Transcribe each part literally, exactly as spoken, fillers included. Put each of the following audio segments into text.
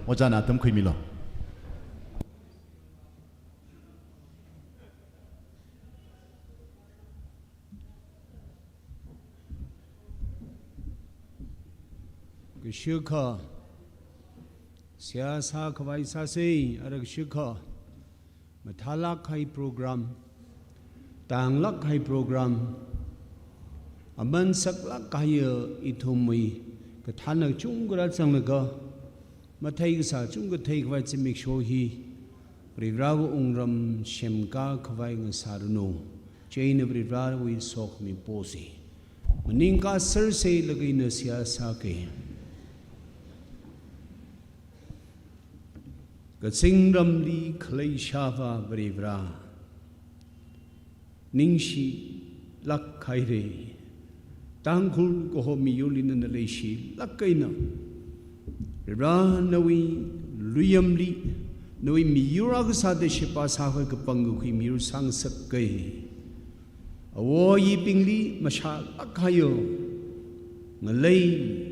Ojāna atam khuimilu. Kashikha, seihā sākhavai sāsa, ara kashikha, mathālāk kahai program, tānglāk kahai program, aman saklāk kahai ithumwui kathānna chungkha rāzanglaga, mathei kasā chungkha theikhavai zimiksho hi, Varivarāwui wungram semkā khavai ngasāranu. Chieina Varivarāwui sokhami posa. Maningkā sārsa laga ina seihā sāga. Kazingramli khalei Ishāvā Varivarā, ningshilāk haira. Tangkhul kaho miyurli nana leishilāk eina, Varivarā nawui luiyamli, nawui miyur akha sāda sheba sākhavai kapangkakhui miyur sāngasaka. Awowui bingli mashālāk haowa. Ngalei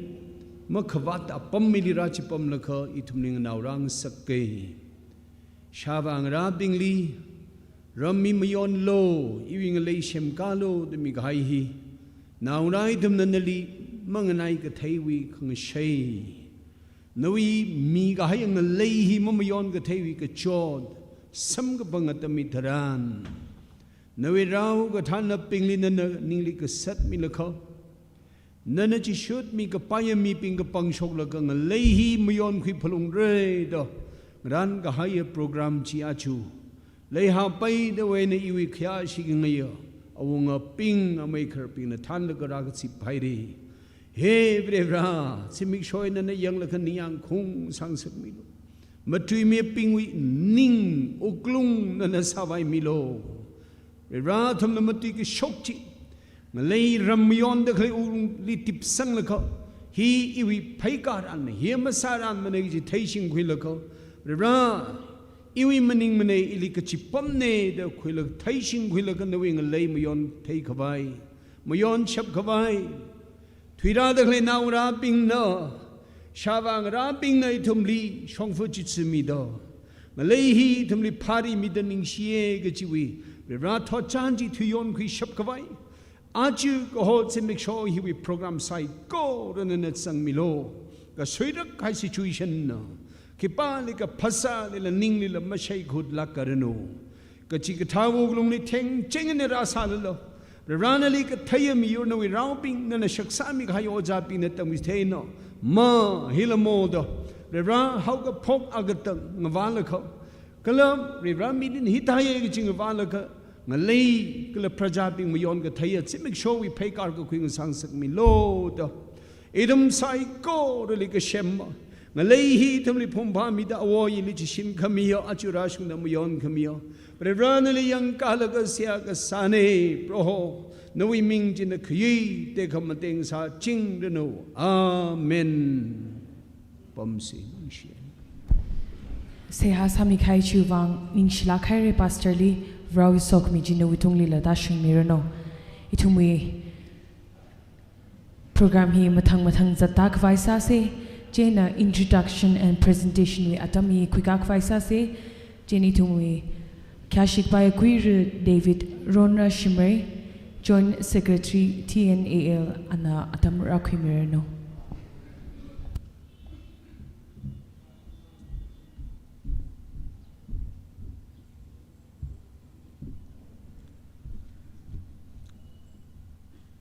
makhavāt apam mili rāchipamlaga ithumli nganao rāngasaka. Ishāvā ngarābingli, ram mi mayonlu, iwui ngalei semkālu da mikahai hi, naongarā ithumna nali manganai katheiwui khangashei, nawui mikahai ngalei hi mamayon katheiwui kachot samkaphang atam hitharan, nawui rao kathānnabingli nana ningli kasat milaga, nana chishut mikapai mibing kapangshoklaga ngalei hi mayonkhui phalungra da ngarān kahaiya program chi aja leihāpaidawui eina iwui khayāshi khangayi awungabing amei khararbingna thānlaga rākazip haira. He Varivarā, zimiksho eina nana yanglaga ningyāng khaung sāngasakmilu. Matuimibingwui ning wuklung nana sāvaimilu. Varivarā, athumna matui kashok chi, ngalei ram mayonda khalei wuklungli tipsanglaga, hi iwui pheikar anmana, hi masār anmana kaji theishingkhuilaga, Varivarā, iwui maningmana, ili kachipamna da khuilaga, theishingkhuilaga nawui ngalei mayon theikhavai, mayonshap khavai, thuirāda khalei naongarābingna, ishāvā ngarābingna ithumli shongfa chitsu mida, ngalei hi ithumli phāri mida ningshiya kajiwui Varivarā thotchan chi thuiyonkhuishap khavai, aja kaho zimiksho hiwui program saikora nana zangmilu. Kasuirak kahai situation na, khipālikha phasālila ninglila mashaikhut lākranu. Kachikathā wuklungli thengcheng eina rāsālala, Varivarā nali katheiya miyur nawui raobing, nana shaksāmi kahai ojābingna tamchithei eina, ma hila mo da, Varivarā haokaphok akatang ngavālaga, kala Varivarā mirin hithāya kaji ngavālaga, ngalei kala prajabing mayon katheiya zimikshowui pheikar kakhui ngasāngasakmilu da, ithum saikorali kasem, ngalei hi ithumli phungphāmida awo ili chishin khamiya, aja rāshungda mayon khamiya, Varivarā nali yangkālaga seihā kasāna. Proho, nawui ming china khayi tekhamateng sāchingranu. Amen. Pamsi ningshi. Seihā sāmi kahai chiwui vang ningshilāk haira Pastor li, Varewui sokhami chi nawui tunglila tāshungmiranu. Ithumwui program hi mathang mathang zatda khavai sāsa, chieina introduction and presentation wui atam hi khuikā khavai sāsa, chieina ithumwui khayāshi kapai Kuira David Ronra Shimray, Joint Secretary T N A L, ana atam rākhuimiranu.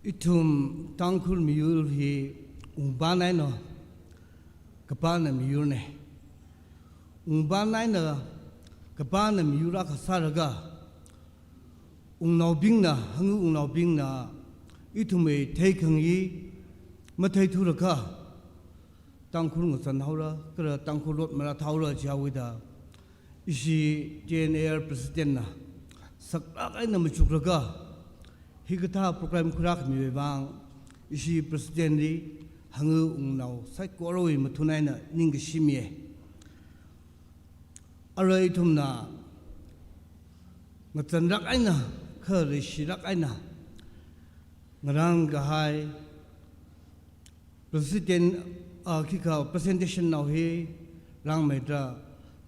Ithum Tangkhul miyur hi wungpān eina kapāna miyurna. Wungpān eina kapāna miyur akha sālaga, wungnaobingna, hangwui wungnaobingna ithumwui theikhangayi matheithulakha, Tangkhul ngazan haora, kala Tangkhul lot marāthaora jihaowuida, ishi T N A L President na saklāk eina machuklaga, hikathā program khuirākhamiwui vang, ishi President li, hangwui wungnao saikorawui mathun eina ningkashi miya. Arui ithumna ngazanlāk eina, kha leishilāk eina ngarān kahai President, ah, khikha presentation nao hi rāngmeida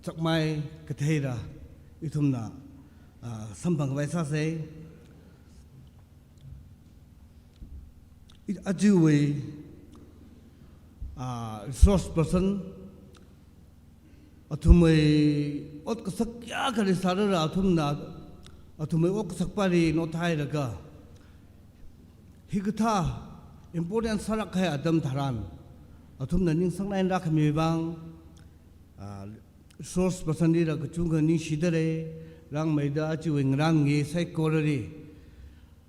chakmai katheira ithumna, ah, samphang khavai sāsei. I-, ajawui, ah, resource person, athumwui ot kasak kayākha leisālala athumna, athumwui ot kasakpali nothailaga, hikathā important sālāk kahai atam tharan, athumna ningsanglāk eina rākhamiwui vang, ah, resource personlila kachungkha ningshidalei, rāngmeida ajawui ngarān nge saikorali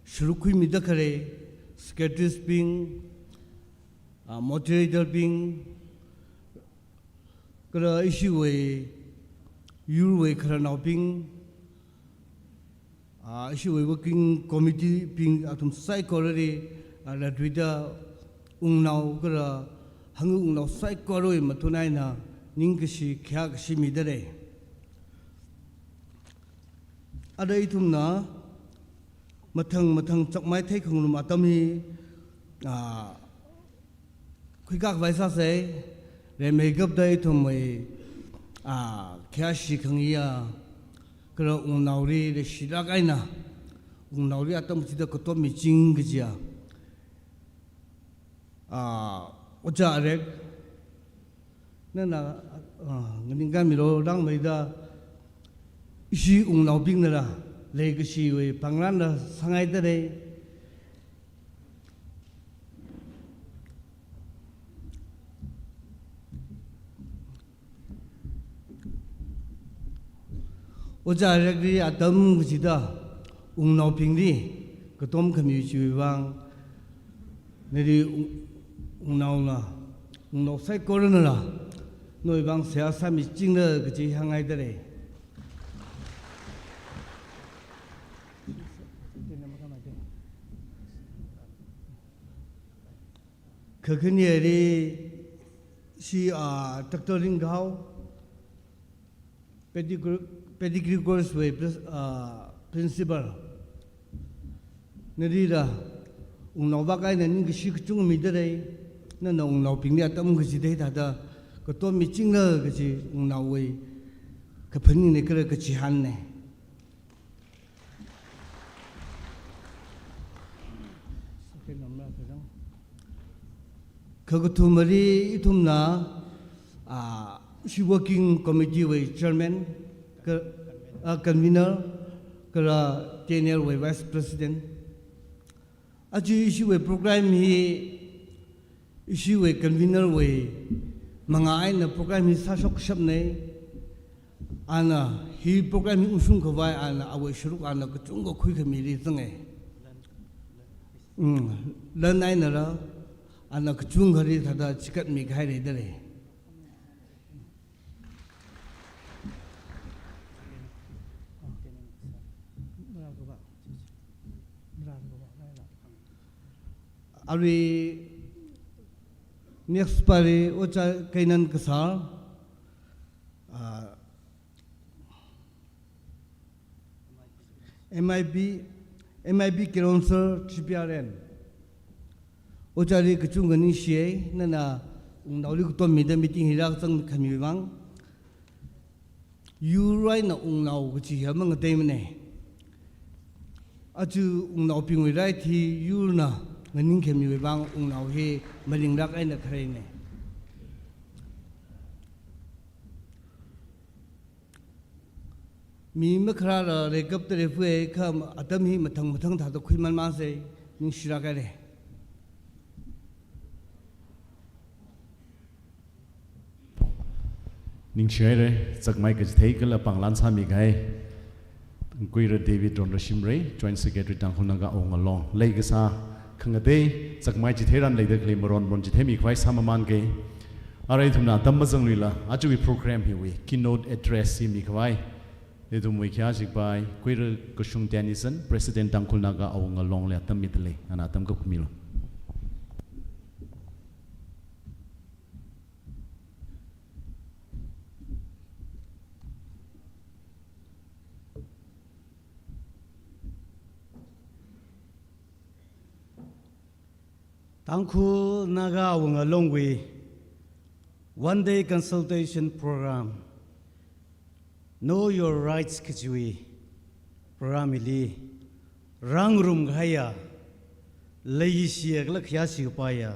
sharuk khuimida khalei, secretaries bing, ah, moderator bing, kala ishiwui yurwui khararnaobing, ah, ishiwui working committee bing athum saikorali, ah, latluida wungnao kala hangwungnao saikorawui mathun eina ningkashi khayākashi midalei. Ara ithumna mathang mathang chakmai theikhangarum atam hi, ah, khuikā khavai sāsei, rimeikapta ithumwui, ah, khayāshi khangayā, kala wungnaoli leishilāk eina, wungnaoli atam kachida katom miching kajiya. Ah, Ojā Arek, nana, ah, nganingkāmilu, rāngmeida ishi wungnaobingnala leikashiwui pangranla sāngaidalei. Ojā Arekli atam kachida wungnaobingli katom khami chiwui vang, nali wung-, wungnaona, wungnao saikoranala nawui vang seihā sāmichingla kaji hāngngaidalei. Kakhaneli ishi, ah, Doctor Ringhao, Pettigrew, Pettigrew Girls wui pris-, ah, principal. Nalila wungnao vak eina ningkashi kachungkha midalei, nana wungnaobingli atam kaji theithāda katom michingla kaji wungnaowui kaphaningne kala kachihānne. Kakathumali ithumna, ah, ishi working committee wui chairman, ka-, ah, convener, kala T N L wui vice president. Aja ishiwui program hi, ishiwui convener wui mangā eina program hi sāshokshapne. Ana hi program hi ungshung khavai ana awui sharuk ana kachungkha khuikhamili zange. Mm, lan einala, ana kachungkhali thāda chikatmi kahai leidalei. Arui next pali Ojā Keinan Kasar, ah, M I B, M I B Council G P R N. Ojāli kachungkha ningshiye, nana wungnaoli katom mida meeting hila kazang khami vang. Yur eina wungnao kaji hi mangateimane. Aja wungnaobingwui right hi yurna nganingkhamiwui vang wungnao hi malinglāk eina khaleine. Mi makharāla leikapta leifue kha atam hi mathang mathang thāda khuiman masei, ningshilāk haire. Ningshi haire, chakmai kachithei kala panglan sāmi kahai Kuira David Ronrashimrei, Joint Secretary Tangkhul Naga Awunga Long. Leikasā khangatei, chakmai chitheiran leida khalei maron maron chitheimi khavai sāmamānge. Ara ithumna atam mazangluila, ajawui program hiwui keynote address hi mikhavai ithumwui khayā shikpai Kuira Kashung Dennison, President Tangkhul Naga Awunga Longli atam midalei, ana atam kapkhamilu. Tangkhul Naga Awunga Longwui One day consultation program, Know Your Rights kajiwui program hili rāngarum kahaiya, leishiya kala khayāshi kapaiya,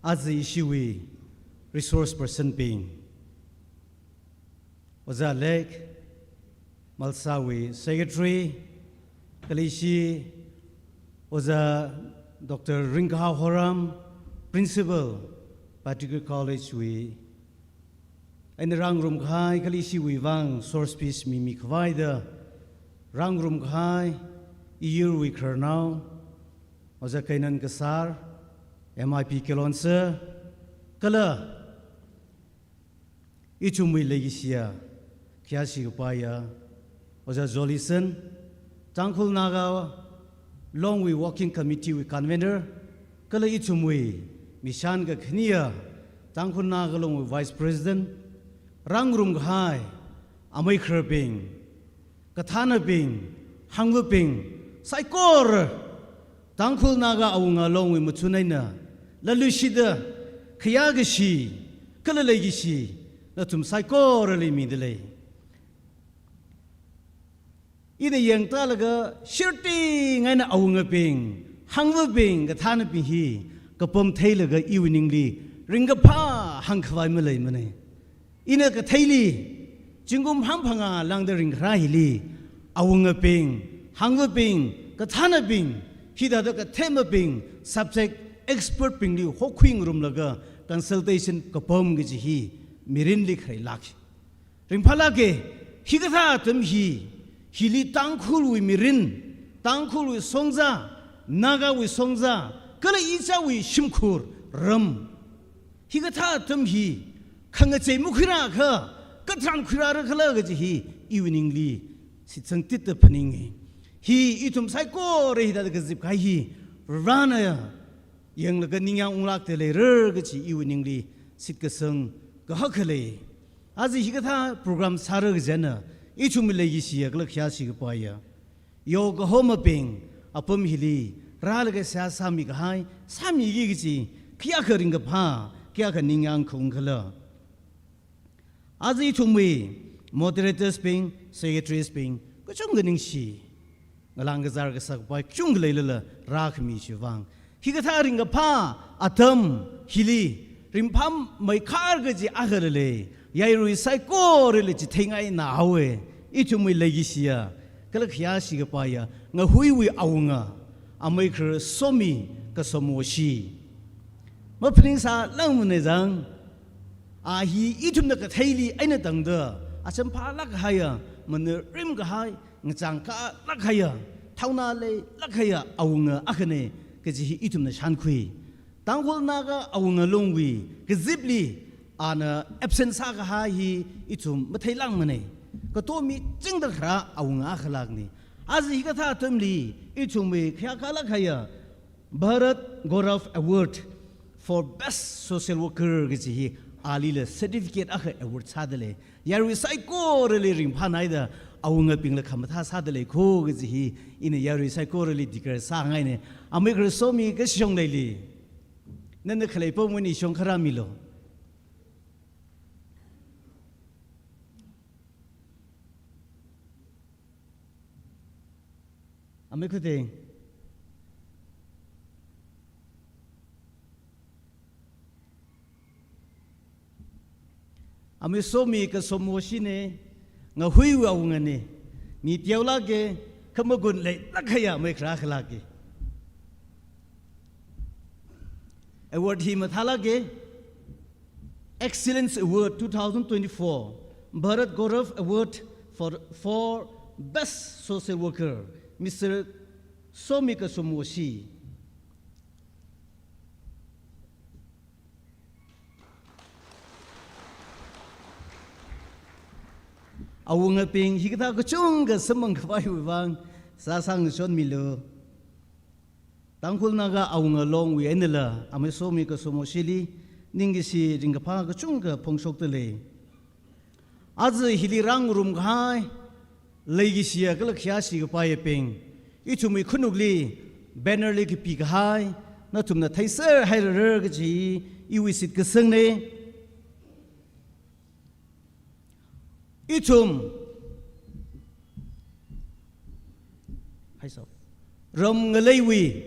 aja ishiwui resource person bing, Ojā Lek, Malsawui Secretary, kala ishi Ojā Doctor Ringkahao Horam, Principal, Patrika College wui, eina rāngarum kahai, kala ishiwui vang source piece mimi khavai da rāngarum kahai, iyurwui khararnao, Ojā Kainan Kasar, M I P Kelonse, kala ithumwui leishiya, khayāshi kapaiya, Ojā Jolison, Tangkhul Naga Longwui Working Committee wui Convener, kala ithumwui mishan kakhaniya, Tangkhul Naga Longwui Vice President, rāngarum kahai, amei khararbing, kathānabing, hāngvabing, saikora, Tangkhul Naga Awunga Longwui machun eina, laluishida, khayākashi, kala leikashi, nathum saikorali midalei. Ina yangtālaga, shirting eina awungabing, hāngvabing, kathānabing hi, kapam theilaga iwui ningli, ringkaphā hāngkhavai maleimanei. Ina katheili, zingkum hangphangā lāngda ringkharā hili, awungabing, hāngvabing, kathānabing, hithāda kathemabing, subject expert bingli hokhui ngarumlaga consultation kapam kaji hi mirinli khareilāk. Ringphālāke, hikathā atam hi, hili Tangkhulwui mirin, Tangkhulwui shongzā, Nagawui shongzā, kala ichāwui shimkhur, ram, hikathā atam hi, khangachei makhuirākha, katharan khuirāra khala kaji hi, iwui ningli shitsangtitda phaninge. Hi ithum saikora hithāda kazip kahai hi, Varena yanglaga ningyāng unglākda leira kaji iwui ningli shitkasang kahak khalei. Aja hikathā program sāra kajina, ithumwui leishiya kala khayāshi kapaiya, yao kahomabing, apam hili rālaga seihā sāmi kahai, sāmiki kaji, kayākha ringkaphā, kayākha ningyāng khaung khala. Aja ithumwui moderators bing, secretaries bing, kachungkha ningshi, ngalāng kazār kasakpai kachungkha leilala rākhami chiwui vang, hikathā ringkaphā atam hili, ringphāmeikhar kaji akhala lei, yairui saikorali chitheingaina haowe, ithumwui leishiya, kala khayāshi kapaiya, Ngahuiwui awunga, amei kharar Somi Kasomoshi. Maphaningsālāngmanei jang, a hi ithumna katheili eina tangda, acham phālāk kahaiya, manurim kahai, ngachang kālāk kahaiya, thaona leilāk kahaiya awunga akhane, kaji hi ithumna shānkhui. Tangkhul Naga Awunga Longwui kazipli, ana absent sākahai hi ithum matheilāngmanei. Kato michingda kharā awunga akhalāknei. Aja hikathā atamli, ithumwui khayākālāk kahaiya, Bharat Gaurav Award for Best Social Worker kaji hi alila certificate akha award sādalei. Yairui saikorali ringphānaida awungabingla khamathā sādalei kho kaji hi ina yairui saikorali declare sāngainei. Amei kharar Somi kashong leili. Nana khalei pamwui nishong kharā milu. Amei Khuteng. Amei Somi Kasomoshine, Ngahuiwui awungane, mi teolāke, khamagun leilāk kahaiya amei kharar akhalāke. Award hi mathālāke, Excellence Award two thousand twenty-four, Bharat Gaurav Award for, for Best Social Worker, Mister Somi Kasomoshi. Awungabing, hikathā kachungkha samphang khavaiwui vang, sāsang chonmilu. Tangkhul Naga Awunga Longwui einala, Amei Somi Kasomoshili, ningkashi ringkaphā kachungkha phongshokdalei. Aja hili rāngarum kahai, leikashiya kala khayāshi kapaiyabing, ithumwui khanukli, banner li kapi kahai, nathumna theiser hairara kaji, iwui shitkasangnei. Ithum, hai sir, ram ngaleiwui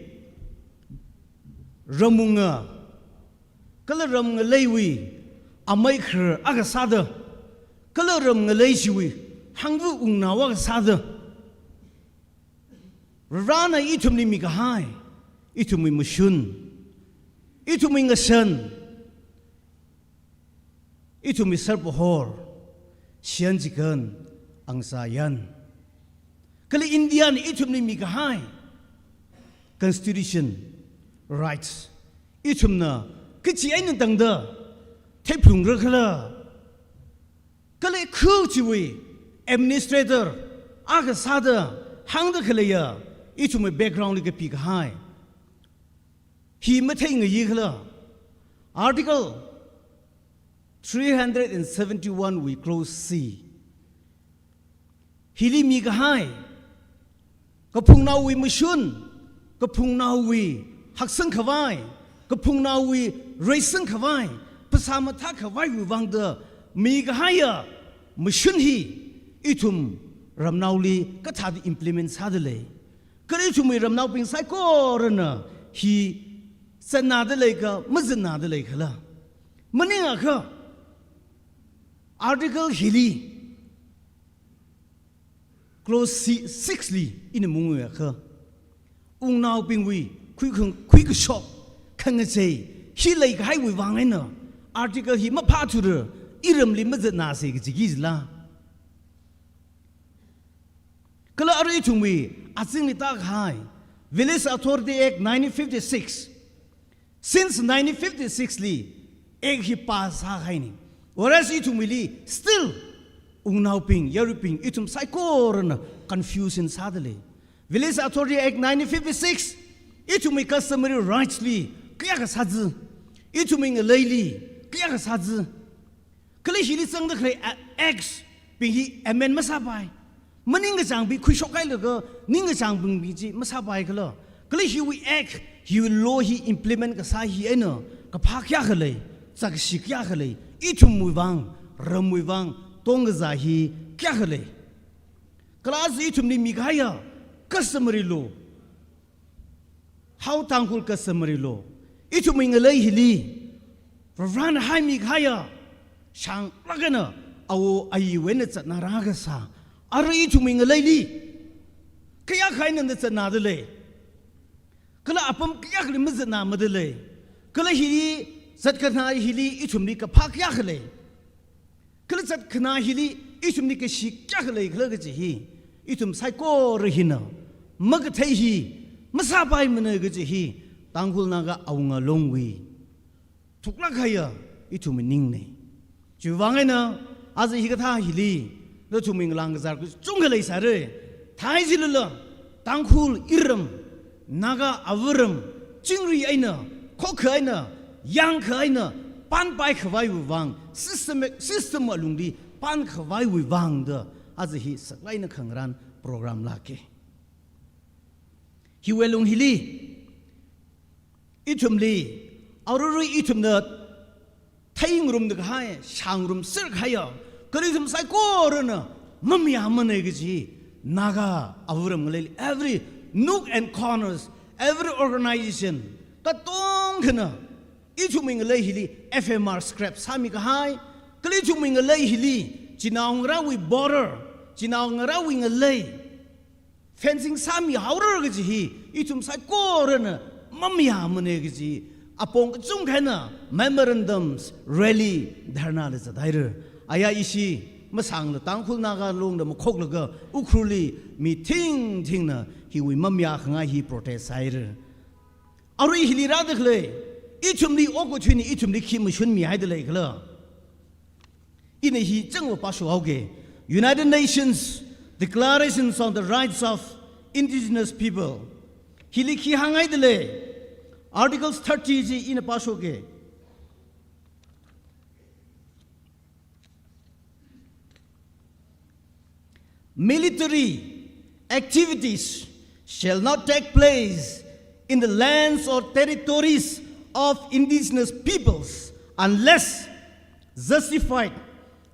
ramwunga, kala ram ngaleiwui amei khar akha sāda, kala ram ngalei chiwui hangva wungnao akha sāda, Varena ithumli mikahai, ithumwui mashun, ithumwui ngashan, ithumwui sarpahor, shiyan chikan, angsa yan. Kala Indiana ithumli mikahai constitution, rights, ithumna kachi eina tangda theiphalungra khala, kala khu chiwui administrator akha sāda hāngda khaleiya, ithumwui background li kapikahai hi matheingayi khala? Article three hundred and seventy-one wui clause C. Hili mikahai, kaphungnaowui mashun, kaphungnaowui haksang khavai, kaphungnaowui reisang khavai, phasā mathā khavaiwui vangda mikahaiya mashun hi ithum ramnaoli kathāda implement sāda lei? Kala ithumwui ramnaobing saikorana hi zatnada lei ka, mazatnada lei khala? Maningakha, article hili, clause C, six li ina mungwui akha, wungnaobingwui khui khang, khuikashok, khangachei hi leikahaiwui vang eina article hi maphāthura, iramli mazatnasei kaji kajila? Kala arui ithumwui azingli tākahai Village Authority Act nineteen fifty-six. Since nineteen fifty-six li Act hi pass sākahaina. Whereas ithumwuili still wungnaobing, yaruibing, ithum saikorana confusion sāda lei. Village Authority Act nineteen fifty-six, ithumwui customary rights li kayākha sāzi, ithumwui ngaleili kayākha sāzi. Kala hili zangda khalei a-, acts bing hi amend masāpai. Maningkachāngbing khuishokhailaga ningkachāngbing chi masāpai khala? Kala hiwui act, hiwui law hi implement kasā hi eina kaphā kayākha lei, zakkashi kayākha lei, ithumwui vang, ramwui vang tongkazā hi kayākha lei? Kala aja ithumli mikahaiya customary law, Hao Tangkhul customary law, ithumwui ngalei hili Varena haimikahaiya shānglāk eina awo ayiwui eina zatnara kasā, arui ithumwui ngaleili kayākha eina zatnada lei? Kala apam kayākhali mazatnamada lei? Kala hili zatkhanā hili ithumli kaphā kayākha lei? Kala zatkhanā hili ithumli kashi kayākha lei khala kaji hi ithum saikora hina makathei hi masāpaimana kaji hi Tangkhul Naga Awunga Longwui thuklāk kahaiya ithumwui ningna. Chiwui vang eina aja hikathā hili nathumwui ngalāng kazār kachungkha leisāra. Thai jilala Tangkhul iram, Naga avaram, chingri eina, khokha eina, yangkha eina pānpai khavaiwui vang, system, system alungli pān khavaiwui vang da aja hi saklāk eina khangarān program lāka. Hiwui lung hili ithumli, arui ithumna theingarumda kahai, shāngarumser kahaiya, kala ithum saikorana mamayāmana kaji, Naga avaram ngaleili every nook and corners, every organization, katongkhana ithumwui ngalei hili F M R scrap sāmi kahai, kala ithumwui ngalei hili chinaongarāwui border, chinaongarāwui ngalei fencing sāmihaora kaji hi ithum saikorana mamayāmana kaji apong kachungkha eina memorandums, rally, dharna la zathaira. Aya ishi masangla Tangkhul Naga Longda makhoklaga Ukhrulli mi thingthingna hiwui mamayā khangai hi protest sāhaira. Arui hili rāda khalei ithumli okathuina ithumli khi mashunmihaida lei khala? Ina hi changva pāshokhaoka. United Nations Declarations on the Rights of Indigenous People. Hili khi hānghaida lei? Articles thirty chi ina pāshoka. Military activities shall not take place in the lands or territories of indigenous peoples unless justified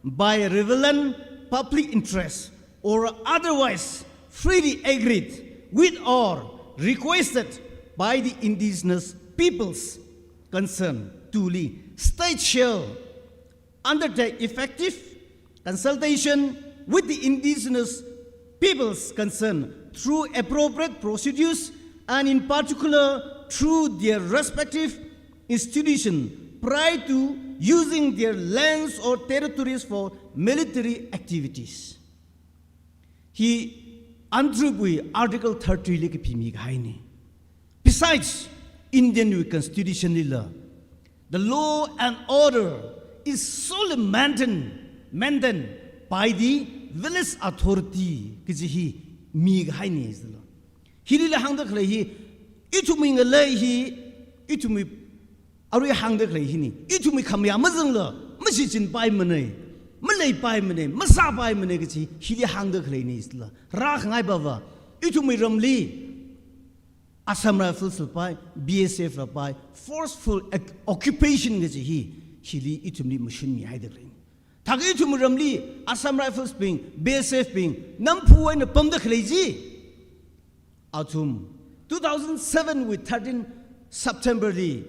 by relevant public interest or otherwise freely agreed with or requested by the indigenous peoples concerned. Tuli, state shall undertake effective consultation with the indigenous peoples concerned through appropriate procedures and in particular through their respective institution prior to using their lands or territories for military activities. Hi UNDRIP wui Article thirty li kapimi kahaina. Besides, Indian wui Constitution lila, the law and order is solely maintained, maintained by the village authority kaji hi mi kahaina sila. Hilila hāngda khalei hi, ithumwui ngalei hi, ithumwui arui hāngda khalei hina, ithumwui khamayā mazangla, mashichinpaimana, maleipaimana, masāpaimana kaji, hili hāngda khaleina sila. Rākhangai bava, ithumwui ramli, Assam Rifles la pai, B S F la pai, forceful oc-, occupation kaji hi, hili ithumli mashun mihaida khalei. Thak ithumwui ramli, Assam Rifles bing, B S F bing, namphu eina pamda khalei chi. Athum, two thousand seven wui thirteen September li,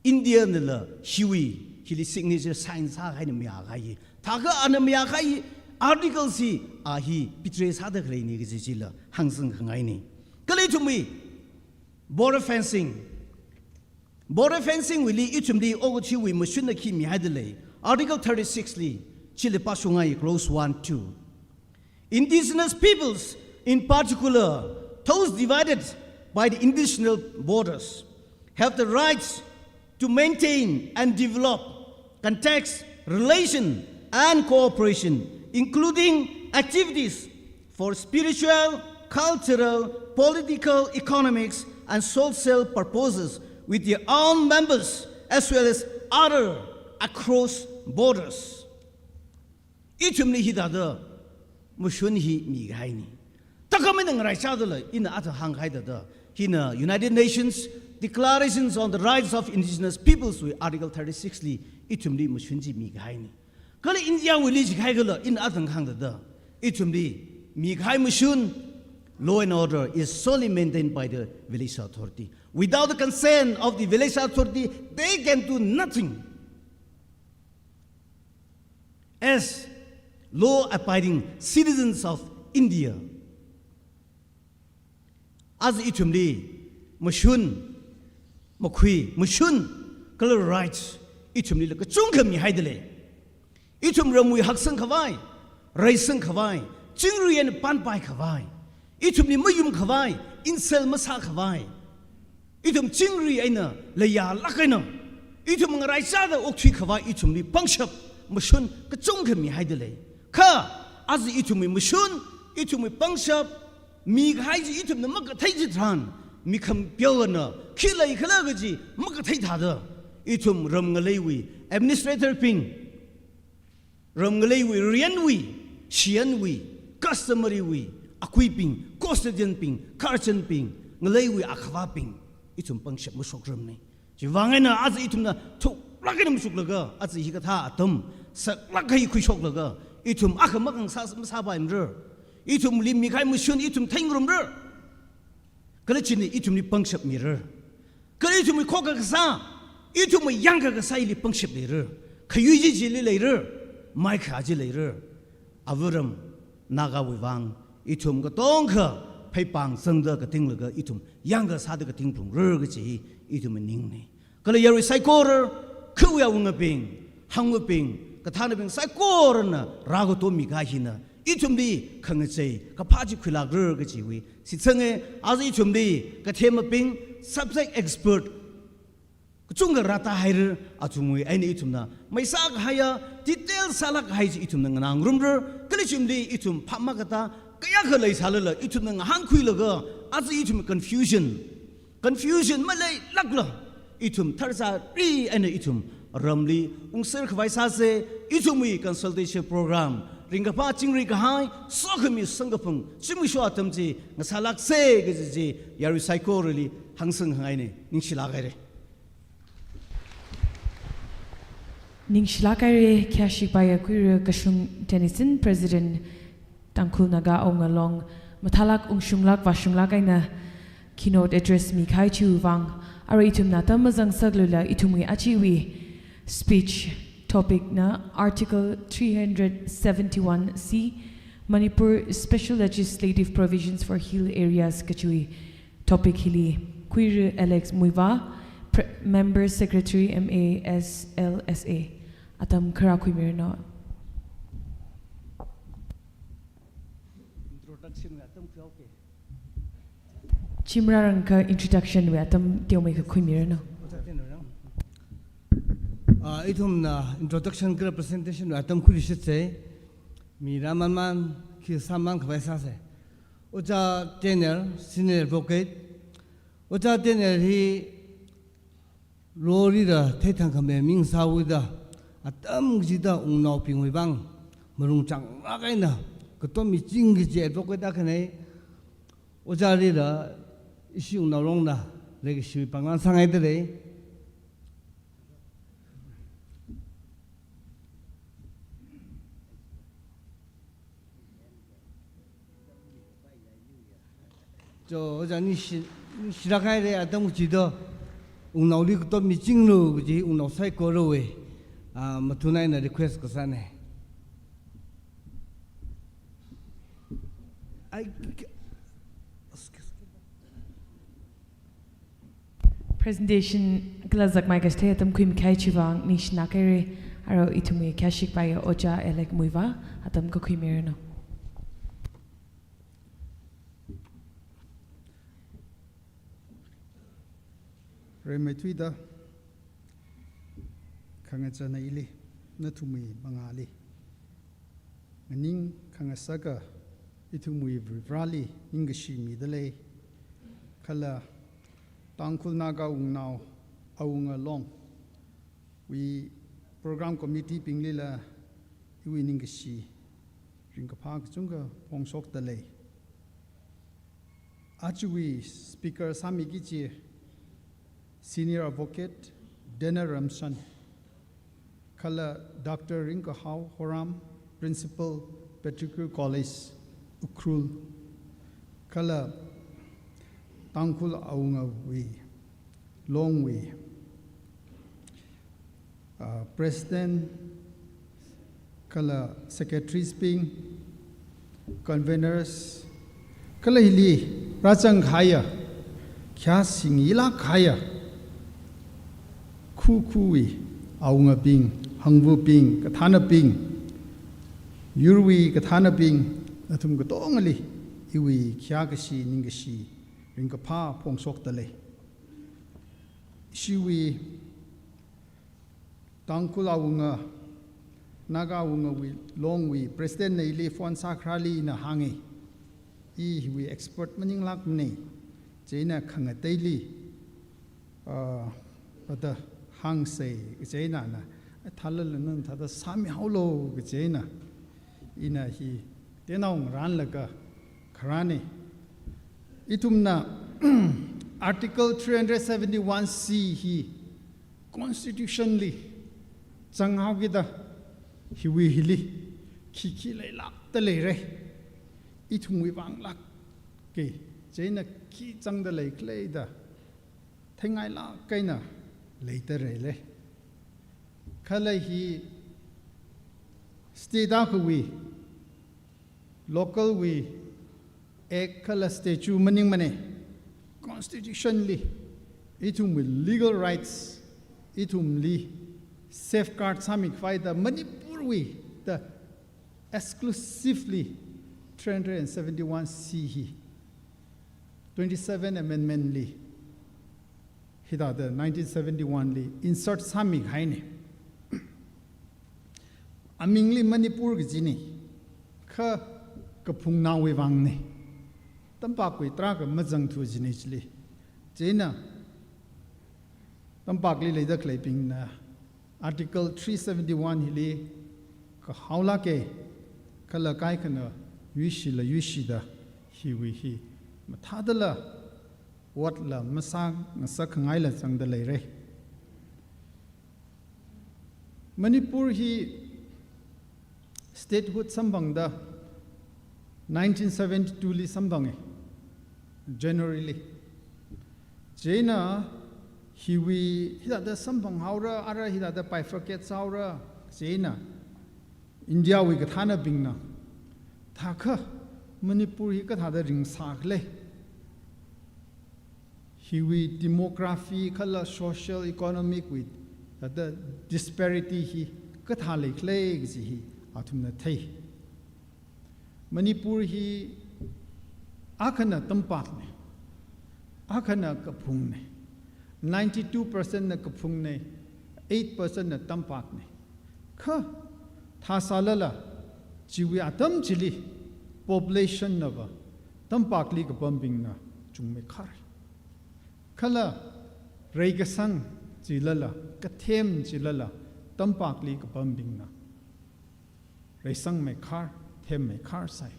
India nala hiwui, hili signature sign sākahaina mayākahai. Thakha ana mayākahai article chi a hi betray sāda khaleina kaji chila hāngsang khangaina. Kala ithumwui border fencing. Border fencing wuili ithumli okathuiwui mashunna khi mihaida lei. Article thirty-six li, chili pāshungai clause one, two. Indigenous peoples, in particular, those divided by the indigenous borders, have the rights to maintain and develop contacts, relation, and cooperation, including activities for spiritual, cultural, political, economics, and social purposes with their own members as well as other across borders. Ithumli hithāda mashun hi mikahaina. Thakha mina ngaraichādala ina athang hāngkahai thāda, hina United Nations Declarations on the Rights of Indigenous Peoples wui Article thirty-six li ithumli mashun chi mikahaina. Kala India wuili jikhaikhala ina athang hāngda thāda, ithumli mikahai mashun, law and order is solely maintained by the village authority. Without the consent of the village authority, they can do nothing. As law-abiding citizens of India, aja ithumli mashun, makhui, mashun kala rights ithumlila kachungkha mihaida lei. Ithum ramwui haksang khavai, reisang khavai, chingri eina pānpai khavai, ithumli mayum khavai, insult masā khavai, ithum chingri eina leiyālāk eina, ithum ngaraichāda okthui khavai ithumli pangshap mashun kachungkha mihaida lei. Kha aja ithumwui mashun, ithumwui pangshap mikahai chi ithumna makathei chitharan, mikham pheowana khi leikhala kaji makathei thāda, ithum ram ngaleiwui administrator bing, ram ngaleiwui riyanwui, shiyanwui, customary wui akuibing, custodian bing, guardian bing, ngaleiwui akhavābing, ithum pangshap mashokrarmana. Chiwui vang eina aja ithumna thuklāk eina mashuklaga, aja hikathā atam saklāk kahai khuishoklaga, ithum akha makhangsā masāpaimara. Ithumli mikahai mashun ithum theingarumra. Kala china ithumli pangshap mira. Kala ithumwui khokkha kasā, ithumwui yangkha kasā hili pangshap leira. Khayui chi chili leira. Maikha chi leira. Avaram Nagawui vang ithum katongkha pheipāng zangda katinglaga ithum yangkha sāda kating phungra kaji ithumwui ningna. Kala yarui saikora, khawui awungabing, hangwabing, kathānabing saikorana rākatomikahai hina ithumli khangachei kaphā chi khuilākra kajiwui shitsanga. Aja ithumli kathemabing, subject expert kachungkha rātāhaira, athumwui eina ithumna maisā kahaiya, detail sālāk kahai chi ithumna nganāngarumra. Kala chimli ithum phap makatā kayākha leisālala ithumna ngahānkhuilaga, aja ithum confusion, confusion maleilākla, ithum tharchari eina ithum ramli ungser khavai sāsa. Ithumwui consultation program ringkaphā chingri kahai, sokhami samkaphang zimiksho atam chi ngasālāksa kaji chi yarui saikorali hāngsang khangaina. Ningshilāk haira. Ningshilāk haira, khayāshik paiya Khuira Kashung Tennyson, President Tangkhul Naga Awunga Long, mathālāk ungshunglāk vāshunglāk eina keynote address mikahai chiwui vang. Arui ithumna atam mazang sāklula ithumwui ajawui speech topic na Article three hundred seventy-one C, Manipur Special Legislative Provisions for Hill Areas kachiwui topic hili Khuira Alex Muivah, Pre-, Member Secretary M A S L S A. Atam kharā khuimiranu. Introduction wui atam khuihaoke. Chimrarang kha introduction wui atam teomeikha khuimiranu. Ah, ithumna introduction kala presentation wui atam khuirishitsei. Mi rāmanman, khi sāman khavai sāsei. Ojā Daniel, Senior Advocate. Ojā Daniel hi Lorira theithang khami ming sāhaoda, atam kachida wungnaobingwui vang malung changlāk eina katom miching kaji advocate akhana. Ojārira ishi wungnao Longna leikashiwui pānglang sāngaidalei. Cho, ojā ningshi, ningshilāk haira, atam kachida wungnaoli katom michinglu kaji wungnao saikorawui, ah, mathun eina request kasāna. Ai, presentation kala zakmai kachithei atam khuimikahai chiwui vang ningshilāk haira. Arui ithumwui khayāshik paiya Ojā Alex Muivah, atam khuimiranu. Rimeithuida khangachāna ili, nathumwui mangāli nganing khangasaka ithumwui Varivarāli ningkashi midalei. Kala Tangkhul Naga Wungnao Awunga Longwui Program Committee binglila iwui ningkashi ringkaphā kachungkha phongshokdalei. Ajawui speaker sāmiki kaji Senior Advocate Daniel Ramshan, kala Doctor Ringkahao Horam, Principal, Patrick College, Ukhrul, kala Tangkhul Awungawui Longwui, ah, President, kala Secretaries bing, Conveners, kala hili rāzangkahaiya, khayāshinglāk kahaiya, khukhuwui awungabing, hangvabing, kathānabing, yurwui kathānabing, nathum katongali iwui khayākashi ningkashi ringkaphā phongshokdalei. Ishiwui Tangkhul Awunga, Naga Awungawui Longwui President na ili phone sākharāli ina hānga. I hiwui expert maninglākmana. Chieina khangateili, ah, vāda hāngsei, chieina na, "Ai, thālala nana thāda sāmihaolu," chieina ina hi tenao ngaranlaga kharāna. Ithumna Article three hundred seventy-one C hi Constitution li zanghaokida hiwui hili khikhi leilākda leira. Ithumwui vanglāka. Chieina khi zangda leikhala da theingailāk eina leida leira. Kala hi state akhawui, local wui act kala statute maningmana. Constitution li ithumwui legal rights ithumli safeguard sāmikhavai da Manipur wui da exclusively three hundred and seventy-one C hi twenty-seven amendment li hithāda nineteen seventy-one li insert sāmikahaina. Amingli Manipur kajina, kha kaphungnaowui vangna. Tampakwui tarākha mazangthu jina chili. Chieina tampakli leida khaleibingna Article three seventy-one hili kahaolāka, kala kaikhana yuishila yuishida hiwui hi mathādala otla masāngasakkhangaila zangda leira. Manipur hi statehood samphangda nineteen seventy-two li samphanga, January li. Chieina hiwui hithāda samphang haora, ara hithāda bifurcate sāhaora, chieina India wui kathānabingna, thākha Manipur hi kathāda ringsā khala, hiwui demography kala social economic wui thāda disparity hi kathā lei khala kaji hi athumna thei. Manipur hi akhana tampakna, akhana kaphungna, ninety-two percent na kaphungna, eight percent na tampakna. Kha thāsālala, chiwui atam chili population nava tampakli kapambingna chungmeikhar. Kala reikasang chilala, kathem chilala, tampakli kapambingna reisangmeikhar, themmeikhar sai.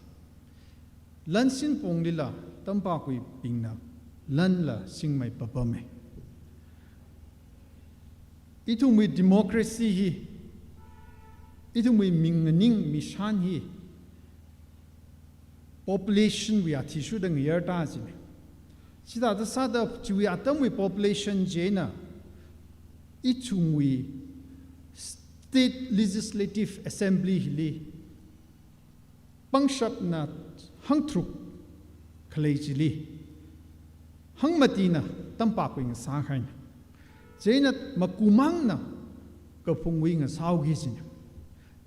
Lan singponglila tampakwuibingna lanla singmei papama. Ithumwui democracy hi, ithumwui minganing mishan hi, population wui athishurda ngayarda jina. Chithāda sāda chiwui atamwui population chieina ithumwui State Legislative Assembly hili pangshapna hangtharuk khalei chili, hangmatina tampakwui ngasākahaina. Chieina makumangna kaphungwui ngasāhaoki jina.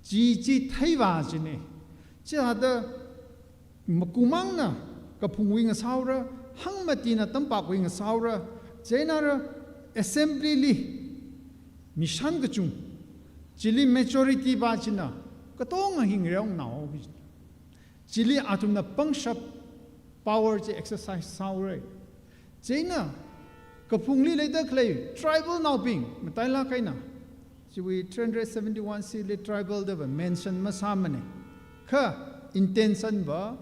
Chi chi theiva jina. Chithāda makumangna kaphungwui ngasāhaora, hangmatina tampakwui ngasāhaora, chieina ara assembly li mishan kachung chili majority pa china katonga hi ngareonao. Chili athumna pangshap power chi exercise sāhaora. Chieina kaphungli leida khalei tribal naobing matailāk eina, chiwui three hundred seventy-one C li tribal da va mention masāmana. Kha intention va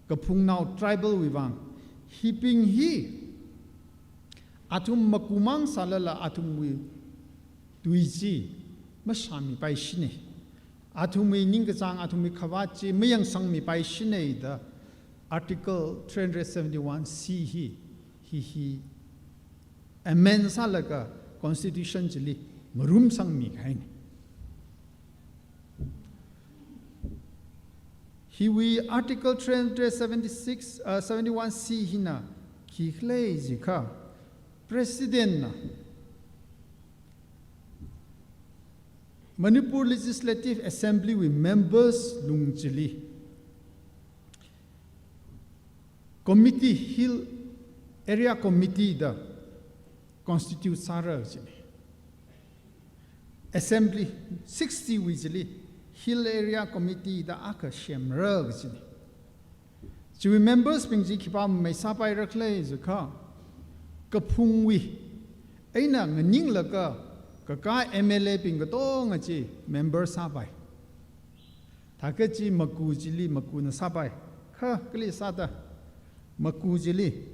kaphungnao tribal wui vang. Hibing hi athum makumang sālala athumwui tui chi mashāmipaishina. Athumwui ningkachāng, athumwui khavāt chi mayangsangmipaishina da Article three hundred seventy-one C hi, hi, hi amend sālaga constitution chili marumsangmikahaina. Hiwui Article three hundred seventy-six, uh, seventy-one C hina khi khalei jiakha, President na Manipur Legislative Assembly wui members lung chili committee, Hill Area Committee da constitute sāra jina. Assembly sixty wui chili Hill Area Committee da akha semra jina. Chiwui members bing chi khipā mamei sāpaira khala jiakha, kaphungwui eina nganinglaga kakā M L A bing katonga chi member sāpai. Thākha chi maku chili makuna sāpai. Kha kali sāda maku chili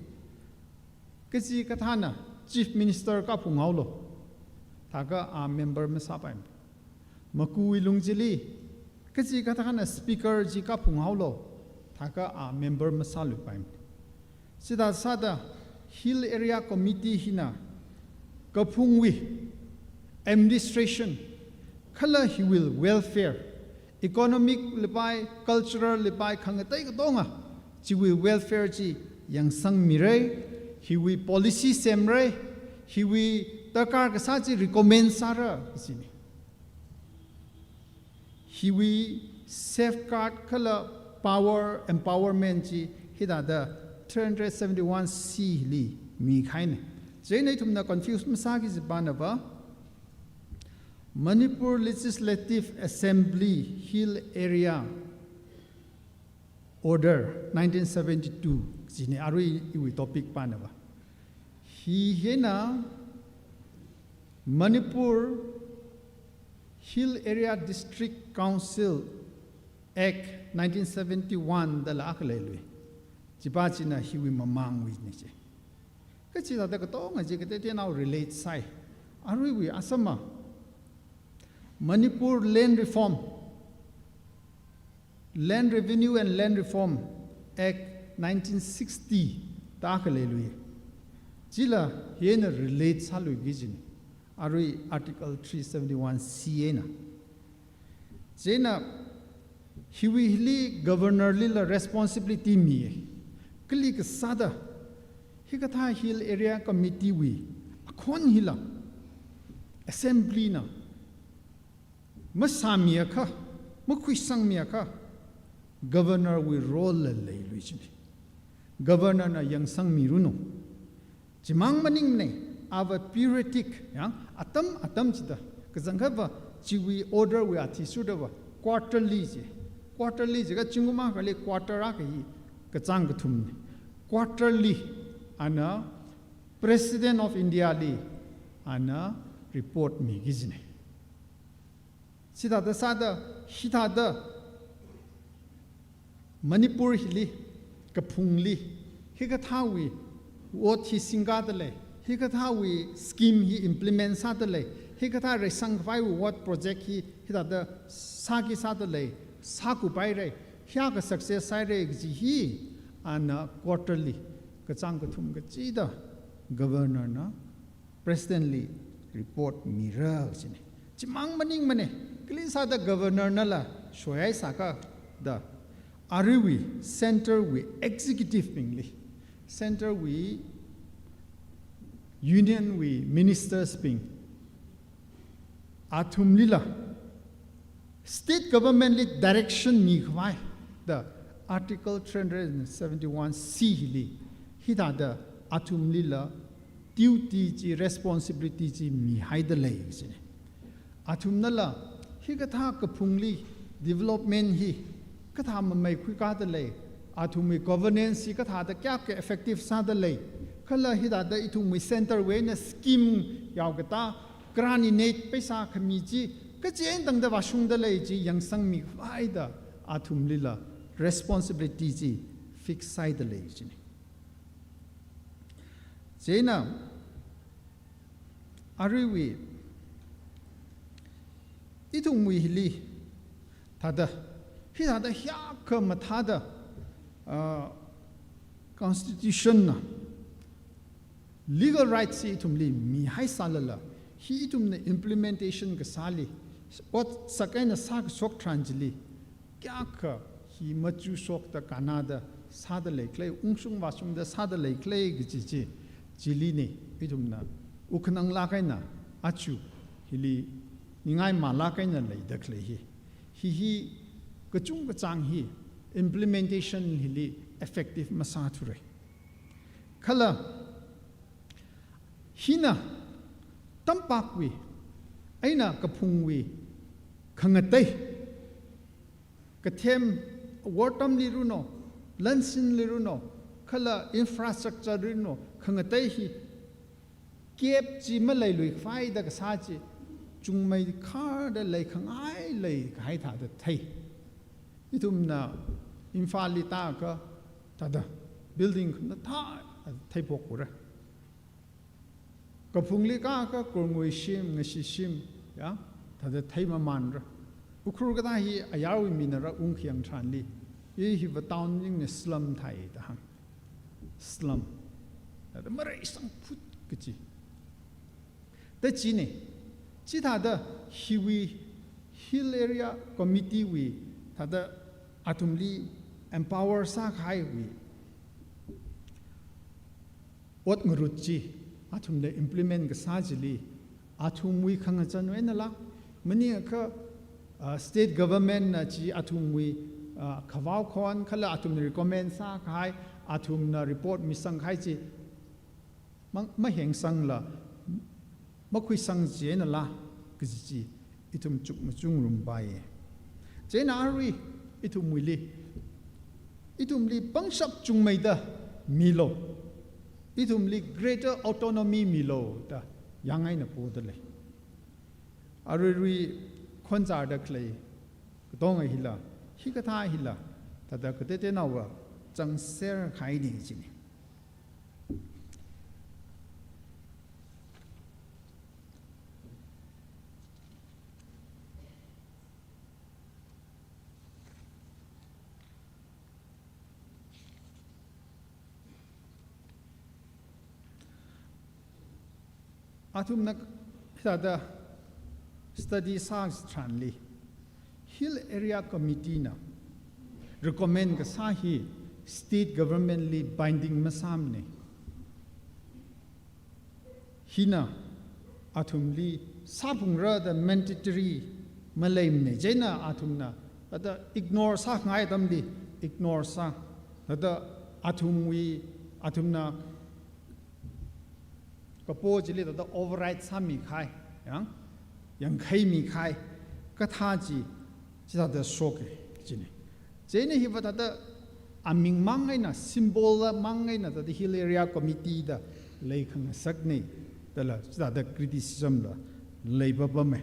kachikathāna Chief Minister kaphunghaolu, thākha a member masāpai. Makuwui lung chili kachikathāna Speaker chi kaphunghaolu, thākha a member masāluipai. Chithāda sāda Hill Area Committee hina kaphungwui administration kala hiwui welfare, economic lipai, cultural lipai, khangatei katonga chiwui welfare chi yangsangmira, hiwui policy semra, hiwui darkar kasā chi recommend sāra kajina. Hiwui safeguard kala power empowerment chi hithāda three hundred seventy-one C li mikahaina. Chieina ithumna confuse masāki jipa nava, Manipur Legislative Assembly Hill Area Order nineteen seventy-two jina arui iwui topic pa nava. Hi hina Manipur Hill Area District Council Act nineteen seventy-one dala akha leilui. Chipa china hiwui mamangwuina chi. Kachithāda katonga chi kateiteonao relate sai. Aruiwui Assam a, Manipur Land Reform, Land Revenue and Land Reform Act nineteen sixty da khalei lui. Chila hina relate sāluiki jin. Arui Article three seventy-one C na. Chieina hiwui hili governor lila responsibility mi. Kali kasāda hikathā Hill Area Committee wui akhon hila assembly na masāmiakha, makhuisangmiakha, governor wui role la leilui jin. Governor na yangsangmiranu. Chimang maningmana, ava periodic, yang, atam atam chida. Kazangkhava chiwui order wui athishurda va quarterly ji. Quarterly jiakha zingkum akhali quarter akha hi kachāng kathumna. Quarterly ana President of India li ana report miki jina. Chithāda sāda, hithāda Manipur hili, kaphungli, hikathāwui ot hi singkada lei, hikathāwui scheme hi implement sāda lei, hikathā reisangkhavaiwui ot project hi hithāda sāki sāda lei, sākupaira, hiyākha success sāhaira kaji hi ana quarterly, kachāng kathum kachida governor na President li report mira jina. Chimang maningmana, kali sāda governor nala shoihai sākha da, aruiwui center wui executive bingli, center wui union wui ministers bing, athumlila state government li direction mikhavai da Article three hundred and seventy-one C hili, hithāda athumlila duty chi, responsibility chi mihaida lei jina. Athumnala hikathā kaphungli development hi kathā mamei khuikada lei, athumwui governance hi kathāda kayākha effective sāda lei, kala hithāda ithumwui center wui eina scheme yaokatā, grant inei, paisa khami chi kachi eina tangda vāshungda lei chi yangsangmikhavai da athumlila responsibility chi fix sāhaida lei jina. Chieina aruiwui ithumwui hili thāda, hithāda hiyākha mathāda, ah, constitution na legal rights hi ithumli mihai sālala, hi ithumna implementation kasāli, ot sak eina sākashok tharan chili, kayākha hi machukshokda kannada sāda leikhala, ungshung vāshungda sāda leikhala kaji chi, chili ni ithumna ukhananglāk eina aja hili ningai malāk eina leida khalei hi. Hi hi kachungkachāng hi implementation hili effective masāthura. Kala hina tampakwui eina kaphungwui khangatei, kathem, war tamli ranu, lansinli ranu, kala infrastructure li ranu, khangatei hi gap chi maleiluikhavai da kasā chi, chungmei kharda leikhangai leikahai thāda thei. Ithumna Imphal li tākha thāda building khamathā theiphok ura. Kaphungli kākha Kurnguishim, Ngashishim, ya, thāda thei mamanra. Ukhrul kathā hi ayarwui mina rāungkhayang tharanli, i hiva town maningmana, slum thāi da hāng. Slum. Thāda mareisangphut kaji. Da china, chithāda hiwui Hill Area Committee wui thāda athumli empower sākahaiwui ot ngarut chi athumna implement kasā chili, athumwui khangachān einala, maningakha, ah, state government na chi athumwui, ah, khavao khon kala athumna recommend sākahai, athumna report misangkahai chi mang-, mahengsangla, makhuisang chi einala, kaji chi ithum chukmajung rumpaiya. Chieina arui ithumwuili, ithumli pangshap chungmeida milu, ithumli greater autonomy milu da yāng eina poda lei. Aruirui khonzarda khalei katonga hila, hikathā hila, thāda kateoteonaova changser kahaina jina. Athumna hithāda study sā tharanli, Hill Area Committee na recommend kasā hi state government li binding masāmana. Hina athumli sāphungra da mandatory maleimana. Chieina athumna thāda ignore sāngai atamli ignore sā. Thāda athumwui, athumna kapo chili thāda override sāmikahai, yang, yangkhaimikahai kathā chi, chithāda shoka jina. Chieina hiva thāda aming mang eina, symbol la mang eina thāda Hill Area Committee da leikhangasakna dala chithāda criticism la leipapama.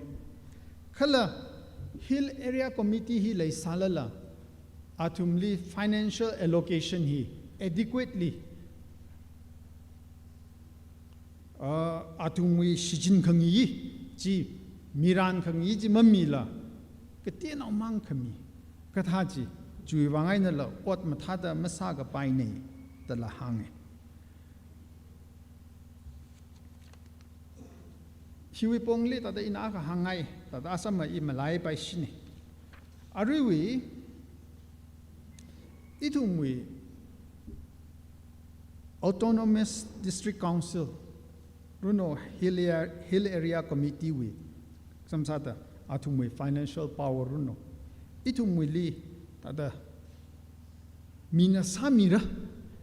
Kala Hill Area Committee hi leisālala, athumli financial allocation hi adequately, ah, athumwui shichin khangayi chi, miran khangayi chi mamila, kateonao mang khami kathā chi, chiwui vang einala ot mathāda masākapaina dala hānga. Hiwui pongli thāda ina kahāngngai, thāda asama i malaipaishina. Aruiwui, ithumwui Autonomous District Council runo, Hill Area, Hill Area Committee wui, samsāda athumwui financial power runo, ithumwuili thāda mina sāmira,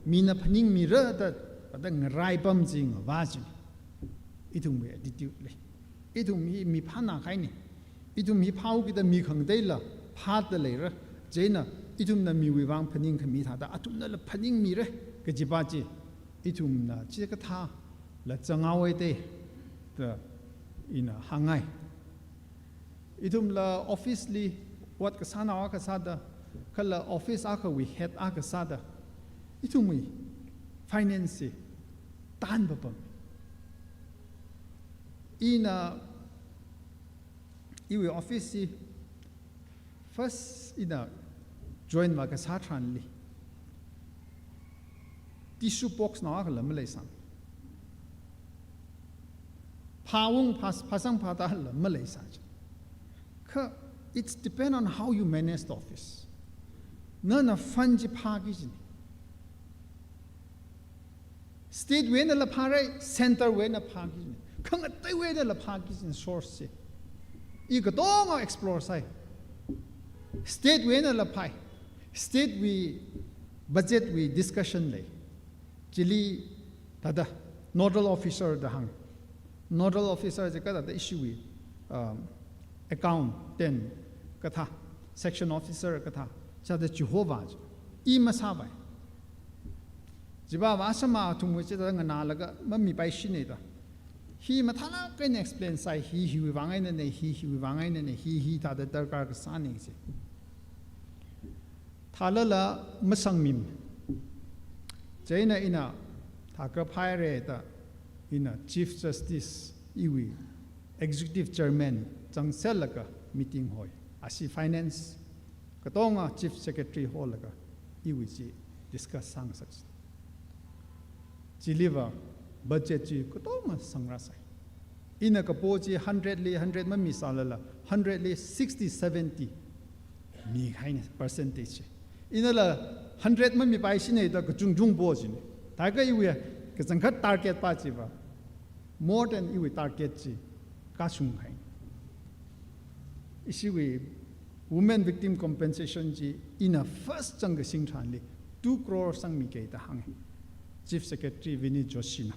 mina phaningmira da, da ngaraipam chi ngavā chi. Ithumwui attitude li. Ithum hi mi phānā kahaina. Ithum hi phāhaokida mi khangateila phāda leira. Chieina ithumna miwui vang phaningkhami thāda athumnala phaningmira kajipa chi, ithumna chikathāla zanghaowa da, da ina hāngngai. Ithumla office li ot kasānao akha sāda, kala office akhawui head akha sāda, ithumwui finance hi tānpapam. Ina iwui office hi first ina join vākasā tharanli, tissue box nao akhala maleisāmana. Phāung phā, phāsang phātāla maleisā chi. Kha, it's depend on how you manage the office. Nana fund chi phāki kajina. State wui einala phāra, centre wui eina phāki kajina. Khangateiwui einala phāki kajina source chi. I katonga explore sāi. State wui einala phāi. State wui budget wui discussion lei. Chili thāda nodal officer da hāng. Nodal officer chi kathāda ishiwui, um, accountant kathā, section officer kathā, sāda chihovā chi. I masāvai. Chiva vāsāma athumwui chithāda nganālaga mamipaishina da. Hi mathālāk eina explain sāi, hi hiwui vang einana, hi hiwui vang einana, hi hithāda darkar kasāna chi. Thālala masangmimana. Chieina ina thākha phāhaira da, ina Chief Justice iwui Executive Chairman zangserlaga meeting hoi. Ashi finance katonga Chief Secretary holaga iwui chi discuss sāngasak. Chiliva budget chi katonga sangrāsai. Ina kapo chi hundred li hundred mamisālala, hundred li sixty, seventy mikahaina percentage chi. Inala hundred mamipaishina da kachungchung po china. Thākha iwui kachangkhat target pa chiva more than iwui target chi kachungkhaina. Ishiwui women victim compensation chi ina first zangkasing tharanli two crore sangmiki da hānga. Chief Secretary Vineet Joshi na.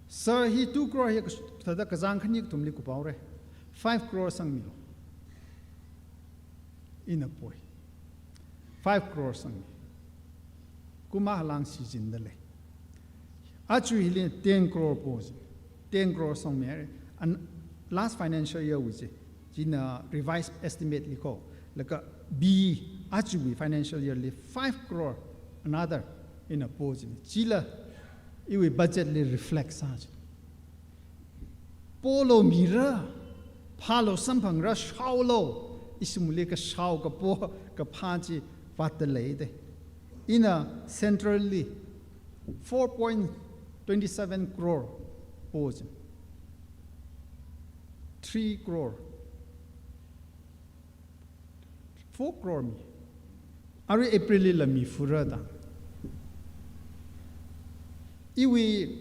Sir, hi two crore hi kash-, thāda kazang khani kathumli kuphaora. Five crore sangmilu. Ina poi. Five crore sangmi. Kum akha lāng shichinda lei. Aja hili ten crore po chi. Ten crore sangmihaira. And last financial year wui chi, china revised estimate li ko. Laga B, ajawui financial year li five crore another ina po chi. Chila iwui budget li reflect sā chi. Polo mira, phālo samphangra, shaolo, ishimli kashao kapo kaphā chi vātda lei da. Ina central li four point twenty seven crore Four, three crore, four crore mi. Arui April lila mifura da. Iwui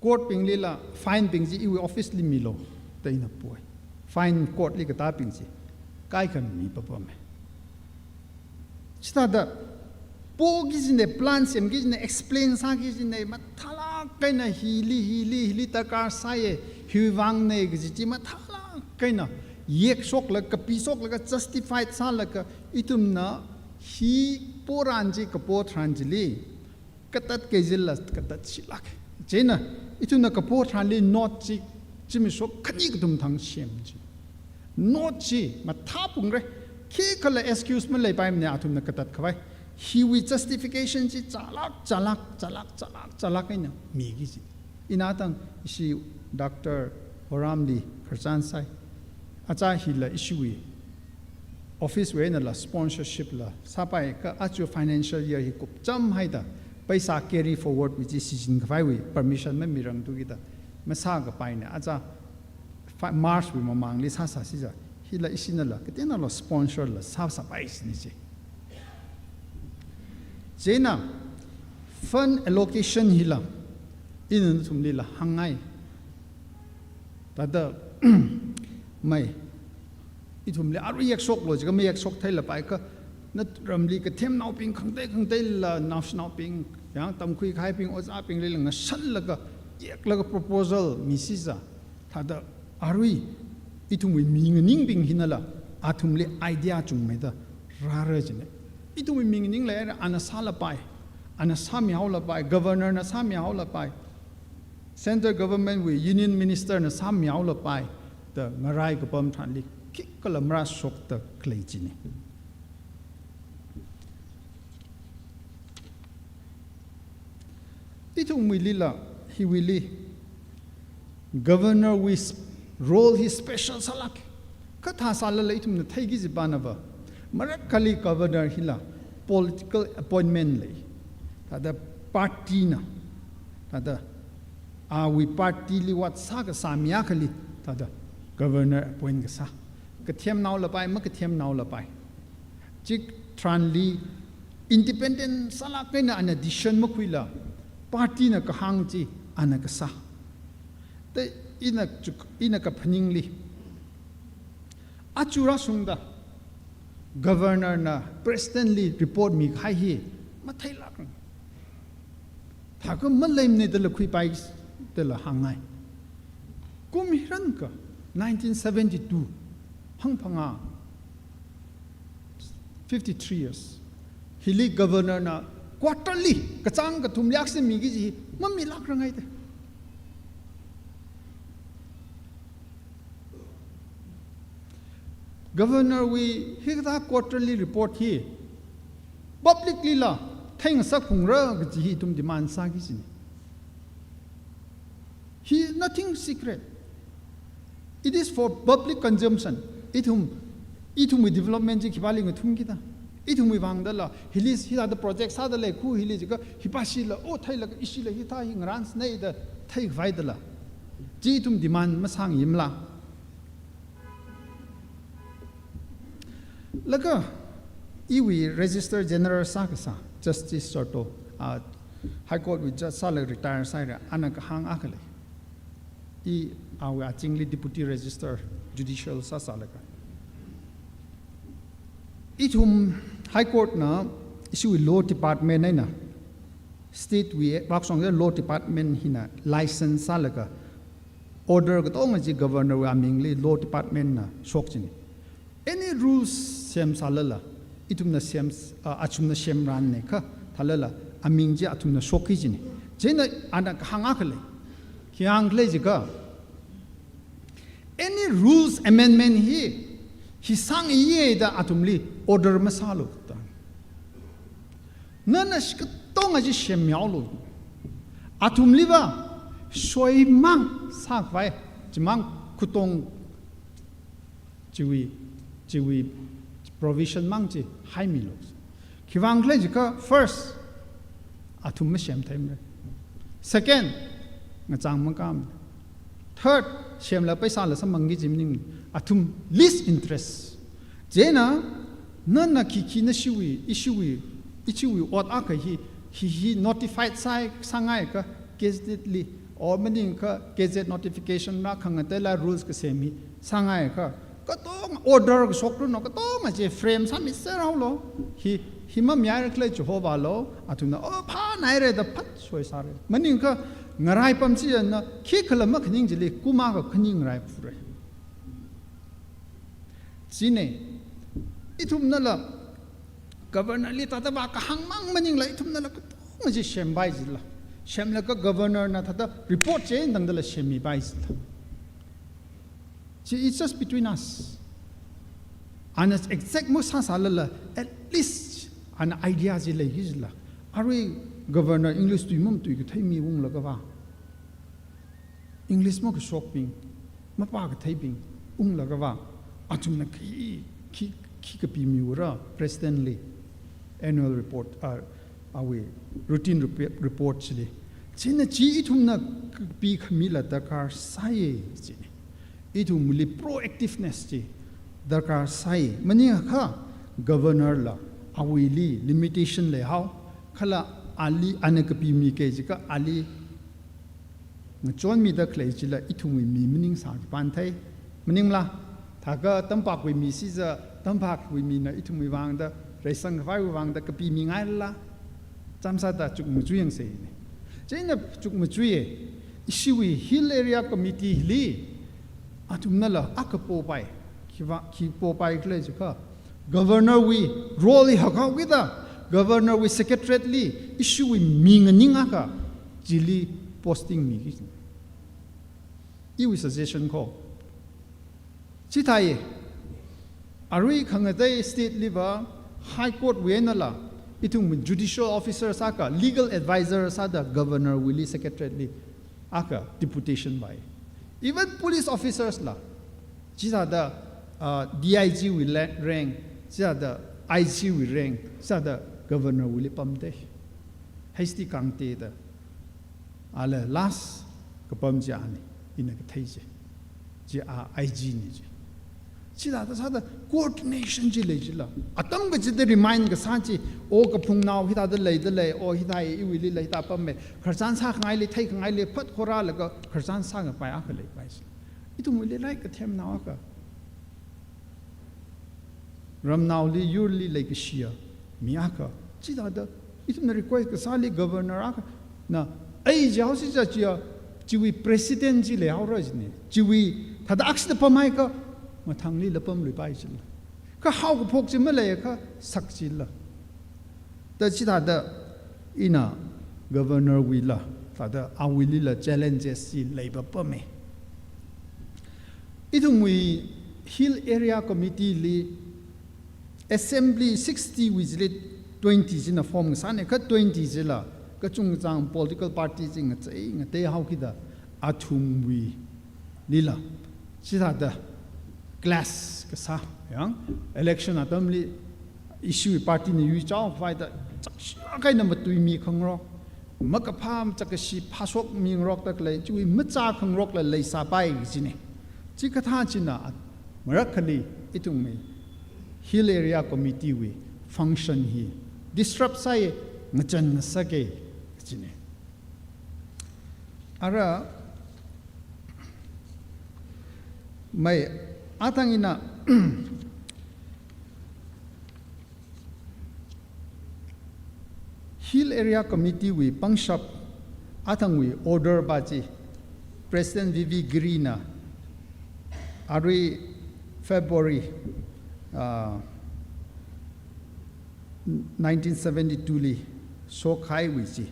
court binglila fine bing chi iwui office li milu da ina poi. Fine court li katā bing chi kaikha mipapam. Chithāda, poki kajina, plan semki kajina, explain sāki kajina, mathālāk eina hili, hili, hili darkar sāya, hiwui vangna kaji chi mathālāk eina yekshoklaga, kapishoklaga, justified sālaga, ithumna hi poran chi, kapo tharan chili katat kajila katatshitlāk. Chieina, ithumna kapo tharanli note chi, zimiksho khani kathum thang sem chi. Note chi mathāphungra, khikhala excuse maleipaimana athumna katat khavai. Hiwui justification chi chālāk, chālāk, chālāk, chālāk, chālāk eina miki kaji. Ina tang ishi Doctor Horamli khararchan sai. Achā hila ishiwui office wui einala sponsorship la sāpai kha aja financial year hi kupcham haida paisa carry forward wui chi shichin khavaiwui permission mamirangthu kida masākapaina. Achā fi-, March wui mamangli sāsāsi ja. Hila ishinala kateonala sponsor la sāsāpai sini chi. Chieina fund allocation hila ina nathumlila hāngngai. Thāda, mai, ithumli arui yekshoklu jiakha mayekshok theilapai kha, naramli kathemnaobing khangatei khangateila, naoshinaobing, yang tamkhui kahaibing, ojābinglila ngashanlaga, yeklaga proposal misi ja. Thāda, arui ithumwui mi nganingbing hinala athumli idea chungmeida rāra jina. Ithumwui mi nganing leira, ana sālapai, ana sāmihaolapai, governor na sāmihaolapai, central government wui union minister na sāmihaolapai da ngarai kapam tharanli khikhala marāshokda khalei china. Ithumwuilila, hiwuili, governor wui s-, role hi special sālāk. Kathā sālala ithumna theiki kajiva nava, marākhali governor hila political appointment lei. Thāda party na, thāda awui party li ot sākasā mi akhali, thāda governor appoint kasā. Kathemnaolapai, makathemnaolapai. Chitharanli independent sālāk eina ana decision makhuila, party na kahāng chi ana kasā. Te ina chuk-, ina kaphaningli, aja rāshungda governor na president li report mikahai hi matheilāk. Thākha maleimana dala khuipai dala hāngngai. Kum hi rānka, nineteen seventy-two, hangphangā, fifty-three years. Hili governor na quarterly, kachāng kathum liaksa miki kaji hi mamilākranga da. Governor wui hikathā quarterly report hi public lila theingasakphungra kaji hi ithum demand sāki kajina. Hi nothing secret. It is for public consumption. Ithum, ithumwui development chi khipāli ngathumki da. Ithumwui vangdala, hili hithāda project sāda lei khu hili jiakha, hipāshila, o theilaga ishila hithā hi ngarānsāna da theikhavai dala. Chi ithum demand masāngaimala. Laga, iwui Registrar General sākasā, Justice Sarto, ah, High Court wui judge sālaga retire sāhaira, ana kahāng akha lei. I awui azingli Deputy Registrar Judicial sāsālaga, ithum High Court na ishiwui law department eina, state wui, eh, vākashong law department hina license sālaga, order katonga chi governor wui amingli law department na shok kajina. Any rules semsālala, ithumna sem, ah, athumna semranna kha, thālala, aming chi athumna shokki kajina. Chieina ana kahāng akha lei. Khi hāngkhala jiakha, any rules amendment hi, hi sāngaiya da athumli order masālu da. Nana shi katonga chi semmihaolu. Athumliva soimang sākhavai, chimang katong chiwui, chiwui provision mang chi haimilu. Khiwuivang khala jiakha, first, athum masemtheimara. Second, Ngachang makam. Third, semla paisala samphangki kaji maning, athum least interest. Chieina, nana khikhi nashiwui, ishiwui, ishiwui ot akha hi, hi, hi notified sāi, sāngaiakha, gazette li, or maningakha gazette notification rā khangateila rules kasem hi sāngaiakha, katonga order kashok runo, katonga chi frame sāmiser haolo. Hi, hi mamihaira khalei chihovālo, athumna, oh, phānaira da phat soisāra. Maningakha ngaraipam china, khikhala makhaning chili, kum akha khani ngaraiphura. Chieina, ithumnala, governor li thāda vākahāng mang maningla, ithumnala katonga chi sempai jila. Semlaga governor na thāda report chi eina tangdala semmipai jila. Chi, it's just between us. Ana exact masāsālala, at least ana idea chi leiki jila. Arui governor English tui mamatuikathei mi unglaga vā, English makashokbing, mapākatheibing unglaga vā, athumna khi, khi, khi kapimiura president li annual report, ah, awui routine repe-, report chili. Chieina chi ithumna kapikhamila darkar sāya china. Ithumli proactiveness chi darkar sāi. Maningakha governor la awuili limitation leihao, kala ali ana kapimi kaji akha ali ngachonmida khalei chila ithumwui mi maningsā kapan thei. Maningla, thākha tampakwui mi siza, tampakwui mina ithumwui vangda, reisangkhavaiwui vangda kapimingaila, chāmsāda chukmajā yangsa ina. Chieina chukmajāya, ishiwui Hill Area Committee li, athumnala akha popai, khiva, khi popai khala jiakha, governor wui role hi hakhaokida, governor wui secretariat li, ishiwui mi nganing akha, chili posting miki. Iwui suggestion ko. Chithāi, arui khangatei state li va, High Court wui einala, ithum judicial officer akha, legal advisor sāda governor wuili secretariat li, akha deputation vai. Even police officers la, chithāda, uh, D I G wui la-, rank, chithāda I G wui rank, chithāda governor wuili pamda. H D Kangte da. Ala last kapam chi ana, ina kathei chi. Chi a I G na chi. Chithāda sāda coordination chi lei chila. Atam kachida remind kasā chi, o kaphungnao hithāda leida lei, o hithāi iwuili lei hithā pamme. Khararchān sākhangaili, theikhangaili, phat khorālaga khararchān sākapai akha leipai chi. Ithumwuili rai kathemnao akha. Ramnaoli yurli leikashiya mi akha. Chithāda, ithumna request kasāli governor akhana, ai jihaosi jiakha, chiwui president chi leihaora jina. Chiwui, thāda akhashida pamhaiakha, mathangli la pamluipai jila. Kha haokaphok chi maleiakha, sak jila. Da chithāda ina governor wuila, thāda awuilila challenges chi leipapame. Ithumwui Hill Area Committee li assembly sixty wui chili twenty china form kasāna, kha twenty chila kachungkachāng political party chi ngachei ngatei haokida athumwuilila, chithāda clash kasā, yang, election atamli ishiwui party na yuichaokhavai da, chakshilāk eina matuimi khangarok, makaphā chakkashi phāshokmi ngarokda khalei, chiwui machā khangarokla leisāpai kajina. Chikathā china, marakhali ithumwui Hill Area Committee wui function hi disrupt sāya, ngachān ngasaka kajina. Ara, mai, athang ina Hill Area Committee wui pangshap athangwui order pa chi President V V Giri na arui February, ah, nineteen seventy-two li shokhaiwui chi.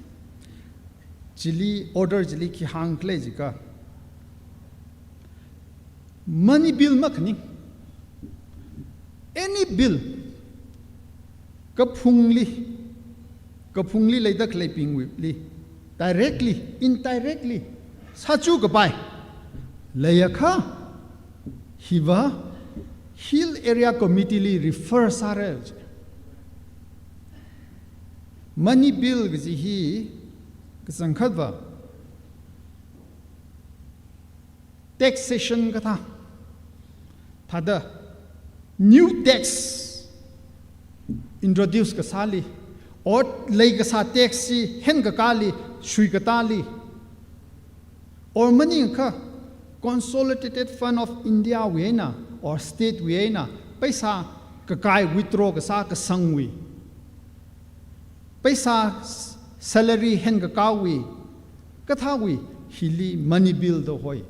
Chili order chili khi hāngkhala jiakha, money bill makhaning, any bill, kaphungli, kaphungli leida khaleibingwuili directly, indirectly sāchukapai leiakha, hiva Hill Area Committee li refer sāra. Money bill kaji hi kachangkhatva Taxation kathā, thāda new tax introduce kasāli, or leikasā tax chi henkakāli, shuikatāli, or maningakha Consolidated Fund of India wui eina or state wui eina paisa kakai, withdraw kasā kasangwui, paisa s-, salary henkakāwui, kathāwui, hili money bill da hoi.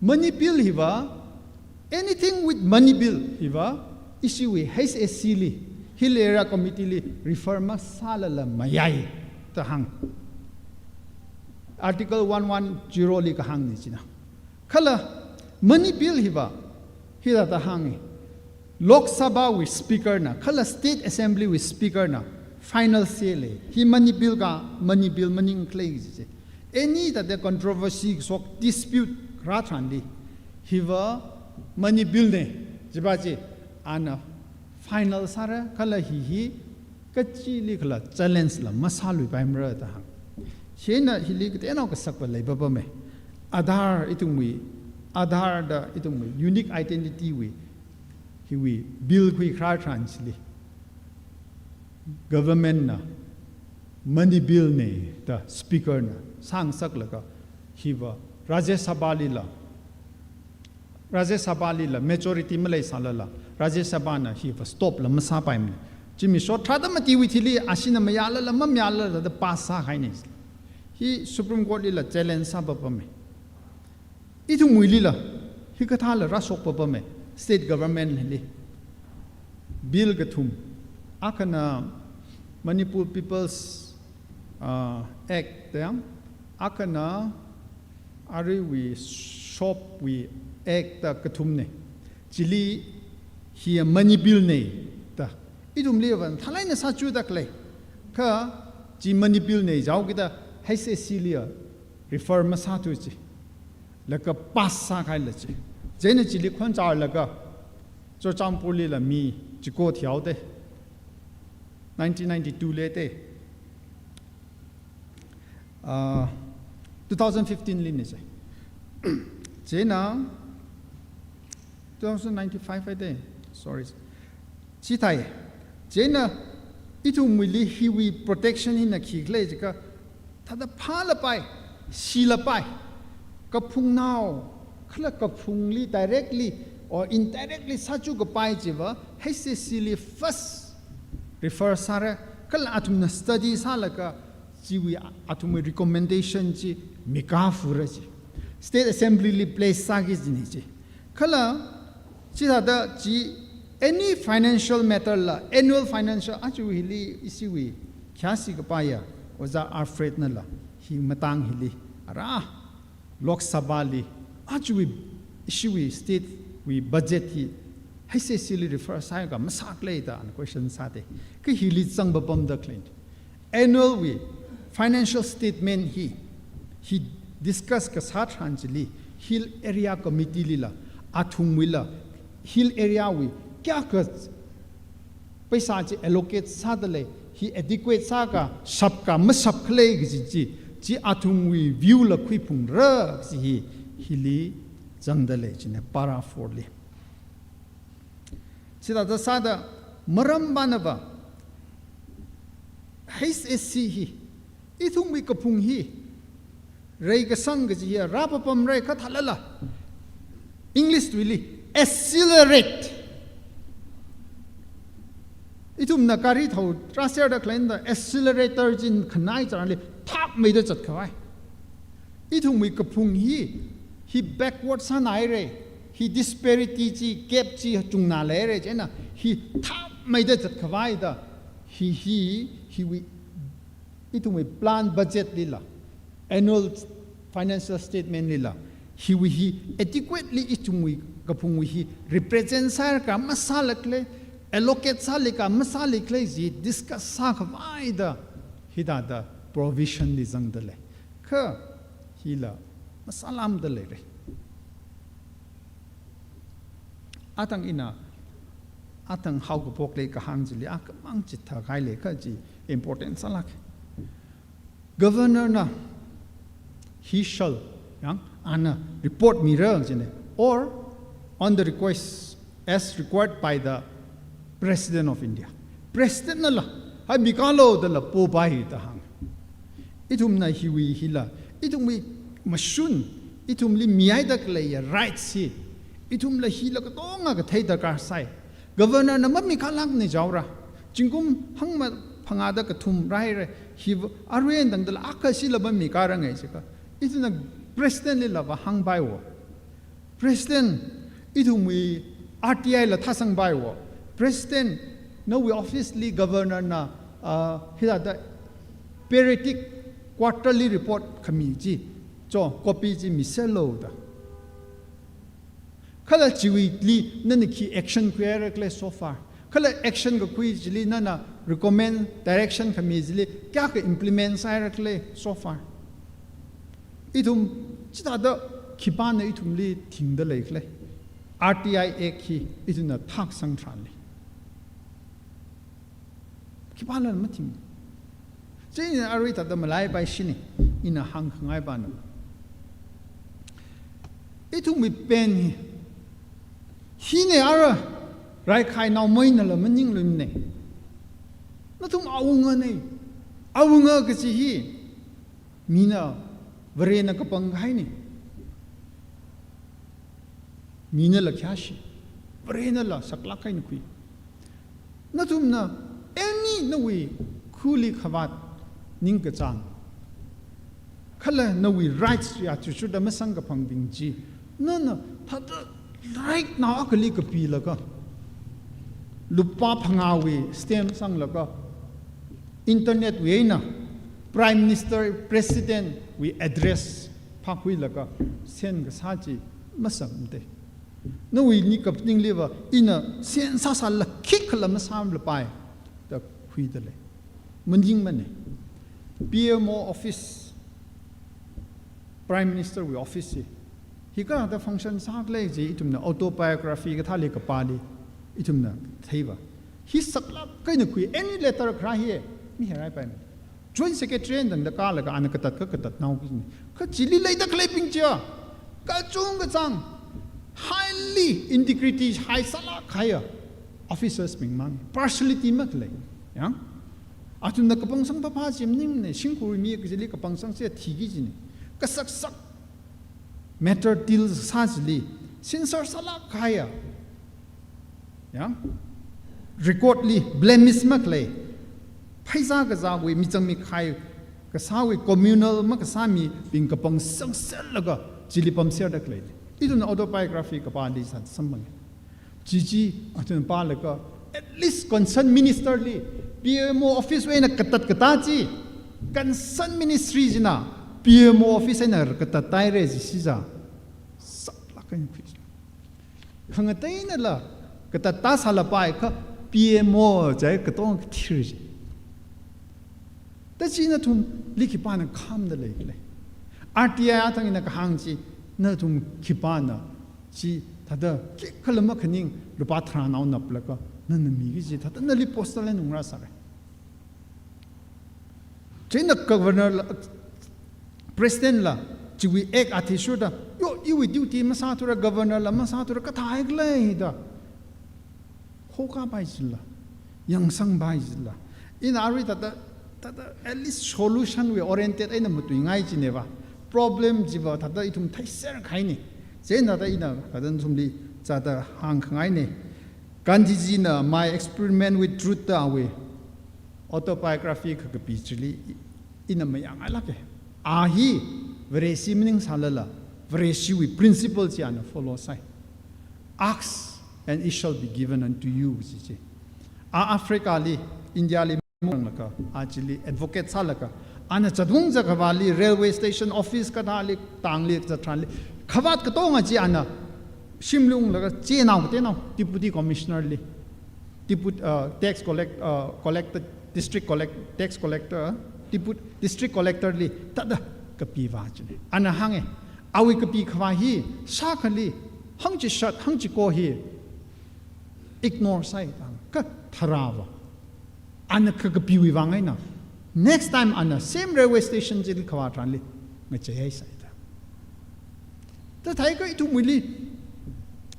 Money bill hiva, anything with money bill hiva, ishiwui H S C li, Hill Area Committee li refer masālala mayai da hāng. Article one one zero li kahāngna china. Kala money bill hiva, hithāda hāngi. Lok Sabha wui speaker na, kala State Assembly wui speaker na final say lei. Hi money bill ka, money bill maningkhalei kaji chi. Any thāda controversy shok, dispute rātharanli, hiva money bill na, jiva chi ana final sāra, kala hi hi kachilikhala challenge la masāluipaimara da hāng. Chieina hili kateonao kasakva leipapama. Aadhaar ithumwui, Aadhaar da ithumwui unique identity wui, hiwui bill khuikharā tharan chili, government na money bill na da speaker na sāngasaklaga, hiva Rajya Sabha lila, Rajya Sabha lila majority maleisālala, Rajya Sabha na hiva stop la masāpaimana. Zimiksho tharāda matiwui thili ashina mayālala mamayālala da pass sākahaina. Hi Supreme Court lila challenge sāpapama. Ithumwuilila hikathāla rāshokpapama, state government li. Bill kathum, akhana Manipur People's, uh, Act da, akhana aruiwui shop wui Act da kathumna. Chili hi money bill na da. Ithumliva thālāk eina sāchudakhalei. Kha chi money bill na jihaokida H S C liya refer masāthu chi. Laga pass sākahaila chi. Chieina chili khon chārlaga Churachandpur lila mi chiko thihaoda. Nineteen ninety-two li da. Ah, two thousand fifteen lina chi. Chieina two thousand ninety-five ai da. Sorry. Chithāi. Chieina ithumwuili hiwui protection hina khikhala jiakha, thāda phālapai, silapai, kaphungnao, kala kaphungli directly or indirectly sāchukapai chiva H S C li first refer sāra, kala athumna study sālaga chiwui athumwui recommendation chi mikā fura chi. State Assembly li place sāki kajina chi. Kala chithāda chi any financial matter la, annual financial, aja hili ishiwui khayāshi kapaiya Ojā Alfred nala hi matang hili ara Lok Sabha li, aja ishiwui state wui budget hi H S C li refer sāya ka masākhala da ana question sāda. Kha hili zangpapamdakhalei. Annual wui financial statement hi, hi discuss kasā tharan chili Hill Area Committee lila, athumwuila, Hill Area wui kayākha paisa chi allocate sādalei, hi adequate sāka, shapka mashapkhala kaji chi, chi athumwui view la khuiphungra kaji hi, hili zangdalei china para four li. Chithāda sāda maram banava H S C hi, ithumwui kaphung hi, reikasang kaji hi rāpapamra kathālala, English tuili accelerate. Ithumna gari thao rāserda khaleina da accelerator chi khanai tharanli thapmeida zatkhavai. Ithumwui kaphung hi, hi backward sānaira, hi disparity chi, gap chi chungna leira, chieina hi thapmeida zatkhavai da, hi, hi, hiwui, ithumwui plan budget lila, annual financial statement lila, hiwui hi adequately ithumwui kaphungwui hi represent sāya ka masālakhala, allocate sāli ka masālikhala chi discuss sākhavai da, hithāda provision li zangdalei. Kha hila masālamdaleira. Atang ina, atang haokaphok lei kahāng chili, a kamang chithākahai lei kha chi important sālāka. Governor na, he shall, Yang, ana report mira jine. Or on the request as required by the President of India. President nala, hai mikalo dala popai da hāng. Ithumna hiwui hila, ithumwui mashun, ithumli mihaida khaleiya rights hi, ithumla hila katonga kathei darkar sai. Governor na mamikhalak ni jaora. Zingkum hangmaphangāda kathum rāhaira. Hi arui eina tangdala akha shila mamikharang ai sika. Ithumna President lila vāhāngpai wo. President, ithumwui R T I la thāsangpai wo. President, nawui office li governor na, ah, hithāda periodic quarterly report khami chi, cho, copy chi miselo da. Kala chiwuili nana khi action khuihaira khala so far. Kala action kakhui chili nana recommend direction khami chili kayākha implement sāhaira khala so far. Ithum chithāda khipāna ithumli thingda lei khala. R T I Act hi ithumna thāksang tharanli. Khipāla mathing. Chieina arui thāda malaipai shini, ina hāngkhangai pana. Ithumwui pen hi, hine ara, raikhai naomeina la maningluimane. Nathum awunga ne, awunga kachi hi, mina Varena kapanghaine. Minala khayāshi, Varenala saklak eina khui. Nathumna, any nawui khuli khavāt ningkachāng, kala nawui rights ya chuchuda masangkaphangbing chi, nana thāda right now akhali kapilaga, lupā phangāwui stamp sanglaga, internet wui eina Prime Minister, President wui address phākhuilaga send kasā chi masāmate. Nawui ni kapningliva ina send sāsālala khikhala masāmlapai da khuida lei. Maningmane. P M O office, Prime Minister wui office hi, hikathāda function sākhalei chi ithumna autobiography kathāli kapāli ithumna theiva. Hi saklak eina khui, any letter kharā hi mihairaipaimane. Joint Secretary eina tangda kālaga ana katat kha katatnao kajine. Kha chili leida khaleibing chiya, kachungkachāng, highly integrity high sālak kahaiya officers bing mang, partiality makhalei. Yang? Athumna kapangsang phapha chi maningmane, shimkhurwui mi kachili kapangsang chi thiki kajine. Kasaksak matter deal sā chili, sincere sālak kahaiya. Yang? Record li blemish makhalei. Pheisā kazāwui, michang mikhai kasāwui, communal makasā mibing kapangsang serlaga chili pamserda khalei. Ithumna autobiography kapāli sā samphang. Chi chi athum pālaga, at least concerned minister li, P M O office wui eina katat katā chi, concerned ministry china P M O office eina katathaira chi siza, saklak eina khui. Khangateinala katat sālapai kha P M O chi katonga kathir chi. Tachi nathumli khipāna khamda lei khala. R T I athang ina kahāng chi, nathum khipāna chi thāda khikhala makhaning lupā tharānao naplaga nana miki chi thāda nali post la nungra sāra. Chieina governor la, president la, chiwui act athishurda, yo, iwui duty masāthura, governor la masāthura, kathāhai khala da. Hokāpai chila, yangsangpai chila. Ina arui thāda, thāda at least solution wui oriented eina matuingai chineva. Problem chiva thāda ithum theiser kahaine. Chieina thāda ina thāda nathumli chithāda hāngkhangaine. Gandhiji na My Experiment with Truth da awui autobiography kakapi chili ina mayāngailāke. A hi Vareshi maningsālala, Vareshiwui principle chi ana follow sai. Ask and it shall be given unto you chi chi. A Africa li, India li manglaga, a chili advocate sālaga, ana chadung zakhavali railway station, office kathāli, tangli, zatranli, khavāt katonga chi ana shimli unglaga, chenao katenao, deputy commissioner li, deputy, uh, tax collect, uh, collector, district collect, tax collector, deputy district collector li thāda kapiva chine. Ana hānge, awui kapi khavā hi, sākhali, hangchishat, hangchiko hi ignore sai da, kha tharāva. Ana kha kapiwui vang eina, next time ana same railway station chili khavā tharanli ngacheihaisai da. Tathai kha ithumwuili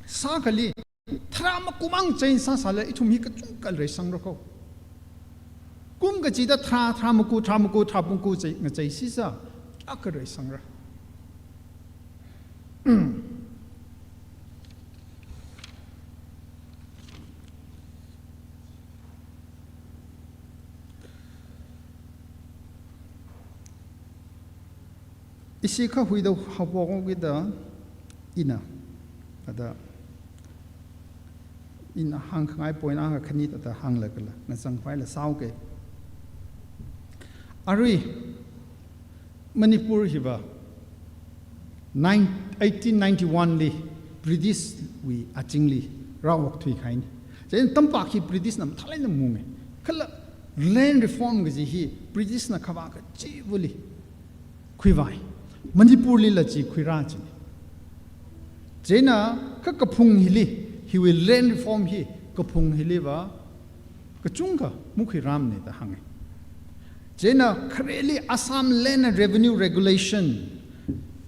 sākhali tharā makumang change sāsāla ithum hi kachungkha leisangra kho. Kum kachida tharā, tharā maku, tharā maku, tharā maku chai, ngachai sisa, kayākha leisangra. Ishi kha huida haophok kida ina, ada ina hāngkhangai point akha khani thāda hānglakhala, ngazang khavai la sāuke. Arui, Manipur hiva nine, eighteen ninety-one li British wui azingli rāokthui kahaina. Chieina tampak hi British na mathālāk eina maunga. Kala land reform kaji hi British na khavā kachivali khuivai. Manipur lila chi khuirā china. Chieina kha kaphung hili, hiwui land reform hi kaphung hiliva kachungkha makhuirāmana da hānga. Chieina khareli Assam Land and Revenue Regulation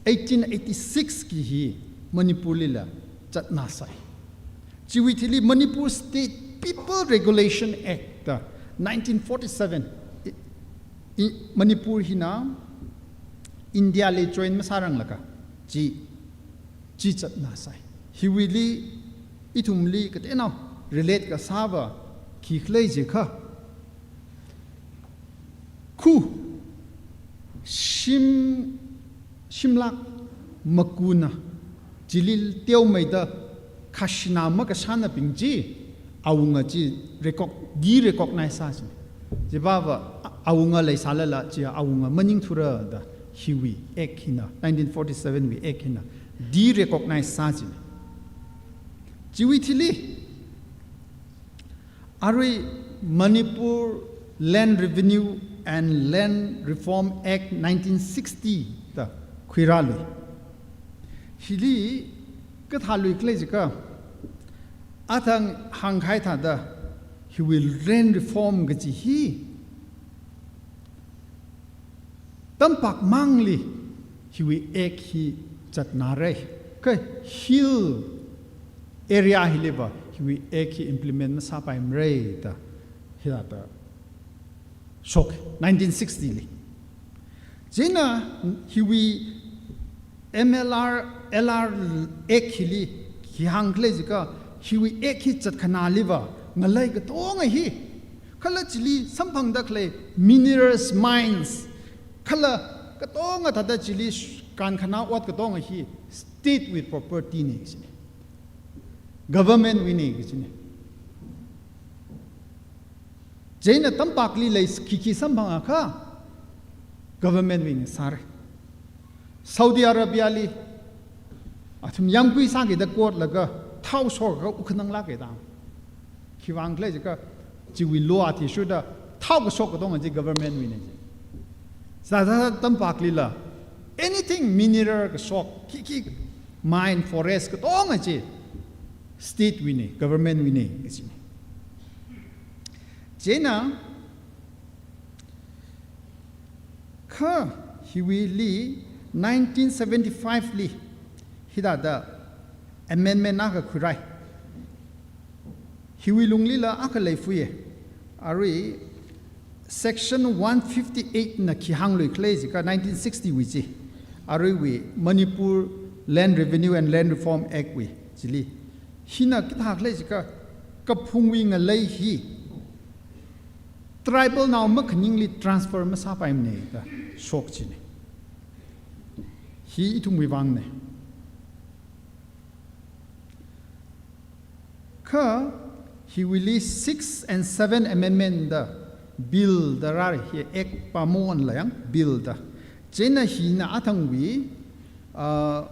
eighteen eighty-six ki hi Manipur lila zatnāsai. Chiwui thili Manipur State People Regulation Act da nineteen forty-seven, i, i, Manipur hina India li join masāranglakha chi, chi zatnāsai. Hiwuili ithumli kateonao relate kasāva khikhala jiakha, khu shim, shimlak makuna chili teomeida khajana makashānabing chi awunga chi recog-, de-recognize sā china. Chipava a-, awunga leisālala chi awunga maningthura da hiwui act hina, nineteen forty-seven wui act hina de-recognize sā china. Chiwui thili arui Manipur Land Revenue and Land Reform Act nineteen sixty da khuirālui. Hili kathā luikhala jiakha, athang hāngkahai thāda hiwui land reform kaji hi tampak mangli hiwui act hi zatnāra. Kha hill area hiliva hiwui act hi implement masāpaimara da hithāda shok, nineteen sixty li. Chieina hiwui M L R, L R Act hili khi hāngkhala jiakha, hiwui act hi zatkhanāliva ngalei katonga hi, kala chili samphangda khalei minerals, mines, kala katonga thāda chili sh-, kankhana ot katonga hi state wui property na kajina. Government wuina kajina. Chieina tampakli lei khikhi samphangakha government wui ngasāra. Saudi Arabia li athum yāmgui sākida court laga thao shokakha wukkhananglāka da. Khiwuivang khala jiakha chiwui law athishurda thao kashok katonga chi government wuina chi. Sāda tampaklila anything mineral kashok, khikhi mine, forest katonga chi state wuina, government wuina kajina. Chieina kha hiwuili nineteen seventy-five li hithāda amendment akha khuirai. Hiwui lunglila akha leifuiya. Arui section one fifty-eight na khi hāngluikhala jiakha nineteen sixty wui chi, aruiwui Manipur Land Revenue and Land Reform Act wui chili, hina kathā khala jiakha kaphungwui ngalei hi tribal nao makhaningli transfer masāpaimana da shok china. Hi ithumwui vangna. Kha hiwuili six and seven amendment da bill da rāra, hi act pamon layang bill da. Chieina hina athangwui, ah,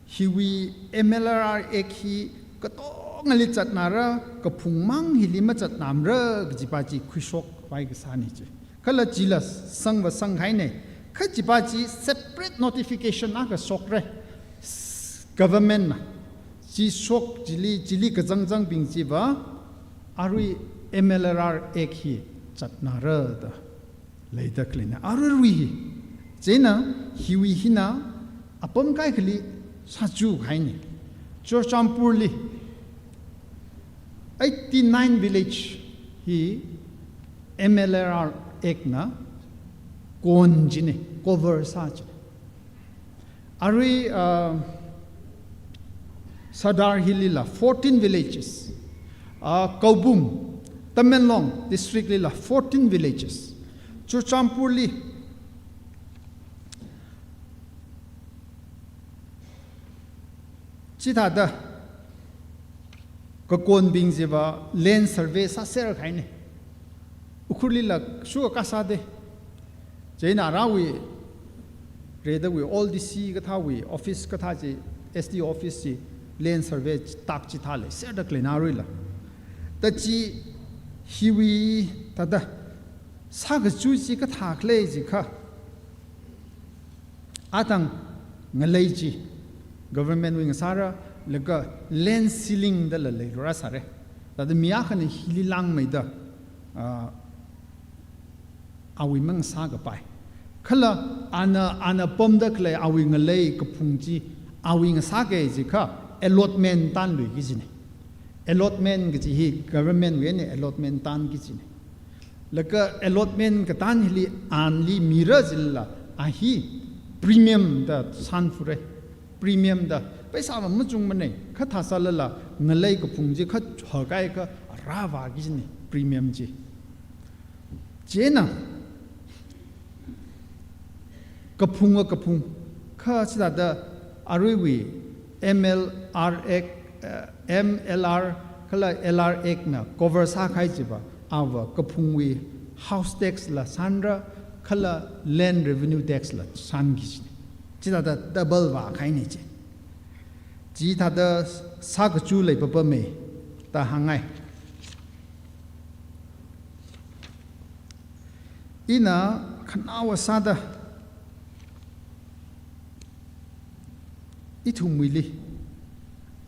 hiwui M L R R Act hi katongali zatnāra, kaphungmang hili mazatnāmara kajipa chi khuishokpai kasāna chi. Kala chila sangva sanghaina. Kha chipa chi separate notification akha shokra. S-, government na. Chi shok chili, chili kazangzangbing chiva arui M L R R Act hi zatnāra da leida khaleina. Aruirui hi. Chieina hiwui hina apam kaikhali sāchukhaina. Churachandpurli eighty-nine village hi M L R Act na kon china, cover sā china. Arui, uh, Sadar Hill lila fourteen villages, uh, Kaubung, Tamenglong district lila fourteen villages, Churachandpurli chithāda kakonbing chiva land survey sāserhaina. Ukhrulli la shuwa kasā de. Chieina arawui, reda wui, old D C kathāwui office kathā chi, S D O office chi, land survey tak chithā leiserda khalei naruila. Ta chi hiwui thāda sākachu chi kathā khalei jikha, athang ngalei chi government wui ngasāra, laga land ceiling dala leirāsāra. Thāda mi akhana hili langmeida, ah, awui mangasā kapai. Kala ana, ana pamda khalei awui ngalei kaphung chi, awui ngasā kahai jikha allotment tanluiki kajina. Allotment kaji hi government wui eina allotment tanki kajina. Laga allotment katan hili anli mira jilala, a hi premium da sanfura. Premium da, paisa va machungmana, kha thāsālala ngalei kaphung chi kha hakai kha rāvāki kajina premium chi. Chieina kaphunga kaphung, kha chithāda aruiwui M L R Act, eh, M L R kala L R Act na cover sākahai chiva, ava kaphungwui house tax la sanra, kala land revenue tax la sanki kajina. Chithāda double vākahaina chi. Chithāda sākachu leipapama da hāngngai. Ina khanaowa sāda ithumwuili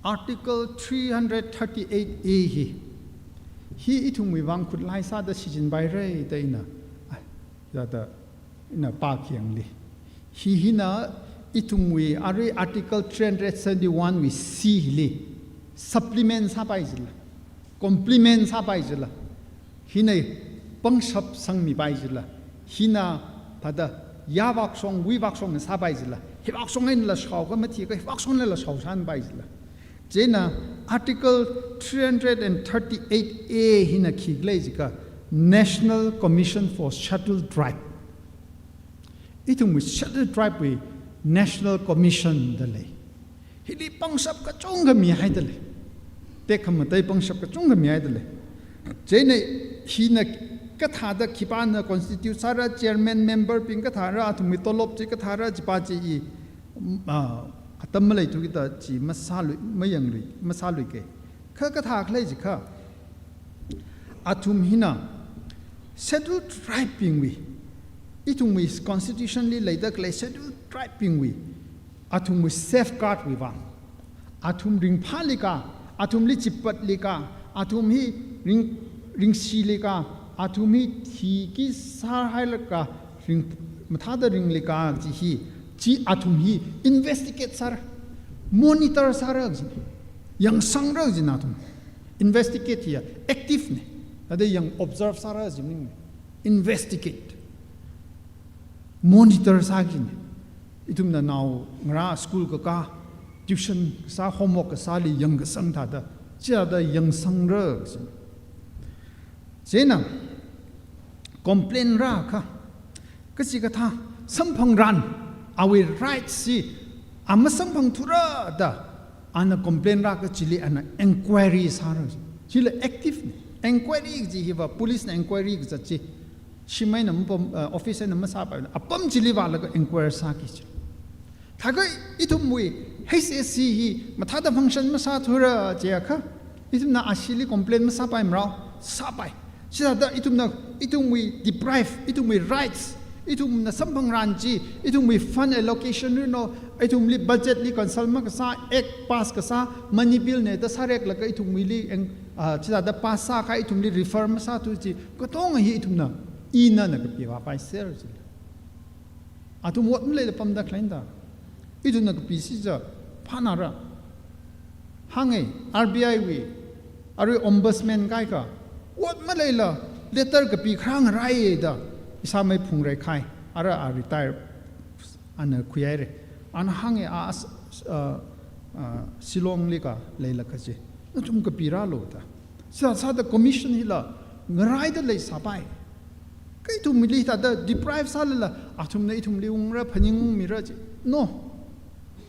Article three hundred thirty-eight A hi, hi ithumwui vang khutlai sāda shichinpaira da ina, ai, thāda ina pākhayangli. Hi hina ithumwui arui Article three hundred seventy-one wui C hili supplement sāpai jila, complement sāpai jila, hina pangshap sangmipai jila, hina thāda yāvakshong wuivakshong sāpai jila, hivakshong einala shaokha mathikha hivakshonglala shaoshanpai jila. Chieina Article three hundred and thirty-eight A hina khikhala jikha National Commission for Scheduled Tribe. Ithumwui Scheduled Tribe wui National Commission da lei. Hili pangshap kachungkha mihaida lei. Tekhamatei pangshap kachungkha mihaida lei. Chieina hina kathāda khipāna constitute sāra, chairman member bing kathāra, athumwui tolop chi kathāra, chipa chi i, mm, ah, atam maleithu kida chi masālui, mayanglui, masāluike. Kha kathā khalei jikha, athum hina Scheduled Tribe bingwui, ithumwui constitution li leida khalei Scheduled Tribe bingwui, athumwui safeguard wui vang, athum ringphālikha, athumli chipatlakha, athum hi ring, ringshilakha, athum hi thiki sāhailaga ring, mathāda ringlakha chi hi, chi athum hi investigate sāra, monitor sāra kajina, yangsangra kajina athum. Investigate hiya active na. Thāda yang observe sāra kajina. Investigate. Monitor sākina. Ithumna naongarā school kakā, tuition kasā, homework kasāli yangkasang thāda, chithāda yangsangra kajina. Chieina complain rākha, kachikathā samphangran, awui rights chi a masamphangthura da ana complain rākha chili ana inquiry sāra. Chila active na. Inquiry kaji hiva police na inquiry kazat chi, shim eina mapam, eh, office eina masāpai, apam chili vālaga inquiry sāki chi. Thākha ithumwui H S C hi mathāda function masāthura jiakha, ithumna ashili complain masāpaimara, sāpai. Chithāda ithumna, ithumwui deprive, ithumwui rights, ithumna samphangran chi, ithumwui fund allocation rino, ithumli budget li consult makasā, act pass kasā, money bill na da sāreklaga ithumwuili eng, ah, chithāda pass sākha ithumli refer masāthu chi, katonga hi ithumna, ina na kapivāpaiser chi. Athum ot maleila pamda khaleina da. Ithumna kapi chiakha, phānara. Hānge, R B I wui, arui ombudsman kaikha, ot maleila, letter kapi kharā ngaraiya da, ishāmei Phungreikhai, ara a retire, ana khuihaira. Ana hānge, a, as-, uh, uh, Shillong li kha leilakha chi, nathum kapirālu da. Sāda sāda commission hila ngaraida leisāpai. Kha ithumli thāda deprive sālala, athumna ithumli ungra, phaningungmira chi. No.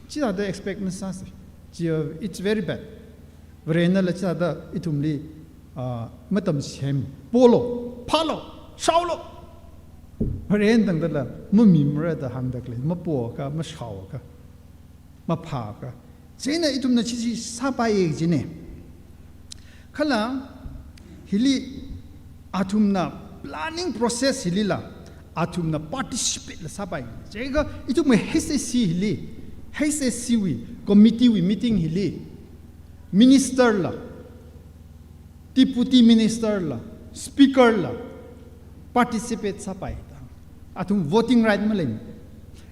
Chithāda expect masāsa. Chi, uh, it's very bad. Varenala chithāda ithumli, uh, matamsem, polu, phālu, shaolu. Varen tangdala mamimara da hāngda khalei, mapoakha, mashaoakha, maphāakha. Chieina ithumna chi chi sāpaiya jine. Kala hili athumna planning process hilila athumna participate la sāpai. Chiakha ithumwui H S C hili, H S C wui committee wui meeting hili, minister la, deputy minister la, speaker la participate sāpai da. Athum voting right malei.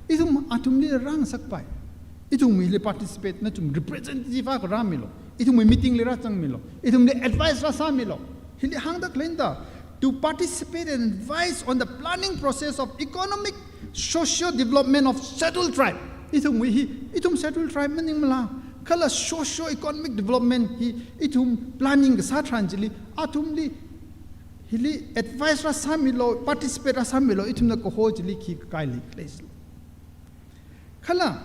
Ithum athumli rāngasakpai. Ithumli participate, nathum representative akha rāmilu. Ithumwui meeting li rāzangmilu. Ithumli advice rāsāmilu. Hili hāngda khaleina da, to participate and advise on the planning process of economic, socio-development of Scheduled Tribe. Ithumwui hi, ithum Scheduled Tribe maningmala. Kala socio-economic development hi, ithum planning kasā tharan chili, athumli, hili advice rāsāmilu, participate rāsāmilu, ithumna kaho chili khi kakai leikhala jilu. Kala,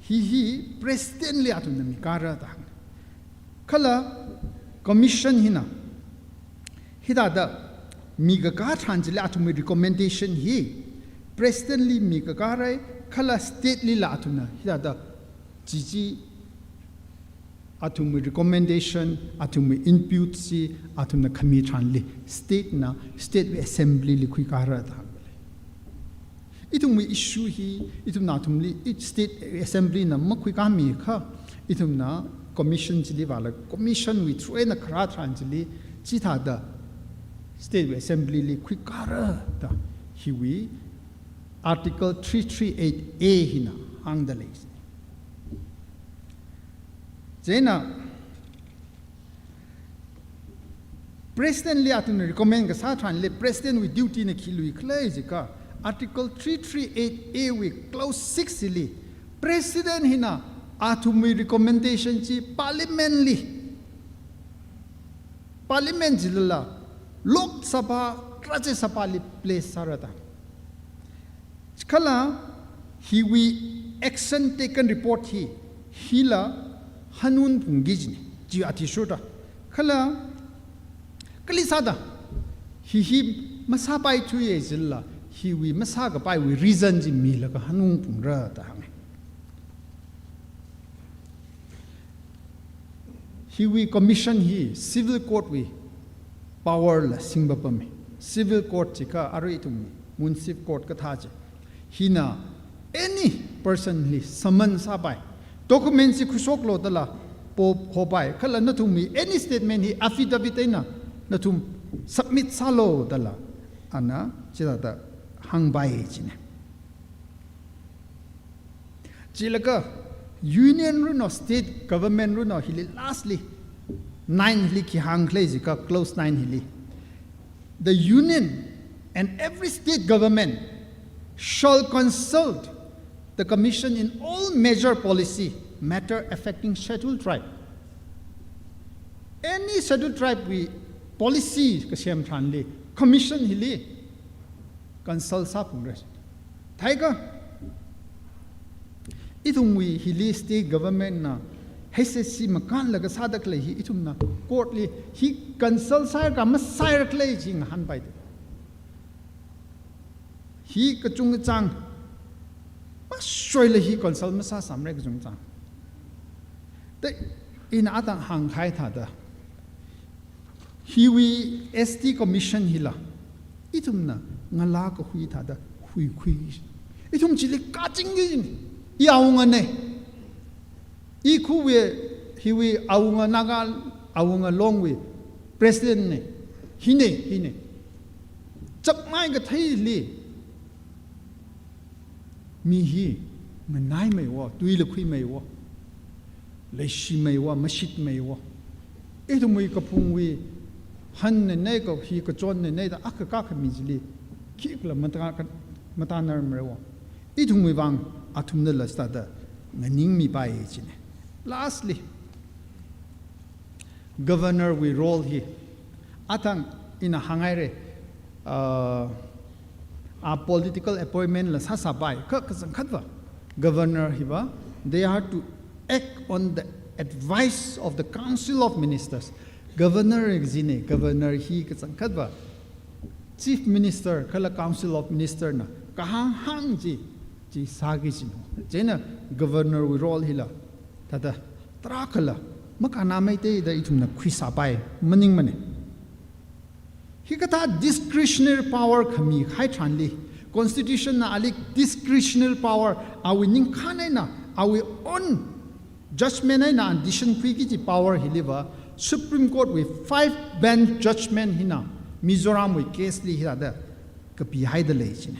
hi hi president li athumna mikara da hāng. Kala, commission hina, hithāda mikaka tharan chili athumwui recommendation hi, president li mikakarai, kala state lila athumna, hithāda chi chi athumwui recommendation, athumwui input chi, athumna khami tharanli, state na, state wui assembly li khuikara da hāngda lei. Ithumwui issue hi, ithumna athumli, i state assembly na makhuikāmikha, ithumna commission chili vāla, commission wui through eina kharā tharan chili, chithāda state wui assembly li khuikara da, hiwui Article three three eight A hina hāngda lei. Chieina, president li athumna recommend kasā tharanli, president wui duty na khi luikhala jiakha, Article three three eight A wui clause six li, president hina athumwui recommendation chi parliament li, parliament chilala, Lok Sabha, Rajya Sabha li place sāra da. Kala hiwui action taken report hi, hila hanungphungki jine, chi athishurda. Kala, kali sāda, hi hi masāpaithuiya jilala, hiwui masākapaiwui reason chi milaga hanungphungra da hānge. Hiwui commission hi civil court wui power la singpapame. Civil court jiakha arui ithumwui municipal court kathā chi. Hina any person li summon sāpai. Document chi khuishoklu dala po hopai. Kala nathumwui any statement hi affidavit eina nathum submit sālu dala, ana chithāda hāngpai jine. Chilaga union runo state government runo hili lastly nine li khi hāngkhala jiakha clause nine hili, the union and every state government shall consult the commission in all major policy matter affecting Scheduled Tribe. Any Scheduled Tribe wui policy kasem tharanli commission hili consult sāphungra. Theiakha, ithumwui hili state government na H S C makānlaga sāda khalei hi ithumna court li hi consult sāra kha masāra khala chi ngahānpai. Hi kachungchang, masoila hi consult masāsamra kachungchang. Te, ina ata hāngkahai thāda, hiwui S T commission hila ithumna ngalā kahui thāda huikhui. Ithum chili kachingki, i awungane. I khuwui, hiwui awunga Naga, awunga Longwui president ne. Hine, hine. Chakmai katheili mi hi nganaimeiwo, tuila khuimeiwo. Leishimeiva, mashitmeiva. Ithumwui kaphungwui hanna nei ka hi kachonna nei da akha kakhami chili khikhala mata-, matanarmarava. Ithumwui vang athumnala sāda nganingmipai chine. Lastly, governor wui role hi. Athang ina hānghaira, uh, a political appointment la sāsāpai, kha kachangkhatva. Governor hiva, they are to act on the advice of the Council of Ministers. Governor kajine, governor hi kachangkhatva Chief Minister kala Council of Minister na kahāng hāng chi, chi sāki chino. Chieina governor wui role hila thāda tarākhala makānnameitei da ithumna khuisāpai maningmane. Hikathā discretionary power khami kahai tharanli, Constitution na ali discretionary power, awui ningkhān eina, awui own judgment eina decision khuiki kaji power hiliva, Supreme Court wui five bench judgment hina Mizoram wui case li hithāda kapihaida lei chine.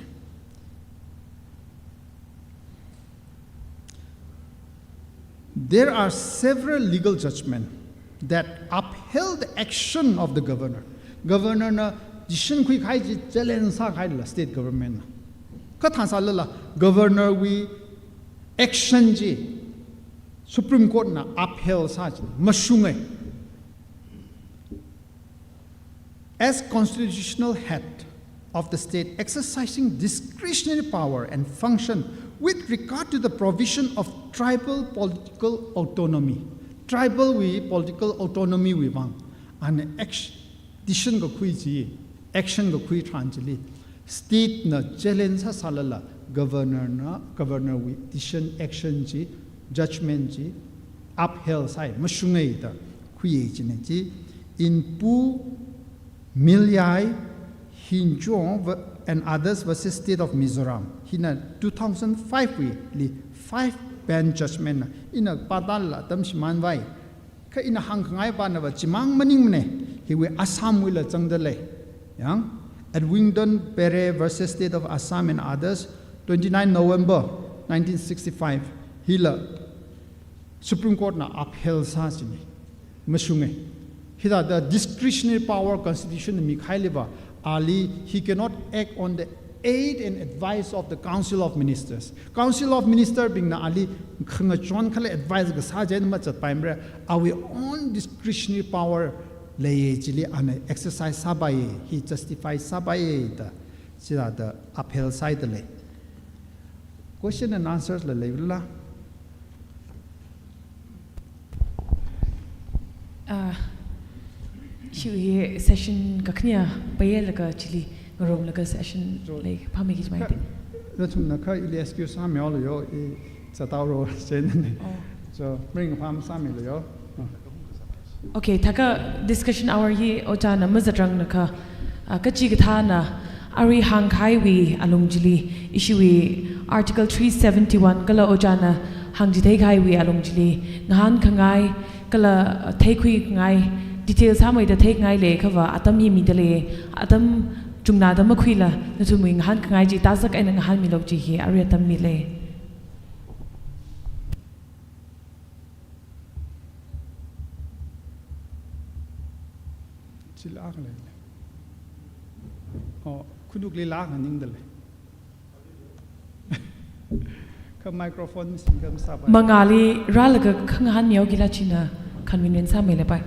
There are several legal judgments that upheld the action of the governor. Governor na decision khuikahai chi challenge sākahaila state government na. Kha thāsālala governor wui action chi Supreme Court na upheld sā chi mashunga. As constitutional head of the state exercising discretionary power and function with regard to the provision of tribal political autonomy. Tribal wui political autonomy wui vang ana action, decision kakhui chi, action kakhui tharan chili, state na challenge sāsālala governor na, governor wui decision, action chi, judgment chi upheld sāi, mashunga da khuiya chine chi, Inpu, Milyai, Hinchong ve-, and others versus State of Mizoram. Hina two thousand five wui li five bench judgment na, ina pātālala atam shimānvai. Kha ina hāngkhangai panava chimang maningmane, hiwui Assam wuila zangda lei. Yang, Edwington Pere versus State of Assam and others, twenty-nine November nineteen sixty-five, hila Supreme Court na upheld sā chine. Mashunga. Hithāda discretionary power constitution na mikahailiva, ali, he cannot act on the aid and advice of the Council of Ministers. Council of Minister bingna ali khangachon kala advice kasā chieina mazatpaimara, awui own discretionary power leiya chili ana exercise sāpaiya, he justify sāpaiya da, chithāda upheld sāhaida lei. Question and answers la leila? Ah, ishi hi session kakhane pailaga chili ngarumlaga session lei phāmeiki jimai te. Nathumna kha ili excuse sāmilu yo, i zathaora chieina. Oh. So, mirin phāsāmilu yo. Oh. Okay, thākha discussion hour hi ojāna mazatrangna kha, ah, kachikathāna arui hāngkahaiwui alung chili, ishiwui Article three seventy-one kala ojāna hāngchitheikahaiwui alung chili, ngahānkhangai kala, ah, theikhuikhangai, detail sāmeida theikhangai leiakhava atam hi mida lei, atam chungnāda makhuila, nathumwui ngahānkhangai chi tāzak eina ngahānmilu chi hi arui atam mile. Chila akha lei. Oh, khanukli la akha ningda lei. Kha microphone mi singkam sāpai. Mangāli rālaga khangahānmihaokila china convenient sāmeilapai.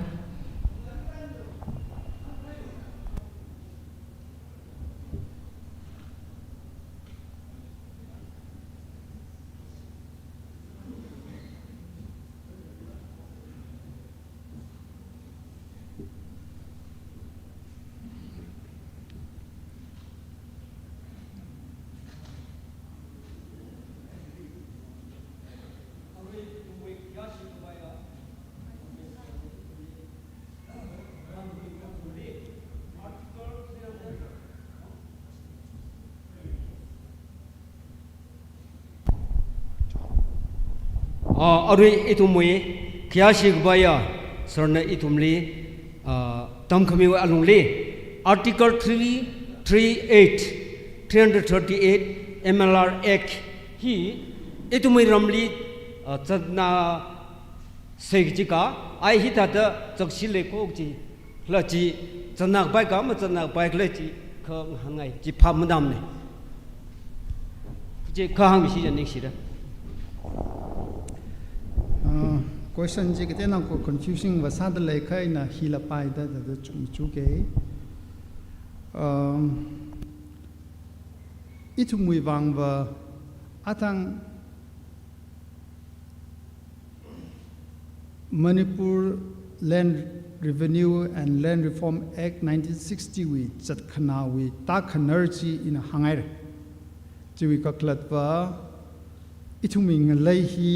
Ah, arui ithumwui khayāshi kapaia sir na ithumli, ah, tamkhamiwui alungli Article three three eight, three hundred thirty-eight M L R Act hi ithumwui ramli, ah, zatna Sei kachika, ai hithāda zakshi leiko chi, la chi, zatnāpai ka mazatnāpai khala chi, kha ngahānngai, chi phap matamne. Chi kha hāngmishi ja ningshira. Uh, question chi kateonao confusing vāsāda leikha ina hila paida da da chungchuke. Um, ithumwui vangva athang Manipur Land Revenue and Land Reform Act nineteen sixty wui zatkhanāwui tākhanar chi ina hānghaira. Chiwui kakhalatva ithumwui ngalei hi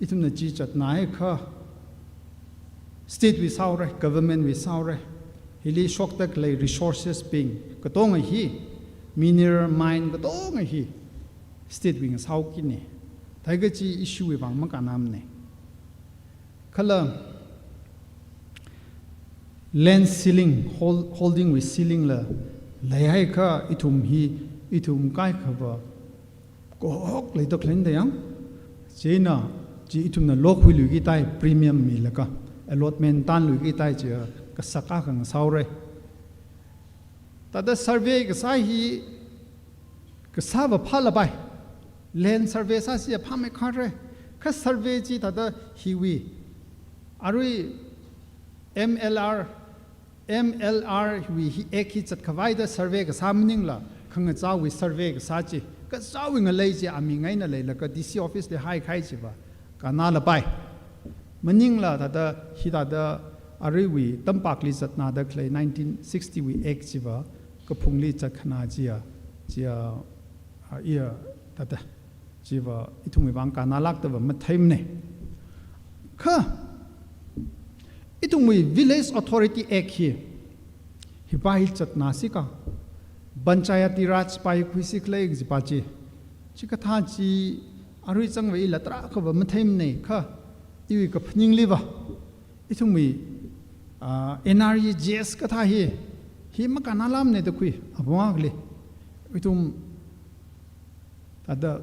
ithumna chi zatnāhaikha state wui sāhaora, government wui sāhaora. Hili shokda khalei resources bing katonga hi, mineral mine katonga hi state wui ngasāhaokine. Thākha chi issue wui vang makannamane. Kala land ceiling, hold, holding wui ceiling la leihaikha ithum hi, ithum kaikhava kahok leida khalei da yang. Chieina chi ithumna lokhuiluiki tai premium milaga, allotment tanluiki tai chi kasak akha ngasāhaora. Thāda survey kasā hi, kasāva phālapai. Land survey sāsi phāmei khare. Kha survey chi thāda hiwui, arui M L R, M L R wui hi act hi zatkhavai da survey kasā maningla, khangachāwui survey kasā chi, kachāwui ngalei chi aming eina leilaga D C office li haikahai chiva kannalapai. Maningla thāda, hithāda aruiwui tampakli zatnāda khalei nineteen sixty wui act chiva kaphungli zatkhanā chiya, chiya, a, iya, thāda, chiva ithumwui vang kannalākdava matheimane. Kha ithumwui Village Authority Act hi, hipa hi zatnāsika, Panchayati Raj pai khuisi khalei kajipa chi, chikathā chi arui zangva ila tarākhava matheimane. Kha iwui kaphaningliva ithumwui, ah, N R E G S kathā hi, hi makannalāmane da khui, apong akhali. Ithum thāda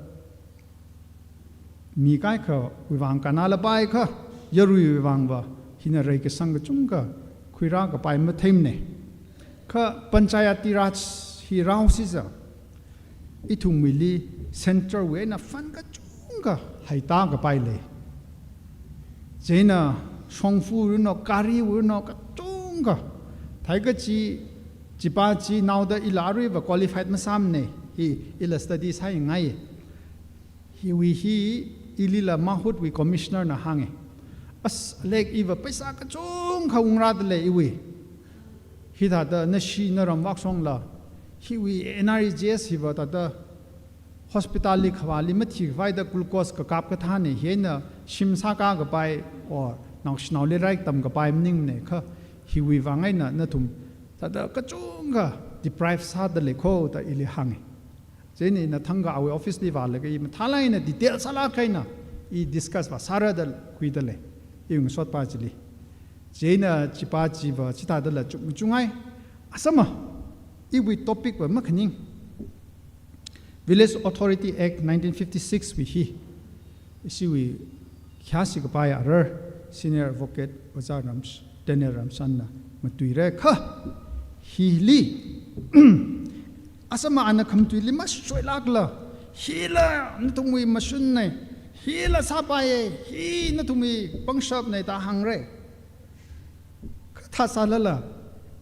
mi kaikhawui vang kannalapai kha, yaruiwui vangva hina reikasang kachungkha khuirākapai matheimane. Kha Panchayati Raj hi rāhaosisa, ithumwuili centre wui eina fund kachungkha heitākapai lei. Chieina shongfa wui eina, gari wui eina kachungkha. Thākha chi, chipa chi naoda ila aruiva qualified masāmane, hi ila study sāngai. Hiwui hi ilila mahutwui commissioner na hānge. As, lek iva paisa kachungkha ungrāda lei iwui. Hithāda nashi naram vāshongla, hiwui N R E G S hiva thāda hospital li khavāli mathikhavai da glucose kakap kathāne, hieina shim sākā kapai, or naoshinaoli lairik tamkapai maningmane. Kha hiwui vang eina nathum thāda kachungkha deprive sāda leiko da ili hānge. Chieina ina thangkha awui office li vālaga i mathālāk eina detail sālāk eina i discuss vāsāra da khuida lei, iwui ngasotpa chili. Chieina chipa chiva chithādala chungchungai. Asama, iwui topic va makhaning. Village Authority Act nineteen fifty-six wui hi, ishiwui khayāshi kapai arar, Senior Advocate Ojā Rams-, Daniel Ramshanna matuira kha, hili, asama ana khamatuili mashoilākla, hila nathumwui mashunne, hila sāpaiye, hi nathumwui pangshapne da hāngra. Kha thāsālala,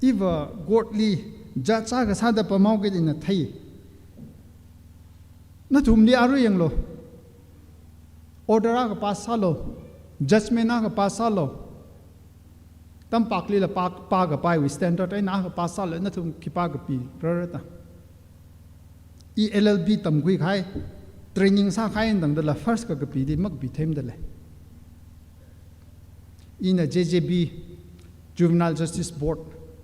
iva court li judge akha sāda pamhaoki da ina thei. Nathumli arui yanglu. Order akha pass sālu. Judgment akha pass sālu. Tampaklila pā, pākapaiwui standard eina akha pass sālu. Nathum khipā kapirarda. I L L B tamkhui kahai, training sākahai eina tangdala first kakapidi makapi theimada lei. Ina J J B, Juvenile Justice Board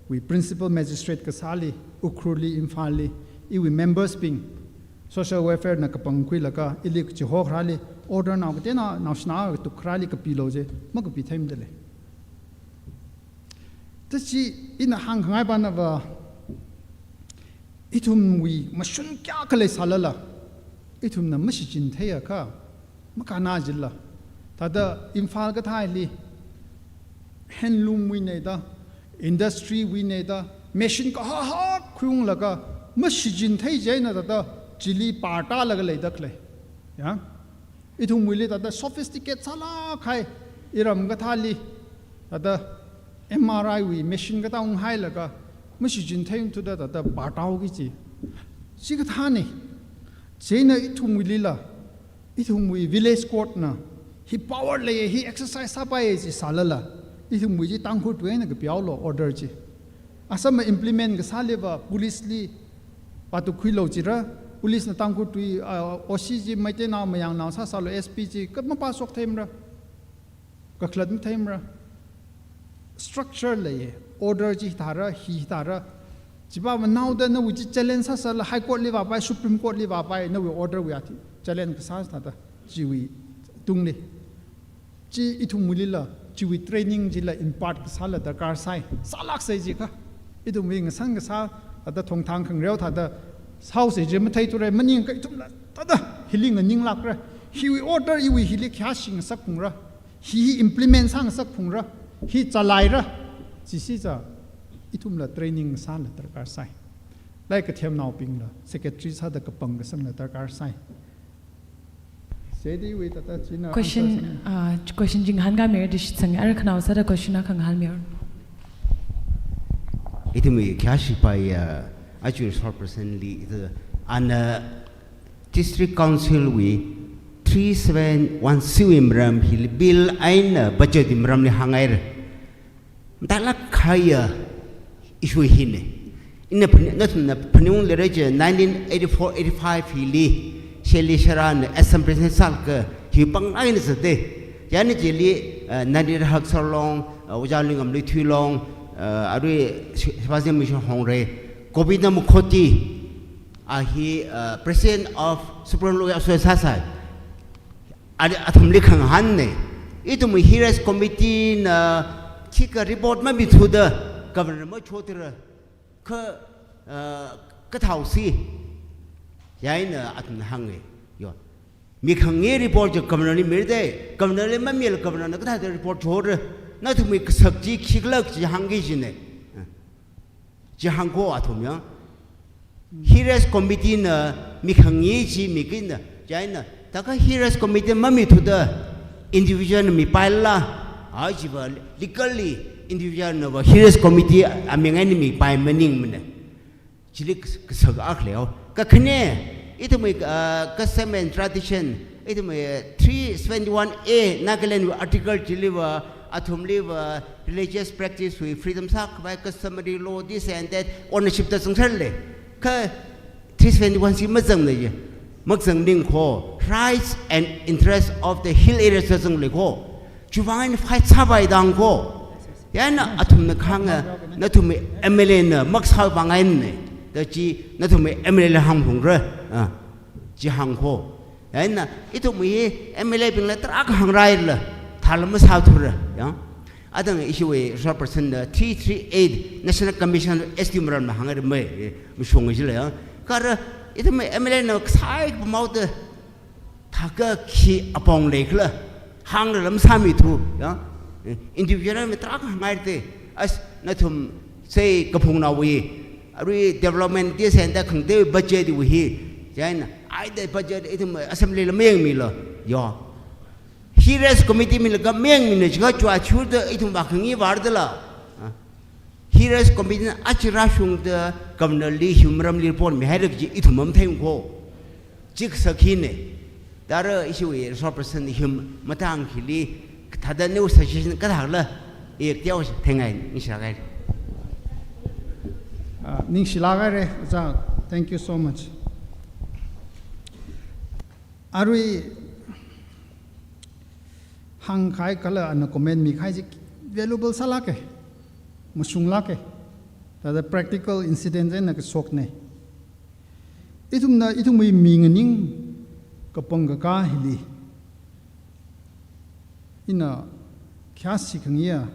wui Principal Magistrate kasāli, Ukhrulli, Imphalli, iwui members bing, social welfare na kapangkhuilaga, ili kachihokharāli, order nao kateonao, naoshinao katuk kharāli kapilu je, makapi theimada lei. Tachi ina hāngkhangai panava, ithumwui mashun kayākha leisālala, ithumna mashichin theiakha, makannā jila. Thāda Imphal kathāli handloom wui eina da, industry wui eina da, machine kahak hak khuiunglaga, mashichin thei chieina thāda, chili par tālaga leida khalei. Ya? Ithumwuili thāda sophisticate sālāk kahai, iram kathāli, thāda M R I wui machine kathā unghailaga, mashichin thei thuda thāda par tāki kaji. Chikathāna, chieina ithumwuilila, ithumwui village court na, hi power lei, hi exercise sāpai chi sālala, ithumwui chi Tangkhul tui eina kapihaolu order chi. Asama implement kasāliva police li pātukhuilu jira, police na Tangkhul tui, ah, O C chi Meiteinao Mayangnao sāsālu, S P chi ka mapāshok theimara, kakhalat matheimara. Structure lei, order chi thāra, hi thāra. Chiva manaoda nawui chi challenge sāsāla High Court li vāpai, Supreme Court li vāpai, nawui order wui athei challenge kasā thāda, chiwui tungli. Chi ithumwuilila, chiwui training chila impart kasāla darkar sai, sālāksai jiakha. Ithumwui ngasān kasā, thāda thongthang khangareo thāda, sāhaosai chi matheithura, maningakha ithumla, thāda, hili nganinglākra. Hiwui order iwui hili khayāshi ngasakkhangra. Hi, hi implement sāngasakkhangra, hi chalaira, chisisa ithumla training sāla darkar sai. Lai kathemnaobingla, secretary sāda kapang kasangla darkar sai. Sedi wui thāda china Question, answer sāna. Uh, question chi ngahānkāmira dishitsang, ara khanaowa sāda question akha ngahānmira. Ithumwui khayāshi pai, uh, aja resource person li, ithum ana District Council wui three seven one C wui maram hili bill eina budget wui maramli hānghaira. Matailāk kahai issue hina. Ina phan-, nathumna phaningungli rei chi nineteen eighty-four eighty-five hili, Shelley Sharana Assam President sālaga hi pāng eina zata. Chieina chili, uh, Nairnlihak Sarlong, uh, Ojā Lingam Luithuilong, uh, arui Shi-, Shivaji Mission Hongre, Govinda Mukhoti, a hi, uh, President of Supreme Local Association sāsai. Ari athumli khangahānna. Ithum Hill Rest Committee na khikha report mamithuda Governor machotira. Kha, uh, kathāhaosi. Chieina athumna hānga. Yo. Mikhangayei report chi Governor li mirda, Governor li mamila Governor na kathāda report chora. Nathumwui kasak chi khikhala chi hāngki kajina. Chi hāngkho athum ya. Hill Rest Committee na mikhangayei chi mikina, chieina, thākha Hill Rest Committee mamithuda individual na mipaila, a chiva legally individual nava Hill Rest Committee aming eina mipai maningmana. Chili kas-, kasak akha leihao. Kakhane, ithumwui, ah, custom and tradition, ithumwui three seventy-one A Nagaland wui article chiliva, athumliva religious practice wui freedom sākhavai, customary law, this and that, ownership da zangserlei. Kha three seventy-one C mazangna ye. Makazang ningkho, rights and interests of the hill areas da zanglei kho. Chiwui vang eina fight sāpai dang kho. Chieina athumna kahānga, nathumwui M L A na makasā vang eina. Da chi nathumwui M L A la hāngphungra. Ah, chi hāngkho. Chieina ithumwui M L A bingla tarākha hāngraila, thāla masāthura, ya. Adang issue wui resource person na three three eight National Commission S T maramna hāngra mai, eh, mashunga jila, ya. Kha ara ithumwui M L A na kasai pamao da, thākha khi apong leikhala, hāngla lam sāmithu, ya. Eh, individual mi tarākha hāngngaite, as nathum sei kaphungnaowui, arui development this and that khangateiwui budget wui hi, chieina, ai da budget ithum assembly la mayangmilu, ya. Hill Rest Committee milaga mayangmina chiakha chua churda ithum vākhangi vārdala. Ah. Hill Rest Committee na aja rāshungda Governor li hi maramli report mihaira kaji ithum matheikho. Chi kasak hina. Thāra issue wui resource person hi matang hili thāda new suggestion kathāla, i teoshi theingai, ningshilāk haira. Ah, ningshilāk haira, Ojā. Thank you so much. Arui hāngkahai kala ana comment mikahai chi valuable sālāka, mashunglāka. Thāda practical incident eina kashokna. Ithumna, ithumwui mi nganing kapang kakā hili, ina khayāshi khangayei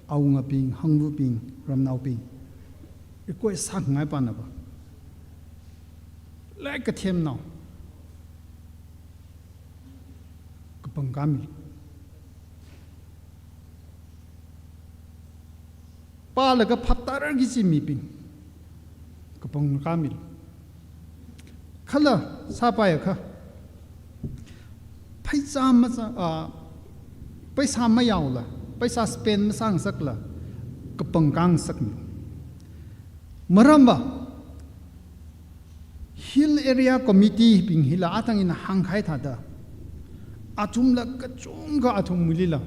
awungabing, hangvabing, ramnaobing, request sākhangai pana ba, lai kathemnao kapang kami. pālaga phaptārar kaji mibing kapangkā mil. Kala sāpaiakha, pheisā maza-, ah, pheisā mayaola, pheisā spend masāngasakla, kapangkā ngasakmi. Maramva, Hill Area Committee bing hila athang ina hāngkahai thāda, athumla kachungkha athumlila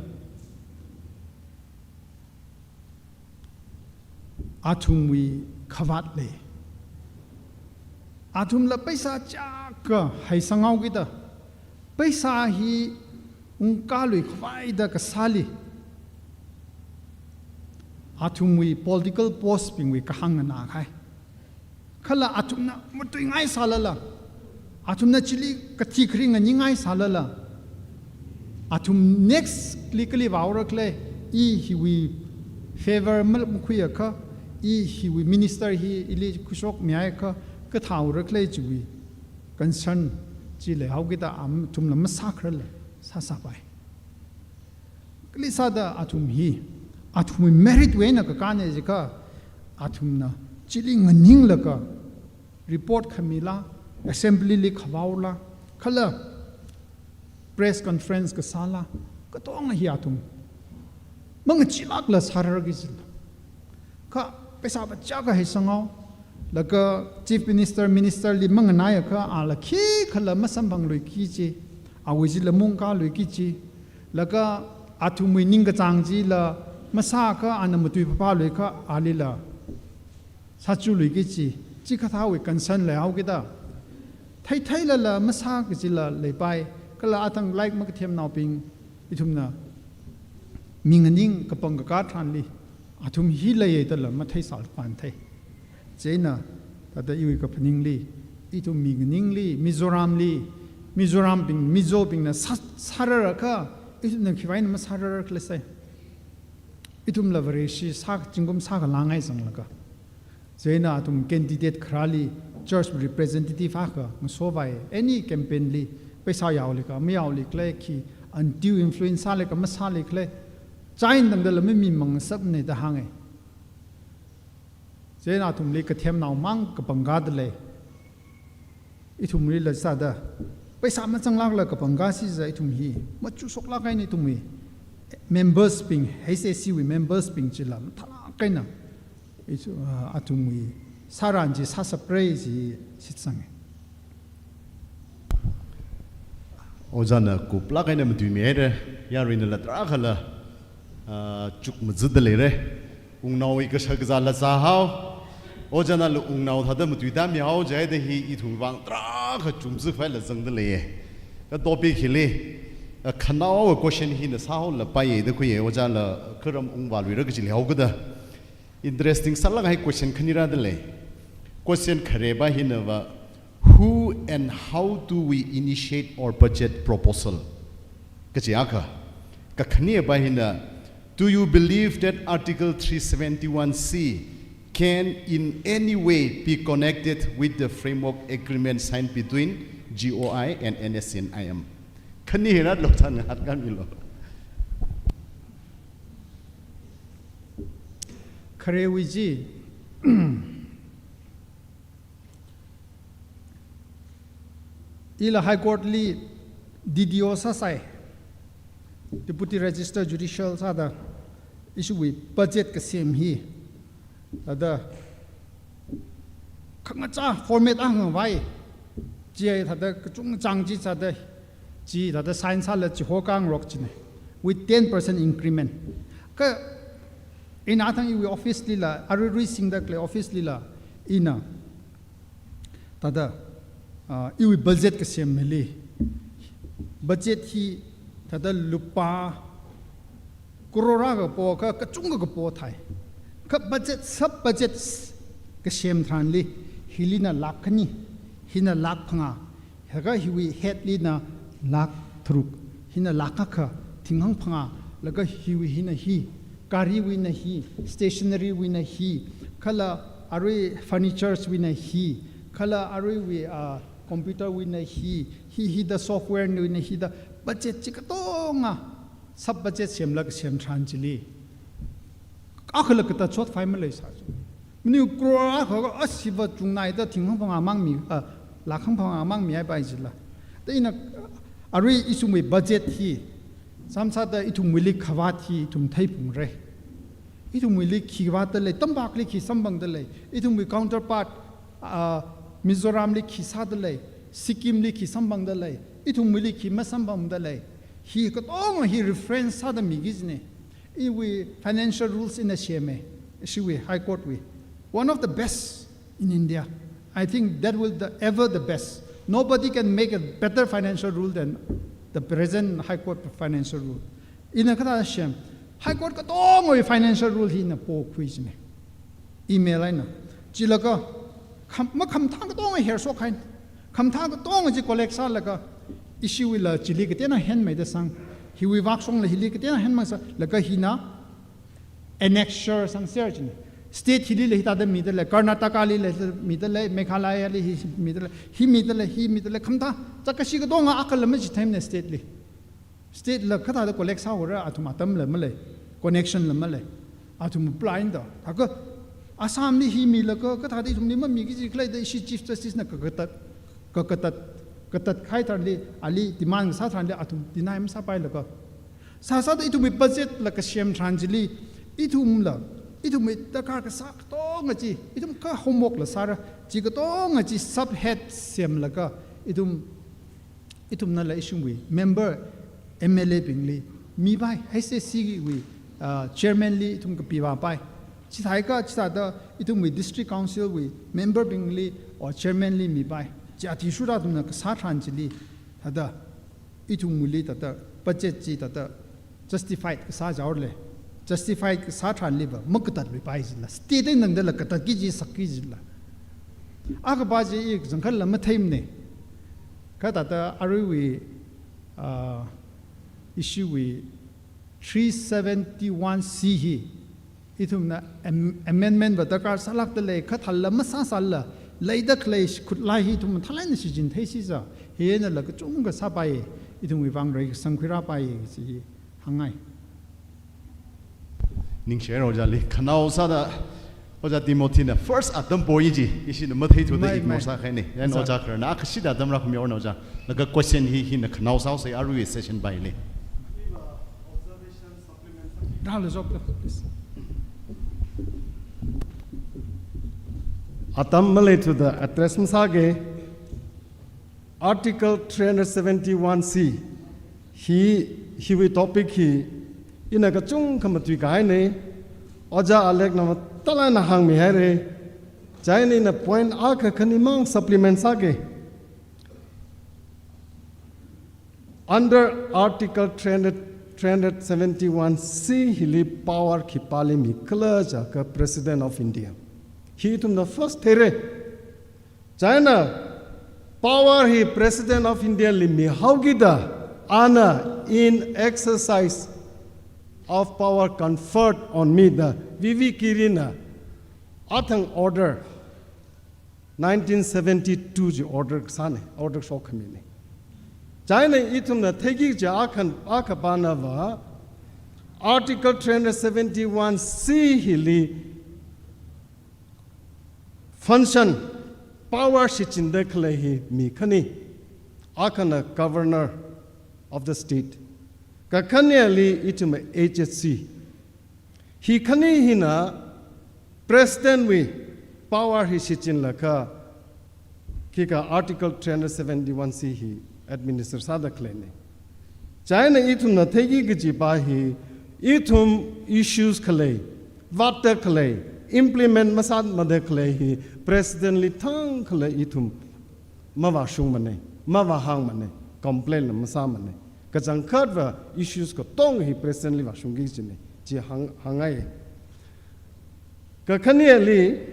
athumwui khavāt lei. Athumla pheisā chiyākha heisanghaokida, pheisā hi ungkālui khavaida kasāli, athumwui political post bingwui kahāng nganākahai. Kala athumna matuingai sālala, athumna chili kathi khari nganingai sālala, athum next li kali vāhaora khala, i hiwui favor ma-, makhuiakha, i hiwui minister hi ili khuishokmihaiakha, kathāhaora khala chiwui concern chi leihaokida athumla masākhararla sāsāpai. Kali sāda athum hi, athumwui merit wui eina kakāne jiakha, athumna chili nganinglaga report khamila, assembly li khavāola, kala press conference kasāla, katonga hi athum mangachilākla sārar kajila. Kha pheisā va chiyākha heisanghao, laga Chief Minister, Minister li manganaiakha, ala khikhala masamphangluiki kaji, awui chila maungkāluiki kaji, laga athumwui ningkachāng chila masāakha, ana matui phāphāluiakha, alila sāchuluiki kaji, chikathāwui concern leihaokida, theitheilala masā kajila leipai, kala athang like makathemnaobing, ithumna mi nganing kapangkā tharanli, athum hi leiya dala matheisāpamthei. Chieina, thāda iwui kaphaningli, ithum mi nganingli, Mizoramli, Mizorambing, Mizobingna sā-, sārarakha, ithumna khiwui eina masārarar khala sai. Ithumla Vareshi sā, zingkum sākhalāngai zanglaga, chieina athum candidate kharāli church representative akha ngasovai, any campaign li, pheisā yaoli khala, mayaoli khala, khi undue influence sāli khala, masāli khala, chieina tangdala mamimangasakne da hānga. Chieina athumli kathemnao mang kapangkāda lei. Ithumlila sāda, pheisā mazanglākla kapangkā chiza ithum hi machukshoklāk eina ithumwui members bing, H A C wui members bing chila mathālāk eina, ithu-, ah, athumwui sāran chi sāsapra chi shitsanga. Ojāna kuplāk eina matuimihaira, yaruinala tarākhala, ah, chukmajada leira. Wungnaowui kashak kazāla zāhao. Ojānala wungnao thāda matuitāmihao jihaida hi ithumwui vang tarākha chumzikhavai la zangda leiya. Kha topic hili, ah, khanaowa question hina sāhaolapaiya da khuiya, ojāla kharam ungvāluira kaji leihaokida. Interesting sālāk kahai question khani rāda lei. Question khareva hinava, "Who and how do we initiate or budget proposal?" kaji akha. Kakhaneva hina, "Do you believe that Article three seventy-one C can in any way be connected with the framework agreement signed between G O I and N S C N I M?" Khani hi rālu than hatkāmilu. Kharewui chi, ila High Court li D D O sāsai, Deputy Registrar Judicial sāda, ishiwui budget kasem hi, thāda khangachā format akha ngavai, chi thāda kachungchang chi thāda, chi thāda sign sāla chihokangarok china, with ten percent increment. Kha ina athang iwui office lila, aruirui singda khalei office lila, ina thāda, ah, iwui budget kasem hili, budget hi thāda lupā crore akha po, kha kachungkha kapo thai. Kha budget, sub budget kasem tharanli, hilina lakh khani, hina lakh phangā, laga hiwui head lina lakh tharuk, hina lakh akha, thinghāng phangā, laga hiwui hina hi, gariwuina hi, stationary wuina hi, kala arui furnitures wuina hi, kala aruiwui, ah, computer wuina hi, hi hida software wuina hida, budget chi katonga, sub budget semlaga sem tharan chili, Akhala katat short five maleisā. Mani crore akha, a, siva chungnaida thingphang phangā mang mi, a, lakhang phangā mang mihaipai jila. Da ina, arui ithumwui budget hi, samsāda ithumwuili khavāt hi ithum theiphungra. Ithumwuili khi vātda lei, tampakli khi samphangda lei, ithumwui counterpart, a, Mizoramli khi sāda lei, Sikkimli khi samphangda lei, ithumwuili khi masamphangda lei. Hi katonga hi reference sāda miki jina. Iwui financial rules ina sema, ishiwui High Court wui. One of the best in India. I think that will the, ever the best. Nobody can make a better financial rule than the present High Court financial rule. Ina kathāda sem, High Court katongawui financial rule hi ina pokhui jina. Email eina. Chilaga, kham, makhamathā katonga hershok haina. Khamathā katonga chi collect sālaga, ishiwuila chili kateonao henmeida sang, hiwui vāshongla hili kateonao henmasa, laga hina annexure sangser jina. State hilila hithāda mida lei, Karnataka lila mida lei, Meghalaya li hi mida lei, hi mida lei, hi mida lei, khamathā, chākashi katonga akhala machithei mana state li. State la kathāda collect sāhaora, athum atamla malei, connection la malei, athum apply da. Thākha Assam li hi milaga kathāda ithumli mamiki jikhala da ishi Chief Justice na kakatat, kakatat, katat khai tharanli, ali demand sā tharanli athum deny masāpailaga. Sāsāda ithumwui budget la kasem tharan chili, ithumla, ithumwui darkar kasā katonga chi, ithum kha homework la sāra, chi katonga chi subhead semlaga, ithum, ithumnala ishiwui member M L A bingli mipai, H S C wui, ah, chairman li ithum kapivāpai. Chithākha, chithāda ithumwui district council wui member bingli or chairman li mipai. Chi athishurda athumna kasā tharan chili, thāda ithumwuili thāda budget chi thāda justified kasā jaorle. Justified kasā tharanliva makatatluipai jila. State eina tangdala katatki kaji sakki jila. Akhapa chi i kachangkhatla mathei mana. Kha thāda aruiwui, ah, ishiwui three seventy-one C hi, ithumna am-, amendment va darkar sālākda lei, kha thālala masāsālala, leida khalei khutlai hi ithum mathālāk eina shichin theisi sā, hi einala kachungkha sāpai, ithumwui vang reikasang khuirāpai, chi hāngngai. Ningshi haira ojāli, khanao sāda, Ojā Timothy na first atam poi chi, ishina matheithuda Mai, ignore mai. Sākhaina. Yan Sir. Ojā khararna, akha shida atam rākhami orna ojā. Laga question hi, hina khanao sāhaosa aruiwui session paili. Rālu zop, please. Atam maleithuda address masāga, Article three hundred seventy-one C, hi, hiwui topic hi, ina kachungkha matuikahaina, Ojā Alex na mathālāk eina hāngmihaira, chieina ina point akha khanimang supplement sāga. Under Article three hundred, three hundred seventy-one C hili power khipāli mikhala jiakha President of India. Hi ithumna first theira. Chieina power hi President of India li mihaokida, ana in exercise of power conferred on me da V V Giri na athang order nineteen seventy-two chi order sāna, order shokhamina. Chieina ithumna theiki kaji akha, akhapana va Article three hundred seventy-one C hili function, power shichinda khalei hi mi khani, akhana Governor of the State, kakhaneli ithum H S C. Hi khani hina President wui power hi shichinlaga, khikha Article three hundred seventy-one C hi administer sāda khaleina. Chieina ithumna theiki kajipa hi, ithum issues khalei, vātda khalei, implement masāmada khalei hi, President li thangkhala ithum mavāshungmana, mavāhāngmana, complain la masāmana. Kachangkhatva issues katonga hi President li vāshungki kajina, chi hāng, hāngngai. Kakhaneli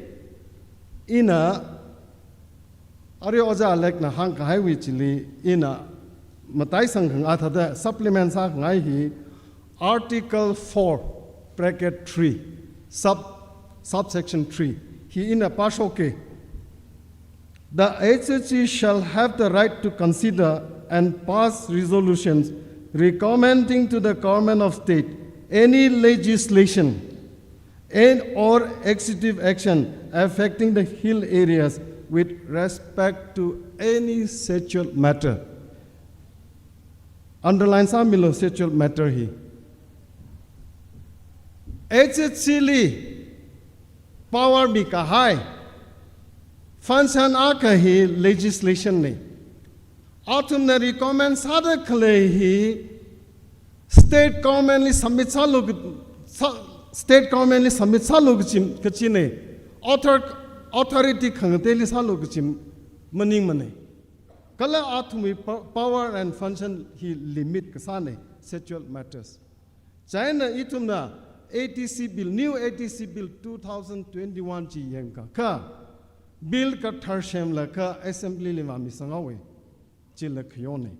ina, arui Ojā Alex na hāngkahaiwui chili ina mataisang khangai thāda supplement sākhangai hi Article four, bracket three, sub, subsection three. Hi ina pāshoka. The H S C shall have the right to consider and pass resolutions recommending to the Government of State any legislation, and or executive action affecting the hill areas with respect to any scheduled matter. Underline sāmilu scheduled matter hi. H H C li power mikahai function akha hi legislation na. Athumna recommend sāda khalei hi state government li submit sālu, state government li submit sālu kachi, kachina. Author, authority khangateili sālu kachi maningmana. Kala athumwui power and function hi limit kasāna scheduled matters. Chieina ithumna A D C Bill, new A D C Bill two thousand twenty-one chi yangkakha, Bill kathar semlaga Assembly li vāmisanghaowa. Chila khayonna.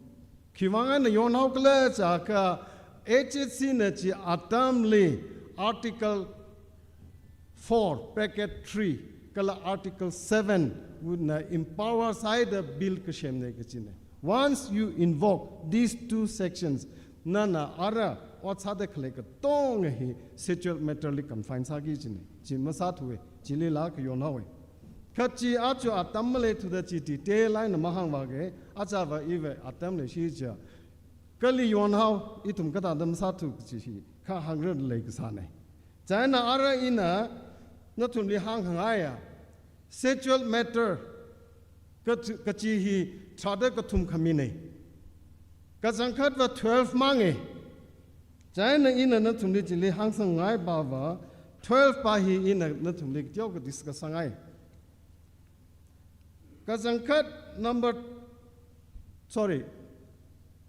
Khiwui vang eina yonhaokhala jiakha, H H C na chi atamli Article four, bracket three, kala Article seven wui eina empower sāhaida Bill kasemna kachina. Once you invoke these two sections, nana ara ot sāda khalei katonga hi scheduled matter li confine sāki kachina. Chi masāthuwa, chilila khayonhaowa. Kha chi aja atam maleithuda chi detail eina mahāngvāga, ajava iwui atam leishi chiakha, kali yonhao, ithum kathāda masāthu kachi hi kha hāngra leikasāna. Chieina ara ina nathumli hāngkhangaiya, scheduled matter kachi, kachi hi tharāda kathum khamina. Kachangkhatva twelve manga. Chieina ina nathumli chili hāngsangngai pava, twelve pa hi ina nathumli kateokha discuss sāngai. Kachangkhat number, sorry,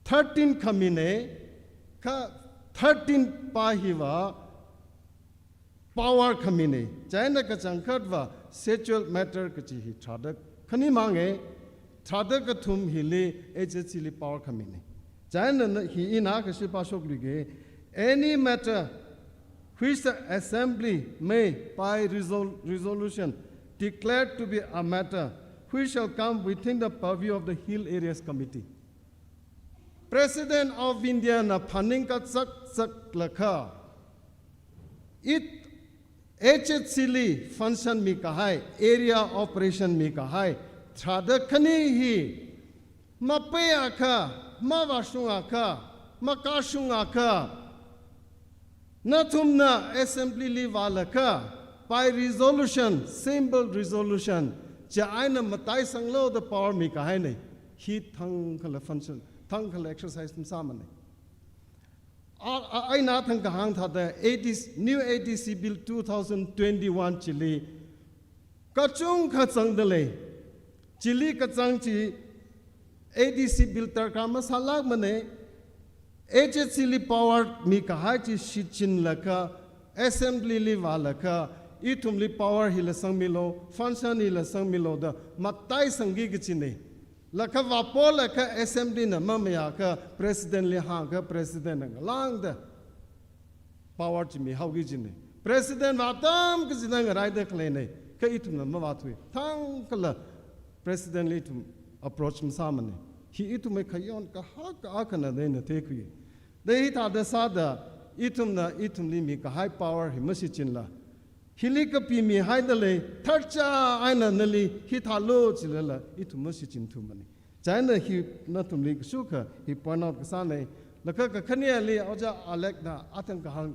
thirteen khamina, kha thirteen pa hiva power khamina. Chieina kachangkhatva scheduled matter kachi hi tharāda khani manga, tharāda kathum hili H H C li power khamina. Chieina na hi ina kashi pāshokluiga, any matter which the Assembly may by resol-, resolution declare to be a matter which shall come within the purview of the Hill Areas Committee. President of India na phaningkachak chaklaga, it H H C li function mikahai, area operation mikahai, tharāda khani hi mapaiakha, mavāshungakha, makashungakha, nathumna Assembly li vālaga, by resolution, simple resolution, chi eina mataisanglu da power mikahaina. Hi thangkhala function, thangkhala exercise masāmana. A, a, eina thang kahāng thāda A D C, new A D C Bill two thousand twenty-one chili kachungkha zangda lei. Chili kazang chi A D C Bill darkar masālākmana. H H C li power mikahai chi shichinlaga, Assembly li vālaga, ithumli power hila sangmilu, function hila sangmilu da mataisangki kachina. Laga vāpolaga Assembly na mamayākha President li hāngakha President na ngalāngda power chi mihaoki kachina. President va atam kachida ngaraida khaleina, kha ithumna mavāthui. Thangkhala President li ithum approach masāmana. Hi ithumwui khayon kahak akhana da ina theikhui. Da hithāda sāda ithumna ithumli mikahai power hi mashichinla, hili kapi mihaida lei, tharcha eina nali hithālu chilala ithum mashichinthuimana. Chieina hi nathumli kashukha hi point out kasāna. Laga kakhaneli Ojā Alex na athang kahāng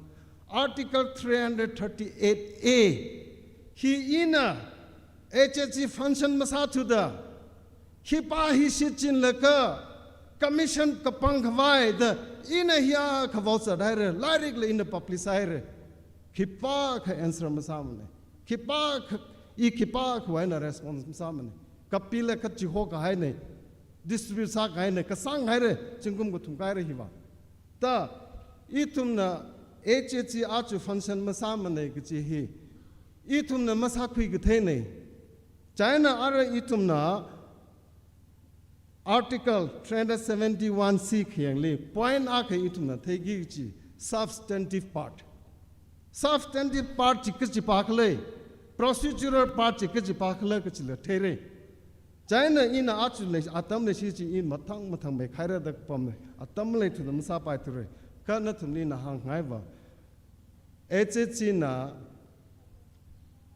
Article three hundred thirty-eight A hi ina H H C function masāthuda, hi pa hi shichinlaga commission kapangkhavai da ina hiya khavao zathaira, lairikla ina publish sāhaira. Khipākha answer masāmana. Khipākha, i khipākhawui eina response masāmana. Kapilaga chihokahaina, distribute sākahaina, kasānghaira, zingkum kathum kahaira hiva. Da ithumna H H C aja function masāmana kachi hi ithumna masākhui katheina. Chieina ara ithumna Article three hundred seventy-one C khayangli point akha ithumna theiki kachi substantive part. Substantive part chi kachipā khala, procedural part chi kachipā khala kachila theira. Chieina ina aja lei, atam leishi chi ina mathang mathang meihaira da pamna, atam maleithuda masāpaithura. Kha nathumli ina hāngngaiva, H H C na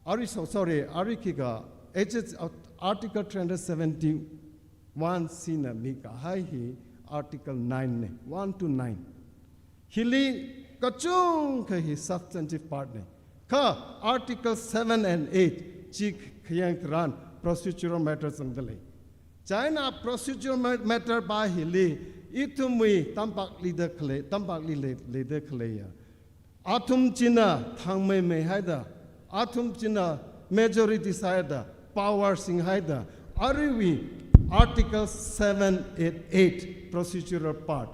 Arui, so, sorry, arui khikha, H H, Article three hundred seventy-one C na mikahai hi Article nine ne, one to nine. Hili kachungkha hi substantive part ne. Kha Article seven and eight chi khayang tharan procedural matter zangda lei. China procedural ma-, matter pa hili ithumwui tampak leida khalei, tampak li lei, leida khaleiya. Athum china thangmeimei haida, athum china majority sāhaida, power singhaida, aruiwui Article seven eight eight procedural part.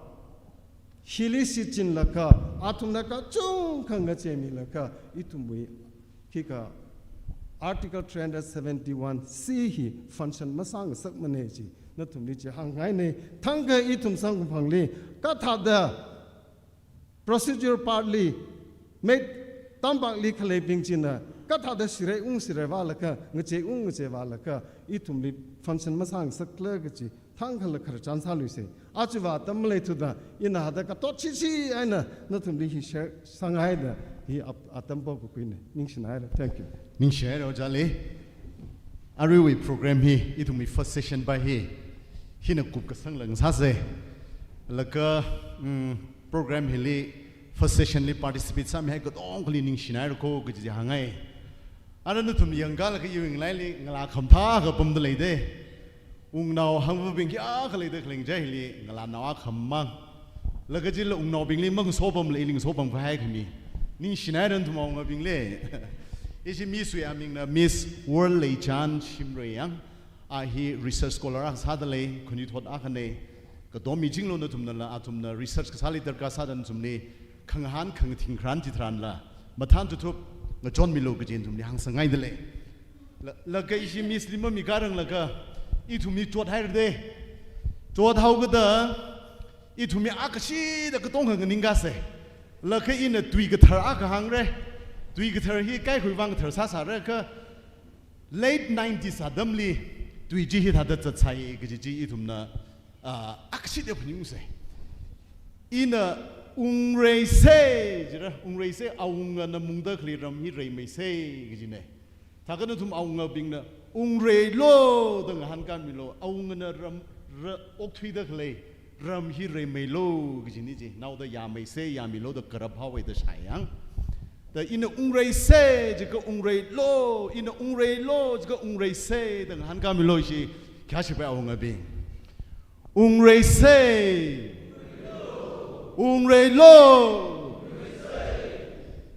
Hili shichinlaga, athumna kachungkha ngacheimilaga, ithumwui khikha Article three hundred seventy-one C hi function masāngasakmane chi, nathumli chi hāngngaine, thangkha ithum samkaphangli, kathāda procedure part li, mei tampak li khaleibing china, kathāda shirei ung shirei vālaga, ngachei ung ngachei vālaga, ithumli function masāngasakla kachi, thangkhala khararchan sāluise. Aja va atam maleithuda, ina hithāda katot chichi eina, nathumli hi share sāngaida, hi ap-, atam pokakhuine. Ningshinaira. Thank you. Ningshihaira ojāli. Aruiwui program hi, ithumwui first session pa hi, hina kupkasang lang sāse. Laga, mm, program hili first session li participate sāmihai katongkhali ningshinaira ko kaji hāngngai. Ara nathum yangkalaga iwui ngalaili ngalā khamathā kapamda leide. Wungnao hangvabing kayākha leida khalei chieina hili ngalānao akhamang. Laga chila wungnaobingli mangasopamla ili ngasopam kahai khami. Ningshinaira nathum awungabingli. Ishi Miss wui amingna Miss World Leichan Shimrayang. A hi research scholar akha sāda lei, khanuithot akhane. Katom michinglu nathumnala, athumna research kasāli darkar sāda nathumli khangahān khangathing kharan chitharanla, mathān tuthup ngachonmilu kaji nathumli hāngsangngaida lei. La, laga ishi Miss li mamikaranglaga, ithumli chothairade. Chothaokada, ithumli akashida katonga nganingkase. Laga ina tui kathar akha hāngre. Tui kathar hi kaikhawui vang kathar sāsāra kha, late nineties atamli tui chi hithāda zatsai kaji chi ithumna, ah, akashida phaningse. Ina ungreise jira, ungreise, awungana mungda khalei ram hi reimeise kajine. Thākha nathum awungabingna ungreilu da ngahānkanmilu, awungana ram, ra, okthuida khalei ram hi reimeilo kajine chi. Naoda yameise, yamilo da karap haowe da shāyang. Da ina ungreise jiakha ungreilu, ina ungreilu jiakha ungreise da ngahānkanmilu ishi khayāshi pai awungabing. Ungreise. Ungreilu.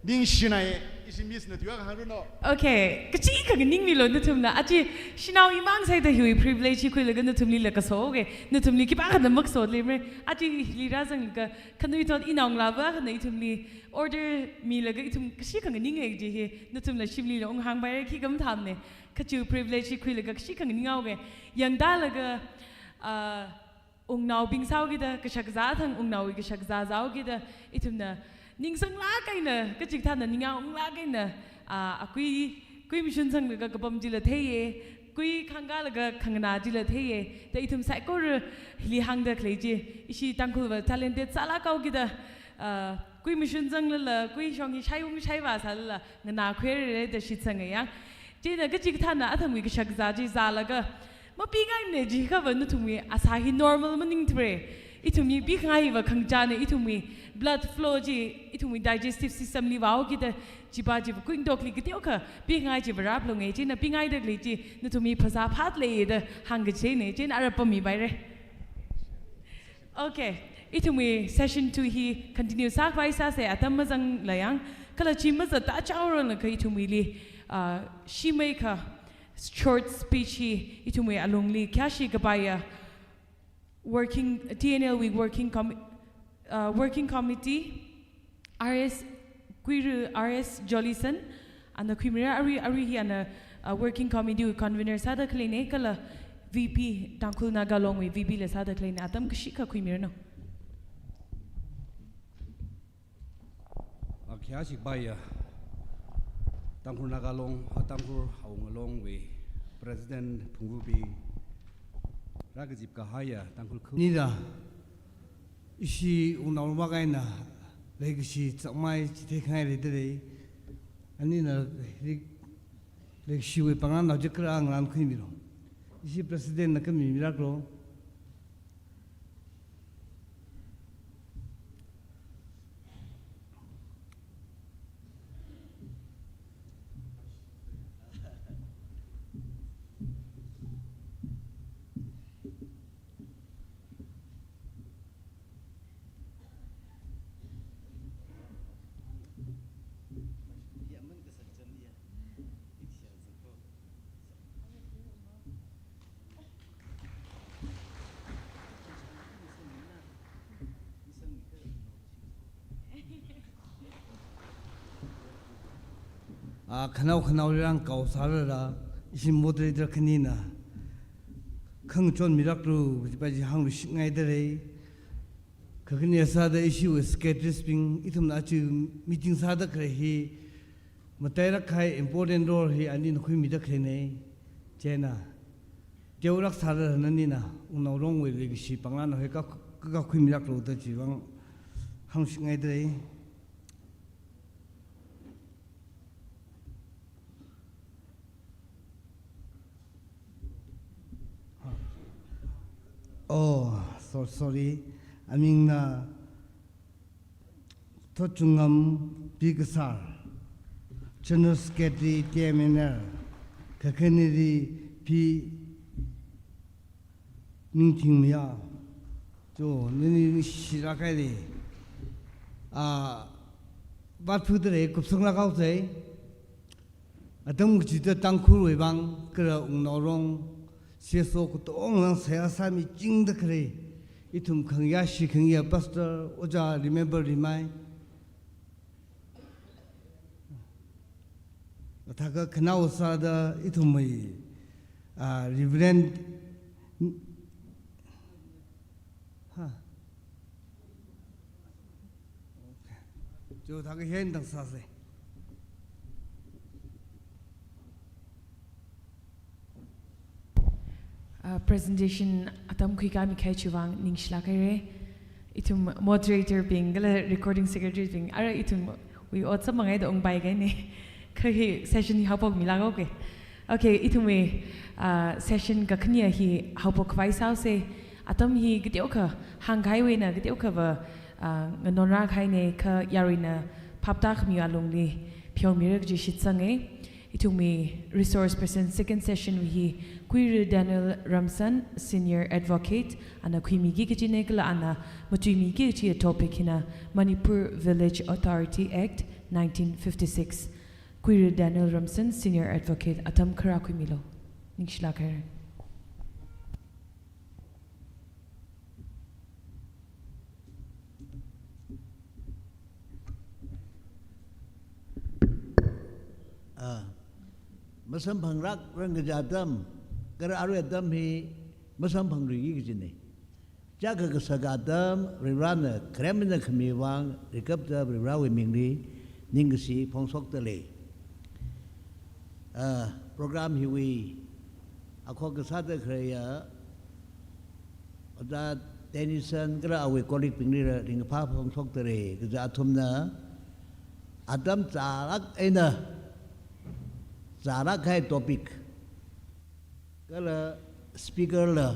Ningshinai, ishi Miss na tui akha hāngranu. Okay, kachikha nganingmilu nathumna. Aja shanao imang sāda hiwui privilege hi khuilaga nathumlila kaso, okay. Nathumli khipākhana makaso leimara. Aja hili rāzanglaga khanuithot inao ngalāva akhana ithumli order milaga ithum kachikha nganingei kaji hi nathumla shimlila unghāngpaira, khikha mathāmane. Kha chiwui privilege hi khuilaga kachikha nganinghaowe. Yangtālaga, ah, wungnaobing sāhaokida, kashakazā thang wungnaowui kashakazā zāhaokida, ithumna ningsanglāk eina, kachikathāna ningyāng unglāk eina, ah, akui, kui mashun sanglaga kapam chila theiye, kui khangkālaga khanganā chila theiye, da ithum saikora hili hāngda khalei chi, ishi Tangkhulva talented sālāk haokida, ah, kui mashun zanglala, kui shong hi shaiung shaivā sālala, nganākhuirare da shitsanga yang. Chieina kachikathāna athangwui kashakazā chi zālaga, mapingaimane jiakhava nathumwui asā hi normal maningthura. Ithumwui pikhangai hiva khangachāne, ithumwui blood flow chi, ithumwui digestive system li vāhaokida, chipa chiva kuingatokli kateokha pikhangai chiva rāphalunge, chieina pingaida khalei chi, nathumwui phasā phāda leiye da hāngkachine, chieina ara pammipaire. Okay, ithumwui session two hi continue sākhavai sāse, atam mazangla yang, kala chi mazatda chaoranglakha ithumwuili, ah, shimeikha short speech hi ithumwui alungli khayāshi kapaiya working, T N L wui working com-, ah, working committee, R S Kuiru, R S Jolison, ana khuimira. Arui, arui hi ana, ah, working committee wui convener sāda khaleine, kala V P, Tangkhul Naga Long wui V P la sāda khaleine, atam kashikha khuimiranu. Akhayā shikpaiya, Tangkhul Naga Long, ah, Tangkhul Awunga Long wui President phungvabing, rākazip kahaiya Tangkhul khu- Nida, ishi wungnao mak eina leikashi chākmai chithei khangai leida lei. Anina rik Leishiwui pangān nao jikra ngarān khuimilo. Ishi President na khami miraklo. Ah, khanao khanao rāngkao sārala, ishi moderator khanina khangachon miraklu, kajipa chi hāngluishitngaidalei. Kakhane sāda ishiwui secretaries bing, ithumna aja meeting sāda khalei hi, matailāk kahai important role hi anina khuimida khaleina. Chieina teolāk sāda nanina, Wungnaorongwui leikashi pangān hi ka, ka, kakhui miraklu da chiwui vang hāngluishitngaidalei. Oh, so sorry. Amingna Thotchungam P Kasar, General Secretary T M N L, kakhaneli P Ningthingmaya. Cho, nani ningshilāk haili. Ah, vātphudalei, kupsanglāk haosei. Atam kachida Tangkhulwui vang, kala Wungnaorong, C S O katonga seihā sāmichingda khalei, ithum khangayā, shi khangayā, Pastor, Ojā, Remember Rimai. Athākha khanao sāda ithumwui, ah, Reverend, ha. Cho, thākha hi eina tang sāsei. Ah, presentation atam khuikāmi kahai chiwui vang ningshilāk haira. Ithum moderator bing, kala recording secretary bing, ara ithumwui ot sāmangaida ungpai kahaina. Kha hi session hi haophokmilāk haoke. Okay, ithumwui, ah, session kakhane hi haophok khavai sāhaosei. Atam hi kateokha hāngkahaiwui eina kateokhava, ah, nganorā kahaina, kha yaruina phaptākhami alungli pheomira kaji shitsanga. Ithumwui resource person second session wui hi Kuira Daniel Ramsan, Senior Advocate, ana khuimiki kajina, kala ana matuimiki kaji topic hina Manipur Village Authority Act nineteen fifty-six. Kuira Daniel Ramsan, Senior Advocate, atam kharā khuimilo. Ningshilāk haira. Ah, masamphanglākrang kaja atam, kala arui atam hi masamphanglui kajina. Chiyākha kasā atam, Varivarana kharemna khami vang, rikapta Varivarawui mingli ningkashi phongshokdalei. Ah, program hiwui akhok kasāda khaleiya, Ojā Tennyson kala awui colleague bingli ringkaphā phongshokdalei, kaja athumna atam chālāk eina, chālāk kahai topic, kala speaker la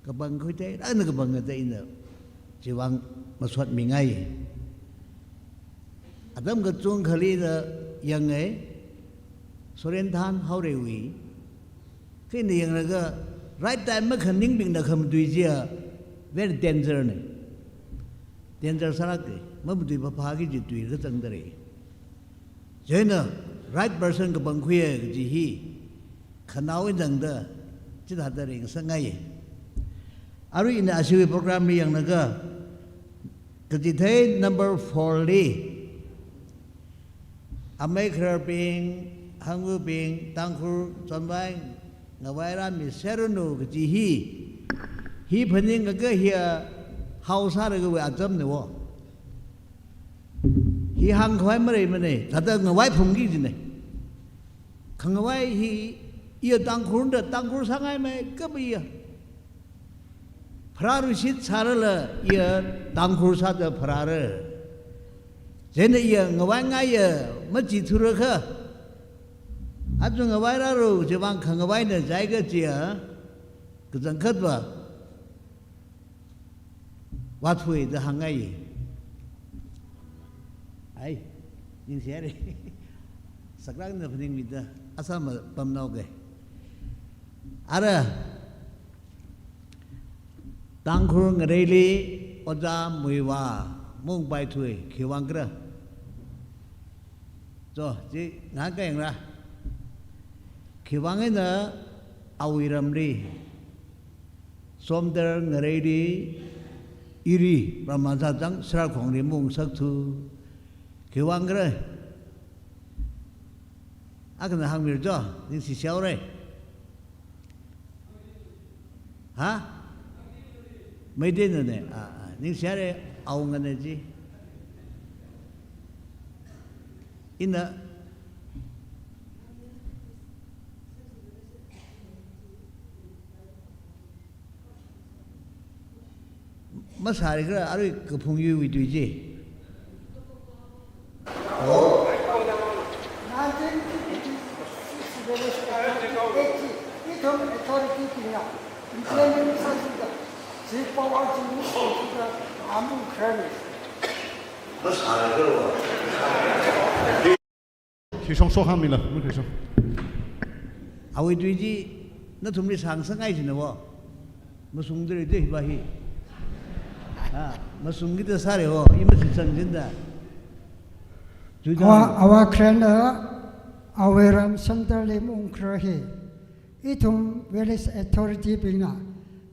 kapangkhui theilāk eina kapangda ina chiwui vang masotmingai. Atam kachungkhali ina yangngai, Soren thanhaoreiwui. Kha ina yanglaga right time makhaningbingna khamatui chiya very danger na. Danger sālāka, mamatui phāphāki kaji tui kachangdalei. Chieina right person kapangkhuiya kaji hi khanao eina tangda chithāda ringsangai. Arui ina ashiwui program li yanglaga, kachithei number four li, amei khararbing, hangvabing, Tangkhul chonvai ngavai rāmiserranu kaji hi, hi phaningakha hiya hao sālakhawui atamna wo. Hi hāngkhavai maleimana, thāda ngavaiphungki kajina. Khangavai hi iya Tangkhulna Tangkhul sāngaimeikapa iya. Pharāluishit sārala iya Tangkhul sāda pharāra. Chieina iya ngavaingaiya machithulakha, Aja ngavai rālu, chiwui vang khangavaina jiakha chiya, kachangkhatva vāthui da hāngngai. Ai, ningshihaira. Saklākna phaningmida, asā mapamnao ke. Ara, Tangkhul ngareili Ojā Muivah maungpaithui, khiwui vang khala. Cho, chi ngahānkā yangra. Khiwui vang eina awui ramli, Somdal ngareili, ili, Brahman sāchang, Sirarakhongli maungngasakthu, khiwui vang khala. Akhana hāngmilu cho, ningshishaora. Ha? Meiteina ne, a, a, ningshihaira, awungana chi. Ina masāri khala, arui kaphungyuiwui tui chi. Oh. Nineteen fifty-six Village Authority Act chi, ithum authority bingna implement sāsāda, chi power chi use sāsāda, amung kharani. Masāri khala. Khisong so hāngmila, mun khisong. Awui tui chi nathumli sāngasakngai jina wo. Masungdalei de hiva hi. Ha, masungkida sāra wo, i mashitsang jida. Juda. Awa, awa kharana, awui ram Somdalli maungkhara hi. Ithum Village Authority bingna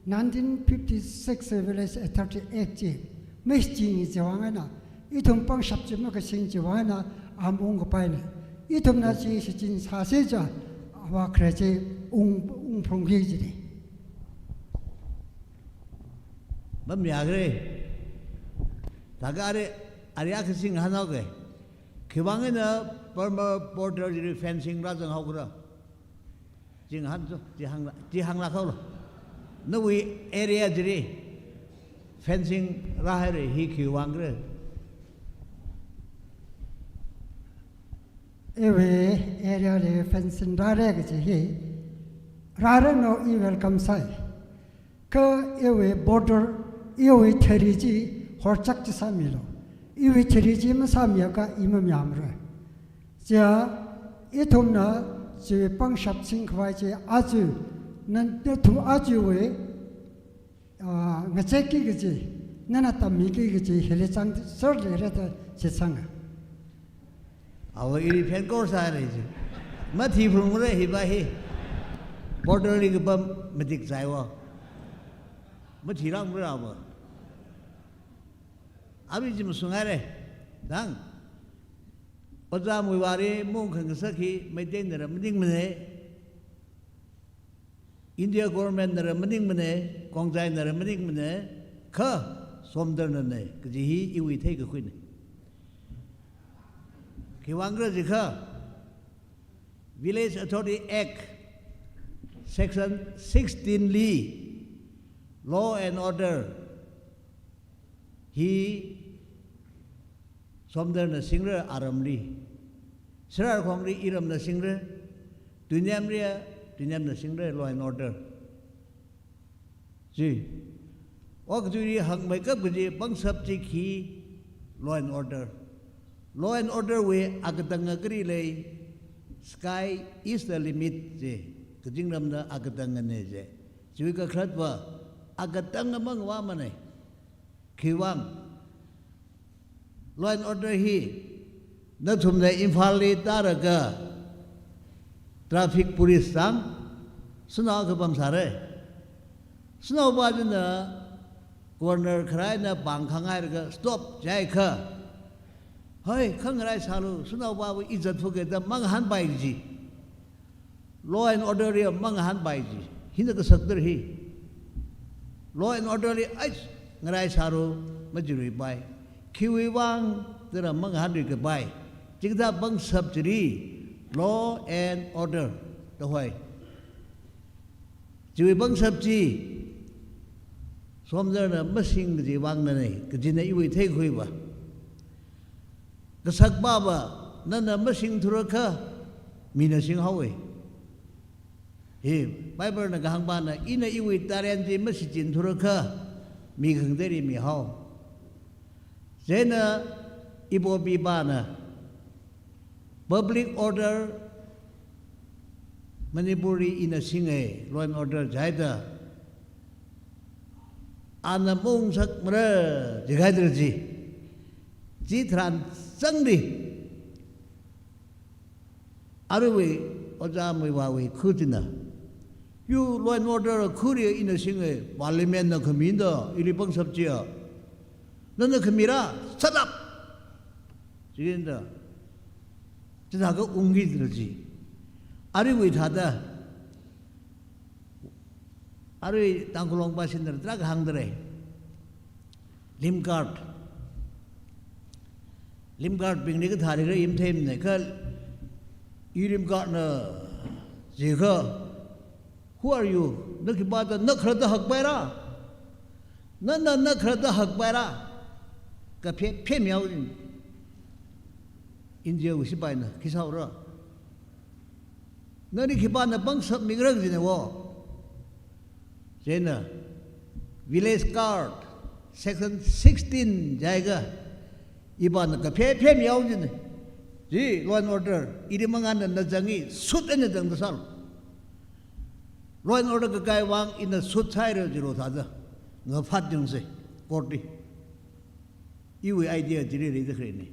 nineteen fifty-six Village Authority Act chi mashichinga chiwui vang eina, ithum pangshap chi makasing chiwui vang eina, amung kapaina. Ithumna chi shichin sāsi cha, awa khara chi ung, ungphungki jina. Mamayākhala. Thākha ari, ari akha singhanao ke. Khiwui vang eina Burma border chili fencing rāzanghaokhala. Chi ngahān cho, chi hāngla, chi hānglāk haolu. Nawui area chili fencing rāhaira hi khiwui vang khala. Iwui area li fencing rāra kaji hi, rāranu, i welcome sāi. Kha iwui border, iwui thari chi horchak chi sāmilu. Iwui thari chi masāmiakha i mamayāmara. Chiya, ithumna chiwui pangshap singkhavai chi aja, nan, nathum ajawui, ah, ngachekki kaji, nana tammiki kaji, hili zangserleira da shitsanga. Awa, ili phen kor sāra chi. Mathi phungmara hiva hi. Border li kapam matik zai wo. Mathi langmara awa. Abi chi masunghaira. Dang. Ojā Muivahli maungkhangasak hi Meiteinala maningmana. India government nala maningmana, Khongjai nala maningmana, kha Somdalnana, kaji hi iwui theikakhuina. Khiwui vang khala jiakha, Village Authority Act, Section sixteen li, law and order, hi Somdalna singra aramli. Sirarakhongli iramna singra. Tuinemli, Tuinemna singra law and order. Chi. Okathuili hāngmeikap kaji pangshap chi khi law and order. Law and order wui akatanga kali lei, sky is the limit chi. Kazingramna akatangana chi. Chiwui kakhalatva akatanga mangvāmana. Khiwui vang, law and order hi, nathumna Imphalli tālaga, traffic police zang, shanao akha pamsāra. Shanaova china, corner kharā eina pāng khangailaga, stop jiakha, hoi, khangarai sālu, shanaovawui izzat phuke da mangahānpai kaji. Law and order li mangahānpai chi. Hina kasakdar hi. Law and order li, ai, ngarai sālu, majiluipai. Khiwui vang, tara mangahānluikapai. Chikathā pangshap chili, law and order, da hoi. Chiwui pangshap chi, Somdalna masing kajiwui vangnana, kajina iwui theikhuiva. Kasakpava, nana masingthurakha, mina singhaowa. Hi, Bible na kahāngpana, ina iwui talent chi mashichinthura kha, mi khangateili mihao. Chieina ipopi pana, public order Manipurli ina singa, law and order jihaida, ana maungsakmara jihaida chi. Chitharan changli, aruiwui, ojā Muivahwui khu china, yo, law and order khuri ina singa, parliament na khamida, ili pangshap chiya. Nana khamira, shut up! Chida, chithākha ungki dra chi. Aruiwui thāda, arui Tangkhul Long pa shinda tarākha hāngda lei. Lim guard. Lim guard bingli kathāli khala i matheimana kha, i lim guard na jikha, "Who are you? Na khipā da, na kharā da hakpaira? Nana na kharā da hakpaira?" Kaphe, phemyao in. India wui sipaina, khi sāora? Nali khipāna pangshap mikra kajina wo. Chieina, village guard, section sixteen jiakha, ipana kaphe phemyao jina. Chi, law and order, ili mangāna na zanga, suit eina zangda sālu. Law and order kakai vang ina suit sāhaira jilo thāda, ngaphat yangsa, court li. Iwui idea chili leida khaleina.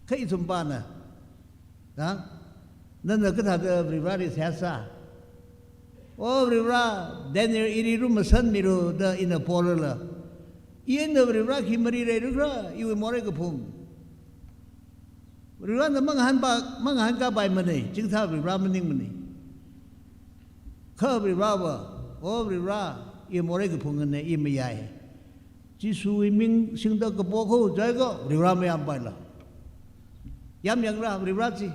Kha ithumpana, ha? Nana kathāda Varivarali seihā sā? O Varivara, Daniel ili lumashanmilu da ina polala, ina Varivara khi mari leilu khala, iwui morei kaphung. Varivarana mangahānpa, mangahānkapaimana, chikathā Varivara maningmana. Kha Varivarava, o Varivara, i morei kaphungna, i mayai. Jishuwui ming singda kapo kho jiakha, Varivara mayampaila. Yamyangra Varivara chi.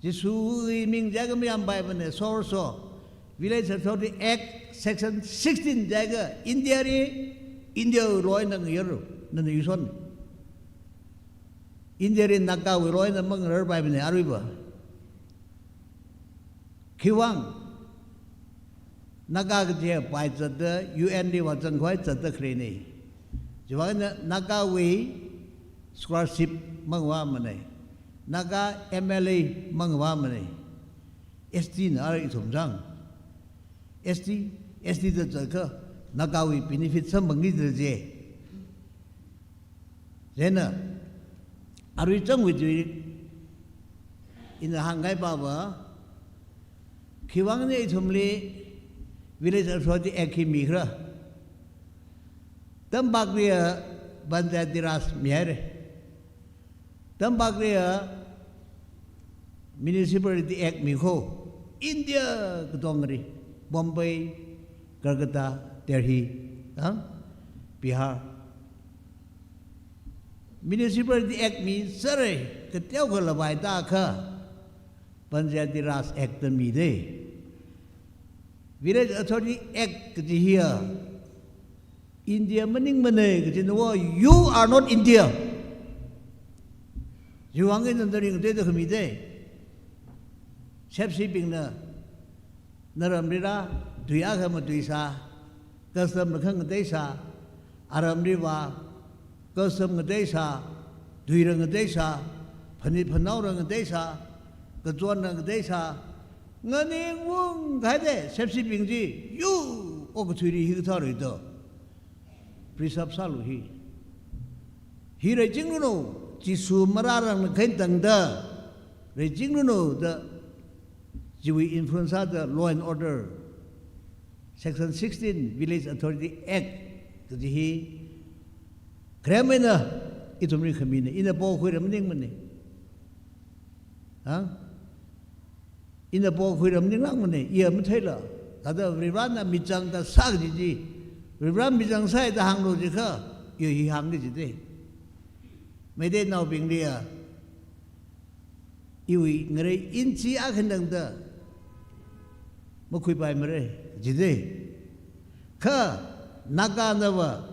Jishuwui ming jiakha mayampaimana, so, so. Village Authority Act, section sixteen jiakha, India li, India law eina ngayarlu, nana yuishon. India li Nagawui law eina mangararpaimana, aruiva. Khiwuivang, Naga kaji pai zatda, U N li vāzangkhavai zatda khaleina. Chiwuivang eina Nagawui scholarship mangavāmana. Naga M L A mangavāmana. S T na arui ithum zang. S T, S T da zatkha, Nagawui benefit samphangki da je. Chieina, arui changwui tui, ina hāngkahai pava, khiwuivangna ithumli Village Authority Act hi mikhala? Tampakliya Panchayati Raj mihaira. Tampakliya Municipality Act mikho, India katongali, Bombay, Calcutta, Delhi, ha? Bihar. Municipality Act mi sāra, kateokha lavai tākha, Panchayati Raj Act da mida. Village Authority Act kaji hiya, India maningmana kajina wo, you are not India. Chiwuivang eina nali ngateida khamida. Sepsibingna, naramli rā, tui akha matuisā, custom la khangatei sā, aramli vā, custom ngatei sā, tuila ngatei sā, phanit phanaola ngatei sā, kachonna ngatei sā, nganingunghaida, sepsibing chi, yo, okathuili hikathā leida. Preserve sālu hi. Hi leichingranu, Jishu marāranglakha eina tangda, leichingranu da, chiwui influence sāda law and order, Section sixteen, Village Authority Act, kaji hi, kharem eina ithumli khamina, ina pokhuira maningmana. Ha? Ina pokhuira maninglākmana, iya matheila. Thāda Varivarana michang kasā kaji chi, Varivara michang sāi da hānglu jikha, iya hi hāngki jida. Meiteinaobingliya, iwui ngarei inchi akha eina tangda makhuipaimara jida. Kha Naganava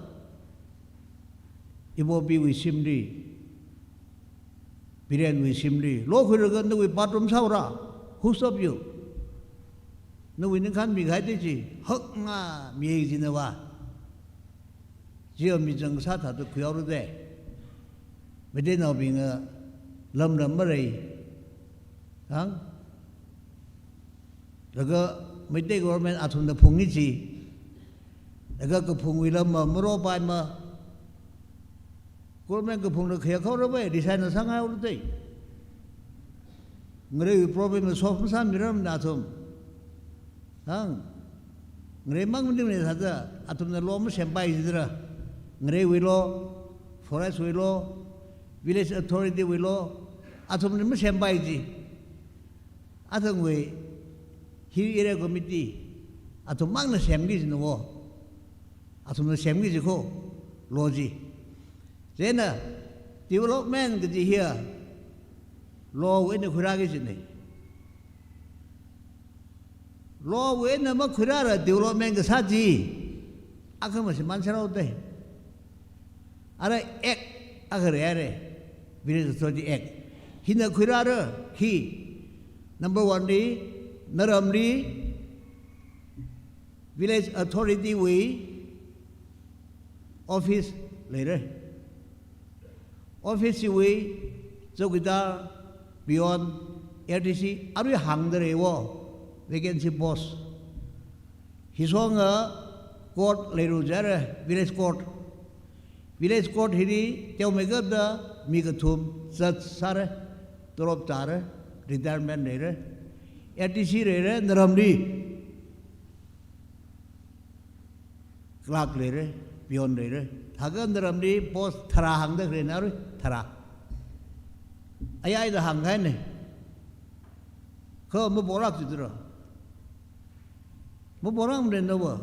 ipopiwui shimli Birenwui shimli, lo khuilaga nawui bathroom sāhaora. Who stop you? Nawui ningkhān mikahai da chi, haknga mi jinava. Chiya mizang sātha da khuihaora da. Meiteinaobinga lamlam marei. Hang? Laga Meitei government athumna phungi chi. Laga kaphungwui lam ma, maro pai ma. Government kaphungna khayā khaora bai, resign na sāngai haora da. Ngareiwui problem na solve masāmiramana athum. Hang. Ngarei mang mandi mandi sāda, athumna law masempai jidara. Ngareiwui law, forest wui law, village authority wui law, athumna masempai ji. Athumwui Hill Area Committee, athum mangna semki jina wo. Athumna semki ji kho, law chi. Chieina, development kaji hiya, law wui eina khuirāki jina. Law wui eina makhuirāla development kasā chi, akhama shimān sārao da. Ara Act akha leira, Village Authority Act. Hina khuirāra, khi. Number one li, naramli, Village Authority wui office leira. Office wui chowkidar, peon, L D C, arui hāngda lei wo, vacancy post. Hishonga court leira jira, village court. Village court hili teomeikapta mi kathum judge sāra, tolop tāra, retirement leira. L D C leira, naramli. Clerk leira, peon leira. Thākha naramli post tharā hāngda khalei na arui, tharā. Ayai da hāngkahaina. Kha mabolak jidara. Mabolak maren na va.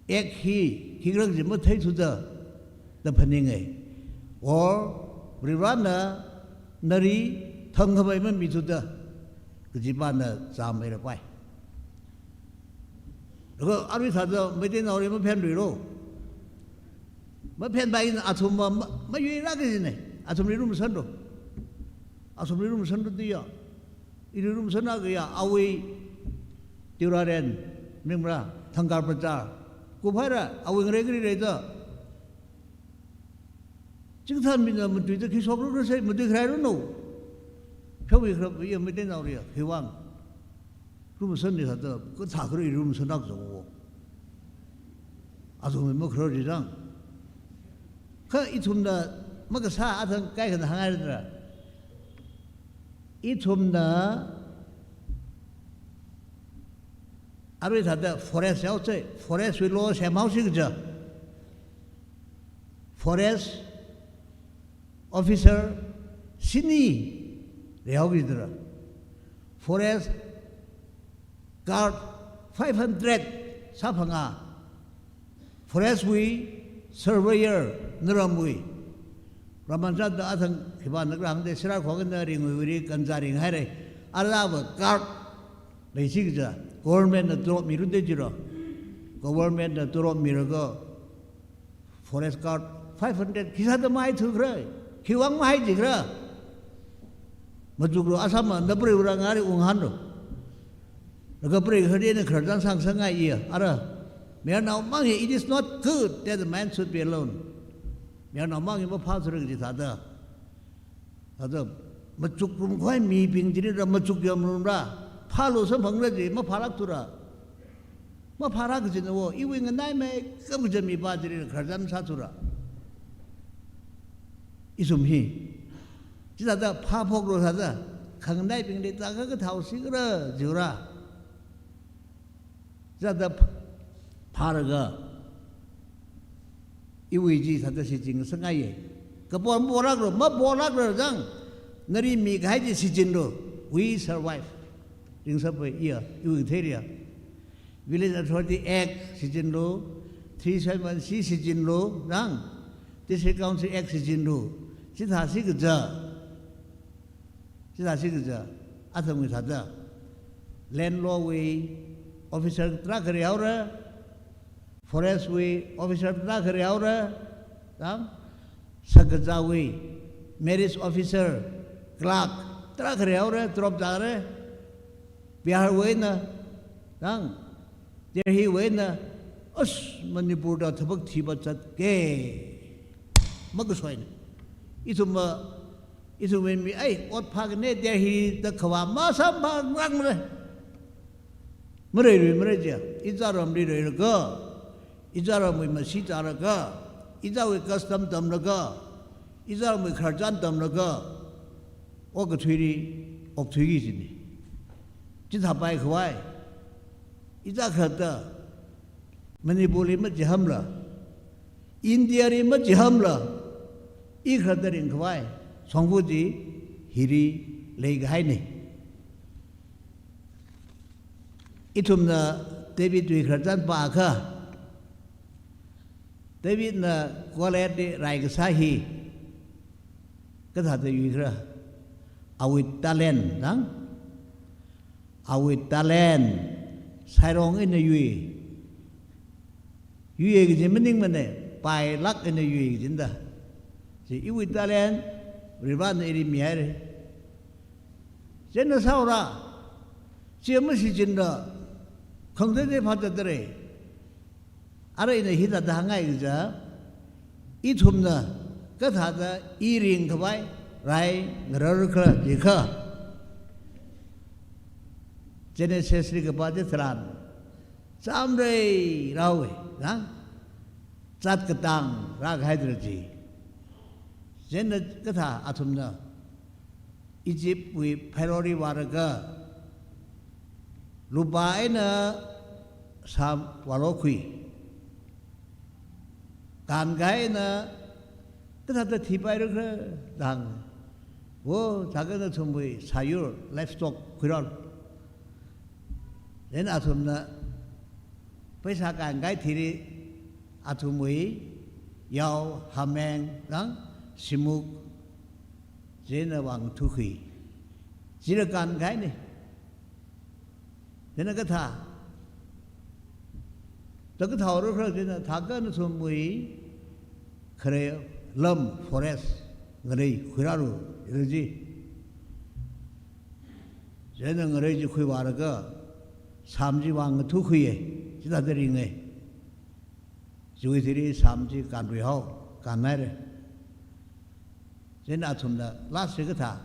Act hi, khikhala chi matheithuda, da phaninga. Or, Varivarana nali thangkhamei mamithuda, kajipana chāmeira pai. Laga arui thāda Meiteinaoli maphenluilo. Maphenpai eina athum ma, ma, mayuilāki jina. Athumli lumashanlo. Athumli lumashanlo diya. Ili lumashanakha ya, awui Tiuraren, mingmara, Thangkar Bazar. Kuphaira, awui ngarei kali leida. Chingthan mina matuida khi shokra khala sai, matui kharailu no. Pheomi kharap ya Meiteinaoli ya, khiwuivang. Lumashanli thāda, kathā kharei lumashanlāk jang wo. Athumwui makharar jidang. Kha ithumna makasā athang kaikhana hānghaira. Ithumna arui thāda forest yao chai, forest wui law semhaosi kaja. Forest officer shini leihaoki jidara. Forest guard five hundred sāphanga. Forest wui surveyor naramwui. Raman jatda athang khipāna khala hāngda Siraikhongna Ringwuili kanza ringhaira. Arava guard leisi kaja. Government na tolop milu da jira. Government na tolop milaga forest guard five hundred khi sāda mahaithu khala, khiwuivang mahaiji khala. Machuklu Assam na preiura ngari unghānlu. Laga prei kharena khararchan sāngasakngai iya, ara. Mayarnao mang hi, it is not good that a man should be alone. Mayarnao mang hi maphāthura kaji thāda. Thāda, machuk rumkhavai mibing chilila machuk yamrumla, phālu samphangra ji, maphālākthura. Maphālāk kajina wo, iwui nganaimeikap kaja mipā chilila khararchan sāthura. Ithum hi. Chithāda phāphoklu thāda, khanganaibingli thākha kathāhaosi khala jiura. Chithāda ph-, phālaga, iwui chi thāda shichin ngasakngaiya. Kapo mabolāklu, mabolāklu jang, nali mikahai chi shichinlu. We survive. Ringsapai iya, iwui theria. Village Authority Act shichinlu, three seven C shichinlu, jang, District Council Act shichinlu. Chithāsi kaja. Chithāsi kaja, athumwui thāda. Land law wui officer tarākha leihaora, forest wui officer tarākha leihaora, tam, sakazāwui marriage officer, clerk, tarākha leihaora, drop zāra, Bihar wui eina, nang, Delhi wui eina, as, Manipur da thabak thiba zatke. Makasoina. Ithum ma, ithum mi, ai, ot phākane, Delhi da khavā masāmphangrangmara. Mareirui mara jiya, ichā ramli reilaga, ichā ramwui masi zālaga, ichāwui custom tamlaga, ichā ramwui khararchan tamlaga, okathuili okthuiki kajina. Chithāpai khavai, ichā khalatta, Manipurli machihamla, Indiali machihamla, i khalatta ringkhavai shongfa chi hili leikahaina. Ithumna Davidwui khararchan pākha, Davidna Goliathli rai kasā hi kathāda yuikhala? Awui talent, nang? Awui talent, sairong eina yui. Yuiya kaji maningmana, pailāk eina yuiya kajina da. Chi iwui talent, Varivarana ili mihaira. Chieina sāhaora, chi masichinla, khangateitei phāzatdalei. Ara ina hithāda hāngngai kaja, ithumna kathāda i ringkhavai rai ngararkhala jiakha, Genesisli kapā chitharan, chāmrei rāhaowa, nang? Zat katang rākahaidalei chi. Chieina kathā athumna Egyptwui Pharaohli vālaga, lupā eina sam vālokhui. Kānkahai eina kathāda thipailākra da hānga. Wo, thākha nathumwui sāyur, livestock khuirālu. Then athumna pheisā kānkahai thili athumwui yao, hameng, nang, shimuk, chieina vāngathuikhui. Chila kānkahaina. Chieina kathā, da kathā haorākhala chieina, thākha nathumwui khare lam, forest, ngalei khuirālu, ila chi. Chieina ngalei chi khuivālaga, sam chi vāngathuikhuiya, chithāda ringa. Chiwui thili sam chi kānluihao, kānhaira. Chieina athumna last li kathā,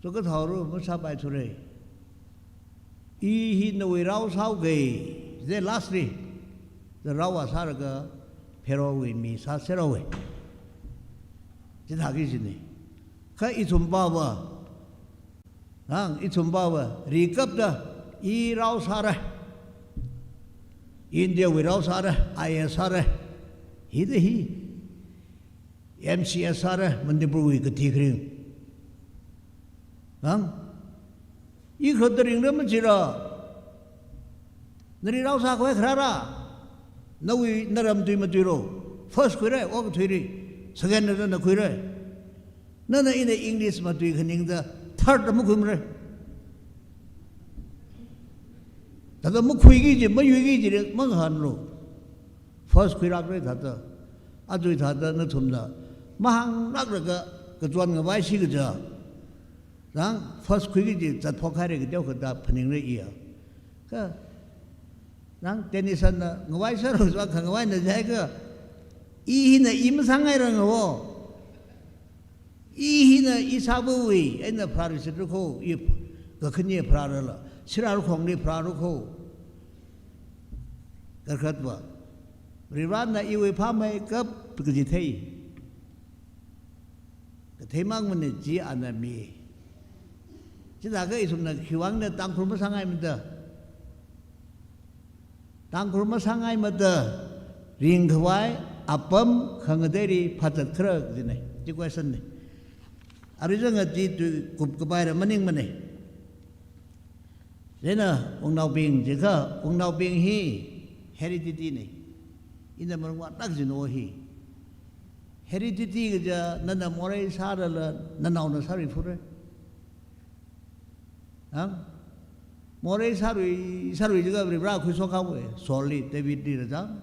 to kathā haora, masāpaithura. I hi nawui rao sāhaoga, chieina last li, chieina rao vāsālaga Pharaohwui mi sāserhaowa. Chithāki kajina. Kha ithumpava, nang, ithumpava, rikapta, i rao sāra. Indiawui rao sāra, I A S sāra. Hithāda hi, M C S sāra, Manipurwui kathi kharing. Nang, i khalatta ringda machila, nali rao sākhavai kharāra. Nawui, naram tui matuilu. First khuira, okathuili. Second na, na khuira. Nana ina English matuikhaningda third na makhuimara. Thāda makhuiki kaji, mayuiki kaji, mangahānlu. First khuilākra thāda. Aja thāda nathumna mahānglāklaga kachon ngavaishi kaja. Nang first khuiki kaji zatphok haira kateokha da phaningra iya. Kha, nang Tennyson na ngavaiserhaowa, khangavaina jiakha, i hina i masāngairanga wo. I hina i sāvawui, eina pharāshitra kho, i kakhane pharālala, sirarkhongli pharāra kho. Kakhatva, Varivarana iwui phāmeikap kaji thei. Katheimang mana chi ana mi. Chithākha ithumna khiwuivangna Tangkhul masāngaimada. Tangkhul masāngaimada ringkhavai apam khangateili phāzat khala kajina. Chi question na. Arui zanga chi tui kupkapaila maningmana. Chieina wungnaobing jiakha, wungnaobing hi heredity na. Ina marungva tak jino hi. Heredity kaja nana morei sālala, nanaona sāluiphura. Ang? Morei sālui, sālui jiakha Varivara khuishok haowa, Saulli, Davidli rāzang.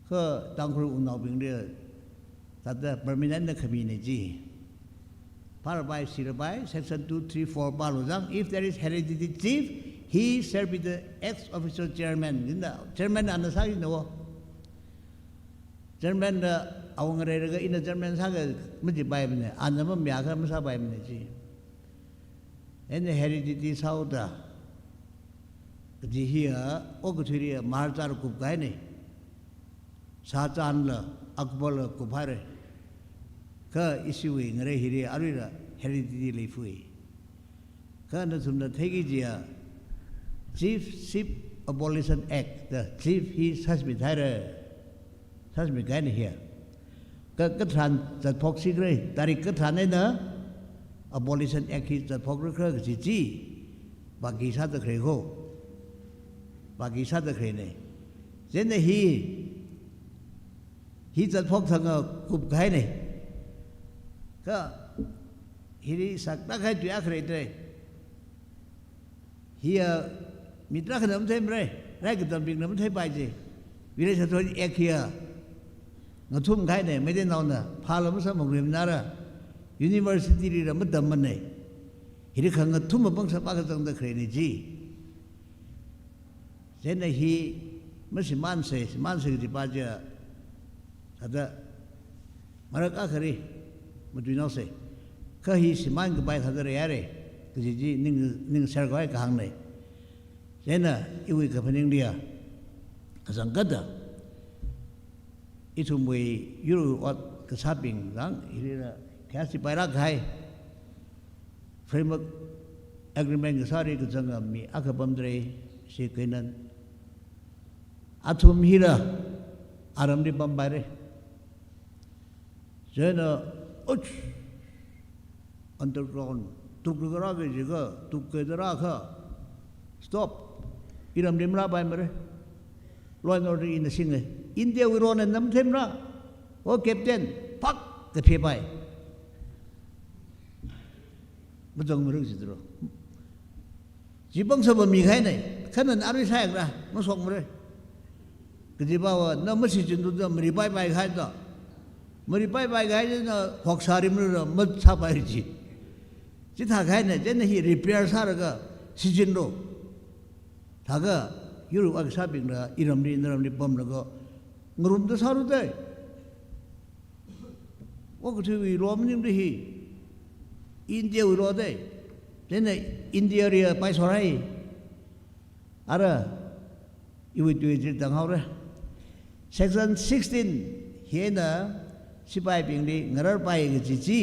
Kha Tangkhul wungnaobingli Thāda permanent na khamina ji. Phārapai, sirapai, section two three four pālu zang, if there is hereditary chief, he shall be the ex officio chairman. Ina chairman ana sāki na wo. Chairman da awang reiraga ina chairman sāga majipaimana, ana mamayākha masāpaimana ji. Ina hereditary sāhaoda kaji hiya, okathuili Maharajala kupkahaina. Shah Jahanla, Akbarla kuphaira. Kha ishiwui ngarei hili aruila hereditary leifui. Kha nathumna theiki jiya, Chiefship Abolition Act da chief hi sāshimit haira. Sāshimit kahaina hiya. Kha katharan zatphok sikra, tarik katharan eina Abolition Act hi zatphok rakra kaji chi, baki sāda khalei ko. Baki sāda khaleina. Chieina hi, hi zatphok thanga kupkahaina. Kha hili saklāk kahai tui akha leidalei. Hiya mi tarākhana matheimara, rai katambingna matheipai ji. Village Authority Act hiya ngathumkahaina, Meiteinaona phāla masamphangluimanara, university lila matammana. Hili khangathuma pangshap akha zangda khaleina ji. Chieina hi mashimānsa, shimānsa kajipa chiya, thāda marākha akhali matuinaosa. Kha hi shimānkapai thāda leihaira kaji chi ning, ning serkhavai kahāngna. Chieina iwui kaphaningliya, kazang kada, ithumwui yur ot kasābing zang, hilila kayāshi pailāk kahai Framework Agreement kasāli kazanga mi akha pamdalei, Shri Keinan. Athum hila aramli pampaira. Chieina, uch, underground, tuklaga rāki jiakha, tukkaida rākha, stop. Iramli marāpaimara. Law and order ina singa. Indiawui lawna matheimara. O captain, phak, kaphepai. Mazangmara jidro. Chi pangshap mikahaina, kha nana arui sāyangla, mashokmara. Kajipawa, na masijinlu da maripaipai kahaida. Maripaipai kahaida na hoksā rimlu da masāpai ji. Chithākahaina, chieina hi repair sālaga sijinlu. Thākha, yur ot kasābingla iramli, naramli pamlaga, ngarumda sālu da. Okathuiwui law maningda hi, Indiawui law da. Chieina Indiali paishorai. Ara, iwui tui chi tanghaora. Section sixteen hina sipaibingli ngararpai kaji chi,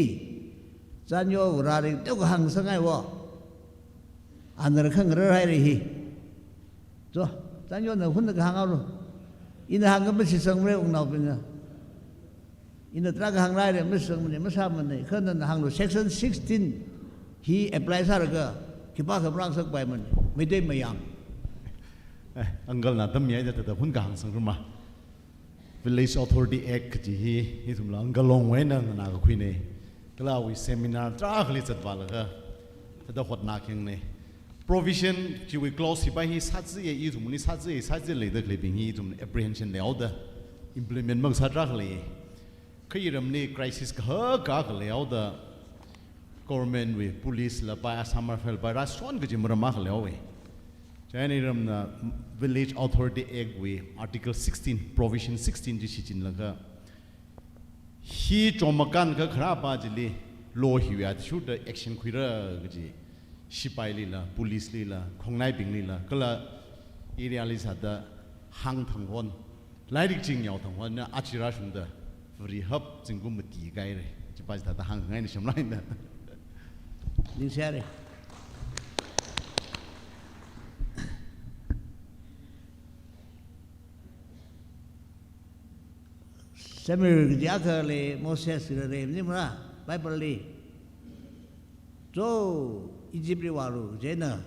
Chanyo Vareli teokha hāngsangaiwo. Ana khangararhaira hi. Cho, Chanyona hunda kahāng haolu. Ina hāngkha mashitsangmara wungnaobingna. Ina tarākha hānglākra, mashitsangmana, masāmana, kha nana hānglu, section sixteen hi apply sālaga khipākha marāngasakpaimana, Meitei mayang. Eh, uncle na tammihaida thāda hun kahāng sangruma. Village Authority Act kaji hi, ithumla uncle Longwuina nganākakhuina. Kala awui seminar tarākhali zatvālaga, thāda hotnā khayangna. Provision chiwui clause hipa hi sāchiya, ithumli sāchiya, sāchiya leida khaleibing hi ithum apprehension leihaoda, implement makasā tarākha lei. Kha iramli crisis kahaka akha leihaoda, government wui police la pai, Assam Rifle pai, rāshon kaji maram akha leihaowa. Chieina iramna Village Authority Act wui Article sixteen, Provision sixteen chi shichinlaga, hi chomkhan kakharāpa chili law hiwui athishurda action khuira kaji, sipailila, police lila, khongnaibinglila, kala area li sāda hāngthang hon, lairik ching yaothang hon, na achi rāshungda, Varihap zingkum mati kahaira. Chipa chithāda hāngngaina shamlaina. Ningshihaira. Samuel kaji akha lei, Moses kaji lei, maningmara, Bible li. Cho, Egypt li vālu, chieina.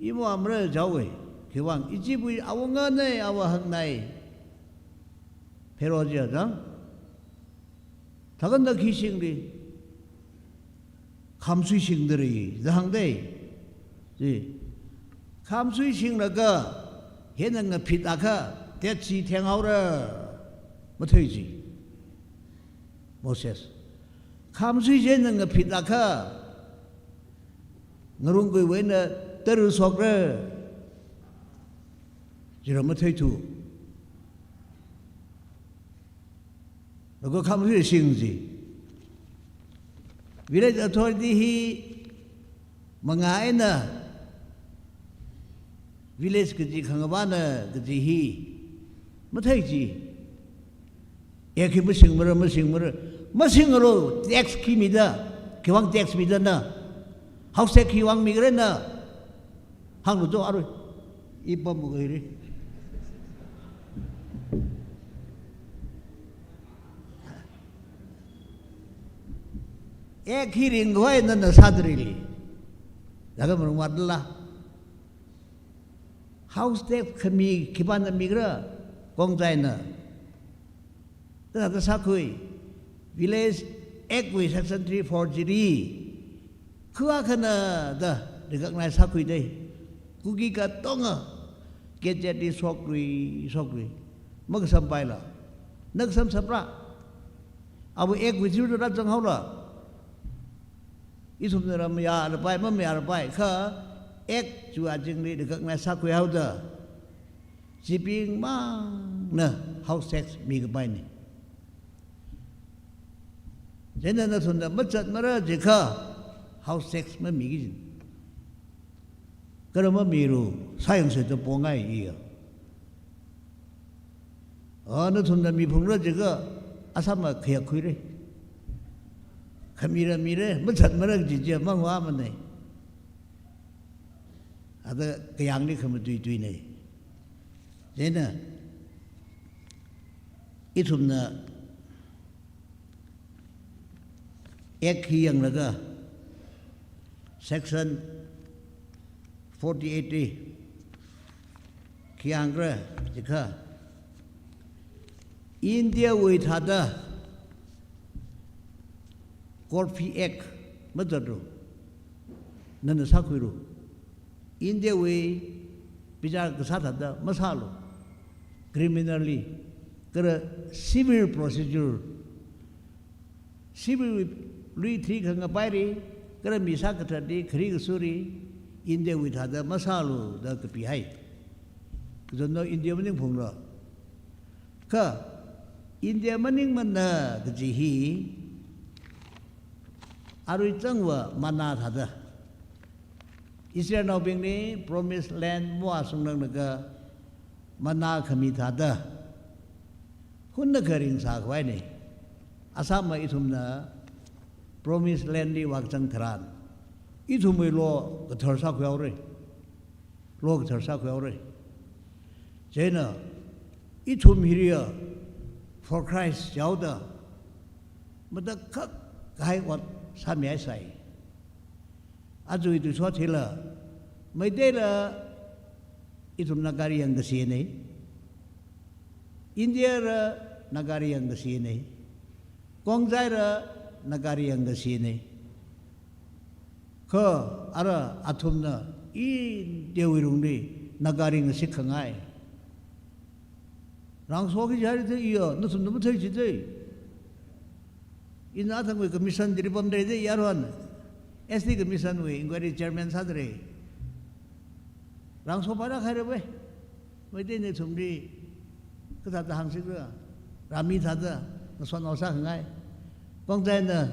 Iwui vāmara jaowa, khiwuivang, Egypt wui awunga nei, awui hak nei. Pharaoh chiya zang. Thākha na khi shingli, khamsui shingdalei, da hāngda. Chi. Khamsui shinglaga, hina ngaphit akha, Dead Sea thenghaora, mathei chi. Moses. Khamsui chieina ngaphit akha, ngarung kuiwui eina tara shokra, jira matheithu. Laga khamsui shing chi. Village authority hi mangā eina village kaji khangavāna kaji hi mathei chi. Act hi mashingmara, mashingmara, mashingalu, tax khi mida, khiwuivang tax mida na? House tax khiwuivang migra na? Hānglu to arui. I pamkahaira. Act hi ringkhavai nana sādalei. Laga marung matla. House tax khami khipāna migra? Khongjaina. Kathāda sākhui? Village Act wui Section three four three. Khuwa khana da recognize sākhuidalei. Kuki katonga gazette li shoklui, shoklui. Makasāmpaila. Na kasāmsapra? Awui Act wui thirda rāzanghaola. Ithumna rāmayālapai, mamayālapai, kha Act chiwui azingli recognize sākhuihaoda, chibingmangna house tax mikapaina. Chieina nathumna mazatmara jiakha house tax mamiki jin. Kha mamilu, sāyangsa da pongai iya. A, nathumna miphungra jiakha, asāma khayākkhuira. Khamira mira, mazatmara kaji chi mangvāmana. Ada kayāngli khamatuituina. Chieina, ithumna Act hi yanglaga, Section forty-eight A, khi hāngra jiakha, India wui thāda Court Fee Act mazatlu. Nana sākhuilu. India wui bichar kasā thāda masālu. Criminally, kala civil procedure, civil wui lui thri khangapaili, kala mi sākathatli, khari kasuli, India wui thāda masālu da kapihai. Kazanno India maningphungla. Kha India maningmana kaji hi, arui changva manna thāda, Israelnaobingli Promised Land mavāshungranglakha manna khami thāda, hunna kharing sākhavaina. Asāma ithumna Promised Land li vākazang tharan, ithumwui law kathar sākhuihaora. Law kathar sākhuihaora. Chieina, ithum hiliya for Christ jihaoda, matakhak kahai ot sāmihaisai. Aja ithum sot hila, Meiteila ithum Nagari yangkasina. Indiala Nagari yangkasina. Khongjaila Nagari yangkasina. Kha ara athumna Indiawui lungli Nagari ngashit khangai. Rāngso khi jari te iya, nathumna mathei jite. Ina athangwui commission chili pamdalei te yaruan. S T commission wui inquiry chairman sādalei. Rāngso para khaira ve. Meiteina ithumli kathāda hāngsikra, rāmi thāda ngasotnao sākhangai. Khongjaina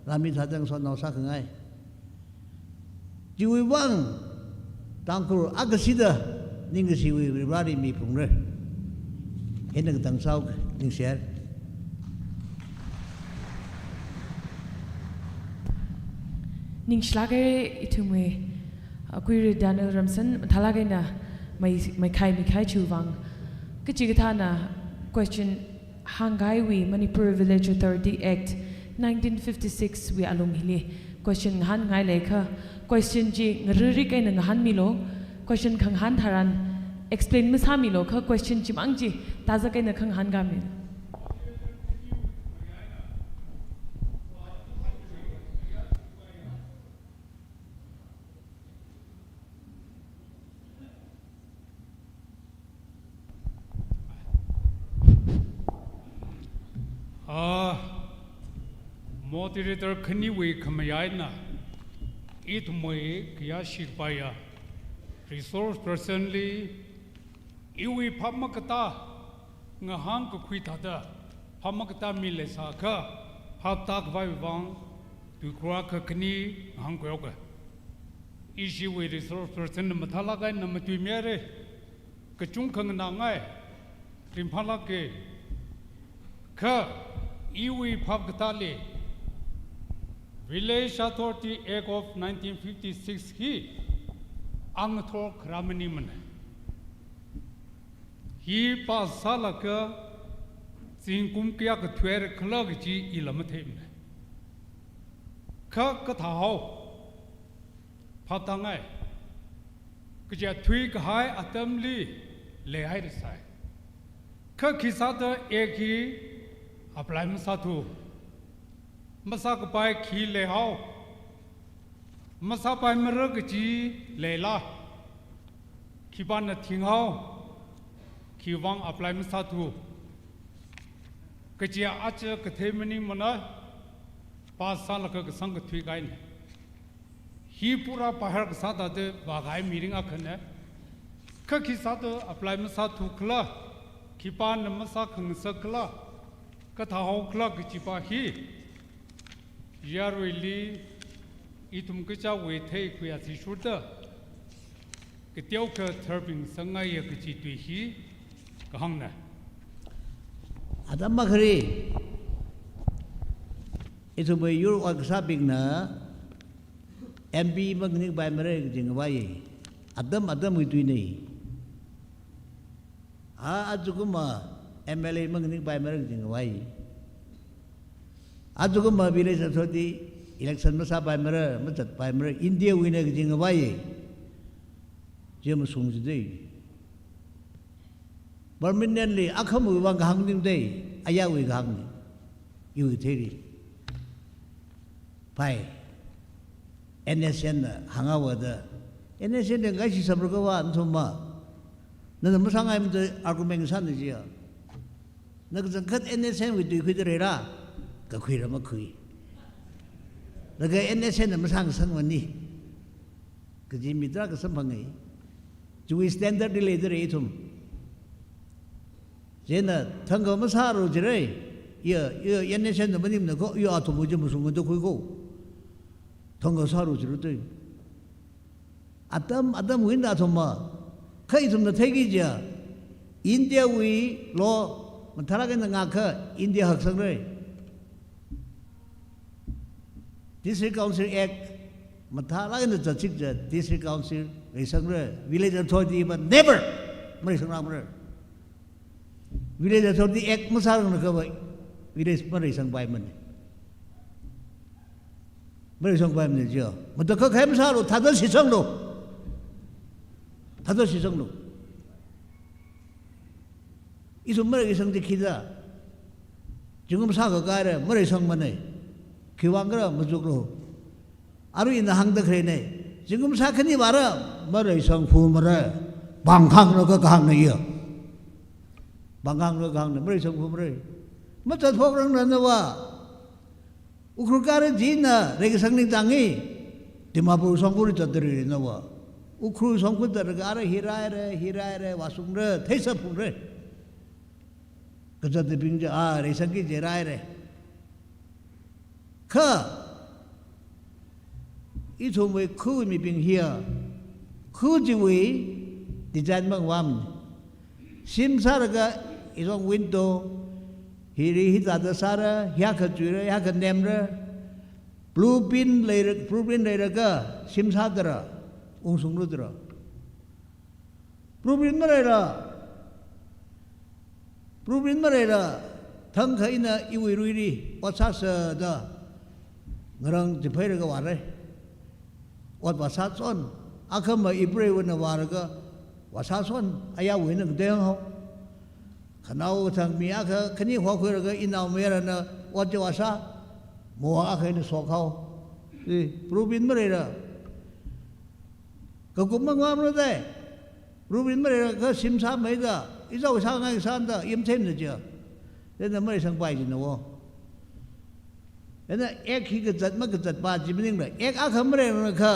rāmi thāda ngasotnao sākhangai. Chiwui vang Tangkhul akashida ningkashiwui Varivarāli miphungra. Hina katang sāhaoka, ningshihaira. Ningshilāk haira ithumwui, uh, Kuirei Daniel Ramsan, mathālāk eina mai, maikhai mikhai chiwui vang. Kachikathāna question hāngkahaiwui Manipur Village Authority Act nineteen fifty-six wui alung hili question ngahānngai leiakha, question chi ngaririk eina ngahānmilu, question khangahān tharan explain masāmilu, kha question chimang chi tazak eina khangahān kami. Ah, Moderator khaniwui khamayā eina, ithumwui khayāshi kapaiya resource person li, iwui phap makatā ngahānkakhui thāda, phap makatā mi leisākha, phap tākhavai vang, tuikhur akha khani ngahānkhuihaoka. Ishiwui resource person na mathālāk eina matuimirare, kachungkha nganāngai, ringphālāke. Kha, iwui phap katāli, Village Authority Act of nineteen fifty-six hi, angathor kharā maningmana. Hi pass sālaga, zingkum kayākha thuihaira khala kaji ila matheimana. Kha kathāhao, phap tāngai. Kaja thuikahai atamli leihairasai. Kha khisāda Act hi apply masāthu. Masākapai khi leihao. Masāpaimara kaji leila. Khipāna thinghao. Khiwui vang apply masāthu. Kaja aja kathei maningmana, pass sālaga kasang kathui kahaina. Hi pura pahar kasā thāda vākahai mirin akhana. Kha khisāda apply masāthu khala, khipāna masākhangasak khala, kathāhao khala kajipa hi, yaruili ithum kachāwui theikhui athishurda, kateokha tharbing sangngaiya kaji tui hi kahāngna. Atam makhari, ithumwui yur ot kasābingna, M P manganikpaimara kaji ngavai. Atam atamwui tuina. A, ajakumva M L A manganikpaimara kaji ngavai. Ajakumva village authority election masāpaimara, mazatpaimara, India wuina kaji ngavai. Chi mashung jidei. Permanently, akhamawui vang kahāng maningdei, ayarwui kahāngna. Iwui theiri. Pai. N S N na hānghaoda. N S N na ngashi samra kava nathumva. Nana masāngaimada argument sāna jiya. Na kachangkhat N S N wui tui khuida leira, kakhuira makhui. Laga N S N na masāngasakmana. Kaji mi tarākha samphangai. Chiwui standard li leidalei ithum. Chieina thangkha masāra jira. Iya, iya, N S N na maningmana kho, iya athumwui chi mashungda khui kho. Thangkha sāra jira tui. Atam, atamwui eina athumva. Kha ithumna theiki jiya. India wui law mathālāk eina ngakha India haksangra. District Council Act mathālāk eina zatchikja District Council reisangra, Village Authority va never mareisangrangmara. Village Authority Act masāranglakhava village mareisangpaimana. Mareisangpaimana jiya. Matakhak khai masālu, thāda shitsanglu. Thāda shitsanglu. Ithum mareisang chi khida. Zingkum shākha kahaira, mareisangmana. Khiwui vang khala machuklu. Arui ina hāngda khaleina. Zingkum shākhani vāra, mareisangphumara. Bang kahāngna kha kahāngna iya. Bang kahāngna kha kahāngna, mareisangphumara. Mazatphokrangra nava. Ukhrul kara jina, reikasang ningchāngi, Dimapur shongfali zatda leira nava. Ukhrul shongfa zatlaga ara hi rāhaira, hi rāhaira, vāshungra, theisāphungra. Kazatbing chi, a, reisangki ji rāhaira. Kha, ithumwui kha mibing hiya, kha chiwui design mangvamana. Shim sālaga, izong window, hili hithāda sāra, hiyākha chuira, hiyākha nemra, blueprint leira, blueprint leilaga, shim sādara, ungshungludara. Blueprint maleila, blueprint maleila, thangkha ina iwui ruili, ot sāsāda, ngarang chiphailaga vāra. Ot vāsā chon, akhama ipreiwuina vālaga, vāsā chon, ayarwuina ngateihaowa. Khanao kathang mi akha khani huakhuilaga inaomayarana ot chi vāsā, mo akha eina shokhaowa. Chi, blueprint maleila. Kakum mangvamra dai. Blueprint maleila kha shim sāmeida, izao sāngai sānda, yamthemna jiya. Chieina mareisangpai jina wo. Chieina act hi kazat makazat pa chi maningla, act akha maleilakha,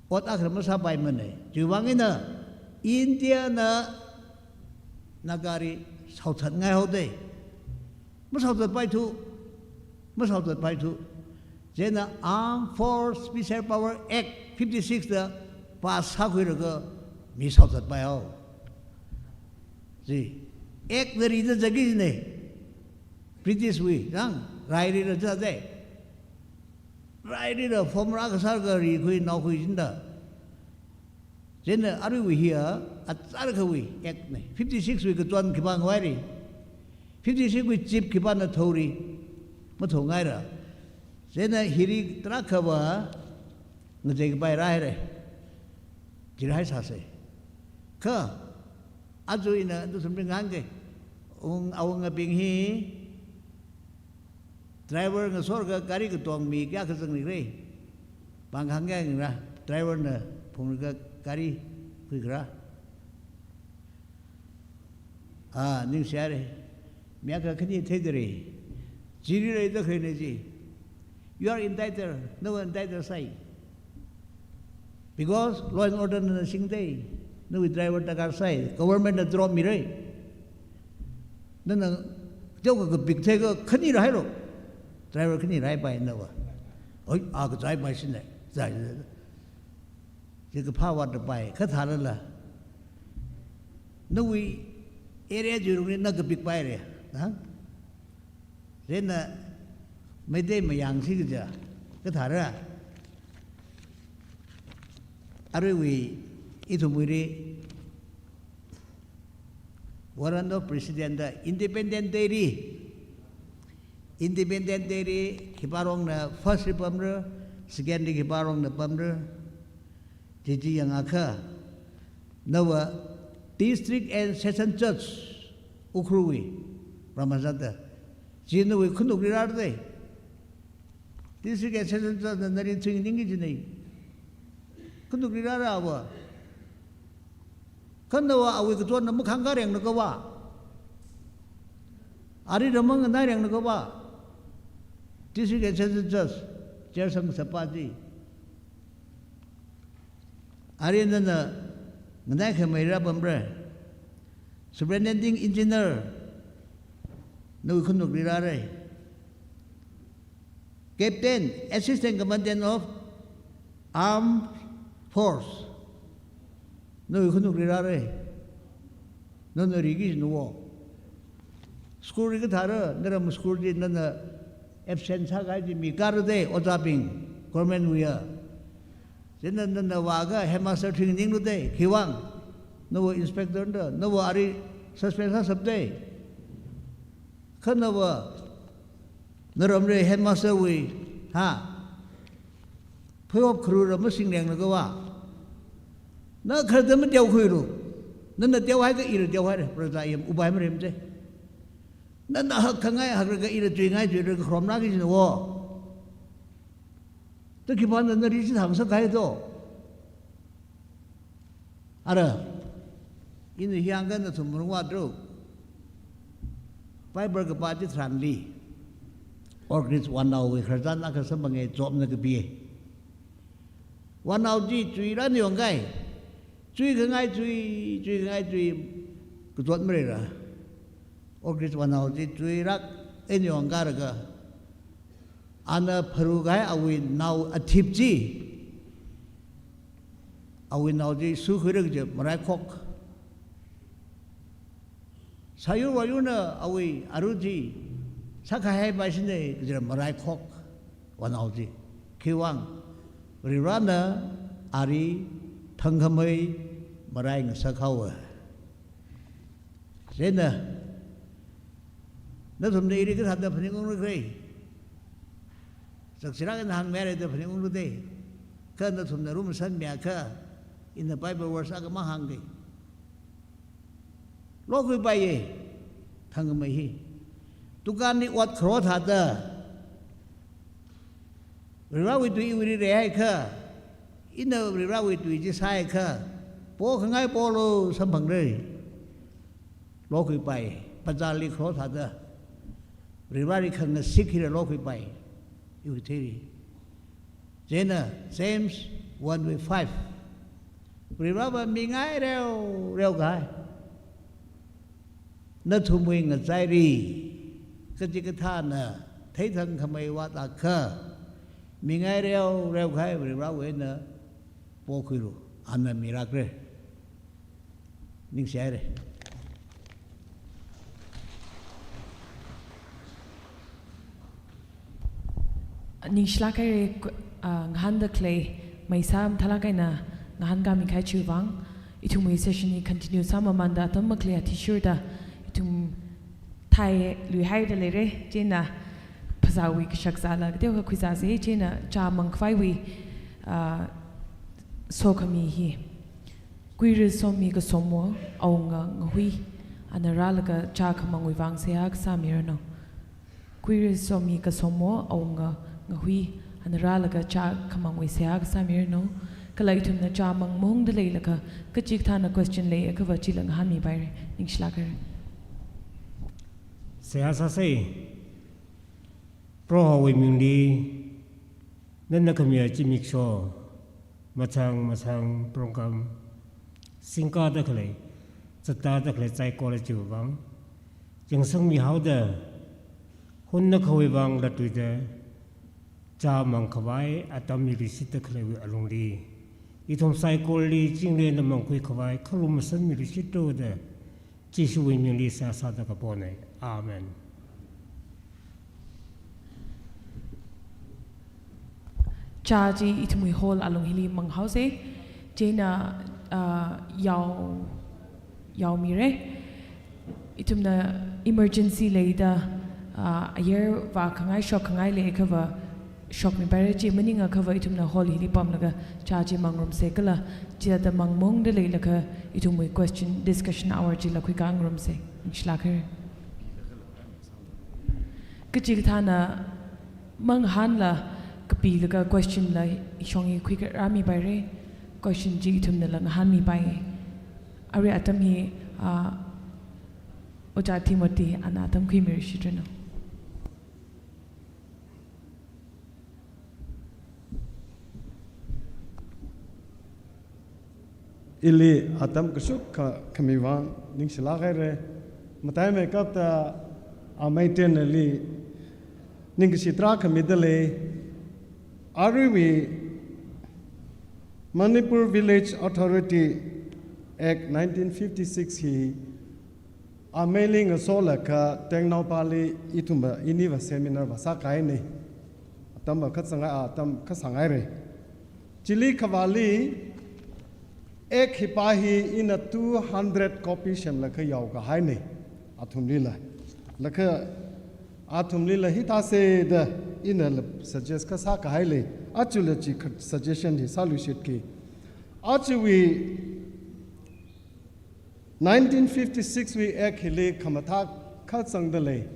ot akha masāpaimana. Chiwui vang eina India na Nagari shaothatngai haoda. Mashaothatpaithu, mashaothatpaithu. Chieina Armed Force Special Power Act fifty-six da pass sākhuilaga mi shaothatpai hao. Chi, act na rida zatki jina. British wui, zang, rai rida zatzai. Rai rida form rākasā kha rikhui naokhui jida. Chieina aruiwui hiya, achālakhawui act na. Fifty-six wui kachon khipā ngavaira. Fifty-six wui jeep khipāna thaora. Mathaongaira. Chieina hili tarākhava ngazei kapai rāhaira. Chili haisāsa. Kha, aja ina nathumli ngahānga. Awung, awungabing hi, driver ngasorkha gari katong mi kayākha zanglikra? Pāng hāngkhangai ngra, driver na phunglaga gari khuikharā. Ah, ningshihaira. Mi akha khani theidalei. Chili leida khaleina chi. You are entitled, nawui entitled sai. Because law and order na singda, nawui driver darkar sai, government na drop mira. Nana teokha kapik theiakha khani rāhailo. Driver khani rāhaipai nava. Oi, a kazai mai sine. Zai. Chi kaphā vātda pai, kha thālala. Nawui area chi lungli na kapikpaira. Ha? Chieina Meitei mayangsi kaja, kathāra. Aruiwui ithumwuili Warrant of President da Independent Day li, Independent Day li khipārongna first li pamra, second li khipārongna pamra, chi chi yangakha, nava District and Session Judge, Ukhrul wui, Brahma Zat da, chi nawui khanukli rāra da. District and Session Judge na nali thuiningki jina. Khanukli rāra va. Kha nava awui kachonna makhāngkā renglaga va, ali ramang nganai renglaga va, District and Session Judge, Chair Samsapa ji, ali nana nganaikhamei rāpamra, Superintending Engineer, nawui khanukli rāra. Captain, Assistant Commandant of Armed Force, nawui khanukli rāra. Nana riki jina wo. School li kathāra, naram school li nana absent sākahai chi mi kāra da, ojābing, government wuiya. Chieina nana vākha headmaster thuininglu da, khiwuivang, nava inspector da, nava ali suspend sāshap da. Kha nava, naramli headmaster wui, ha, pheihop kharura masing renglaga va, na kharda mateokhuilu. Nana teohaiakha ila teohaira, praja yam upai marem da. Nana hakkhangai haklaga ila chuingai chuilaga kharomraki jina wo. Ta khipāna nali chithāngasakkahai to. Ara, ina hiyāngkha nathum malung vātlu. Bible kapā chitharanli, Orchid Wanaowui khararchan akha samphanga, Jobna kapi. Wanao chi chuirān yongkahai. Chuikhangai chui, chuikhangai chui, kachot maleila, Orchid Wanao chi chuilāk eina yongkālaga, ana pharukahai awui nao athip chi, awui nao chi sukhuilaga chi maraikhok. Sāyur vāyurna awui aru chi sākahaipai sine kajila maraikhok wanao chi. Khiwuivang, Varivarana ali thangkhamei maraingasak haowa. Chieina, nathumna ili kathāda phaningungra khala? Saksilāk eina hāngmihaira da phaningunglu da. Kha nathumna lumashanmiakha, ina Bible verse akha mahāngki. Lokhuipaiya, thangkhamei hi. Dukanli ot kharo thāda, Varivarawui tui iwuili leihaikha, ina Varivarawui tui chi sāhaiakha, pokhangai polu samphangra. Lokhuipai, bazarli kharo thāda. Varivarali khangasik hila lokhuipai, iwui theili. Chieina James one verse five. Varivarava mingai reu reu kahai. Nathumwui ngachaili kachikathāna theithang khamei vātakha, mingai reu reu kahai Varivarawui eina pokhuilu, ana milākra. Ningshihaira. Ningshilāk haira, ah, ngahānda khalei, maisā mathālāk eina ngahānkāmi kahai chiwui vang. Ithumwui session hi continue sāmamānda atam makhalei athishurda ithum thailuihaida leira, chieina phasāwui kashak sāla kateokha khuisāsa, chieina chā mangkhavaiwui, ah, sokhami hi. Kuira somi kasomo awunga ngahui, ana rālaga chā khamangwui vang seihā kasā miranu. Kuira somi kasomo awunga ngahui, ana rālaga chā khamangwui seihā kasā miranu. Kala ithumna chā mang maungda leilakha, kachikathāna question leiakhava chila ngahānmipaira. Ningshilāk haira. Seihā sāsa. Prohowui mingli, nana khamiya zimiksho, mathang mathang program singkāda khalei, zatda khalei saikora chiwui vang yangsangmihaoda, hunnakhawui vang latluida, chā mangkhavai atam miluishitda khaleiwui alungli, ithum saikorali chingri eina mangkhuikhavai kharum masanmiluishitlu da, Jishuwui mingli seihā sāda kapona. Amen. Chā chi ithumwui hall alung hili manghaosa. Chieina, ah, yao, yaomira. Ithumna emergency leida, ah, ayar vākhangai shokkhangai leiakhava shokmipaira, chi maningakhava ithumna hall hili pamlaga chā chi mangrumsa kala, chithāda mang maungda leilakha ithumwui question discussion hour chila khuikā ngarumsa. Ningshilāk haira. Kachikathāna mangahānla kapilaga question la ishong hi khuikharāmipaira, question chi ithumnala ngahānmipai. Arui atam hi, ah, Ojā Timothy ana atam khuimiluishitranu. Ili atam kashukka khami vang ningshilāk haira. Mataimeikapta amei Tenali ningkashi tarākha mida lei. Aruiwui Manipur Village Authority Act nineteen fifty-six hi ameili ngasolaga Tengnoupali ithumva iniva seminar va sākahaina. Atamva khatsang, atam khatsang haira. Chili kavāli, Act hipa hi ina two hundred copy semlaga yaokahaina. Athumlila. Laga athumlila hithāsa da inala suggest kasā kahai lei. Achula chi kha suggestion hi sāluishitki. Achiwui nineteen fifty-six wui Act hili khamathā khatsangda lei.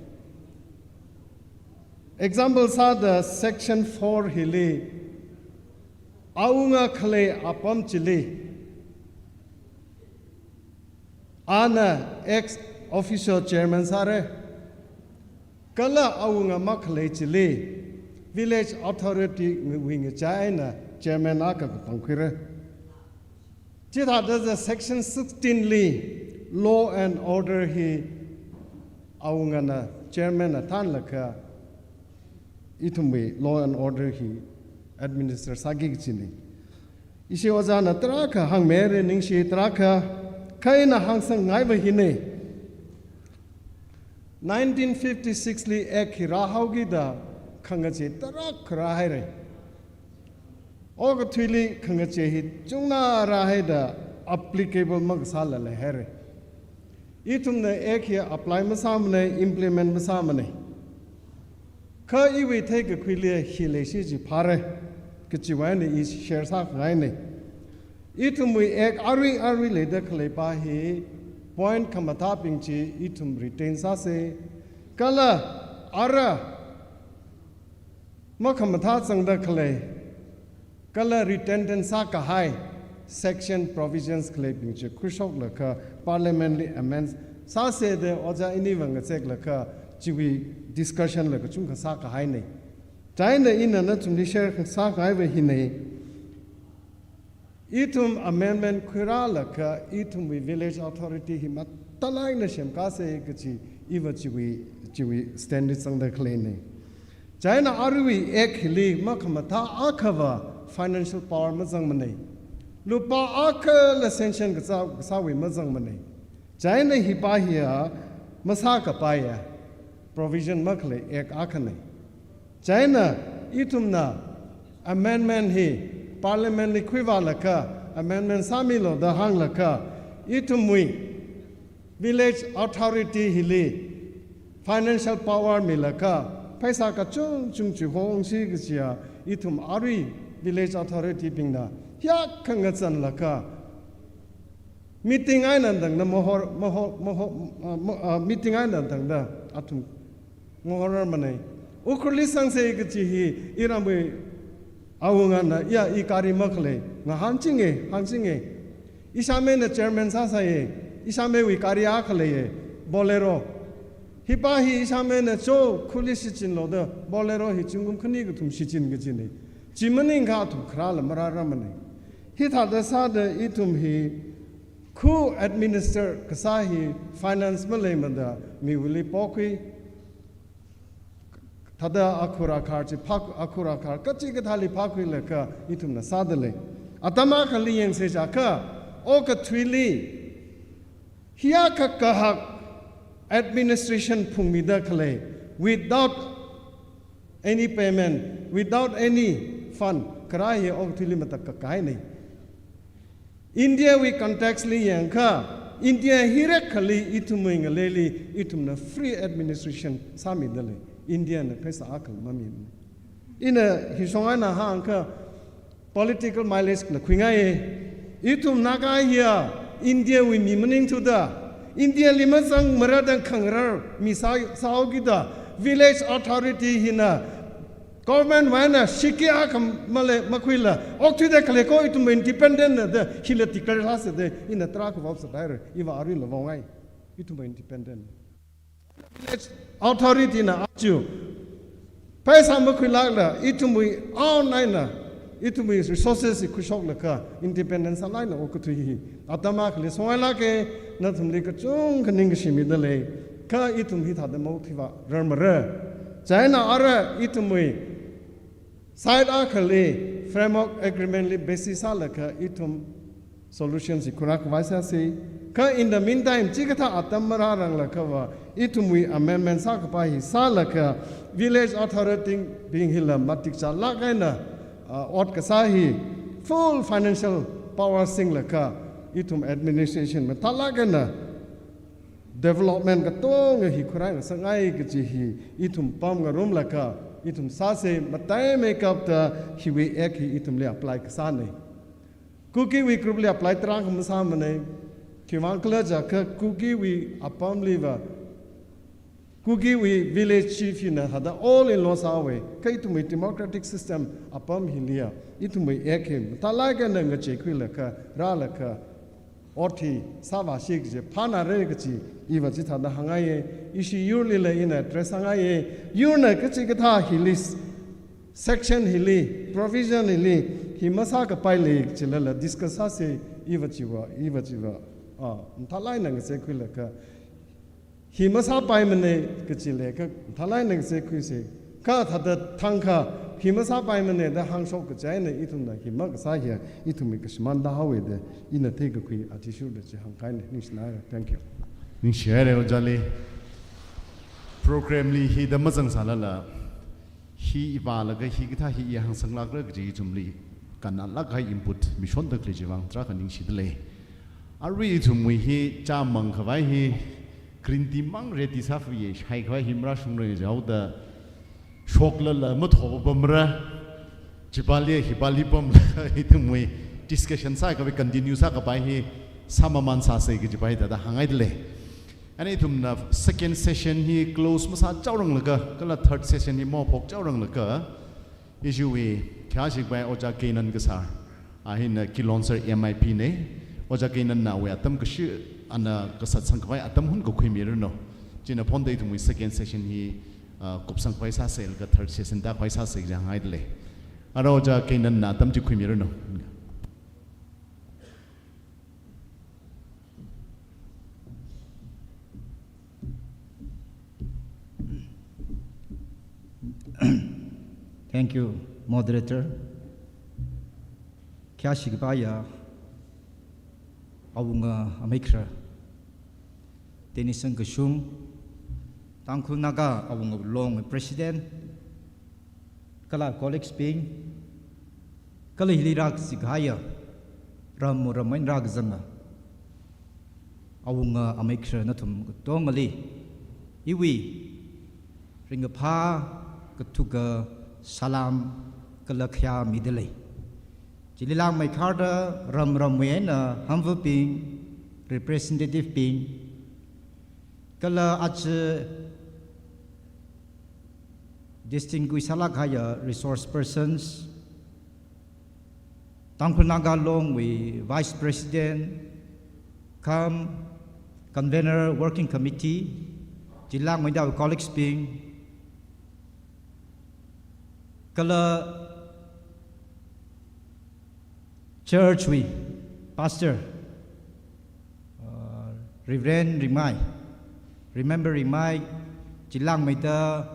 Example sāda section four hili, awunga khalei apam chili, ana ex officio chairman sāra. Kala awunga makhalei chili, village authority wui ngachai eina chairman akha kapangkhuira. Chithāda section sixteen li law and order hi awungana chairman na thānlaga ithumwui law and order hi administer sāki kachina. Ishi ojāna tarākha hāngmihaira, ningshi tarākha, kha ina hāngsangngai va hina. Nineteen fifty-six li Act hi rāhaokida khangachei tarākha rāhaira. Okathuili khangachei hi chungna rāhaida applicable makasāla leihaira. Ithumna Act hi apply masāmana, implement masāmana. Kha iwui theikakhuili hi leishi chi phāra, kachiwui eina i share sākhangaina. Ithumwui Act arui arui leida khaleipa hi point khamathābing chi ithum retain sāsa. Kala ara makhamathā zangda khalei, kala redundant sākahai section provisions khaleibing chi khuishoklaga Parliament li amend sāsa da ojā iniva ngazeklaga chiwui discussion la kachungkha sākahaina. Chieina ina nathumli share sākahaiva hina. Ithum amendment khuirālaga ithumwui village authority hi mathālāk eina semkāsa kachi iva chiwui, chiwui stand li zangda khaleina. Chieina aruiwui act hili makhamathā akhava financial power mazangmana. Lupā akhala sanction kasā, kasāwui mazangmana. Chieina hipa hiya masākapaiya provision makhalei act akhana. Chieina ithumna amendment hi parliament li khuivālaga, amendment sāmilu da hānglaga, ithumwui village authority hili financial power milaga, pheisā kachungchung chihongsi kachiya, ithum arui village authority bingna hiyākha ngazanlaga, meeting eina tangda mahor, mahor, mahor, ah, ma-, ah, meeting eina tangda athum ngahorrarmana. Ukhrulli sangsa kachi hi iramwui awungana, ya, i gari makhalei, ngahānchinga, hānchinga. Ishāmeina chairman sāsāya, ishāmeiwui gari akha leiya, Bolero. Hipa hi ishāmeina cho khuli shichinlu da, Bolero hi zingkum khani kathum shichin kachina. Chi maningakha athum kharāla marārarmana. Hithāda sāda ithum hi khu administer kasā hi finance maleimada miwuili pokhui, thāda akhur akhar chi phak-, akhur akhar kachikathāli phākhuilaga ithumna sādalei. Atam akhali yangsa chiakha, okathuili hiyākha kahak administration phungmida khalei, without any payment, without any fund, kharā hi okathuili matakhak kahaina. Indiawui context li yangakha, India hi rekhali ithumwui ngaleili ithumna free administration sāmidalei. Indiana pheisā akhala mamimana. Ina hishong eina hāngakha political mileage la khuingaiya. Ithum Naga hiya Indiawui mi maningthuda, Indiali mazangmara da khangarar mi sā, sāhaokida, village authority hina government wui eina shiki akha male makhuila, okthuida khalei ko ithum independent na da hila declare sāsa da ina tarākha vāsāhaira, iva aruila vāngai, ithum independent. Village authority na aja pheisā makhuilākla, ithumwui own eina, ithumwui resources hi khuishoklaga, independent sālāk eina okathui hi atam akhali songailāka, nathumli kachungkha ningkashi midalei, kha ithum hithāda maokthuiva rarmara. Chieina ara ithumwui side akhali framework agreement li basis sālaga ithum solution chi khuirākhavai sāsa. Kha in the meantime, chikathā atam marāranglākhava, ithumwui amendment sākapai hi sālaga, village authority bing hila matik chālāk eina, ah, ot kasā hi full financial power singlaga, ithum administration mathālāk eina development katonga hi khuirāngasakngai kachi hi ithum pamngarumlaga, ithum sāsa, mataimeikapta hiwui act hi ithumli apply kasāna. Kukiwui group li apply tarākha masāmana. Khiwuivang khala chiakha Kukiwui apamliva, Kukiwui village chief hina thāda all in law sāhaowa. Kha ithumwui democratic system apam hiliya, ithumwui act hi mathālāk eina ngacheikhuilaga, rālaga, ot hi sāvāsi kaji phānāra kachi iva chithāda hāngngaiya. Ishi yurlila ina address sāngaiya. Yurna kachikathā hili, section hili, provision hili, hi masākapaila kachilala discuss sāsa, iva chiva, iva chiva, ah, mathālāk eina ngacheikhuilaga, hi masāpaimana kachilakha, mathālāk eina ngacheikhuisa. Kha thāda thangkha, hi masāpaimana da hāngshok kachi eina ithumna hi makasā hiya, ithumwui kashimānda haowa da ina theikakhui athishurda chi hāngkahaina, ningshināra. Thank you. Ningshihaira ojāli. Program li hithāda mazangsālala, hi ivālaga hikathā hi i hāngsanglākra kaji ithumli kannalāk kahai input mishonda khalei chiwuivang tarākha ningshidalei. Arui ithumwui hi chāmangkhavai hi green tea mang red tea sāfuiya, shaikhavai hi marāshungra jihaoda, shoklala mathopamra, chipāli hipāli pamla ithumwui discussion sākhavai continue sākapai hi sāmamān sāsa kajipa hi thāda hāngngaidalei. Ana ithumna second session hi close masāchaoranglaga, kala third session hi maphokchaoranglaga, ishiwui khayāshikpai Ojā Kenan Kasar, a hina Kilonser M I P na. Ojā Kenan nawui atam kashi, ana kasatsangkhavai atam hun kakhuimiranu. Chieina phonda ithumwui second session hi, ah, kupsang khavai sāsei laga third session tākhavai sāsei jang haida lei. Ara ojā Keinanna atam chi khuimiranu. Thank you, moderator. Khayāshi kapaiya awunga amei khara, Tenison Kashung, Tangkhul Naga Awunga Long president, kala colleagues bing, kala hili rākazip kahaiya ram maram eina rākazanga awunga amei khara nathum katongali iwui ringkaphā kathuka salam kala khayā mida lei. Chili langmeikharda ram maramwui eina humble bing, representative bing, kala aja distinguished sālāk kahaiya resource persons, Tangkhul Naga Long wui Vice President cum Convener Working Committee, chili langmeida colleagues bing, kala church wui pastor, uh, Reverend Ringmai, Remember Ringmai, chili langmeida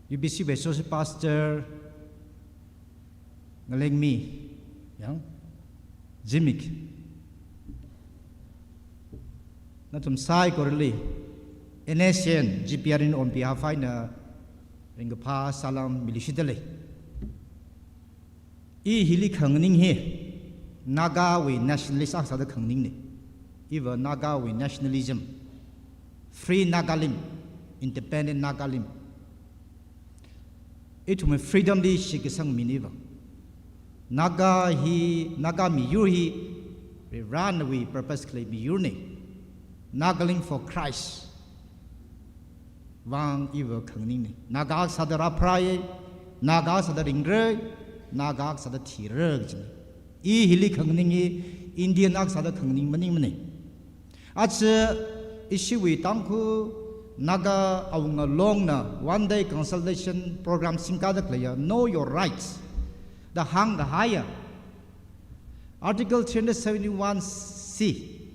U B C wui associate pastor Ngalengmi, yang, Zimik. Nathum saikorali N S N G P R in on behalf eina ringkaphā salam miluishitda lei. I hili khanganing hi Naga wui nationalist akha sāda khanganingna. Iva Naga wui nationalism, Free Nagalim, Independent Nagalim. Ithumwui freedom li shitkasang mina iva. Naga hi, Naga miyur hi Varivarāwui purpose khalei miyurna. Nagalim for Christ vang iva khanganingna. Naga akha sāda rāpharāya, Naga akha sāda ringra, Naga akha sāda thira kajina. I hili khanganing hi Indian akha sāda khanganing maningmana. Aja ishiwui Tangkhul Naga Awunga Longna one day consultation program singkāda khaleiya Know Your Rights da hāngkahaiya Article three hundred seventy-one C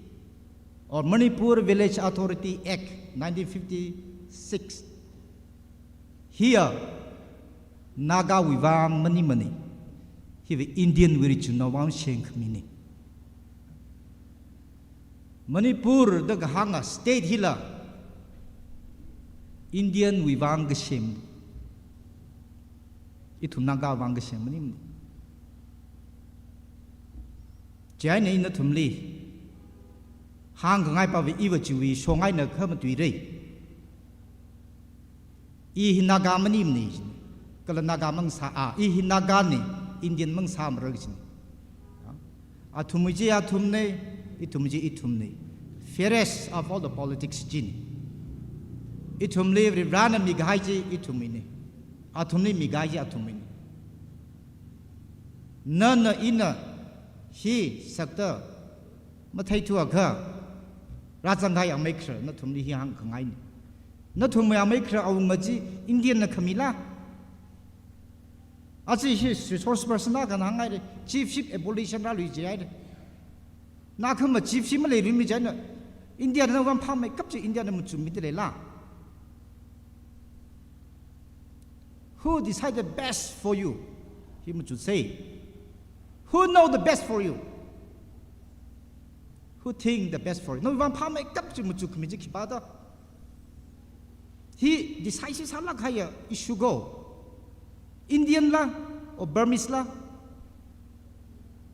or Manipur Village Authority Act nineteen fifty-six hiya Nagawui vang maningmana. Hiva Indian wui richunna vang shengkhamina. Manipur da kahānga state hila Indian wui vang kasem, ithum Naga vang kasem maningmana. Chieina ina nathumli hāngkhangai pava iva chiwui shong eina khamatuira. I hi Naga maningmana, kala Naga mangasā, a, I hi Nagana, Indian mangasāmara kajina. Athumwui chi athumna, ithumwui chi ithumna. Fairest of all the politics china. Ithumli Varivarāna mikahai chi ithumwuina. Athumli mikahai chi athumwuina. Nana ina hi sakta matheithuakha, rāzangkahai amei khara nathumli hi hāngkhangaina. Nathumwui amei khara awunga chi Indianna khamila? Aja hi resource person akhana hānghaira, chiefship abolition rāluijihaira. Nakhama chiefship maleirummi chieina Indiana vang phāmeikap chi Indiana machummida leila? Who decide the best for you? Hi machuksei. Who know the best for you? Who think the best for you? Nawui vang phāmeikap chi machukkhami chi khipā da? Hi decisive sālāk kahaiya issue ko. Indian la, or Burmese la?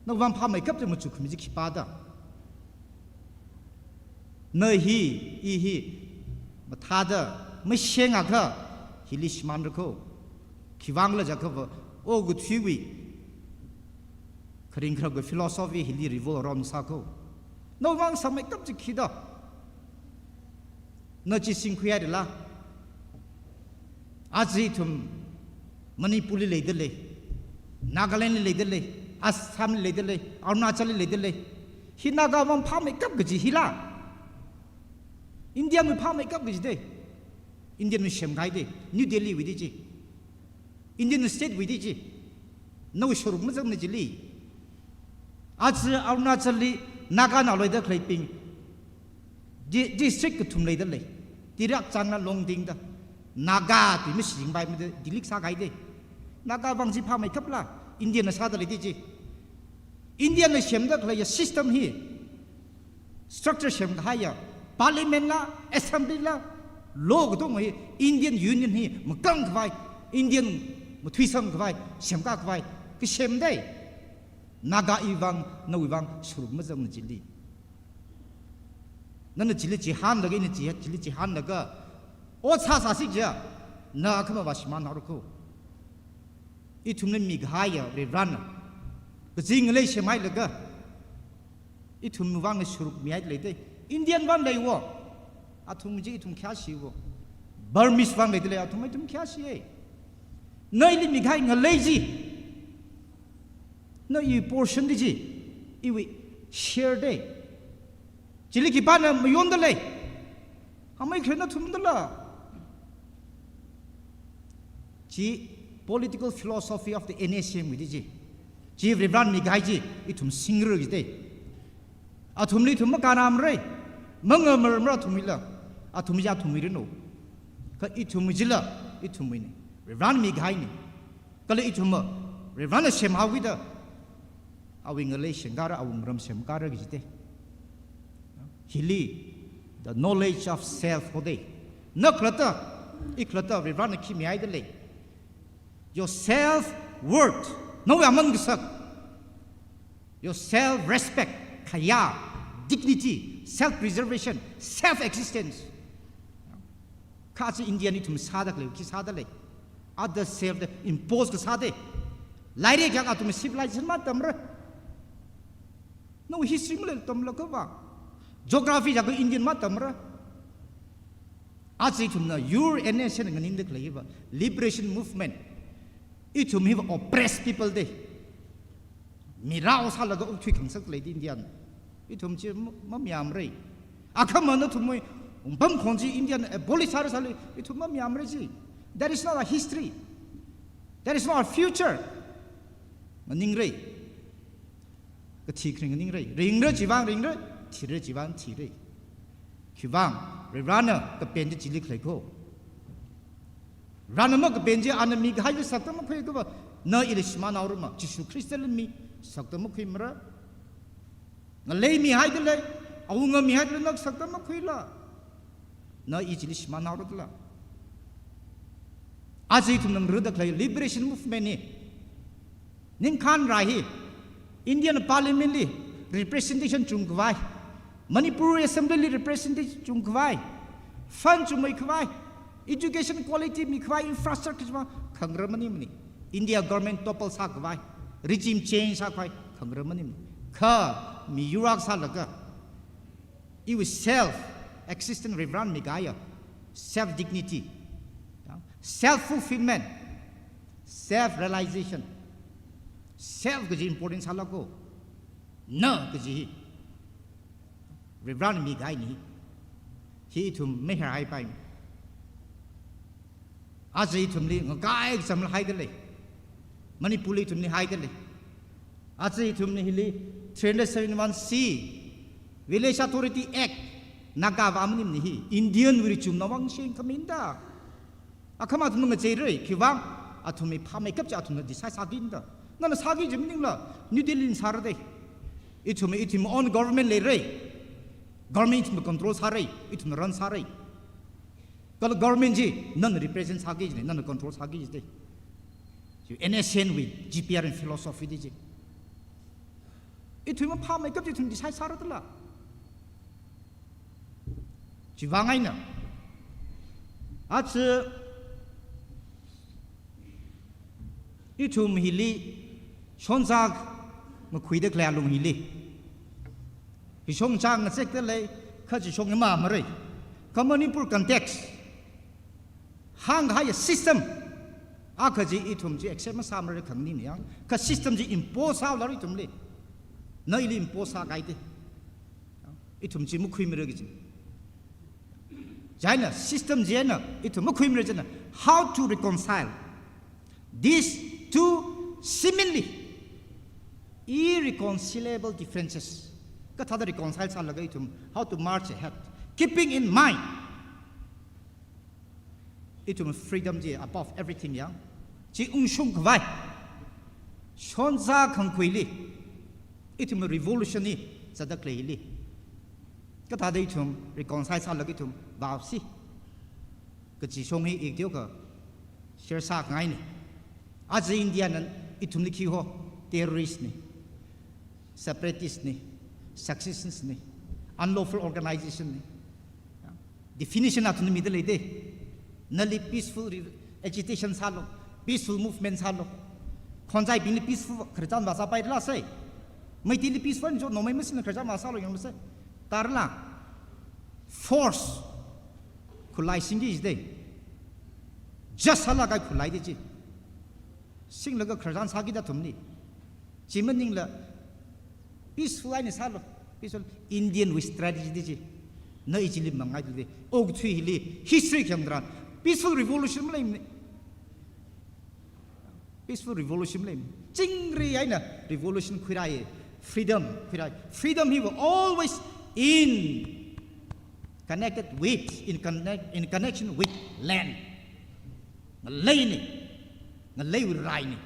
Nawui vang phāmeikap chi machukkhami chi khipā da? Na hi, i hi, mathāda mashengakha, hili shimānra ko. Khivangkhala jiakhava, okathuiwui kharing kharawui philosophy hili revolve around sā ko. Nawui vang sāmeikap chi khi da? Na chi singkhuihaira la? Aja ithum Manipurli leida lei, Nagalandli leida lei, Assamli leida lei, Arunachalli leida lei. Hi Naga vang phāmeikap kaji hila? Indian wui phāmeikap kaji de. Indian wui semkahai de. New Delhi wui de chi. Indian state wui de chi. Nawui sharuk mazangna chili. Aja Arunachal li Naga na leida khaleibing. Di-, district kathum leida lei. Tirakchang na Longding da. Naga tui mashing bai mida delete sākahai de. Naga vang chi phāmeikap la. Indian na sāda lei de chi. Indian na semda khaleiya system hi. Structure semkahaiya, parliament la, assembly la, law katonga hi, Indian Union hi makang khavai, Indian mathuisang khavai, semkā khavai, kasem de. Naga iwui vang, nawui vang, sharuk mazangna chili. Nana chili chihānlaga, ina chi, chili chihānlaga, ot sāsāsi kaja, na khamava shimānhaora ko. Ithumli mikahaiya Varivarana. Kazing ngalei semhailaga, ithum vang sharuk mihai lei de. Indian vang lei wo. Athum chi ithum khayāshi wo. Burmese vang lei de lei, athum ithum khayāshi e. Nawuili mikahai ngalei chi. Nawui portion de chi. Iwui share de. Chili khipāna mayonda lei. Hamei kharena thumda la. Chi political philosophy of the N S C N wui de chi. Chi Varivarana mikahai chi, ithum singra kaji de. Athumli ithum makānamra, mangamarmara athumwuila. Athum chi athumwui rino. Kha ithumwui chila, ithumwuina. Varivarana mikahaina. Kala ithumva, Varivarana semhaokida, awui ngalei semkāra, awui ngaram semkāra kaji de. Hili, the knowledge of self ho de. Na khalatta, i khalatta, Varivarana khi mihaida lei. Your self-worth, nawui aman kasak. Your self-respect, khayā, dignity, self-preservation, self-existence. Kha chi Indian ithum sāda khalei, khi sāda lei. Other self da impose kasā de. Lairik akha athum civilization matamra. Nawui history maleila tamlaga va. Geography akha Indian matamra. Aja ithumna, your N S C N nganingda khalei hiva, liberation movement. Ithum hiva oppressed people de. Mirao sālaga okthui khangasak lei de Indian. Ithum chi ma-, mamayāmra. Akhama nathumwui, ungpamkhong chi Indian abolish sāra sāli, ithum mamayāmra chi. That is not our history. That is not our future. Nganingra. Kathi kharing nganingra. Ringra chiwui vang ringra, thira chiwui vang thira. Khiwui vang, Varivarana kapen chi chili khalei ko. Varivarana makapen chi ana mikahai chi sakta makhui kava, na ili shimānhaora ma, Jishu Khristali mi, sakta makhuimara. Ngalei mihaida lei, awunga mihaida lei, na sakta makhuila. Na i chili shimānhaora da la. Aja ithumna ngaruda khalei liberation movement hi. Ningkhan rai hi, Indian Parliament li representation chungkhavai, Manipur Assembly li representation chungkhavai, fund chungmeikhavai, education quality mikhavai, infrastructure chungkhavai, khangarar maningmana. India government topple sākhavai, regime change sākhavai, khangarar maningmana. Kha miyur akha sālaga, iwui self existence Varivarana mikahaiya, self dignity, self fulfillment, self realization, self kaji important sālako, na kaji hi Varivarana mikahaina. Hi ithum maherhaipai. Aja ithumli ngakai kacham haida lei. Manipurli ithumli haida lei. Aja ithumna hili three hundred seventy-one C, Village Authority Act, Nagava maningmana hi, Indian wui richumna vang sheng khamin da. Akhama athumna ngacheira, khiwui vang, athumwui phāmeikap chi athumna decide sākida. Nana sāki kaji maningla, New Delhi na sāra de. Ithum, ithum own government leira. Government ithumna control sāra, ithumna run sāra. Kala government chi, nana represent sāki kajina, nana control sāki kaji de. Chi N S C N wui, G P R N philosophy de chi. Ithum maphāmeikap chi ithum decide sāra da la. Chiwui vang eina. Aja ithum hili, shongza makhuida khalei alung hili. Hi shongza ngazekda lei, kha chi shong ima mara. Kha Manipur context, hāngkahaiya system akha chi ithum chi accept masāmara khanganingmana. Kha system chi impose sāhaora ithumli. Na ili impose sākahai de. Ithum chi makhuimara kaji. Chieina system chieina ithum makhuimara chieina, how to reconcile these two seemingly irreconcilable differences. Kathāda reconcile sālaga ithum how to march ahead, keeping in mind ithum freedom chi above everything ya. Chi ungshung khavai shonza khangkhuili ithum revolution hi zatda khaleili kathāda ithum reconcile sālaga ithum vāsi kaji shong hi ithum ka share sāngaina. Aja India na ithumli khi ho, terrorist na, separatist na, secessionist na, unlawful organization na. Definition athumna mida leida. Nali peaceful re-, agitation sālu, peaceful movement sālu. Khonjaibingli peaceful khararchan vāsāpairala sai. Meiteili peaceful jo nomai masina khararchan vāsālu yanglu sai. Tarala force khulai singki jida. Just sālaga khulai da chi. Singlaga khararchan sāki da athumli. Chi maningla peaceful eina sālu. Peaceful Indian wui strategy da chi. Na ichili mangai da. Okathui hili history khayang tharan peaceful revolution maleimana. Peaceful revolution maleimana. Chingri eina revolution khuirai. Freedom khuirai. Freedom hi va always in connected with, in connect, in connection with land. Ngaleina, ngaleiwui raina.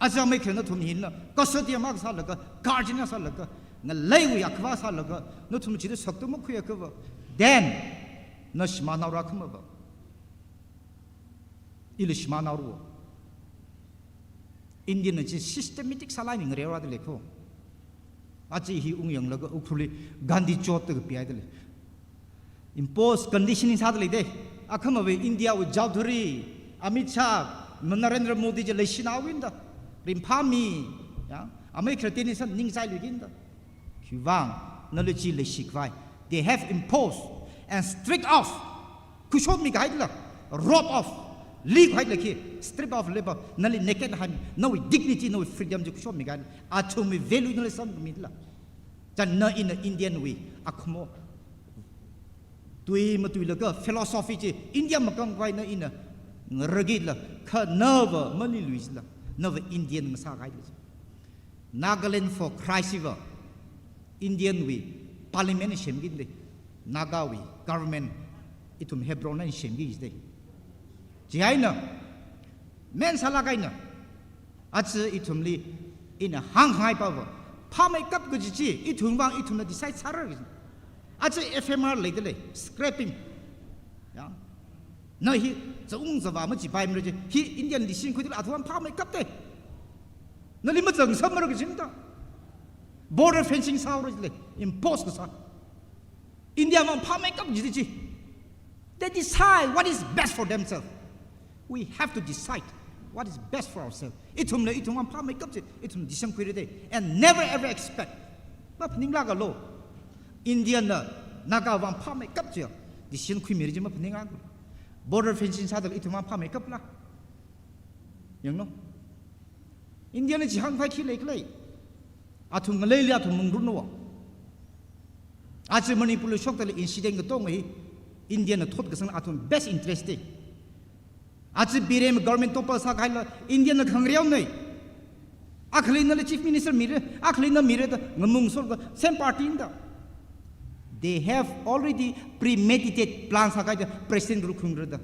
Aja mai khana nathum hina custodian akha sālaga, guardian akha sālaga, ngaleiwui akhava sālaga, nathum chida sakta makhui akhava, then na shimānhaora khamava. Ili shimānhaora. Indian na chi systematic sālaga ngareora da lei ko. Aja hi ungyanglaga Ukhrulli Gandhi Chowk da kapihaida lei. Impose conditioning sāda leida. Akhamava India wui Chaudhary, Amit Shah, Narendra Modi chi leishinao inda. Ringphāmi, ya, amei kharteni san ningchailu inda. Khiwuivang, nali chi leishi khavai. They have imposed and stripped off. Khuishokmi kahaila, rob off, li kahaila khi, strip off leba, nali naked haimi, nawui dignity, nawui freedom chi khuishokmi kahaila, athumwui value nali samkhamila. Chieina ina Indian wui, akhamo. Tui matuilaga philosophy chi, India makang khavai na ina, ngaragila, kha nava, mani luisila, nava Indian masā kahaila. Nagaland for Christ hiva Indian wui parliament na semki da, Naga wui government ithum Hebron na semki da. Chieina, main sālaga ina, aja ithumli ina hāngngai pava, phāmeikap kaji chi, ithumwui vang ithumna decide sāra kaji. Aja F M R leida lei, scrapping. Ya. Na hi, zaung zava machipaimara chi, hi Indian decision khuida lei, athumwui vang phāmeikap da. Nali mazang samra kajimda. Border fencing sāhaora jilei, impose kasā. India vang phāmeikap jida chi. They decide what is best for themselves. We have to decide what is best for ourselves. Ithumla ithum vang phāmeikap chi, ithum decision khuira da. And never ever expect. Maphaninglākalu. India na Naga vang phāmeikap chi, decision khuimira chi maphaninglākalu. Border fencing sāda ithum vang phāmeikapla. Yanglu. India na chi hāngpai khi leikhala. Athum ngaleili athum mungrunwa. Aja Manipurli shokta lei incident katonga hi India na thot kasang athum best interest da. Aja Biren government topple sākahaila India na khangareonei. Akhali nali chief minister mira, akhali na mira da ngamung solga same party inda. They have already premeditated plan sākahaida president rukhungra da.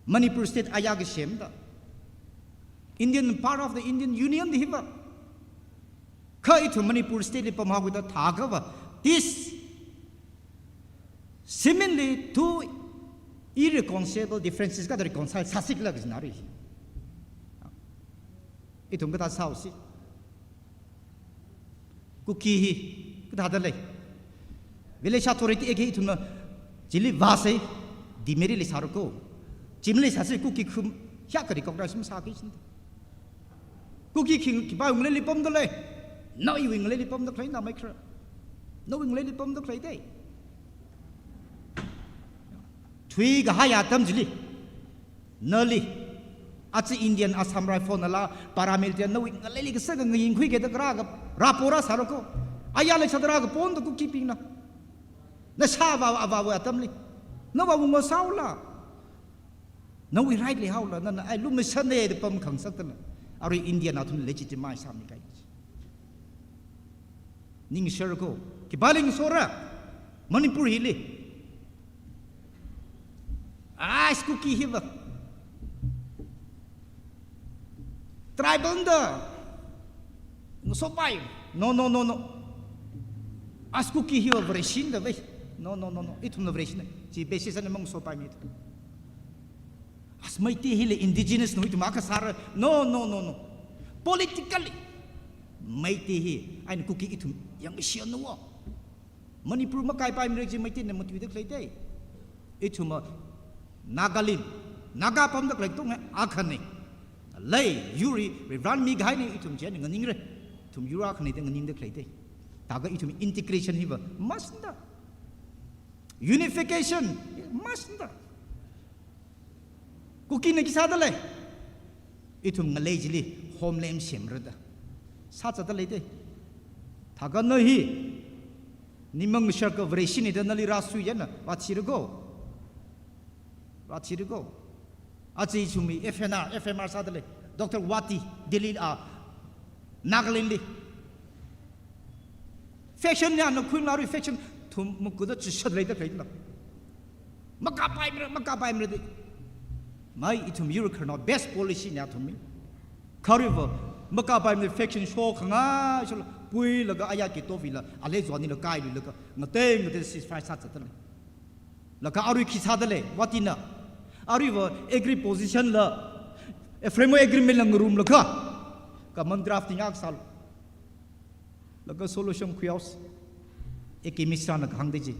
Manipur state aya kasemda. Indian, part of the Indian Union da hiva. Kha ithum Manipur state li pamhaoda thākava. This seemingly two irreconcilable differences kathāda reconcile sāsi khala kajina ri. Ithum kathā sāusi. Kuki hi, kathāda lei. Village authority eki ithumna, chili vāsei, demerit leisāra ko. Chimli sāsi Kuki khum, hiyākha recognize masāki chin. Kuki khi, khipāwui ngaleili pamda lei. Nawui ngaleili pamda khalei na mai khra. Nawui ngaleili pamda khalei da. Thuikahai atam chili. Nali, aja Indian Assam Rifle nala, paramilitary nawui ngaleili kasā kha ngayingkhuiki da kharā kha, rāpora sāra ko. Aya leisāda rākaponda Kukibingna. Nashāva, avāva atamli. Nava wungo sāhaola. Nawui right leihaola, nana ai lumna shane da pamkhangasak tala. Arui India nathum legitimize sāmi kai. Ningshar ko, khipāli ngasora, Manipur hili. Ai, Kuki hiva tribal da ngasopai. No, no, no, no. As Kuki hiva Vareshi da vai. No, no, no, no. Ithumna Vareshina. Chi basis eina mangasopaimi. As Meitei hili indigenous no, ithum akha sāra. No, no, no, no. Politically, Meitei hi, eina Kuki ithum yangshi no. Manipur makaipaimara chi Meiteina matuida khalei te. Ithum Nagaland, Naga pamda khalei katonga akhane. Lei, yurli, Reverend mi gaine ithum chieina nganingra. Ithum yur akhane da nganingda khalei te. Thākha ithum integration hiva must da. Unification must da. Kukina khi sāda lei? Ithum ngalei chili homeland semra da. Sāzatda lei te. Thākha na hi, nimang shaka Vareshina da nali rāsui yana, rāthira ko. Rāthira ko. Aja ithumwui F N R, F M R sāda lei. Doctor Wati, Delhi, ah, Nagaland li. Faction ya na khuilaru faction thum mukuda chishat leida khalei na. Makāpaimara, makāpaimara di. Mai ithum yur khararnao best policy na thumwui. Kha arui va, makāpaimara faction shokhanga, shola, puilaga aya ki tovila, ale zwanila kailuilaga, ngatei ngatei ceasefire sāzatda lei. Laga arui khi sāda lei, Watina. Arui va agreed position la, eh, framework agreement la ngarumlaga, common drafting akha sālu. Laga solution khuihaosa. A K Mishra na kahāng da chi.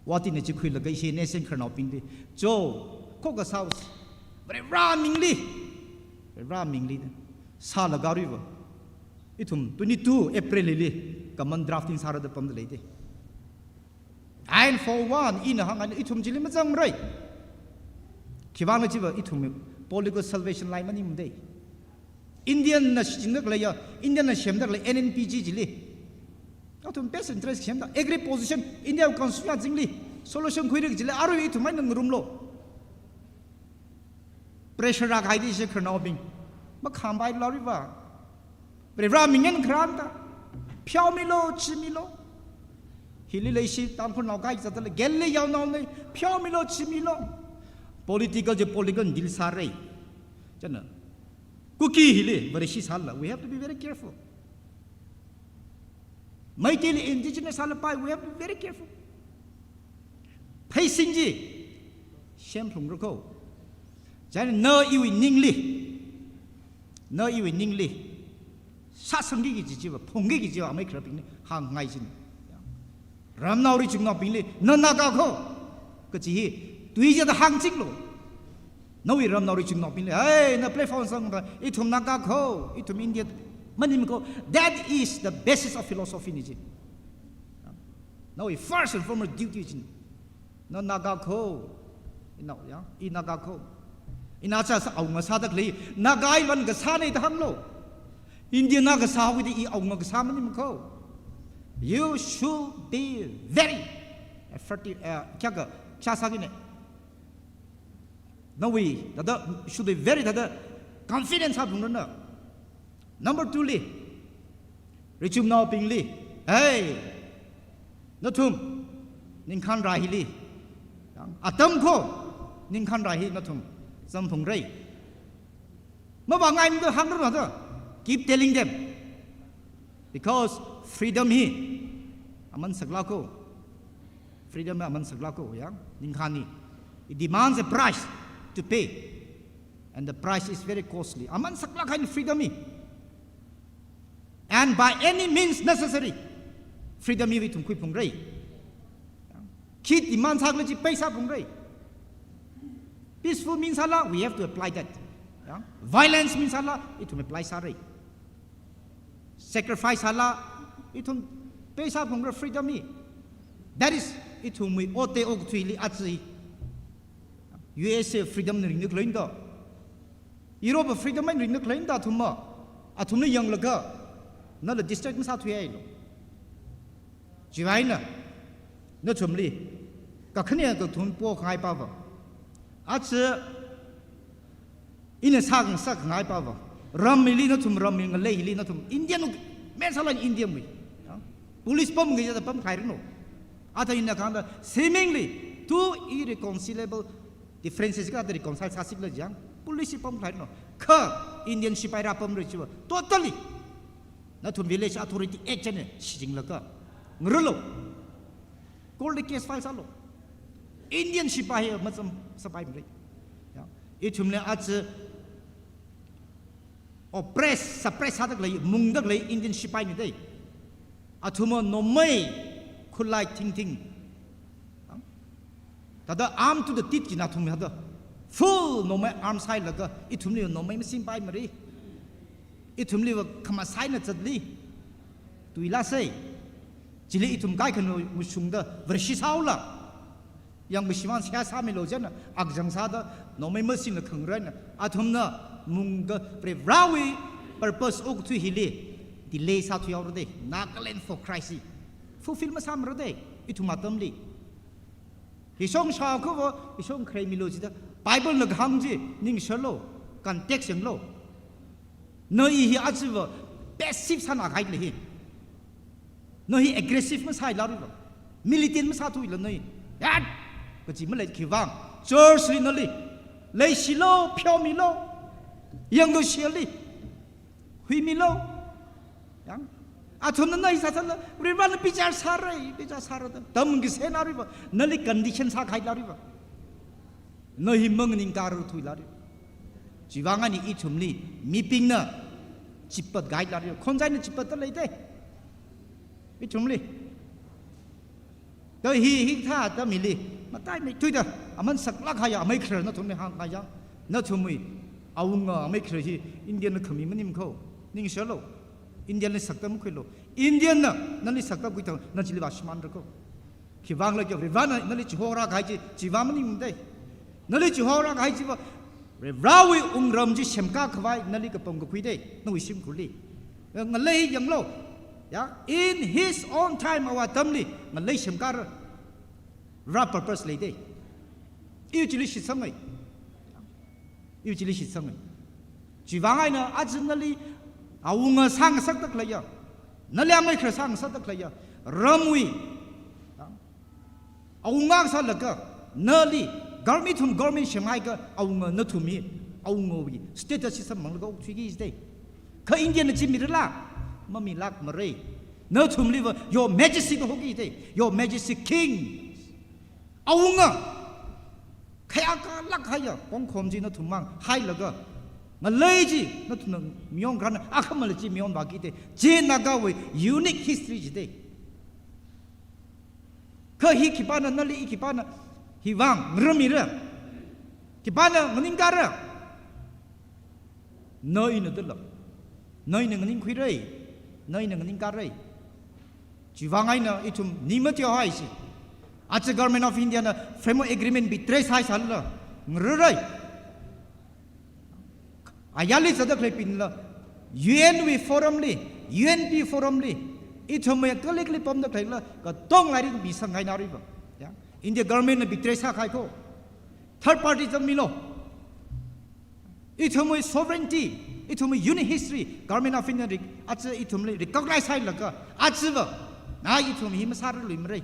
Watina chi khuilaga ishi nation khararnaobingli. Cho, khokkha sāhaosa. Varivara mingli. Varivara mingli da. Sālaga arui va. Ithum twenty-two April li. Common drafting sāra da pamda lei te. And for one, ina hānga ithum chili mazangmara. Khivang chiva ithum political salvation line maningmara. Indian na shichinda khaleiya, Indian na semda khalei N N P G chili. Athum best interest semda, agreed position, India constitution chili, solution khuira chili, arui ithum eina ngarumlu. Pressure rākahai di ishi khararnaobing. Makhampailaru va. Varivara ming eina khararnao. Pheomilu, chimilu. Hili leishi Tangkhulnao kai zatda lei. Gel li yaonaona. Pheomilu, chimilu. Political je political deal sāra. Chieina. Kuki hili, Vareshi sālala. We have to be very careful. Meiteili indigenous sālapai, we have to be very careful. Pheisin chi, semphungra ko. Chieina na iwui ningli, na iwui ningli, sāsangki kaji chiva, phungki kaji chiva, amei kharabingli, hāngngai china. Ramnao richungnaobingli, na Naga ko, kaji hi, tui jida hāngchinglu. Nawui ramnao richungnaobingli, hey, na platform sangda, ithum Naga ko, ithum India, maningmana ko, that is the basis of philosophy na chi. Nawui first and foremost duty china. Na Naga ko, inao ya, i Naga ko. Ina cha sā awunga sāda khalei, Naga ivan kasāna da hānglu. India na kasā wui di i awunga kasā maningmana ko. You should be very effective, uh, kya ka, kya sāki ne. Nawui, thāda, should be very thāda confidence sāphungranu. Number two li, richumnaobingli, hey, nathum, ningkhan rā hili, atam ko, ningkhan rā hi nathum, zamphungra. Mavāngaimada hāngranu da, keep telling them. Because freedom hi, aman saklāk ko. Freedom hi aman saklāk ko, ya, ningkhan hi. It demands a price to pay. And the price is very costly. Aman saklāk eina freedom hi. And by any means necessary, freedom hi ithum khuiphungra. Khi demand sākhala chi pay sāphungra. Peaceful means sāla, we have to apply that. Ya? Violence means sāla, ithum apply sāra. Sacrifice sāla, ithum pay sāphungra freedom hi. That is, ithumwui ot te okathuili aja hi. U S A freedom na ringda khalei da. Europe freedom eina ringda khalei da athumva. Athumli yanglaga, nala distract masāthuilu. Chiwui eina, Nathumli, kakhane kathum pokhangai pava. Aja, ina sākhangasak khangai pava. Ram hili nathum, ram hi ngalei hili nathum. Indian u, main sālala Indian wui. Ya. Police pamkajida pamkhalei ranu. Athā ina kanda, seemingly, two irreconcilable differences kathā reconcile sāsi khala jang. Police pamkhalei ranu. Kha, Indian shipai rāpamra chiva. Totally. Nathum Village Authority Act china shichinlaga. Ngaralo. Court li case file sālo. Indian shipai hi mazam sāpaimara. Ya. Ithumli aja oppress, suppress sādakhalei, mungdakhalei Indian shipaina dei. Athumva nomei, khutlai thingthing. Ya. Thāda arm to the teeth kajina athum thāda. Full nomei arm sāhailaga, ithumli nomei masimpaimara. Ithumliva khamasai eina zatli. Tuilasei. Chili ithum kaikhanu mashungda, Vareshi sāhaola. Yangkashivang seihā sāmilu jina, akjang sāda, nomei masingla khangarāna. Athumna, mungda, Varivarāwui purpose okathui hili, delay sāthuihaora dei, Nagaland for Christ hi. Fulfill masāmara dei, ithum atamli. Hishong shākhuva, hishong khare milu jida. Bible na kahāng chi, ningshilo, context yanglo. Na i hi achiva, passive sānakahai lei hi. Na hi aggressive masāhailariva. Militant masāthuila na hi. Yat! Kaji malei khivang. Church li nali. Leishilo, pheomilo. Yangkashili. Huimilo. Yang. Athumna na hi sāsāla, Varivarāna bichar sāra, bichar sāra da. Tamkasānariva, nali condition sākahailariva. Na hi manganingkararthuilari. Chiwuivang eina ithumli, mibingna, chipatkahailari. Khonjaina chipatda lei dei. Ithumli. Da hi, hithā atam hili, mataimeithuida, aman saklāk kahaiya, amei khare nathumli hāngkahai jang, nathumwui, awunga amei khare hi, Indian na khami maning kho, ningshilo, Indian li saktam khuilo, Indian na, nali saktam khuithang, na chili vāshimānra kho. Khivangla kyo, Varivarāna, nali chihorākahai chi, chiwui vang maning dei. Nali chihorākahai chiva, Varivarāwui wungram chi semkakhavai, nali kapam kakhui dei, nawui shimkhurli. Ngalei yanglo. Ya, in his own time, awui atamli, ngalei semkara. Ra purpose lei dei. Iwui chili shitsangai. Iwui chili shitsangai. Chiwuivang eina, aja nali, awunga sāngasakda khaleiya. Nali amei khare sāngasakda khaleiya. Ramwui. Awunga sālaga, nali, government ithum government semhaiakha, awunga nathum hi, awungawui status hi samphanglaga okthuiki jidei. Kha Indian na chi mirala, mamilākmara. Nathumliva, Your Majesty da hoki dei, Your Majesty King. Awunga, khayākalāk kahaiya, pongkhom chi nathum mang, hailaga, ngalei chi, nathumna mayon kharāna, akhamala chi mayon vāki dei, chi Nagawui unique history jidei. Kha hi khipāna, nali i khipāna, hiwui vang, ngaramira. Khipāna, nganingkara. Na ina dala. Na ina nganingkhuira. Na ina nganingkara. Chiwuivang eina ithum ning mateohaisi. Aja Government of India na Framework Agreement betray sāhaisālala. Ngararei. Ayarli zatda khaleibingla, U N wui forum li, U N P forum li, ithumwui kali kali pamda khaleila, katonga lairik misang ngainariva. Ya. India government na betray sākahai kho. Third party zangmilo. Ithumwui sovereignty, ithumwui unique history, Government of India rik, aja ithumli recognize hailaga, ajava, na ithum hi masāraluimara.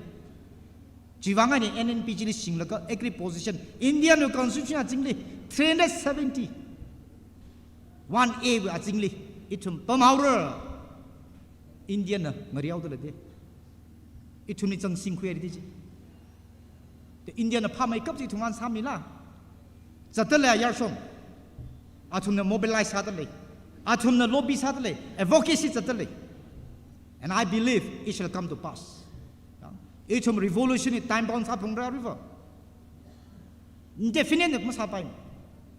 Chiwuivang eina N N P G li shinglaga agree position, Indian Constitution azingli, three hundred seventy, one A wui azingli, ithum pamhaora, Indian na ngariaoda lei dei. Ithumli zangsingkhuihaira dei chi. Te Indian na phāmeikap chi ithum vang sāmila. Zatda lei ayarshong. Athumna mobilize sāda lei. Athumna lobby sāda lei. Advocacy zatda lei. And I believe it shall come to pass. Ya. Ithum revolution hi time bound sāphalungra river. Indefinite na masāpai.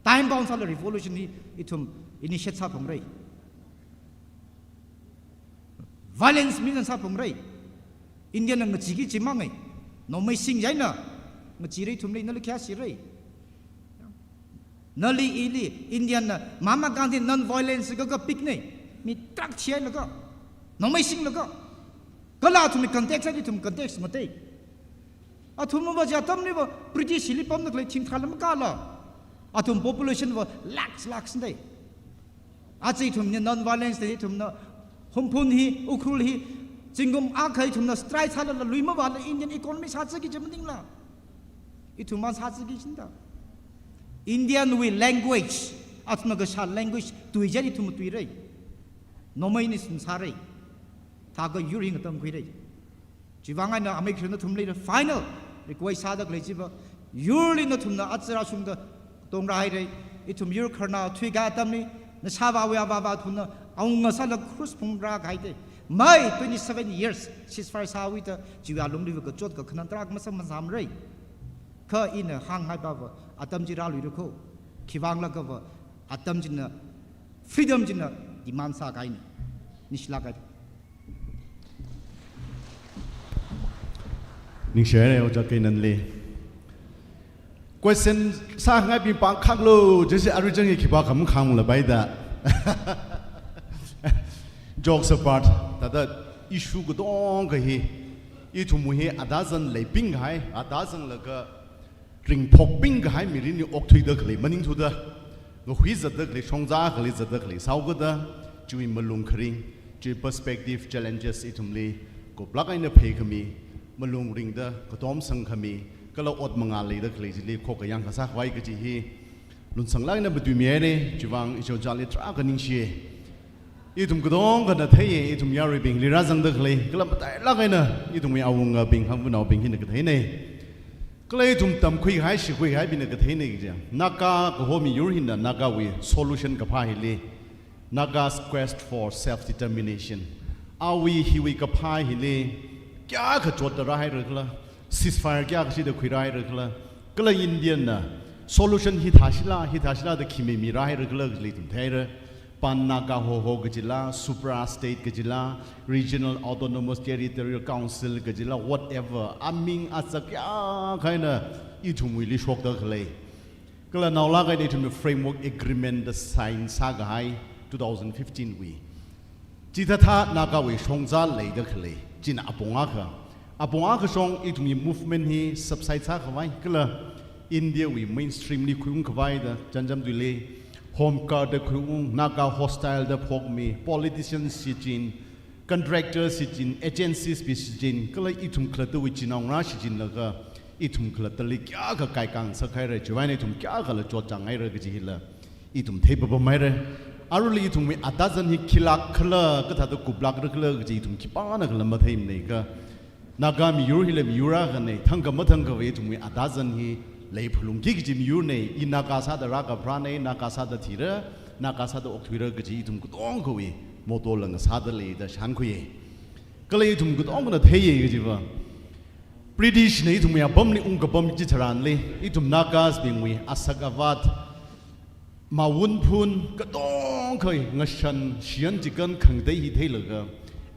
Time bound sāla revolution hi ithum initiate sāphalungra. Violence mina sāphalungra. Indian na ngachee kachi mangai. Nongmei sing jaina. Ngacheera ithumli nali khayā sira. Nali ili, Indian na, Mahatma Gandhi non-violence kaga pick nei. Mi tarākha thihailaga. Nongmei singlaga. Kala ithumwui context, ithum context matei. Athumva chi atamliva British hili pamda khalei thingthāla makāla. Athum population va lakhs, lakhs nei. Aja ithumna non-violence da ithumna Hunphun hi, Ukhrul hi, zingkum akha ithumna strike sālala lui mavāla Indian economy sāzaki chi maningla. Ithum man sāzaki chinda. Indian wui language, athumna kashā language, tui chili ithum tuirei. Nomeina ithum sārei. Thākha yur hi ngatamkhuirei. Chiwuivang eina amei khararna nathumli final request sāda khalei chiva, yurli nathumna aja rāshungda katonga rāhairei. Ithum yur khararnao thuikahai atamli, nashāvāwui avāvā athumna awunga sāla cross phungrākahai te. Mai twenty-seven years ceasefire sāwui ta, chiwui alungli va kachot kakhanang tarākha masāmasāmarei. Kha ina hānghaipava, atam chi rāluira kho. Khiwuivang lakhava, atam china, freedom china demand sākahaina. Ningshilāk kahai. Ningshihaira Ojā Keinanli. Question sāngaibing pāngkhanglu, jisi arui chang hi khipākha makhangla paida. Jokes apart, thāda issue katonga hi, ithumwui hi adazan leibing kahai, adazanglaga ringphokbing kahai mirinli okthuida khalei maningthuda, ngahui zatda khalei, shongza akhali zatda khalei sāhaokida, chiwui malung kharing, chiwui perspective, challenges ithumli kuplāk eina pheikhami, malung ringda, katom sangkhami, kala ot mangā leida khalei chili khokkha yangkasā khavai kaji hi lunsanglāk eina matuimihaira. Chiwuivang ishi ojāli tarākha ningshi. Ithum katonga khana theiya, ithum yaruibingli rāzangda khalei, kala matailāk eina ithumwui awungabing, hangvanaobing hina katheina. Kala ithum tamkhui kahai, shikhui kahaibingna katheina kaja, Naga kaho miyur hina Nagawui solution kaphā hili, Naga's quest for self-determination, awui hiwui kaphā hili kayākha chotda rāhaira khala, ceasefire kayākha shida khuirāhaira khala, kala Indian na solution hithāshila, hithāshila da khi mimi rāhaira khala kajili ithum theihaira. Pan Naga Hoho kajila, supra state kajila, regional autonomous territorial council kajila, whatever, aming asak kayākha eina ithumwuili shokda khalei. Kala naolāk eina ithumna framework agreement da sign sākahai two thousand fifteen wui. Chithāthā Nagawui shongza leida khalei, china apong akha. Apong akha shong ithumwui movement hi subside sākhavai, kala India wui mainstream li khuiung khavai da, janjam tuili, Home Guard da khuiung, Naga hostile da phokmi, politicians shichin, contractors shichin, agencies bing shichin, kala ithum khalattawui chinaongarā shichinlaga, ithum khalattali kayākha kaikhang sākhaira, chiwuivang ithum kayākhala chotchānghaira kaji hila ithum theipapamhaira. Aruili ithumwui adazan hi khilāk khala, kathāda kuplākra khala kaji ithum khipānakhala matheimanei kha. Naga miyur hila miyur akhana, thangkha mathangkhava ithumwui adazan hi leiphalungki kaji miyurna. I Naga sāda rākapharāna, Naga sāda thira, Naga sāda okthuira kaji ithum katongawui motto la ngasāda leida shānkhuiya. Kala ithum katongana theiya kajiva, British na ithumwui apamli ungkapam chitharanli, ithum Nagas bingwui asak avat, mawunphun katongkha ngashan shiyan chikan khangatei hi theilaga,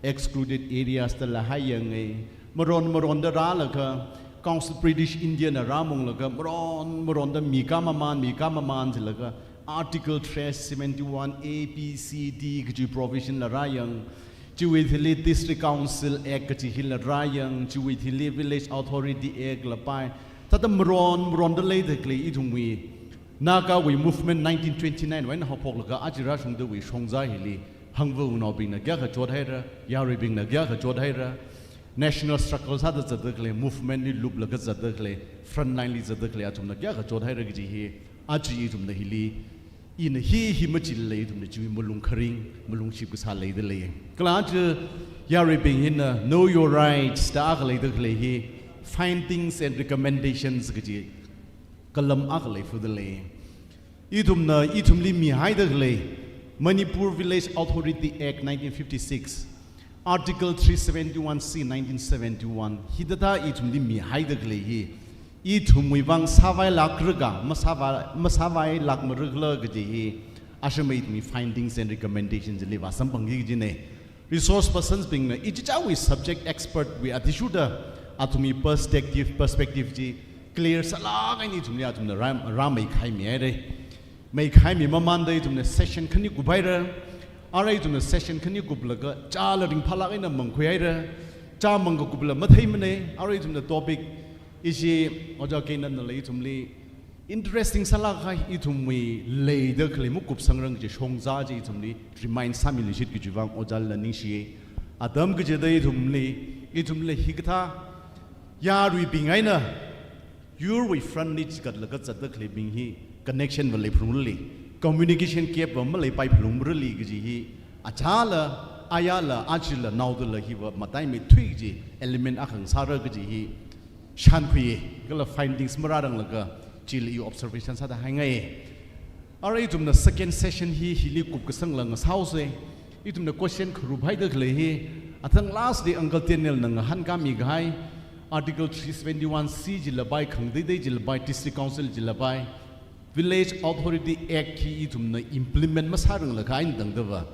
excluded areas da lahai yanga, maron maronda rālaga, Council British India na rāmunglaga, maron maronda mi kamaman, mi kamaman jilaga, Article three seventy-one A, B, C, D kaji provision la rāyang, chiwui thili District Council Act kaji hila rāyang, chiwui thili Village Authority Act la pai. Thāda maron maronda leida khalei ithumwui Nagawui movement nineteen twenty-nine wui eina haophoklaga aja rāshungdawui shongza hili, hangvanaobingna kayākha chothaira, yaruibingna kayākha chothaira, national struggle sāda zatda khalei, movement li luplaga zatda khalei, front line li zatda khalei athumna kayākha chothaira kaji hi, aja ithumna hili, ina hi hi machilala ithumna chiwui malung kharing, malung shipkasā leida lei. Kala aja yaruibing hina Know Your Rights da akha leida khalei hi, findings and recommendations kaji kalam akha leifuda lei. Ithumna ithumli mihaida khalei Manipur Village Authority Act nineteen fifty-six, Article three seventy-one C nineteen seventy-one, hithāda ithumli mihaida khalei hi, ithumwui vang sāvailākra kha, masāvai, masāvailākmara khala kaji hi, ashama ithumwui findings and recommendations li vāsamphangki kajina. Resource persons bingna ichichāwui subject expert wui athishurda athumwui perspective, perspective chi clear sālāk eina ithumli athumna rā, rāmeikhaimihaira. Meikhaimi mamanda ithumna session khani kuphaira. Ara ithumna session khani kuplaga chāla ringphālāk eina mangkhuihaira. Chāmang kakupla matheimanei. Ara ithumna topic Ishi Ojā Kenneth nala ithumli interesting sālāk kahai ithumwui leida khalei makupsangrang kaji shongza chi ithumli remind sāmiluishit kajiwui vang Ojāla ningshiya. Atam kachida ithumli, ithumli hikathā yaruibing eina yurwui front li chigatlaga zatda khaleibing hi connection va leiphalungrali, communication gap va maleipaiphalungrali kaji hi achāla, ayāla, achila, naodala hiva mataimeithui kaji element akha ngasāra kaji hi shānkhuiya, kala findings marāranglaga chili observation sāda haingai. Ara ithumna second session hi, hili kupkasangla ngasāhaosa. Ithumna question kharuphaida khalei hi, athang last day Uncle Daniel na ngahānkāmi kahai, Article three seventy-one C jilapai, khangateitei jilapai, District Council jilapai, Village Authority Act hi ithumna implement masāranglaga eina tangdava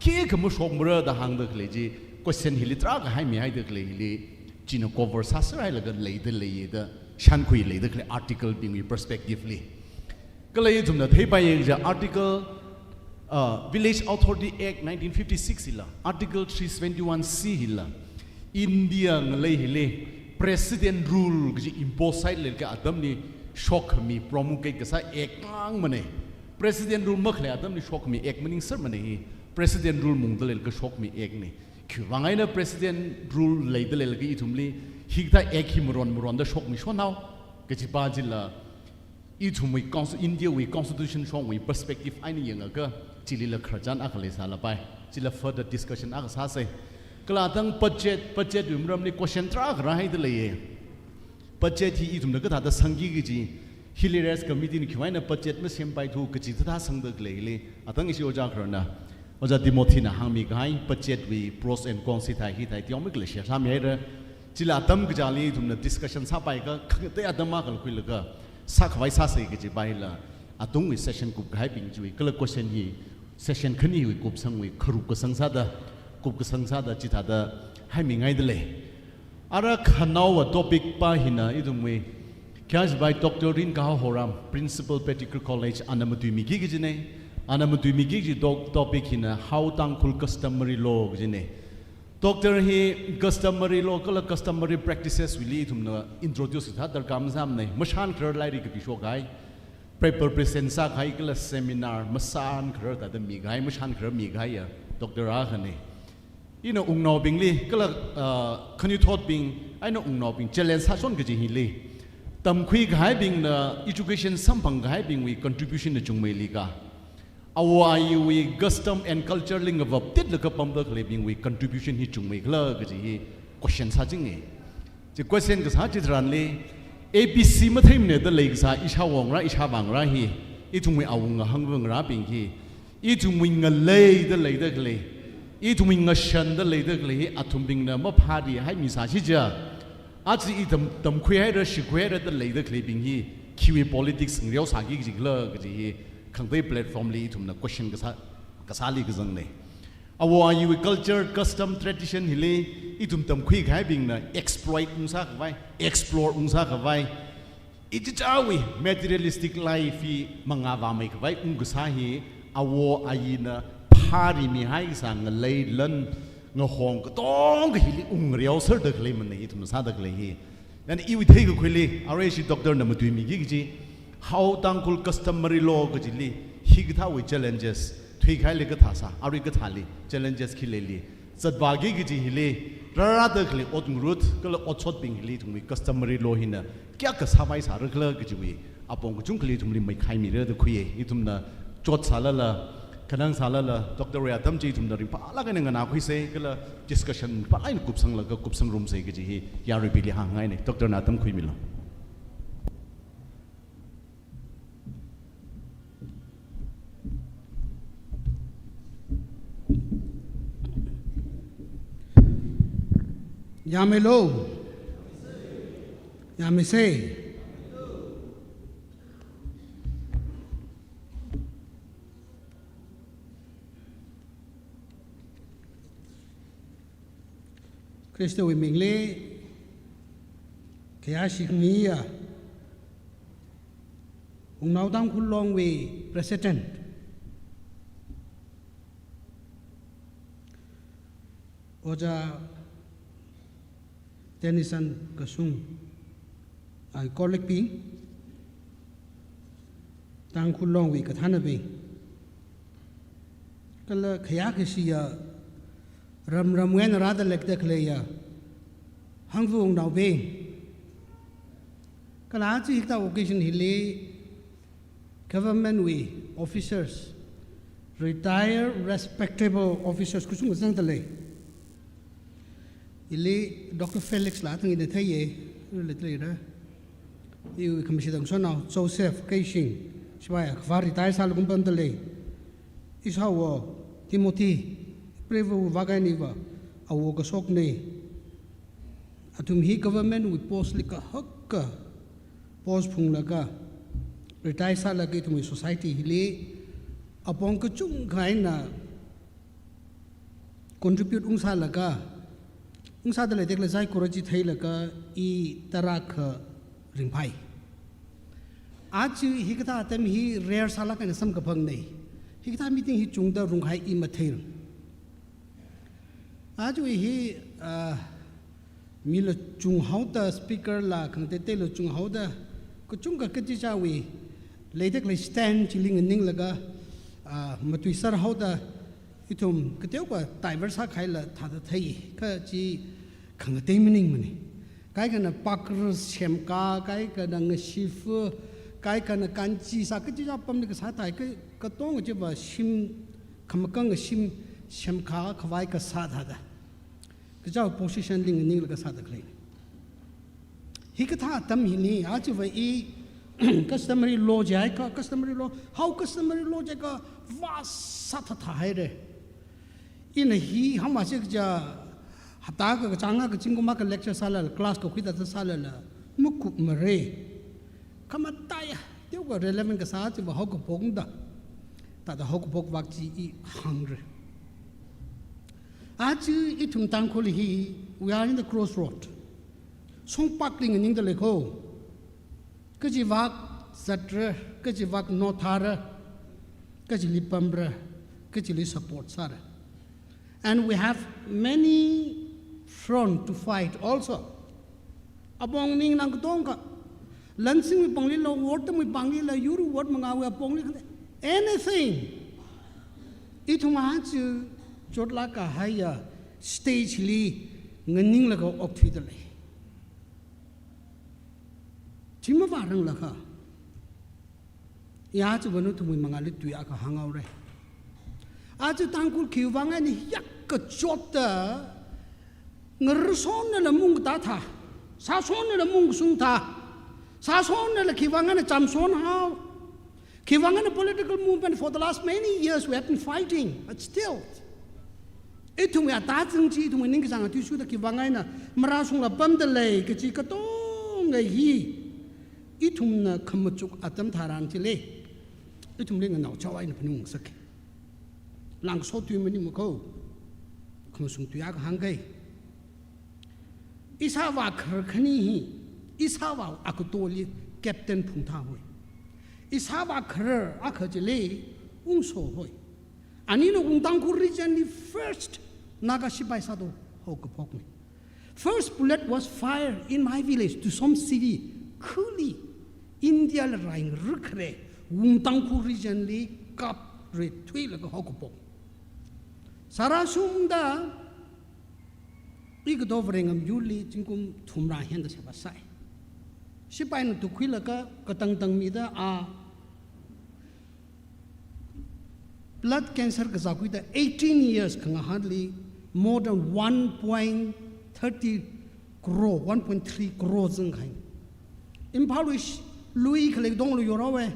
khikha mashokmara da hāngda khalei chi, question hili tarākha haimihaida khalei hili, china cover sāserhailaga leida leiya da shānkhui leida khalei article bingwui perspective li. Kala ithumna theipaiya kaja Article, uh, Village Authority Act nineteen fifty-six hila, Article three seventy-one C hila, India ngalei hili President Rule kaji impose sāhailaga atamli shokkhami promulgate kasā act ngāngmana. President Rule makhalei atamli shokkhami act maningsermana hi, President Rule mungda leilaga shokmi act na. Khiwuivang eina President Rule leida leilaga ithumli hikathā act hi maron maronda shokmishonhao kajipa chila, ithumwui consti-, India wui constitution shongwui perspective eina yangakha, chilila khararchan akha leisālapai. Chila further discussion akha sāsa. Kala athang budget, budget wui maramli question tarākha rāhaida leiya. Budget hi ithumna kathāda sangki kaji, hili rest committee na khiwui eina budget masempaithu kaji thāthā sangda khaleili, athang ishi Ojā khararna, Ojā Timothy na hāngmi kahai budget wui pros and cons hithai hithai teomeikha share sāmihaira. Chila atam kachāli ithumna discussion sāpaikha, khangatei atam akha khuilaga sākhavai sāsa kajipa hila, atungwui session kupkahaibing chiwui kala question hi session khaniwui kupsangwui kharupkasang sāda, kupkasang sāda chithāda haimingaida lei. Ara khanaowa topic pa hina ithumwui khayā chipai Doctor Rinkaha Horam, Principal Pedigree College, ana matuimiki kajina. Ana matuimiki kaji doc-, topic hina Hao Tangkhul Customary Law kajina. Doctor hi customary law kala customary practices wuili ithumna introduce sāda darkar masāmana. Mashānkharar lairik kapishok kahai, paper present sākahai kala seminar mashānkharar thāda mikahai, mashānkharar mikahaiya doctor akhana. Ina wungnaobingli kala, ah, khanuithotbing eina wungnaobing challenge sāshon kaji hili, tamkhui kahaibingna, education samphang kahaibingwui contribution na chungmeili kha, awo ayiwui custom and culture li ngavaptitlaga pamda khaleibingwui contribution hi chungmeikhala kaji hi question sāchinga. Chi question kasā chitharanli, A B C matheimana da leikasā ishāwo ngarā, ishāvā ngarā hi, ithumwui awunga hangva ngarābing hi, ithumwui ngaleida leida khalei, ithumwui ngashanda leida khalei hi athumbingna maphārihaimi sāsi chiakha, aja ithum tamkhuihaira, shikhuihaira da leida khaleibing hi, khiwui politics ngareosāki kajikhala kaji hi, khangatei platform li ithumna question kasā, kasāli kazangna. Awo ayiwui culture, custom, tradition hili ithum tamkhui kahaibingna exploit ungsākhavai, explore ungsākhavai, ichichāwui materialistic life hi mangā vāmeikhavai ungkasā hi, awo ayina phārimihaikasā ngalei lan ngahong katonga hili ungreoserda khaleimana ithumna sāda khalei hi. Nana iwui theikakhuili, arui ishi doctor na matuimiki kaji, Hao Tangkhul Customary Law kajili, hikathāwui challenges, thuikahai lei kathā sā, arui kathāli, challenges khi leili, zatvāki kaji hili, rārāda khalei ot ngarut, kala otshotbing hili ithumwui customary law hina kayākha sāpai sārakhala kajiwui apong kachungkhali ithumli meikhaimira da khuiya. Ithumna chot sālala, khanang sālala, doctor wui atam chi ithumna ringphālāk eina nganākhuisa, kala discussion phālāk eina kupsanglaga kupsangrumsa kaji hi yaruibingli hāngngaina. Doctor na atam khuimilu. Yāmeilu. Yāmeisa. Khristawui mingli khayāshi khangayiya Wungnao Tangkhul Longwui President, Ojā Tennyson Kasung, Ai colleague bing, Tangkhul Longwui kathānabing, kala khayākashiya ramram wui eina rāda leida khaleiya Hangvungnaobing, kala aja hikathā occasion hili government wui officers, retired respectable officers kachungkha zangda lei. Ili Doctor Felix la thang ina theiya, ila theiya. Iwui khamashit tangshonnao Joseph Keishing, shipai akhavā retire sālaga pamda lei. Ishāwo Timothy, Private Vakainiva, awo kashokna. Athum hi government wui post li kahaka post phunglaga, retire sālaga ithumwui society hili apong kachungkha eina contribute ungsālaga, ungsāda leida khalei saikora chi theilaga i tarākha ringphai. Aja hikathā atam hi rare sālāk eina samkaphangna. Hikathā meeting hi chungda runghai i matheira. Aja hi, ah, mila chunghaoda, speaker la khangateiteila chunghaoda, kachungkha kachichāwui leida khalei stand chili nganinglaga, ah, matuiser haoda, ithum kateokha divert sākahaila thāda thei, kha chi khangatei maningmana. Kaikhana pakra semkā, kaikhana ngashifa, kaikhana kanchi sā, kachichā pamli kasā thai, ka, katonga chiva shim, khamakang shim, semkā khavai kasā thāda. Kachichā position li nganinglaga sāda khalei. Hikathā atam hili, aja va i customary law jiakha, customary law, how customary law jiakha, vāsā thāthā haira. Ina hi hāngmase kaja, hapta akha kachāng akha zingkum akha lecture sālala, class kakhuida sālala, makupmara. Khamataiya, teokha relevant kasā chiva haokaphokna da. Thāda haokaphok vak chi i hāngra. Aja ithum Tangkhul hi, we are in the crossroad. Shongpakli nganingda lei ko. Kachi vak zatra, kachi vak nothara, kachili pamra, kachili support sāra. And we have many front to fight also. Apong ning nang katonga, Lansingwui panglila, Wortamwui panglila, yur Wortamangawui apongli khante, anything. Ithum aja chotlāk kahaiya stage li nganinglaga okthuida lei. Chi mavāranglakha, i aja va nathumwui mangāli tui akha hānghaora. Aja Tangkhul khiwui vang eina hiyākha chotda, ngarashonnala mung kathā thā, sāshonnala mung kashung thā, sāshonnala khiwui vang eina chamshon hao, khiwui vang eina political movement for the last many years we have been fighting, but still, ithumwui atazang chi, ithumwui ningkachāng athishurda khiwui vang eina marāshungla pamda lei kachi katonga hi, ithumna khamachuk atam tharan chili, ithumli nganaochao eina phaningngasaka. Langkaso tui maningmana ko, khamashung tui akha hāngka. Ishāvā kharar khani hi, ishāvā akatoli captain phungthā hoi. Ishāvā kharar akha chili ungso hoi. Anina Wungtangkhul region li first Naga shipai sāda haokaphokna. First bullet was fired in my village, Tusom city. Khuli India la rai ngarākhare, Wungtangkhul region li kap rithuilaga haokaphok. Sārāshungda, i kato Varengam yurli zingkum thumrā henda sheba sai. Shipaina tukkhuilaga katang tangmida a blood cancer kazākhuida eighteen years khangahanli more than one point thirty crore, one point three crore zangkahai. Imphalwui sh-, lui khalei katongla yorhaowa,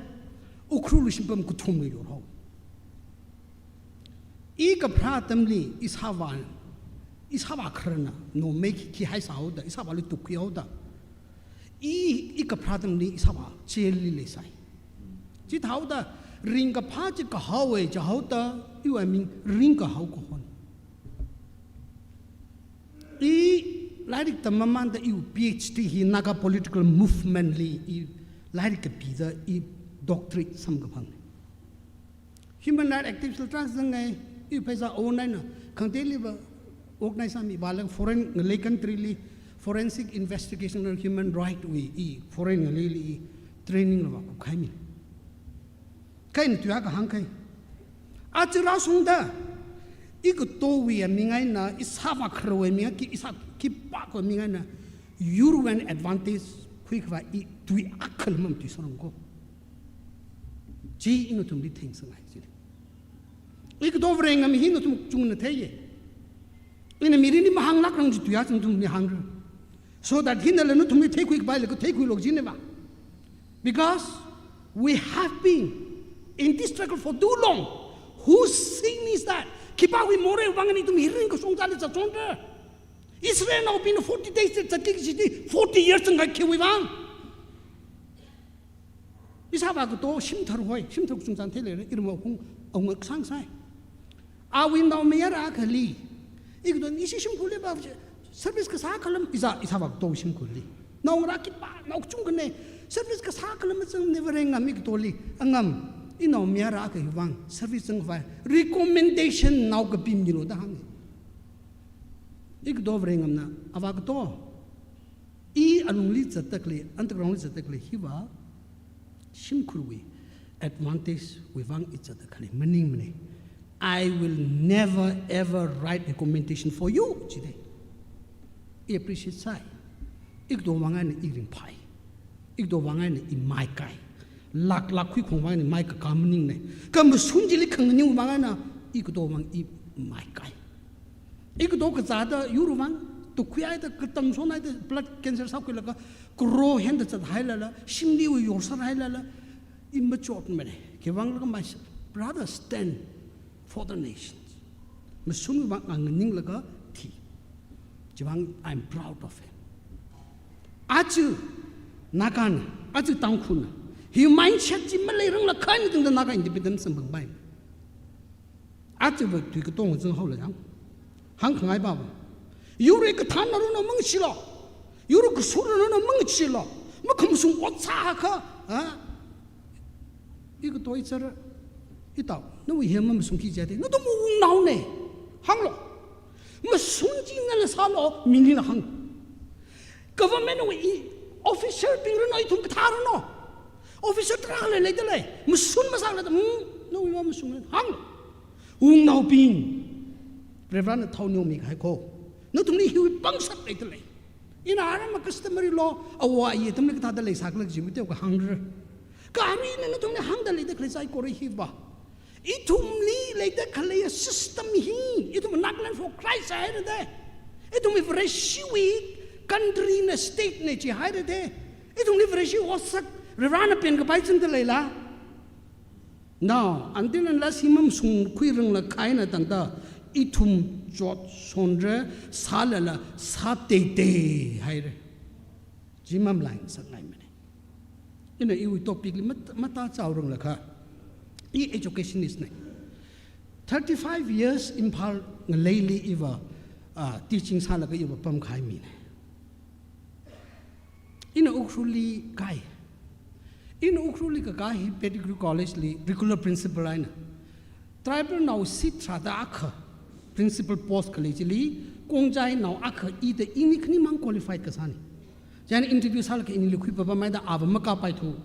Ukhrulwui shimpam kathumla yorhao. I kapharā atamli ishāvā, ishāvā khararna nomei khi, khi haisā haoda, ishāvāli tukkhui haoda. I, i kapharā atamli ishāvā jail li leisai. Chithāhaoda ringkaphā chi kahaowa jihaoda, iwui aming ringkahao kahon. I lairik tammamanda iwui P H D hi Naga political movement li i lairik kapida i doctorate samkaphang. Human rights activist la tarākha zangngai, i pheisā owner na, khangateiliva organize sāmi, vālaga foreign ngalei country li Forensic Investigation and Human Right wui i foreign ngalili i training la vākhup kahaimi. Kha ina tui akha hāngkahai. Aja rāshungda, ikatowui aming eina, ishāvā kharawui aming eina, ki ishā khipākhawui aming eina, yurwui eina advantage khuikhavai i tui akhala mamatuisārangko. Chi ina nathumli theingasakngai chili. Ikato Varengam hi nathum kachungana theiya. Ina mirinli mahānglākrang kaji tui aja nathumli hāngra. So that hinala nathumli theikhuikapai laga theikhuilu kajinava. Because we have been in this struggle for too long. Whose sin is that? Khipāwui morei vang eina ithum hi ringkashong chili zatshongra? Israelnaobingna forty days zatki kajili forty years zangkahai khiwui vang? Ishāvā kato shimthar hoi, shimthar kachungchang theileira, iramva hung, awunga kasāngasai. Awui naomayara akhali, ikato ishi shimkhurli va service kasā akhala, iza ishāvā kato shimkhurli. Naongarā khipā, nao kachungkhana, service kasā akhala mazangmana Varengam ikatoli, angam, inaomayara akha hiwui vang service zangkhavai recommendation nao kapimilu da hānga. Ikato Varengamna, avā kato, i alungli zatda khalei, underground li zatda khalei hiva, shimkhurwui advantage wui vang i zatda khalei maningmana. I will never ever write recommendation for you, jida. I appreciate sāi. Ikato vang eina i ringphai. Ikato vang eina i maikai. Lak lak khuikhong vang eina maikakā maningna. Kha mashun chili khanganing vang eina ikato vang i maikai. Ikato kazāda yurwui vang tukkhuihaida, katamshonhaida, blood cancer sākhuilaga, karo henda zathailala, shimliwui yorsārhailala, i machotmana. Khiwui vang laga, my brother stand for the nations. Mashunwui vang nganinglaga thi. Chiwui vang I'm proud of him. Aja Nagana, aja Tangkhulna, hi mindset chi maleiranglaga kha eina tangda Naga independence samphangpai. Ajava tui katong zanghaola yang. Hāngkhangai pava, yurwui kathānna rona mangacheelu, yurwui kasurna rona mangacheelu, makhamashung ot sākha, ha? Ikato ichara, itao, nawui hi mamashungki jida, nathum wungnaona, hānglu. Mashun chi nala sālu, milila hāng. Government wui officer bing ranu, ithum kathā ranu. Officer tarākha leidalei, mashun masālada, hmm, nawui mamashungla, hānglu. Wungnaobing, Reverend na thao neomikahai ko. Nathumli hiwui pangshap leidalei. Ina aram ma customary law, awo ayi atamli kathāda leisākhala kaji mate kahāngra. Kha arui ina nathumli hāngda leida khalei saikora hiva, ithumli leida khalei system hi, ithum Nagaland for Christ hairada. Ithumwui Vareshiwui country na state na jihairada. Ithumli Vareshi otsak Reverend na penkapai zangda leila? Now, until unless hi mamashungkhuiranglakha eina tangda, ithum chotshonra, sālala sāteitei haira. Chi mamalai ngasakngaimana. Ina iwui topic li mat-, matā chaoranglakha, i educationist na. Thirty-five years Imphal ngaleili iva, ah, teaching sālaga iva pamkahai mina. Ina Ukhrulli kai. Ina Ukhrulli kakā hi Pettigrew College li regular principal eina. Tribal nao seat tharāda akha principal post khalei chili, Kongjai nao akha ida ini khanimang qualified kasāna. Chieina interview sālaga inili khuipapamhaida ava makāpaithu,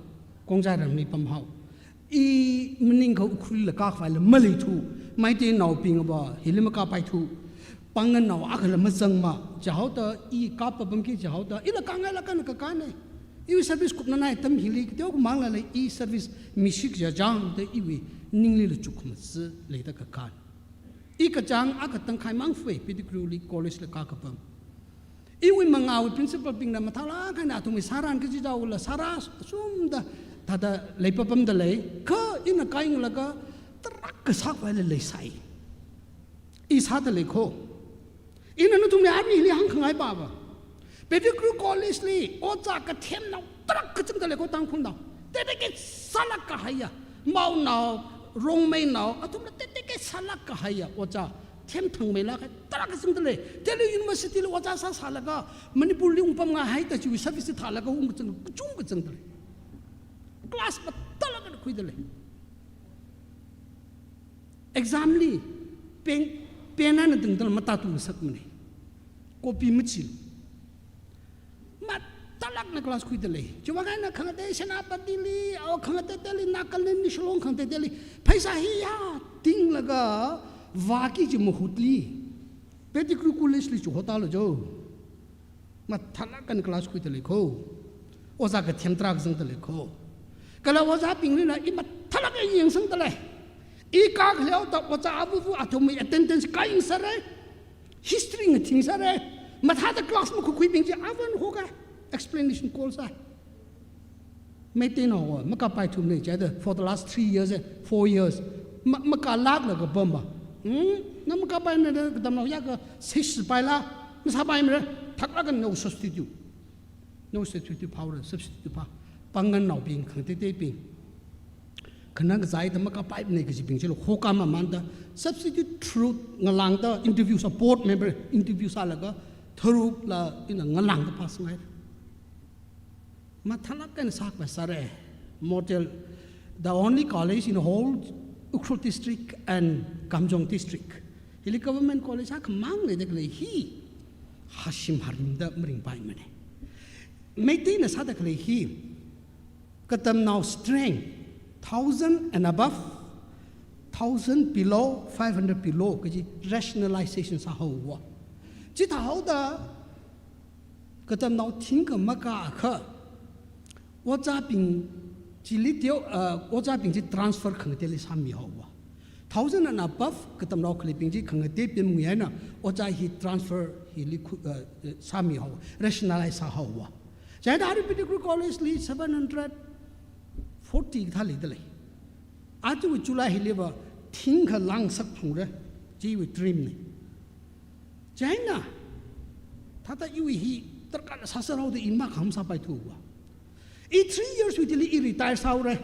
Kongjai ramli pamhao. I maningakha Ukhrulli la kākhavaila maleithu, Meiteinaobingva hili makāpaithu, pāngna nao akhala mazangma, chihaoda i kāpapamki chihaoda, ila kāngailakha eina kakāna. Iwui service kupnanai atam hili, kateokha manglala i service mishik jajangda iwui ninglila chukkhamaja leida kakāna. I kachāng akha tangkhai mang fue, Pettigrew li college la kākapam. Iwui mangāwui principal bingna mathālāk eina athumwui sāran kaji jaola sāra sumda thāda leipapamda lei. Kha ina kāyanglaga tarākha sākhavaila leisai. I sāda lei ko. Ina nathumli arui hili hāngkhangai pava, Pettigrew College li ojā kathem nao tarākha zangda lei ko, Tangkhul nao. Dedicate sālāk kahaiya. Maonao, Rongmeinao, athumla dedicate sālāk kahaiya ojā. Themthangmeilāk kahai tarākha zangda lei. Delhi University li ojā sāsālaga, Manipur li ungpamngahaida chiwui service thālaga ungkazang kachungkha zangda lei. Class mathālāk eina khuida lei. Exam li pen, pen eina tangdala matātungasakmana. Copy machilu. na class khuida lei. Chiwui vang eina khangatei Senapatili, o khangateiteili, Nagaland li, Shillong khangateiteili, pheisā hi yatinglaga vāki kaji mahutli Pettigrew College li chihotālu jo. Mathālāk eina class khuida lei kho. Ojā kathemtra kazangda lei kho. Kala ojābinglila i mathālāk eina yangsangda lei. I kakhaleihaoda ojā avuvu athumwui attendance kayangsāra. History ngathing sāra. Mathāda class makhuikhuibing chi avan hoka explanation call sā. Meiteinaowa makapai thumna chida for the last three years, eh, four years. Ma, makālāklaga pamma. Hmm? Na makapaina da katamnao yaka seshipaila. Masāpaimara. Thaklāk eina no substitute. No substitute phaora, substitute pha. Pāngnganaobing, khangateiteibing. Khanang kazāda makapaimana kajibing chilo hoka mamānda substitute through ngalāngda interview sā, board member interview sālaga tharukla ina ngalāngda pass ngaira. Mathālāk eina sākhavai sāra. Model, the only college in the whole Ukhrul district and Kamjong district. Hili government college akhamang leida khalei hi hashim harimda maringpaimana. Meiteina sāda khalei hi katamnao strength, thousand and above, thousand below, five hundred below kaji rationalization sāhaowa. Chithāhaoda katamnao thingkha makākha, ojābing chili teo, uh, ojābing chi transfer khangateili sāmihaowa. Thousand and above katamnao khaleibing chi khangatei pemngui eina ojā hi transfer hili khu, uh, uh, sāmihaowa, rationalize sāhaowa. Chieina arui Pettigrew College li seven hundred forty kathā leida lei. Aja July hiliva thingkha lāngsak phungra, chiwui dream na. Chieina, thāda iwui hi darkar sāsāhaoda i makham sāpaithuwa. I three years wui thili i retire sāhaora.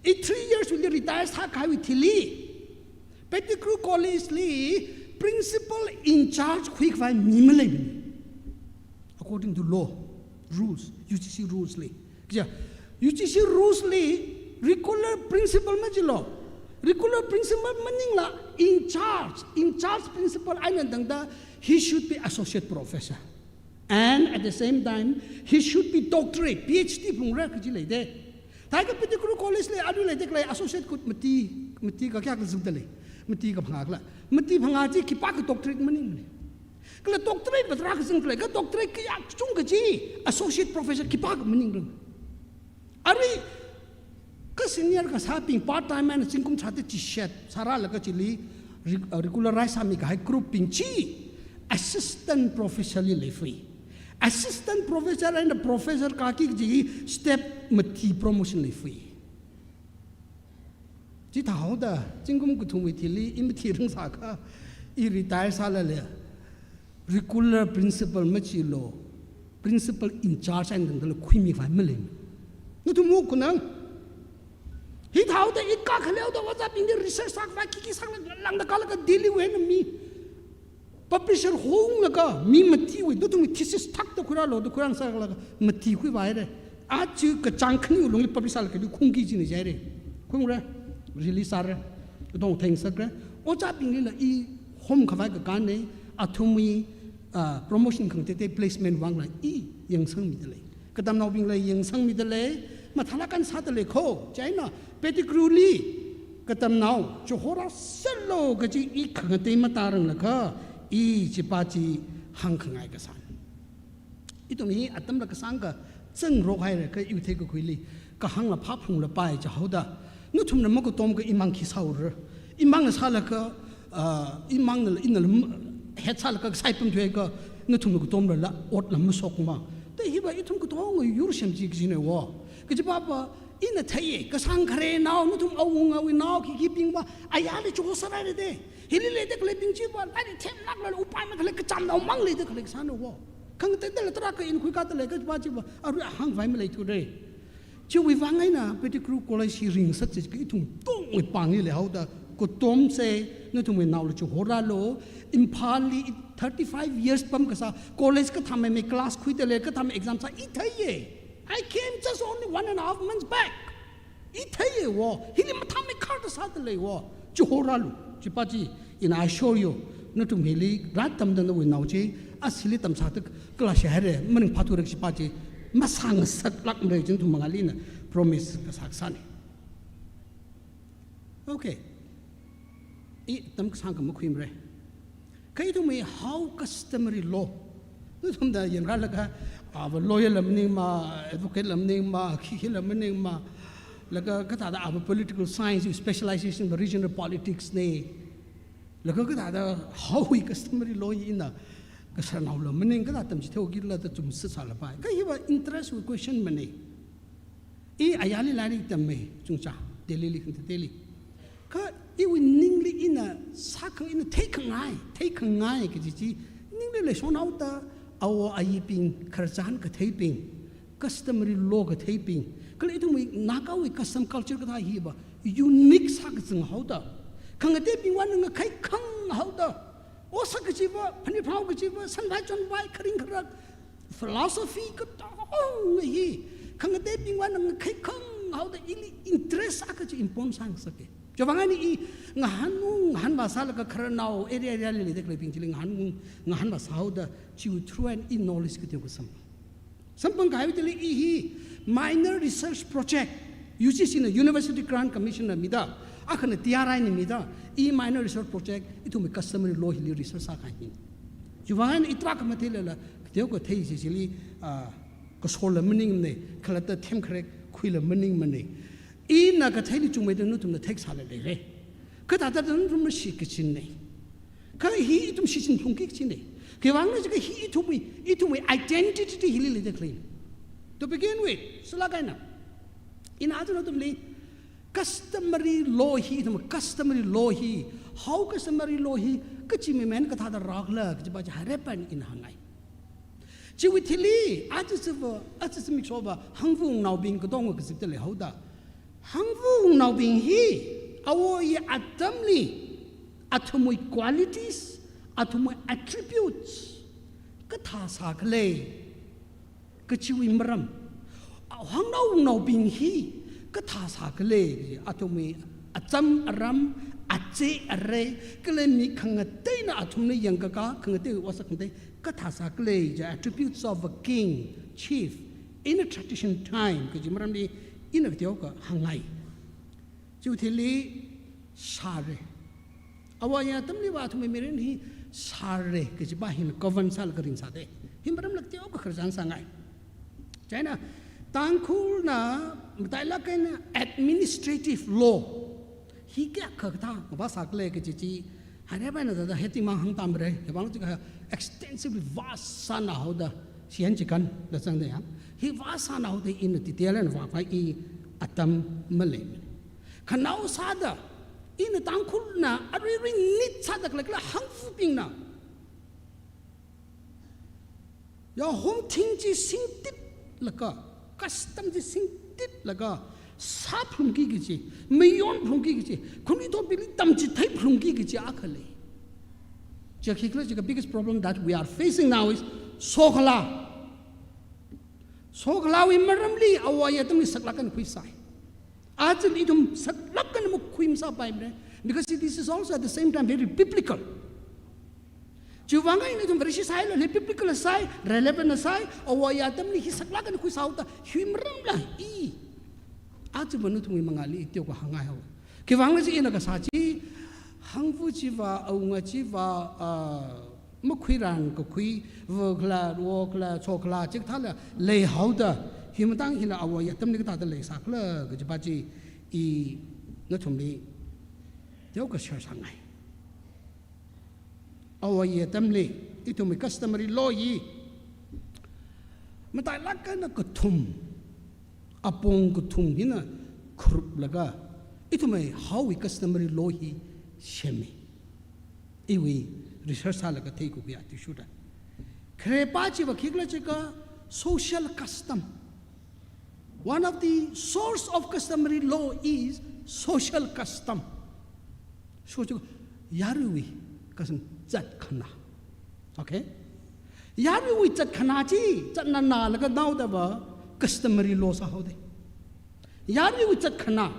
I three years wui thili retire sākahaiwui thili Pettigrew College li principal in charge khuikhavai mi maleimana. According to law, rules, U G C rules li. Kaja, U G C rules li regular principal majilo. Regular principal maningla in charge, in charge principal eina tangda, he should be associate professor. And at the same time, he should be doctorate, P H D phungra kaji leida. Thākha Pettigrew College li arui leida khalei associate kut mati, mati kakayā kazangda lei. Mati kaphangā khala. Mati phangā chi khipākha doctorate maningmana. Kala doctorate va tarākha zang khalei, kha doctorate kayā kachungkha chi associate professor khipākha maningranga. Arui kha senior kasābing part time eina zingkum tharāda chishat sārālaga chili re-, uh, regularize sāmikahai group bing chi assistant professor li leifui. Assistant professor eina professor kāki kaji step mati promotion leifui. Chithāhaoda zingkum kathumwui thili i mati rangsākha, i retire sālala, regular principal majilo, principal in charge eina tangdala khuimikhavai maleimana. Nathum mukhanang. Hithāhaoda i kakhaleihaoda ojābingli research sākhavai khikhi sālaga langda kalaga Delhi wui eina mi publisher honglaga mi matiwui, nathumwui thesis thakta khuirālu da khuirāngasakla mati khuipaira. Aja kachāng khaniwui lungli publish sālaga kali khungki jina jihaira. Khungra, release sāra, dong thengsakra. Ojābinglila i homkhavai kakānna, athumwui, ah, promotion khangateitei placement vangla i yangsangmida lei. Katamnaobingla yangsangmida lei, mathālāk eina sāda lei kho, chieina Pettigrew li katamnao chihorāsālu kaji i khangatei matāranglakha, i chipā chi hāngkhangai kasāna. Ithum hi atamla kasāngkha zangrok haira kha iwui theikakhuili, kahāngla phāphunglapai jihaoda, nathumna makatomkha imang khi sāura. Imangna sālaga, ah, imangna, inala m-, head sālaga kasai pamthuiakha, nathumna katomlala otla mashokma. Thāda hiva ithum katonga yur semchi kajina wo. Kajipāva ina theiya, kasāng kharenao, nathum awungawui nao khikhi bingva ayarli chihosāra da. Hili leida khaleibing chiva lairik themlāklala upai makhalei kachamnaomang leida khalei kasāna wo. Khangateiteila tarākha in khuikāda lei kajipā chiva arui ahāngkhavai maleithura. Chiwui vang eina Pettigrew College hi ringsak chi kha ithum katongawui pāngli leihaoda, katomsa, nathumwui naola chihorālu. Imphalli thirty-five years pamkasā, college kathāmeimei class khuida lei, kathāmei exam sā i theiya. I came just only one and a half months back. I theiya wo, hili mathāmeikharda sāda lei wo. Chihorālu, chipā chi, and I assure you, nathum hili rātamda nawui nao chi, aja hili tamsāda kala shihaira, maningphāthura chipā chi, Masāngasaklākmara china nathum mangāli ina promise kasā kasāna. Okay. I atam kasāngkha makhuimara. Kha ithumwui Hau customary law. Nathumna yangrālaga, ava lawyer la maningma, advocate la maningma, khikhi la maningma, laga kathāda ava political science specialization va regional politics na. Laga kathāda Haowui customary law hi ina kasarnao la maning kathā tamchitheokila da chumsāsālapai. Kha hiva interest wui question mana. I ayarli lairik tammei, chungcha, Delhi li, khangateili. Kha iwui ningli ina sākhang, ina theikhangai, theikhangai kaji chi, ningli leishonhaoda, awo ayibing, khararchan katheibing, customary law katheibing, kala ithumwui Nagawui custom culture kathā hiva unique sākazang haoda, khangateibingwui eina ngakhaikhang haoda, otsak kajiva, phanit phanao kajiva, sanvai chonvai, kharing kharak, philosophy katonga hi khangateibingwui eina ngakhaikhang haoda ili interest akha chi improng sāngasaka. Chiwuivang eina i ngahān, ngahānvā sālaga khararnao area area li leida khaleibing chili ngahān, ngahānvā sāhaoda chiwui through eina i knowledge kateokha sam. Samphang kahai chili i hi minor research project, U G C na University Grant Commission na mida, akhana T R I na mida, i minor research project, ithumwui customary law hili research sākahai hi. Chiwuivang eina i tarākha matheilala, kateokha thei chi chili, ah, kasor la maningmana, khalatta themkharek khuila maningmana. Ina katheili chungmeida nathumna theikasāla leira. Kathāda nathumna shit kachinna. Kha hi ithum shichinphungki kachina. Khiwuivangna jiakha hi ithumwui, ithumwui identity hili leida khalei. To begin with, sālāk eina, ina aja nathumli customary law hi, ithum customary law hi, Hau customary law hi, kachi mimen kathāda rākhala kajiva chi hairep eina ina hāngngai. Chiwui thili, aja chiva, aja zimiksho va, hangva wungnaobing katonga kazipda leihaoda, hangva wungnaobing hi, awo ayi atamli, athumwui qualities, athumwui attributes kathā sākhala kajiwui maram, hangva wungnaobing hi kathā sākhala, athumwui acham aram, ache arei, kala mi khangateina athumna yangkaka, khangatei otsak khangatei kathā sākhala, the attributes of a king, chief, in a tradition time, kaji maramli ina kateokha hāngngai. Chiwui thili sāra. Awo ayi atamliva athumwui mirin hi sāra kajiva hina govern sālaga ringsāda. Hi maramla kateokha khararchan sāngai. Chieina, Tangkhulna matailāk eina administrative law hi kayākha kathā ngavā sākhala kaji chi, hairep eina thāda heading mang hāngtāmara, khiwuivang jiakha extensively vast sāna haoda, siyan chikan da zangda ya. Hi vast sāna haoda ina detail eina vāpai i atam maleimana. Khanao sāda, ina Tangkhulna aruirui nit sāda khalei kala hangvabingna yahomthing chi singtitlaga, custom chi singtitlaga, sāphalungki kaji, mayonphalungki kaji, khanuithotbingli tamchitheiphalungki kaji akha lei. Chiakha khikhala jiakha biggest problem that we are facing now is sokhalā. Sokhalāwui maramli awo ayi atamli saklāk eina khuisai. Aja ithum saklāk eina makhui masāpaimara. Because see, this is also at the same time very biblical. Chiwuivang eina ithum Vareshi sāhailala biblical sāi, relevant sāi, awo ayi atamli hi saklāk eina khuisāhaoda, hi maramla i, aja va nathumwui mangāli i teokha hāngngai haowa. Khiwuivangna chi ina kasā chi, hangva chiva, awunga chiva, ah, makhuiran kakhui, vākhala, wokhala, chokhala, chikathāla leihaoda, hi matang hila awo ayi atamli kathāda leisākhala kajiva chi i nathumli teokha share sāngai. Awo ayi atamli, ithumwui customary law hi matailāk eina kathum, apong kathum hina kharuplaga, ithumwui Haowui customary law hi semi. Iwui research sālaga theikakhui athishurda. Kharepā chiva khikhala jiakha social custom. One of the source of customary law is social custom. So, chiakha yaruiwui kasang zatkhanā. Okay? Yaruiwui zatkhanā chi, zatnanā laga naodava customary law sāhaoda. Yaruiwui zatkhanā.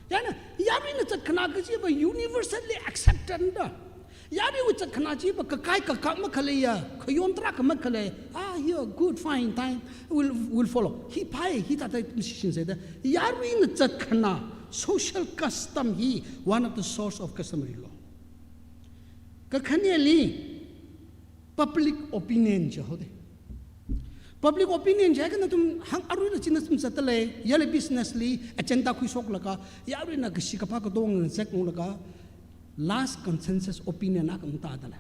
Chieina, yaruina zatkhanā kajiva universally accepted da. Yaruiwui zatkhana chiva kakai kakak makhaleiya, khayon tarākha makhalei. Ah, yeah, good, fine, time will, will follow. Hi phāi, hithāda decision sāda. Yaruina zatkhana, social custom hi one of the source of customary law. Kakhaneli, public opinion jihaoda. Public opinion jiakha nathum hāng aruila chi nathum zatdalei, yale business li agenda khuishoklaga, yaruina kashi kaphā katong ngazek ngulaga, last consensus opinion akha ngatādalei.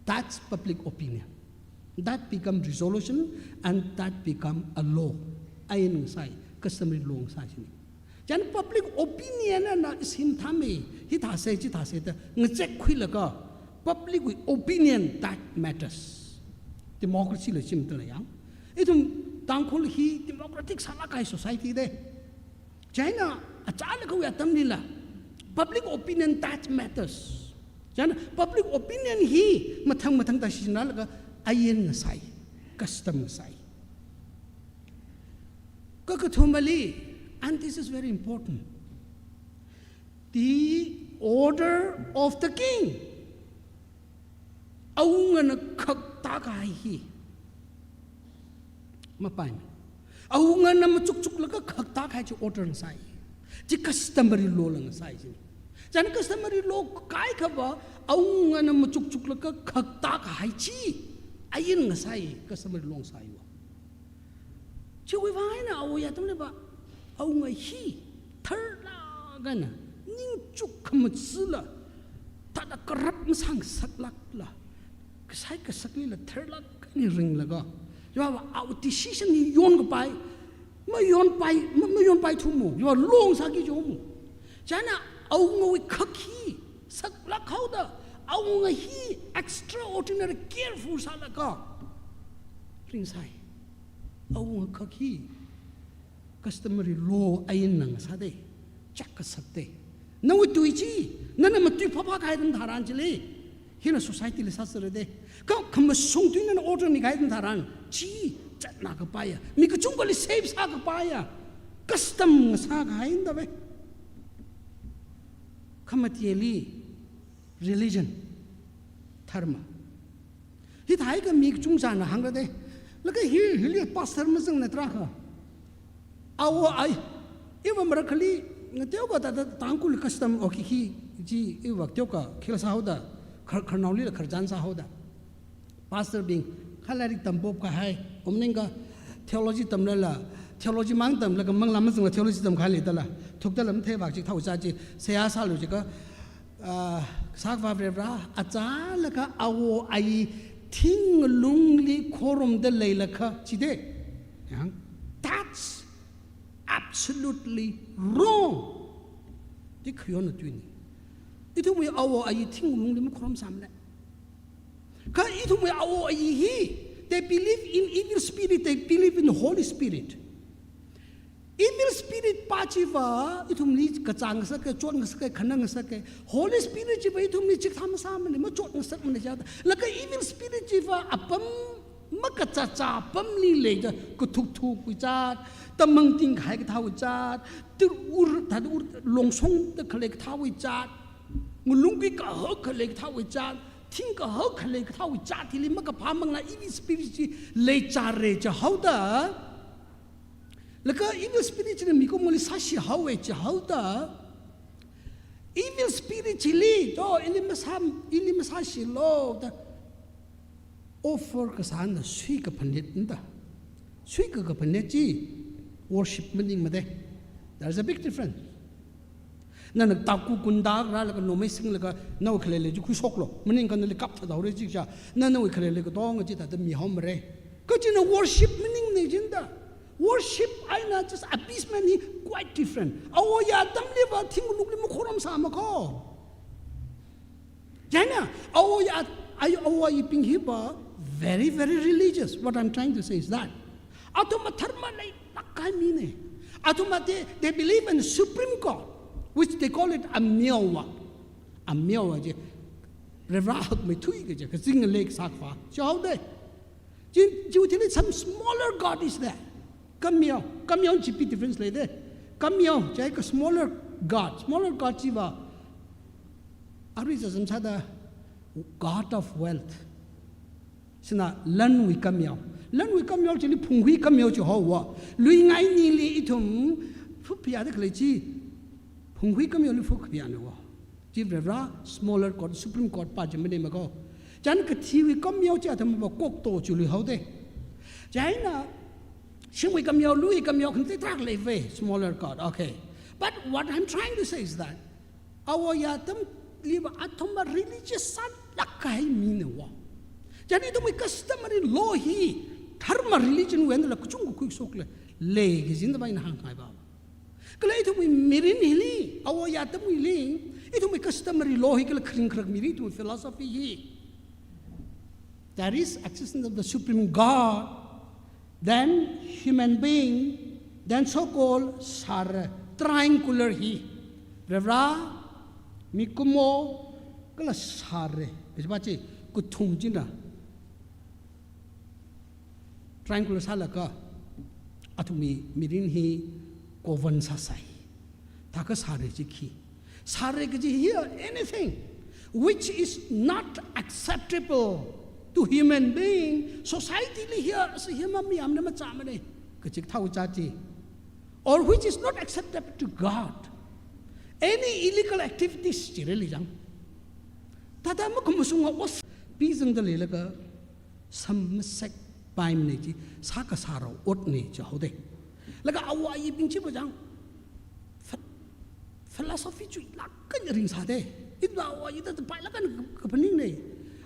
That's public opinion. That become resolution and that become a law. Ain ngasai, customary law ngasai chini. Chieina public opinion na ishi mathāmei, hithāsei, chithāsei da ngazek khuilaga, public wui opinion that matters. Democracy la chimtala yang. Ithum Tangkhul hi democratic sālāk kahai society da. Chieina achālakhawui atamlila, public opinion that matters. Chieina public opinion hi mathang mathang da shichinlaga ain ngasai, custom ngasai. Kakathumali, and this is very important, the order of the king. Awungana khakta kahai hi mapaimana. Awungana machukchuklaga khakta kahai chi order ngasai. Chi customary law la ngasai chini. Chieina customary law kaikhava, awungana machukchuklaga khakta kahai chi ain ngasai, customary law ngasaiva. Chiwui vang eina awo atamliva, awunga hi tharlāk eina, ningchuk khamachila, thāda corrupt masāngasaklākla, kasai kasaklila tharlāk eina ringlaga, yava awo decision hi yonkapai, mayonpai, ma-, mayonpaithumo, yava law ngasāki jomo. Chieina awungawui khak hi saklāk haoda, awunga hi extraordinary careful sālaga ringsai. Awunga khak hi customary law ainna ngasāda, chak kasakda. Nawui tui chi, nana matui phāphā kahai atam tharan chili, hina society li sāsera da. Kha khamashung tui nana order mikahai atam tharan, chi zatna kapaiya, mi kachungkhali safe sākapaiya, custom ngasā kahai da ve. Khamateli, religion, dharma. Hithākha mi kachungchana hāngra da. Laga hi, hili pastor mazangna tarākha. Awo ai, iva marakhali, teokha thāda Tangkhul custom oki hi, chi iva teokha khila sāhaoda, khar-, khararnaolila khararchan sāhaoda. Pastor bing, kha lairik tampop kahai, om ningkha theology tamlala, theology mang tamlaga manglā mazangla theology tamkahai leidala, thukdala matheivak chi thao cha chi, seihā sālu jiakha, ah, Kasā Akhava Varivara, achālakha awo ai thinglungli khorumda leilakha, chida. Yang, that's absolutely wrong. Chi khayonna tuina. Ithumwui awo ai thinglungli makhorumsāmana. Kha ithumwui awo ai hi, they believe in evil spirit, they believe in Holy Spirit. Evil spirit pa chiva ithumli kachāng ngasaka, chot ngasaka, khanang ngasaka. Holy Spirit chiva ithumli chikathā masāmana, machot ngasakmana chida. Laga evil spirit chiva apam makachāchā apamli leida, kathukthuk wui zat, tamang tingkahai kathāwui zat, tur ur, tad ur, longsong da khalei kathāwui zat, ngalung kui kahak khalei kathāwui zat, thing kahak khalei kathāwui zat hili makaphā manglā evil spirit chi leichāra jihaoda. Laga evil spirit china mikumoli sāshi haowa jihaoda. Evil spirit chili, to, ili masā, ili masāshilu da. Offer kasāna sui kaphanet nda. Sui ka kaphanet chi worship maningmada. There's a big difference. Nana taku kunda rālaga nomei singlaga nawui khaleili chi khuishoklu. Maningkha nali kap thādaora jiakha, na nawui khaleili katonga chi thāda mihaomara. Kha china worship maningmana jinda. Worship eina just appeasement hi quite different. Awo ai atamliva thinglungli makhorumsāma kho. Chieina, awo ai, ai, awo aibing hiva very, very religious. What I'm trying to say is that athumva dharma leilāk kahai mina. Athumva they, they believe in the supreme God, which they call it Amyaowa. Amyaowa chi, Varivara hakmeithui kaji, kazing ngalei kasā Akhava jihaoda. Chi, chiwui thili some smaller god is there. Kamyao, Kamyao chi big difference leida. Kamyao, jiakha smaller god, smaller god chiva Arui zazam sāda God of wealth. Sina lanwui kameo. Lanwui kameo chili phunghui kameo chi haowa. Luingai nili ithum phuphiya da khalei chi. Phunghui kameoli phuphiya na wa. Chi Varivara smaller court, Supreme Court pa chi mane mako. Chieina kathiwui kameo chi athumva kokto chili haoda. Chieina shimwui kameo, luiwui kameo khangatei tarākha leiva, smaller court. Okay. But what I'm trying to say is that, awo atamliva athumva religious sālāk kahai mina wa. Chieina ithumwui customary law hi dharma religion wui eina la kachungkha khuishokla, lei kaji chi ina hānghaiva. Kala ithumwui mirin hili, awo atamwuili, ithumwui customary law hi kala kharing kharak mirin, ithumwui philosophy hi. There is existence of the Supreme God, then human being, then so-called sāra, triangular hi. Varivara, mikumo, kala sāra. Kajipa chi, kathum china triangular sālaga, athumwui mirin hi govern sāsai. Thākha sāra chi khi. Sāra kaji here anything which is not acceptable to human being, society li here, si here ma miyamna machāmana. Kaji thao cha chi. Or which is not acceptable to God. Any illegal activities chi reli jang. Thāda makhamashunga ot pizangda leilaga, sammasek paimana chi, sākasā rao otna chi haoda. Laga awo ayibing chiva jang. Phi-, philosophy chuilāk eina ringsāda. Ina awo ayida pailāk eina kaphaningna.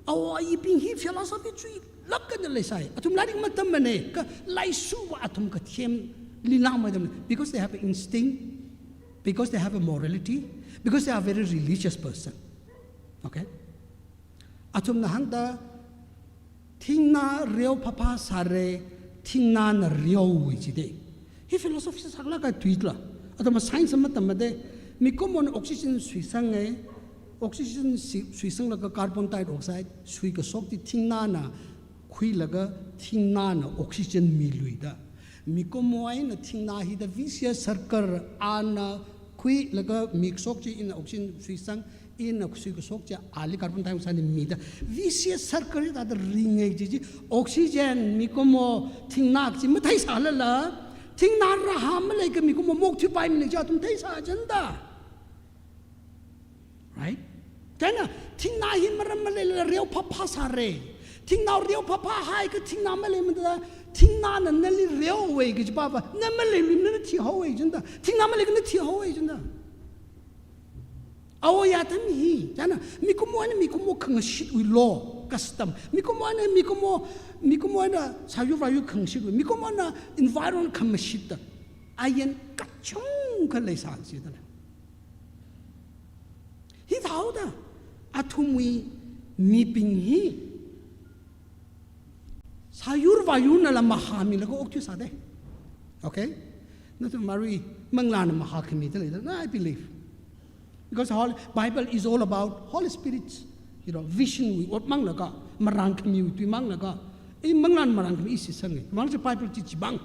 Awo ayibing hi philosophy chuilāk eina leisai. Athum lairik matammana. Kha laishuva athum kathemli langmei atamna. Because they have an instinct, because they have a morality, because they are very religious person. Okay? Athumna hāngda, thingnā reo phapha sāra, thingnāna reowui jida. Hi philosophy sāklāka tuitla. Athumva science matammada, mikumona oxygen suisanga, oxygen si-, suisanglaga carbon dioxide, suikashok chi thingnāna khuilaga, thingnāna oxygen miluida. Mikumo eina thingnā hida vicious circle, ana khuilaga mikashok chi ina oxygen suisang, ina suikashok chi ali carbon dioxide na mida. Vicious circle hithāda ringa chi chi, oxygen mikumo thingnā chi matheisālala, thingnā raha maleiakha mikumo mokthuipaimana chi athum theisā chanda. Right? Chieina, thingnā hi maram maleilala reo phapha sāra. Thingnā reo phapha haiakha thingnā maleimada, thingnāna nali reowui kajipava, na maleiluina na thihaowa chanda. Thingnā maleikha na thihaowa chanda. Awo atam hi, chieina, mikumo eina mikumo khangashitwui law, custom. Mikumo eina mikumo, mikumo eina sāyur vāyur khangashitwui. Mikumona environment khamashitta. Ayan kachungkha leisā chidala. Hithāhaoda, athumwui mibing hi sāyur vāyurnala mahāmilaga okthuisāda. Okay? Nathum marui manglāna mahākhami da leida, I believe. Because Hol-, Bible is all about Holy Spirit, you know, vision wui ot manglaga, marānkhamiwui tui manglaga, i manglāna marānkhami i shitsanga. Mang chi Bible chi chibang.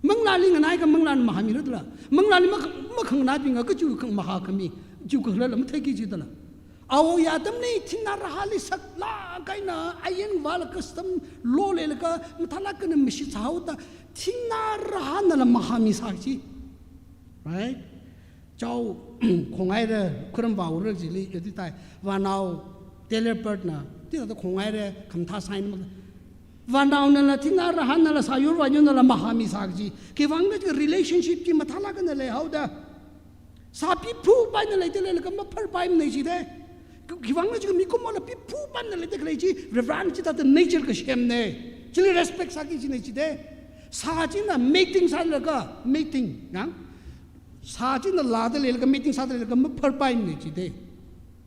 Manglāli nganaiakha manglāna mahāmiradala. Manglāli mak-, makhanganaibingakha chiwui khang mahākhami, chiwui khalala matheiki chidala. Awo atamli thingnā rahali saklāk eina ayan vāla custom law leilaga mathālāk eina mashitsāhaoda thingnā rahanala mahāmisā chi. Right? Chao khongaira, khuram vāura chili, yati tai, vānao, Taylor Bird na, tita khongaira, khamathā sign ma. Vānaonala, thingnā rahanala, sāyur vāyurnala, mahāmisā chi. Khiwuivang na chi relationship chi mathālāk eina leihaoda. Sā piphupaina leida leilaga mapharpaimana chida. Khiwuivang na chi mikumola piphupaina leida khalei chi, Varena chithāda nature kasemna. Chili respect sāki china chida. Sā china mating sālaga, mating, yang? Sā china lāda leilaga mating sāda leilaga mapharpaimana chida.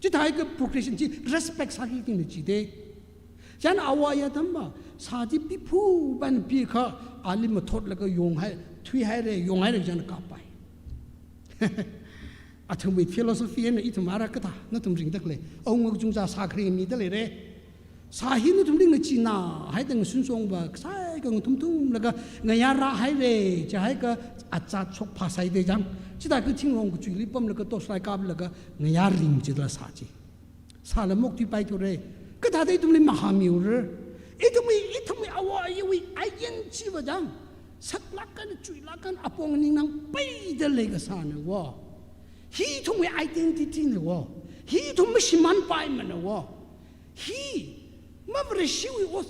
Chithākha procreation chi respect sāki china chida. Chieina awo atamva, sā chi piphupaina piakha, ali mathotlaga yonghai, thuihaira, yonghaira chieina kapai. Athumwui philosophy eina ithum ara kathā, nathum ringda khalei. Awunga kachungkha sā kharing mida leira. Sā hi nathum ringna china, haida ngasun songva, kasai kang thumthumlaga ngayā rāhaire, chihaiakha achā chokphā sāi de chang. Chithākha thingrong kachuili pamlaga torchlight kaplaga ngayā ring chila sā chi. Sāla mok thuipaithura. Kathāda ithumli mahāmiura. Ithumwui, ithumwui awo ayawui ain chiva chang. Saklāk eina, chuilāk eina, apong ningnang peida leikasāna wo. Hi ithumwui identity na wo. Hi ithum mashimānpaimana wo. Hi, ma Vareshiwui ot,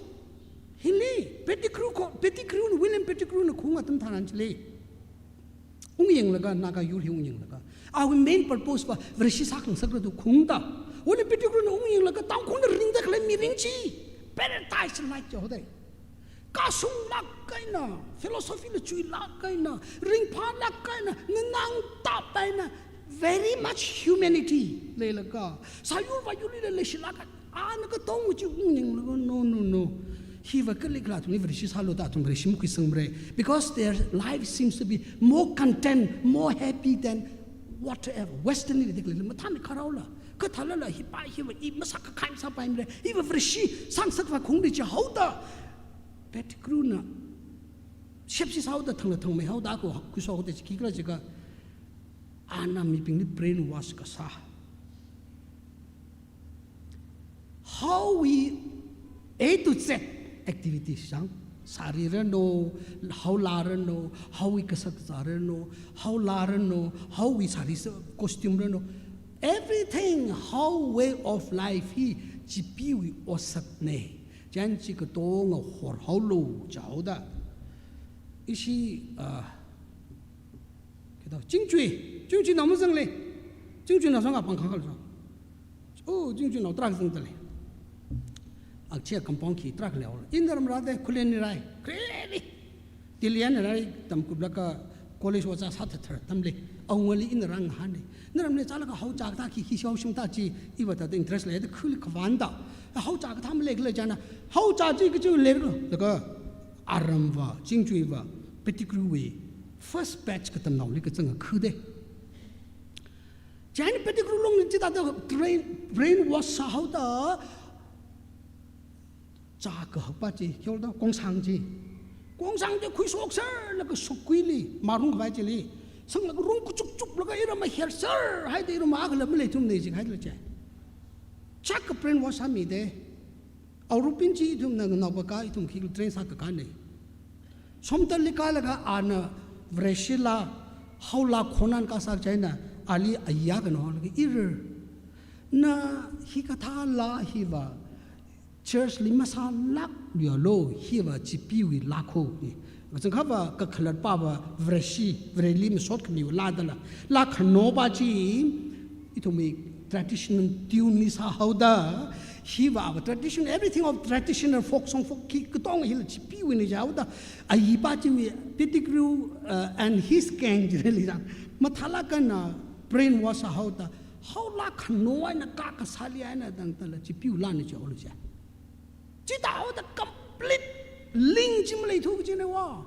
hili, Pettigrew ko, Pettigrew na, William Pettigrew na khaung atam tharan chili. Ungyanglaga, Naga yur hi ungyanglaga. Awui main purpose va, Vareshi sākhangasak rāda khaungda. William Pettigrew na ungyanglaga, Tangkhulna ringda khalei mirin chi. Paradise like jihaoda. Kashunglāk eina, philosophy la chuilāk eina, ringphālāk eina, nganangtap eina, very much humanity leilaga, sāyur vāyurlila leishilāk eina, ana katong chi ungyanglaga, no, no, no. Hiva kalikla thungli Vareshi sālu da thung Vareshi makhuisangmara. Because their life seems to be more content, more happy than whatever. Western li dikli mathāmi kharaola. Kathālala hipa hiva i masākakhai masāpaimara. Hiva Vareshi sāngasakva khaungli jihaoda. Pettigrew na shepshi sāhaoda thangla thangmeihaoda ko khuishohaoda chi khikhala jiakha, ana mibingli brainwash kasā. Haowi A to Z activities chang, sari rano, haola rano, haowi kasakazā rano, haola rano, haowi sari sa-, costume rano. Everything, hao way of life hi chipeewui otsakna. Chān chi katonga horhaolu jihaoda. Ishi, ah, kathāda, Chingchui, Chingchuinao mazangle. Chingchuinao sānga pangkhangalu. Oh, Chingchuinao tarākha zangda lei. Akchia kampong khi tarākha leihaola. Ina ram rāda, khulen ni rai. Khulen ni. Delhi na rai tamkuplaga college ojā sāthatthar atamli. Awungali ina rāngahāna. Naramli chālaga haochā kathā khi, khi shaoshim ta chi, iva thāda interest leida khuli khavānda. Haochā kathā maleikhala chāna. Haochā chi kachi leira. Laga aramva, Chingchuiva, Pettigrew wui first batch katamnaoli kazanga khuda. Chieina Pettigrew long ni chithāda brain, brainwash sāhaoda, chā kahakpa chi, kyo da, Kongsang chi. Kongsang chi khuishokserlaga sukuili, marung khavai chili. Sanglaga rung kachukchuklaga iram aherser, haida iram akhala maleithumna jikahaila chi. Chaka brainwash sāmida. Aurupin chi ithumna nganaopa ka ithum khikha train sākakāna. Somdalli kālaga ana Vareshila haola khonān kasā chieina ali aya kano laga irir. Na hikathā laa hiva church li masālākluialu, hiva chipeewui laa kho ni. Kachangkhava kakhalatpava Vareshi, Vareli masot khamiwui laa dala. Laa khanopa chi, ithumwui traditional tune li sāhaoda, hiva ava tradition, everything of traditional folk song, folk khi katonga hila chipeewuina jihaoda, ayipa chiwui Pettigrew, uh, and his gang chili chang. Mathālāk eina brainwash sāhaoda, haola khano eina ka kasāli eina tangdala chipeewui laana jihaolu chi. Chithāhaoda complete link chi maleithu kajina wo.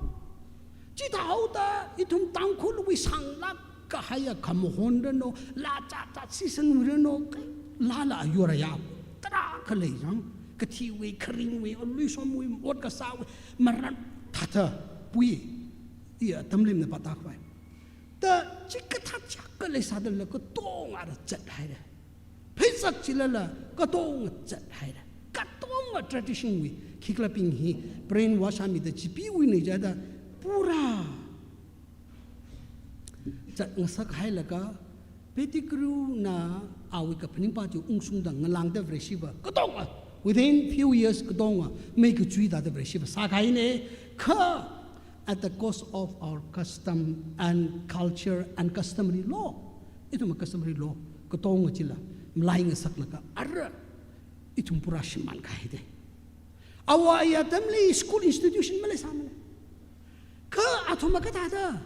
Chithāhaoda ithum Tangkhulwui sānglāk kahaiya khamahon rano, laa chāchā season rano, laala yoraya. Tarākha lei chang, kathiwui, kharingwui, aluishomwui, ot kasāwui, maran thāthā pui, iya tamlimna pata khavai. Ta chikathā chaka leisādala katonga rāzathaira. Pheisak chilala katonga zathaira. Katonga tradition wui khikhalabing hi brainwash sāmida chipeewuina jihaoda pura zatngasak hailaga Pettigrew na awui kaphaningpa chi ungshungda ngalāngda Vareshiva katonga, within few years katonga meikachui thāda Vareshiva sākahaina, kha at the cost of our custom and culture and customary law. Ithum customary law katonga chila malai ngasaklaga ara ithum pura shimān kahaida. Awo aya atamli school institution maleisāmana. Kha athum kathāda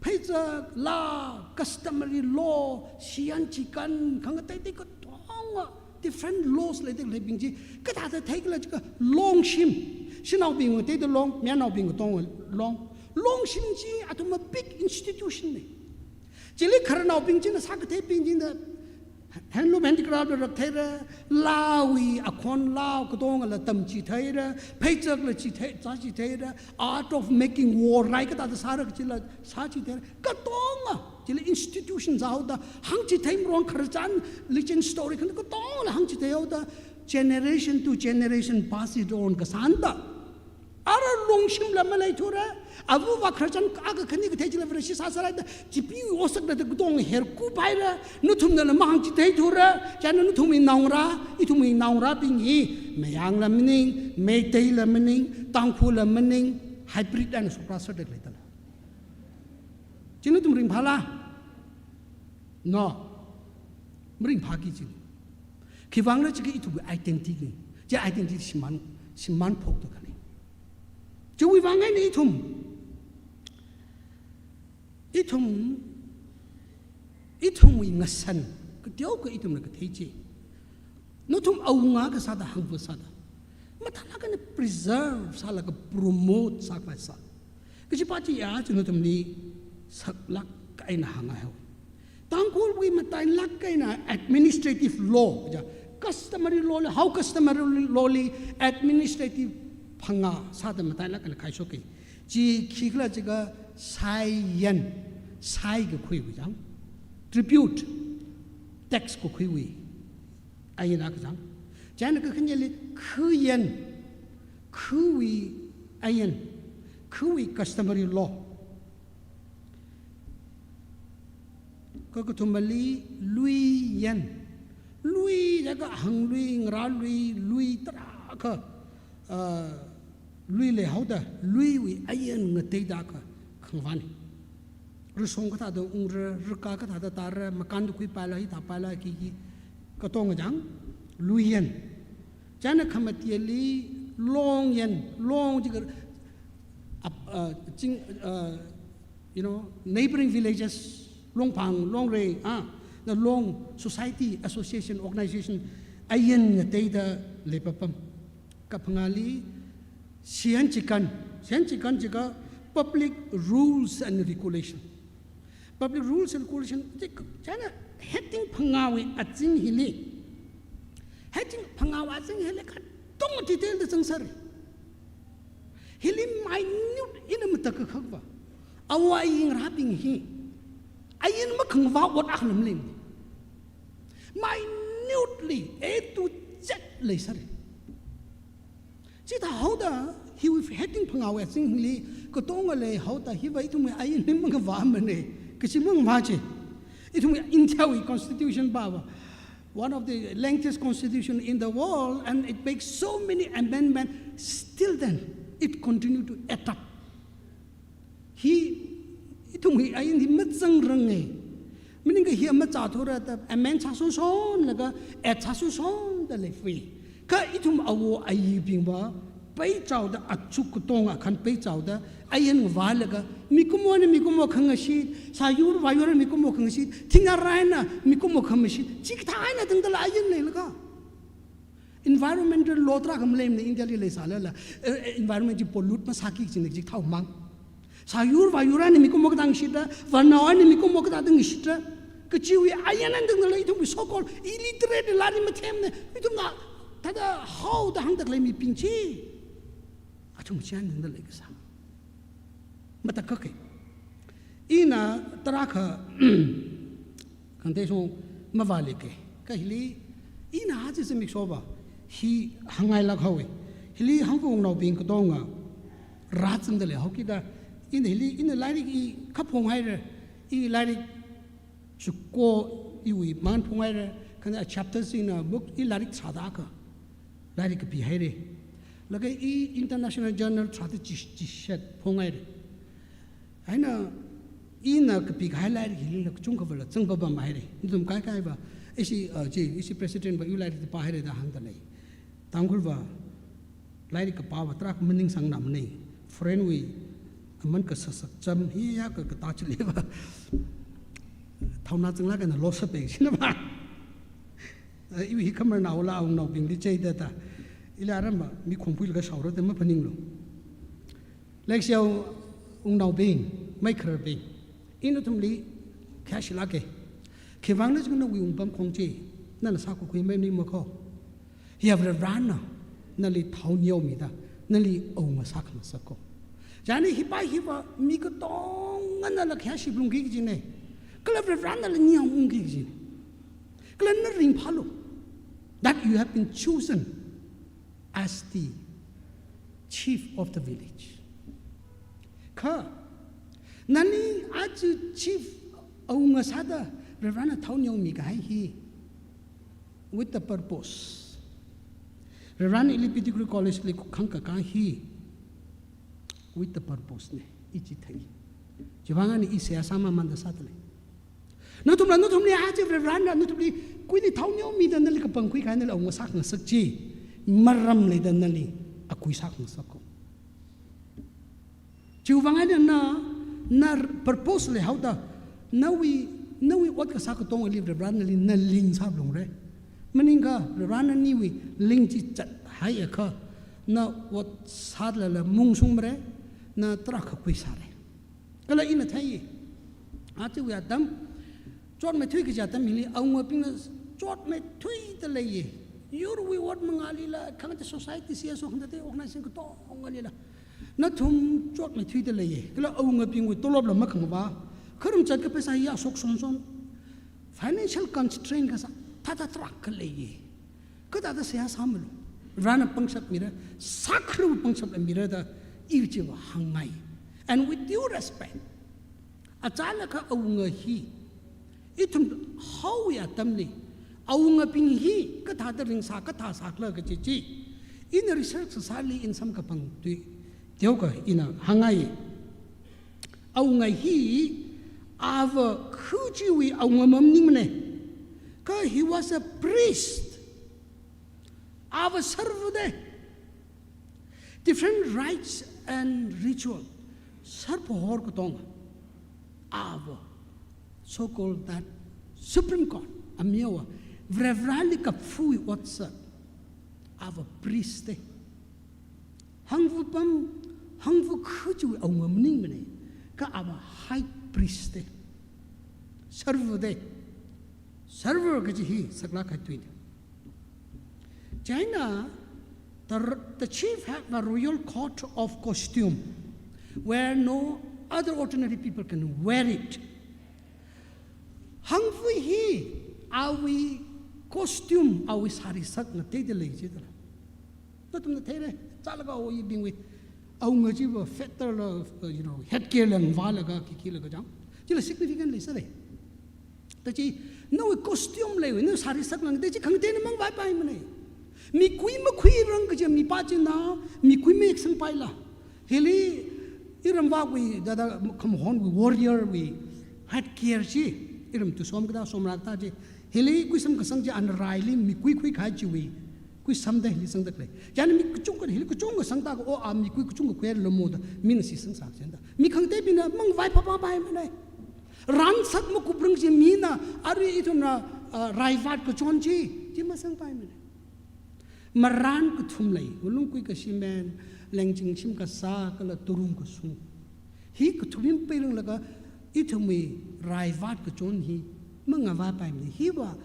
pheisak, laa, customary law, shiyan chikan, khangateitei katonga different laws leida khaleibing chi kathāda theikhala jiakha longshim. Shanaobing ngateida long, mayarnaobing katonga long. Longshim chi athum big institution na. Chili khararnaobing china sākatheibing china Handloom handicraft la raktheira, laawui akhon laa katongala tamchitheira, pheichakla chithei, zāchitheira, art of making war rai kathāda sāra kachila sāchitheira, katonga, chila institution sāhaoda, hāngchithei marong khararchan, legend story khani katongala hāngchitheihaoda, generation to generation pass it on kasāna da. Ara longshimla maleithura, avāva khararchan akha khani kathei chila Vareshi sāsāra da, chipi osak da katong herkup haira, nathumnala mahāngchitheithura, chieina nathumwui naongarā, ithumwui naongarābing hi, Mayangla maning, Meiteila maning, Tangkhulla maning, hybrid eina shokra sāda leidala. Chi nathum ringphāla? No. Maringphāki chi. Khiwuivang khala jiakha ithumwui identity ni. Chi identity shimān, shimānphokda khalei. Chiwuivang eina ithum, ithum, ithumwui ngasān, kateokha ithumna kathei chi. Nathum awunga kasāda, hāngva sāda, mathālāk eina preserve sālaga promote sākhavai sā. Kajipa chiya chi nathumli saklāk eina hāngngai haowa. Tangkhulwui matailāk eina administrative law, ja, customary law li, hao customary law li administrative phangā sāda matailāk eina khaishoka. Chi khikhala jiakha saiyan, sai kakhuiwui chang, tribute, tax kakhuiwui ain akha chang. Chieina kakhaneli khayan, khawui ain, khawui customary law. Kakathumali luiyan. Lui jiakha hanglui, ngarālui, lui tarākha, ah, lui leihaoda, luiwui ain ngateida kha khangavāna. Rashong kathāda ungra, raka kathāda tāra, makānda khuipaila, hithāpaila, ki, ki, katonga chang, luiyan. Chieina khamateli longyan, long jiakha, ap-, ah, ching, ah, you know, neighboring villages, Longphang, Longrei, ah, na long society, association, organization, ain ngateida leipapam. Kaphangāli, siyan chikan, siyan chikan jiakha public rules and regulation. Public rules and regulation, chi, chieina heading phangāwui azing hili. Heading phangāwui azing hili katonga detail da zangsāra. Hili minute ina matakhak akhava, awo ayi ngarābing hi ain makhangavā ot akha lam lem. Minutely, A to Z leisāra. Chithāhaoda, hiwui heading phangāwui azingli katonga leihaoda, hiva ithumwui ainli mangavāmana, kachi mangavā chi. Ithumwui Indiawui constitution pava, one of the lengthiest constitution in the world, and it makes so many amendments, still then, it continue to add up. Hi, ithum hi ain hi mazangranga. Maningakha hi mazāthura da amend sāshonshonlaga, add sāshonshonda leifui. Kha ithum awo ayibingva, peichaoda achuk katonga khan peichaoda, ain ngavālaga, mikumona mikumo khangashit, sāyur vāyura mikumo khangashit, thingngarāna mikumo khangashit, chikathā eina tangdala ain leilaga. Environmental law tarākha maleimana Indiali leisālala, eh, eh, environment chi pollute masāki kajina chikathāwui mang. Sāyur vāyurana mikumo kathā ngashitra, vānao eina mikumo kathāda ngashitra, kachiwui ain eina tangdala ithumwui so-called illiterate lairik mathemna, ithumna thāda haoda hāngda khalei mibing chi. Athum chi eina tangda leikasā. Matakhaka. Ina tarākha, khangatei shong mavālika. Kha hili, ina aja zimiksho va, hi hāngngailāk haowa. Hili hangvungnaobing katonga, rāzangda leihaoki da. Ina hili, ina lairik i kaphung haira, i lairik chiko iwui man phunghaira, kha chapter singna book i lairik tharāda kha, lairik kapi haira. Laga i international journal tharāda chi, chishat phunghaira. Eina ina kapikahai lairik hili kachungkha vala zangpapam haira. Nathum kaikai va, ishi, uh, chi, ishi president va iwui lairik pāhaira da hāngda lei. Tangkhul va, lairik kapāva tarākha maningsangna manei. Foreign wui aman kasasak cham hi ya ka, katā chili va. Thaona zanglāk eina losa peng sina va. Eh, iwui hi khamar naola awungnaobingli cheida da. Ila aram va, mi khongpui laga shaora da maphaninglu. Leishiya awungnaobing, maikhararbing. Ina nathumli khayāshilāka. Khiwuivang na jing nawui wungpamkhong chi nala sākakhui maningmana ko. Hiya Varivarana nali thao neomida, nali awunga sākhangasak ko. Chieina hipa hiva mi katongana nala khayāshi phalungki kajina. Kala Varivarana nala neoungki kajina. Kala na ringphālu that you have been chosen as the chief of the village. Kha, nani aja chief awunga sāda Varivarana thao neomi kahai hi with the purpose. Varivarana ili Pettigrew College li khangkakā hi with the purpose na, i chi thei. Chiwuivang eina i seihā sāmamanda sāda lei. Nathumla, nathumli aja Varivarana nathumli kuili thao neomida nali kapangkhui kahai, nali awunga sākhangasak chi maram leida nali akui sākhangasak ko. Chiwuivang eina na, na purpose leihaoda, nawui, nawui ot kasā katongali Varivarana nali na ling sāphalungra. Maningakha Varivarana nawui ling chi zathaiakha, na ot sālala mungshungmara, na tarākha khuisāra. Kala ina thei, ajawui atam, chotmeithui kaji atam hili awungabingna chotmeithuida leiya. Yurwui ot mangālila, khangatei society, C S O, khangatei organization katongalila nathum chotmeithuida leiya. Kala awungabingwui tolopla makhangavā, kharum zatkapheisā ya shokshonshon, financial constraint kasā thāda tarākha leiya. Kathāda seihā sāmalu. Varivarana pangshap mira, sākharuiwui pangshapla mira da i chiva hāngngai. And with due respect, achālakha awunga hi, ithum haowui atamli awungabing hi kathāda ringsā, kathā sākhala kaji chi, ina research sāli ina samkaphang tui teokha ina hāngngai. Awunga hi ava kha chiwui awunga maningmana. Kha he was a priest. Ava sarvade. Different rites and ritual. Sarpahor katonga ava, so-called that Supreme Court, amiawa, Varivarali kaphawui ot sā, ava priest de. Hangvapam, hangva kha chiwui awunga maningmana, kha ava high priest de. Sarvade. Sarva kaji hi saklāk kahai tuina. Chieina, the, the chief have a royal coat of costume, where no other ordinary people can wear it. Hangva hi awui costume, awui sāri sak ngateida lei jidala. Nathumna theira, chālakha awo yibingwui awunga chiva feather la, uh, you know, headgear la ngavālaga, khikhilaga chang. Chila significant leisāra. Tachi, nawui costume leiwui, nawui sāri saklang, tachi khangateina mangavaipaimana. Mikui makhuirang kaji mipā china, mikui mayeksangpaila. Hili, iramvāwui, thāda, khamahonwui, warrior wui headgear chi, iram tusom kathā, somra kathā chi. Hili kuisam kasang chi, ana raili mikui khuikahai chiwui kuisamda hili sangda khalei. Chieina mi kachungkha hili kachungkha sangda kha, o, a mikui kachungkha khuilamoda, mina si sangsā chieina. Mi khangateibingna mangavaipapaimana. Ransak makuprang chi mina, arui ithumna, ah, raivat kachon chi, chi masangpaimana. Maran kathum lei, ngalungkui kashimen, lengching shim kasā, kala turum kasung. Hi kathum hi pairinglaga, ithumwui raivat kachon hi mangavaipaimana. Hiva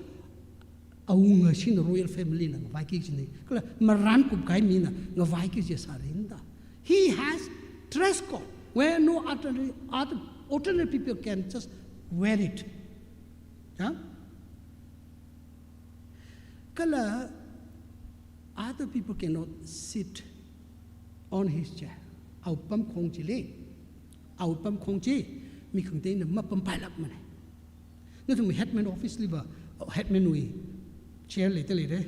awunga shina, royal family na ngavaiki kajina. Kala maran kupkahai mina ngavaiki kaji sārinda. He has dress code where no ordinary, other, ordinary people can just wear it. Yeah? Kala other people cannot sit on his chair. Awui pamkhong chili, awui pamkhong chi mi khangateina mapampailākmana. Nathum headman office liva, headman wui chair leida leira.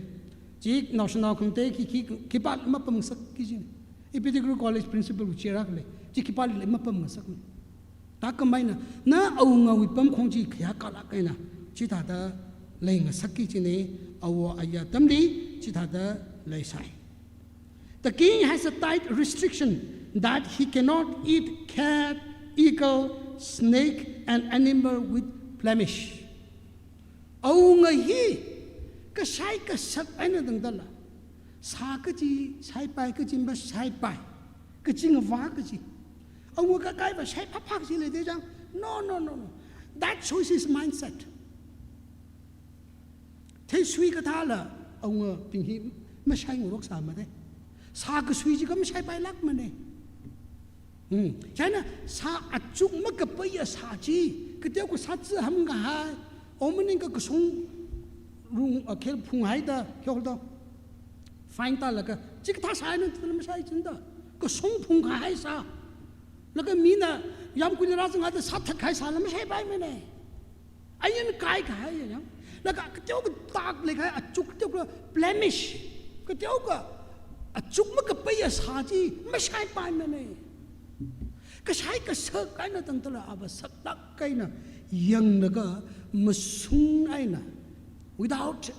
Chi naoshinao khangatei khi, khi, khipāli mapamngasakki kajina. I Pettigrew College principal wui chair akha lei. Chi khipālila mapamngasakmana. Thākhameina, na awungawui pamkhong chi khayākalāk eina, chithāda leingasakki kajina, awo aya atamli chithāda leisai. The king has a tight restriction that he cannot eat cat, eagle, snake, and animal with blemish. Awunga hi kashai kashak eina tangdala, sā kaji shaipai, kaji mashaipai, kaji ngavā kaji. Awunga kakaiva shaiphāphā kaji leida chang. No, no, no, no. That shows his mindset. Theisui kathāla awungabing hi mashaingarok sāmana. Sākasui chi kha mashaipailākmana. Hmm. China sā achuk makapaiya sā chi, kateokha sā chiham kahai, o maningakha kashung rung, a, khel phunghaida, kyo do. Fine tālaga, chikathā sāna tala mashai chinda. Kashung phungkahai sā. Laga mina yāmkuili rāzangda sāthatkahai sāla mashaipaimana. Ayan kaikahai yang. Laga kateokha tak leikahai achuk, kateokha blemish. Kateokha achuk makapaiya sā chi mashaipaimana. Kashai kasak eina tangtala ava saklāk eina yanglaga mashun eina, without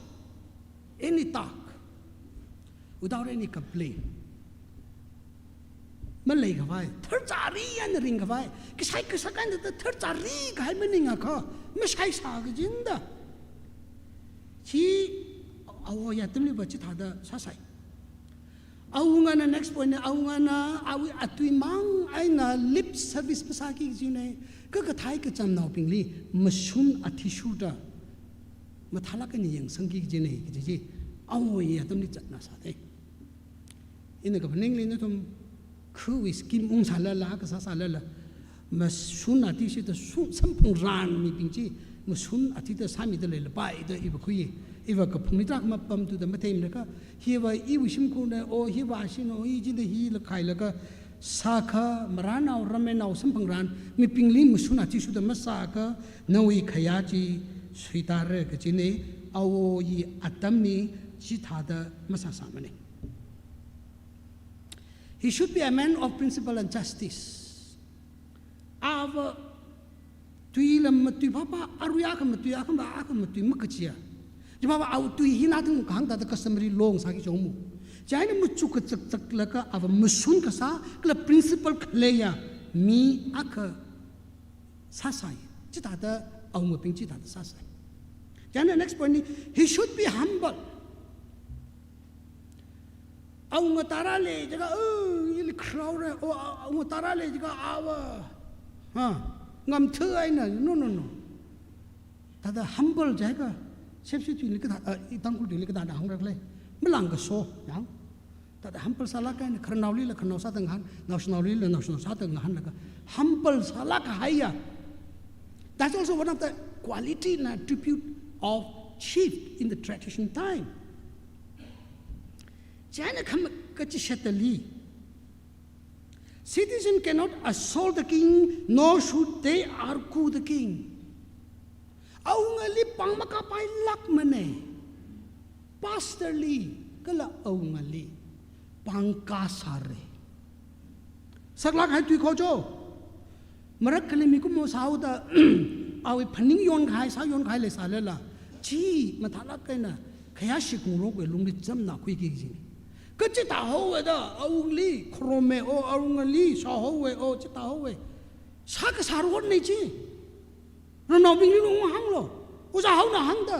any talk, without any complaint. Maleikhavai, tharchari eina ringkhavai, kashai kasak eina tharchari kahai maningakha, mashaisā kajina da. Chi awo ya atamliva chithāda sāsai. Awungana next point na, awungana awui atui mang eina lip service masāki kajina, kha kathai kachamnaobingli mashun athishurda mathālāk eina yangsangki kajina, kaji chi awo ya atamli zatna sāda. Ina kaphaningli nathum khawui scheme ungsālala, kasā sālala, mashun athishurda shu-, samphangran mibing chi mashun athida sāmida leilapai da iva khui, iva kaphungli tarākha mapamthuda matheimana kha, hiva iwui shimkhurna, o hiva shina, o i chida hila khailaga, sākha maranao, rameinao, samphangran mibingli mashun athishurda masākha, nawui khayā chi suitāra kajina, awo ya atamli chithāda masāsāmana. He should be a man of principle and justice. Ava tuila matui phapha, arui akha matui, akha ma akha matui makachiya. Chi phapha ava tui hina thang kahāng thāda customary law sāki chongmu. Chieina machuk kachakchaklaga ava mashun kasā, kala principle khaleiya mi akha sāsai. Chithāda awungabing chithāda sāsai. Chieina next point na, he should be humble. Awunga tarā lei jiakha, oh, ili kharāra, oh, awunga tarā lei jiakha ava, ha, ngamtha eina, no, no, no. Thāda humble jiakha, sepsi tuili kathā, ah, i Tangkhul tuili kathāda hāngra khala. Malāngkaso, yang. Thāda humble sālāk eina, khararnaolila khararnao sāda ngahān, naoshinaolila naoshinao sāda ngahānlaga, humble sālāk kahaiya. That's also one of the quality and attribute of chief in the tradition time. Chieina kham-, kachishatali, citizen cannot assault the king, nor should they argue the king. Awungali pāng makapailākmana. Pastor li, kala awungali pāng kasāra. Saklāk kahai tui kho cho. Marak khalei mikumo sāhaoda, awui phaning yonkahai, sā yonkahai leisālala, chi mathālāk eina khayā shikungrokwui lungli chamna khuiki kajina. Kachithā haowa da, awungli khorome o, awungali sāhaowa o, chithā haowa. Sā kasāra otna chi. Ramnaobingli ungahānglu. Ojā haona hāngda,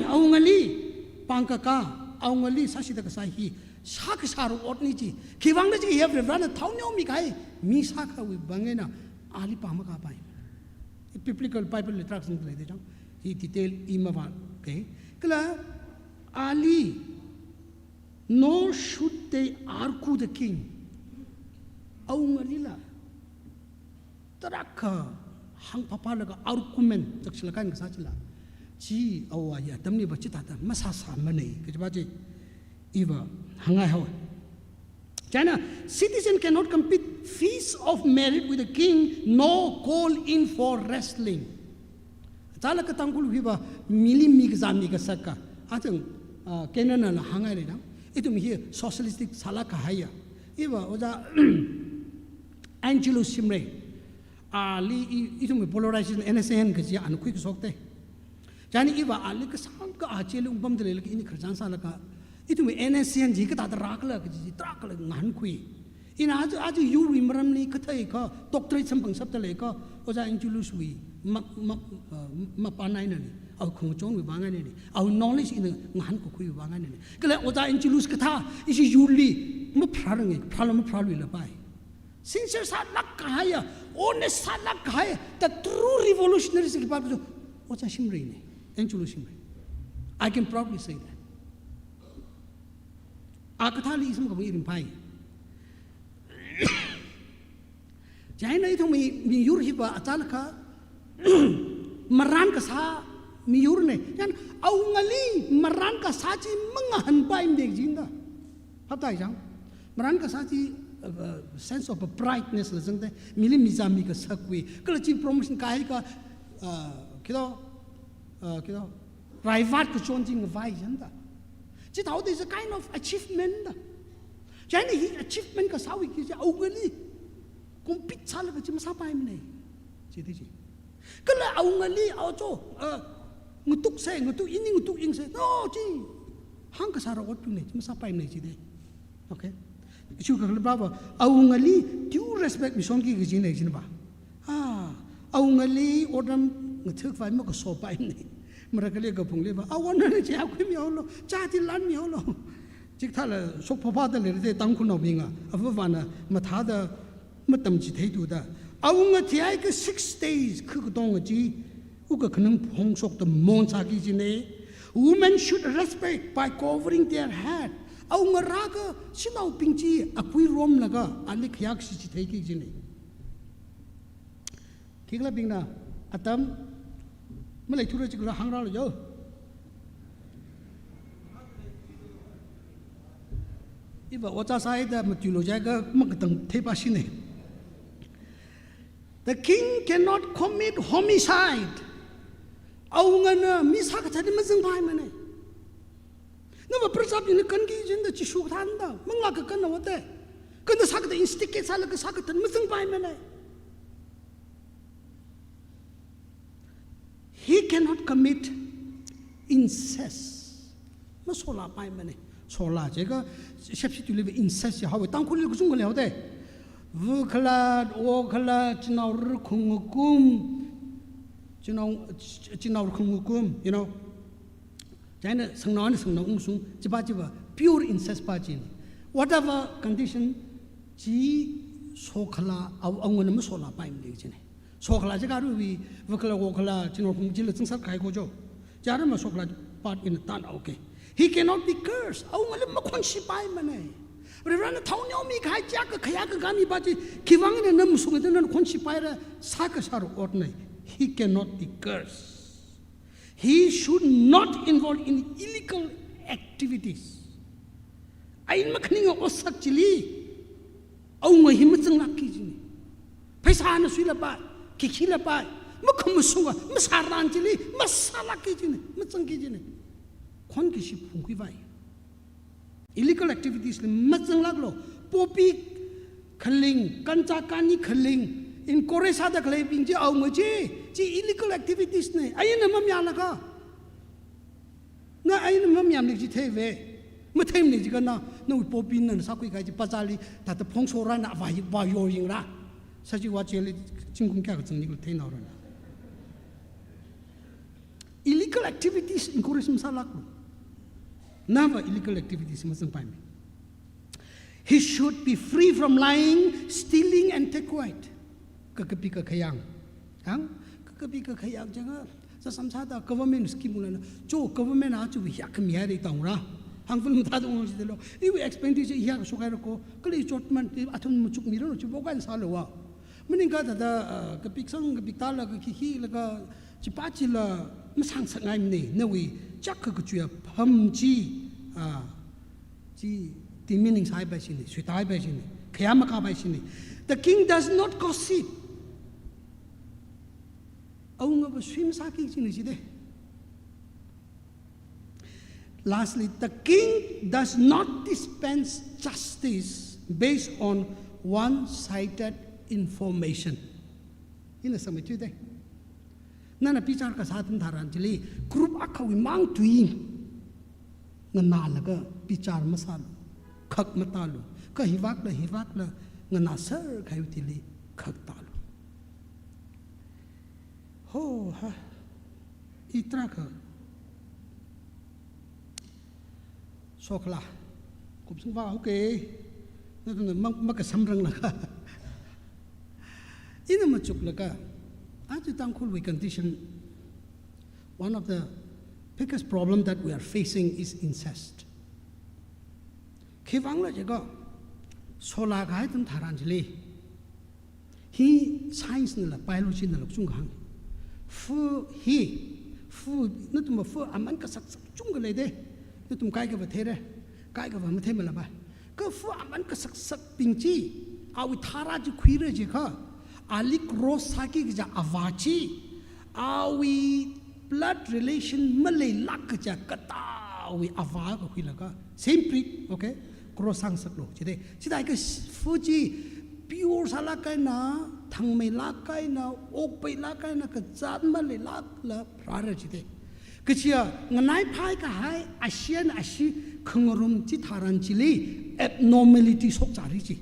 awungali pāng kakā, awungali sāshida kasā hi sā kasāra otna chi. Khiwuivang da chi, hi Varena thao neomikahai mi sākhawui vang eina ali pāng makapai. Biblical Bible li tarākha singda lei de chang. Hi detail i mavākei. Kala ali, nor should they argue the king. Awungalila tarākha hāngphaphalaga argument chakshilakhan kasā chila, chi awo ya atamliva chithāda masāsāmana kajiva chi iva hāngngai haowa. Chieina, citizen cannot compete feast of merit with the king, nor call in for wrestling. Chālakha Tangkhul hiva mili mikazā mikasaka, achang, ah, Canaan la hāngngai lei na. Ithum hi socialistic sālāk kahaiya. Iva ojā Angelus Shimray. Ali i, ithumwui polarization N S A N kaji ana khuikashokta. Chieina iva ali kasāngkha achili ungpamda leilaga ini khararchan sālaga, ithumwui N S C N chi kathāda rākhala kaji tarākha ngahānkhui. Ina aja, aja yurwui maramli kathei kha, doctorate samphangshapda lei kha, Ojā Angelus wui ma, ma, uh, mapān eina ni, awui khangachonwui vang eina ni, awui knowledge ina ngahānkakhuiwui vang eina ni. Kala Ojā Angelus kathā, ishi yurli mapharārange, pharālu mapharāluilapai. Sincere sālāk kahaiya, honest sālāk kahaiya, the true revolutionary si khipā pa jo, Ojā Shimray ni, Angelus Shimray. I can proudly say that. A kathāli isam kami rimphai. Chieina ithumwui miyur hiva achālakha maran kasā miyurna. Chieina awungali maran kasā chi mangahānpaimana jida. Phaptāi chang. Maran kasā chi, uh, uh, sense of a prideness la zangda. Mili mizāmi kasakwui. Kala chi promotion kahai ka, uh, khi to, uh, khi to, raivat kachon chi ngavai jida. Chithāda is a kind of achievement da. Chieina hi achievement kasāwui ki chi awungali compete sālaga chi masāpaimana. Chida chi. Kala awungali awo cho, uh, ngatuk se, ngatuk ini ngatuk ing se. No, chi. Hāng kasāra ot pune, chi masāpaimana chida. Okay. Ichu kakhala ba ba, awungali due respect mishonki kajina jina ba. Ah, awungali otram ngathukvai makasopaimana. Marakali kaphungliva, awona chi akhui mihaolo, chati lan mihaolo. Chikathāla shokphaphada leida Tangkhulnaobinga, avāvana mathāda matamchitheidu da. Awunga thihai ka six days khu katonga chi, wukkhanang phongshokda mon sāki jina. Women should respect by covering their head. Awunga rāka shanaobing chi akhui romlaga, ali khayākashi chitheiki jina. Khikhalabingna, atam, maleithura chikla hāngrālu yo. Iva ocha sāida matuilo jiakha makatang theipa shina. The king cannot commit homicide. Awungana mi sākathat hi mazangpaimana. Nava prasabina kanki jida Jishu kathānda, manglā kakanna wate. Kanda sākathat instigate sālaga sākathat mazangpaimana. He cannot commit incest. Masolāpaimana. Solā jiakha, shepshi tuiliva incest jihaowa. Tangkhulli kachungkha leihaoda. Vukhala, wokhala, chinao rukhung ngakum, chinao, chinao rukhung ngakum, you know. Chieina shangnao eina shangnao ungshung, chipa chiva pure incest pa china. Whatever condition, chi sokhala, aw-, awungana masolāpaimana china. Sokhala jiakha aruiwui, vukhala, wokhala, chinao rukhung chila zangsat kahai ko jo. Chara masokhala part in tan, okay. He cannot be cursed. Awungali makhonshipaimana. Reverend thao neomi kahai jiakha khayā kakā mipa chi, khiwuivang eina na mashunga da nana khonshipaira, sākasāra otna. He cannot be cursed. He should not involve in illegal activities. Ain makhaninga otsak chili, awunga hi mazanglākki jina. Pheisāna suilapai, khikhilapai, makhamashunga, masāran chili, masālākki jina, mazangki jina. Khonkashi phungkhuivai. Illegal activities li mazanglāklo, poppy khaling, kancha kani khaling, encourage sāda khaleibing chi awunga chi, chi illegal activities na, aina mamayālaga. Na aina mamayāmana chi theiva, matheimana jiakha na, nawui poppy na sākhui kahai chi bazarli, thāda phongshorana, vā, vāyoyingra. Sāchiva chili, zingkum kayākha zangli khala theinaorana. Illegal activities encourage masālāklu. Nava illegal activities mazangpaimana. He should be free from lying, stealing and take quiet. Kakapi kakhayang. Hāng? Kakapi kakhayang jiakha, sāsam sāda government scheme lana. Cho government a chu hiyākha mihaira tongara. Hāng film thāda ung jidalo. Iwui expenditure hiyākha shokhaira ko. Kali chotman, athum machukmira lo, chi bokan sālo wa. Maningakha thāda, ah, kapiksang, kapiktālaga, khikhilaga, chipa chila masāngasakngaimana, nawui chāk kakachui apham chi, ah, chi demeaning sāhaipai shina, suitahaipai shina, khayā makāpai shina. The king does not gossip. Awungava sui masāki jina jida. Lastly, the king does not dispense justice based on one-sided information. Ina sāmeithuida. Nana bichar kasā atam tharan chili, group akhawui mang tui nganālaga bichar masālu, khak matālu, kha hivakla, hivakla nganāser kahaiwui thili khak tālu. Ho, ha. I tarākha sokhala, kupsung vāhaoke, nathumna ma-, makasamranglakha. Ina machuklaga, aja Tangkhulwui condition, one of the Biggest problem that we are facing is incest. Khiwuivang khala jiakha, sola kahai atam tharan chili, hi science nala, biology nala kachungkha hānga. Fu hi, fu, nathum fu aman kasaksak chungkha lei de. Nathum kaikha va theira, kaikha va matheimala ba. Kha fu aman kasaksakbing chi, awui tharā chi khuira jiakha, ali cross sāki kaja avā chi, awui blood relation maleilāk kaja katāwui avā akha khuilaga, same breed, okay? Cross sāngasaklu, jida. Jida kha fu chi pure sālāk eina, thangmeilāk eina, okpeilāk eina, kazāt maleilākla rāra jida. Kaja nganaiphai kahai, ashee eina ashee khangarum chi tharan chili abnormality shokzāra ji.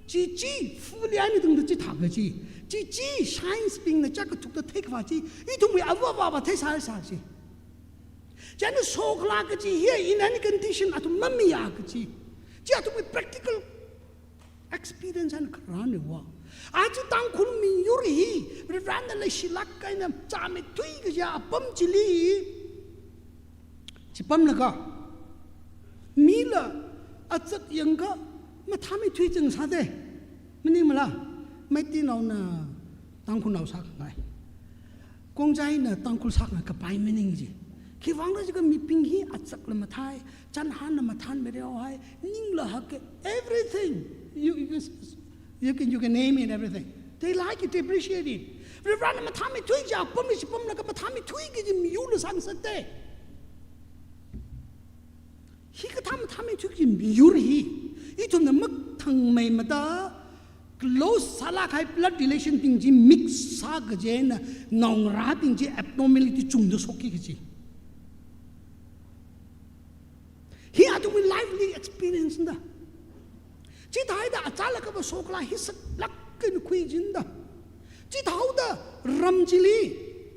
Chi chi, fuli eina tungda chithā kaji. Chi chi, science bingna chākathukda theikhavā chi, ithumwui ava avā va theisāsā ji. Chieina sokla kaji hi, in any condition, athum mamayā kaji. Chi athumwui practical experience eina kharāna va. Aja Tangkhul miyur hi, Varivarana leishilāk eina chāmeithui kaja apam chili, chipamlaga, mila azak yangakha mathāmeithui chang sāda. Maningmala, Meiteinaona Tangkhulnao sākhangai, Khongjaina Tangkhul sākhangai kapai maning ji. Khiwuivang khala jiakha mibing hi azakla mathāi, chānhanla mathānmira haohai, ningla haka, everything. You, you, you can, you can name it, everything. They like it, they appreciate it. Varivarana mathāmeithui kaja apamli chipamlaga mathāmeithui kaji miyurla sāngasakda. Hikathā mathāmeithui kaji miyur hi, ithumna mathangmeimada, close sālāk kahai blood relation bing chi mix sā kaji eina naongarābing chi abnormality chungda shokki kaji. Hi athumwui lively experience na da. Chithāhaida achālakha va sokla hi saklāk eina khui jin da. Chithāhaoda ram chili,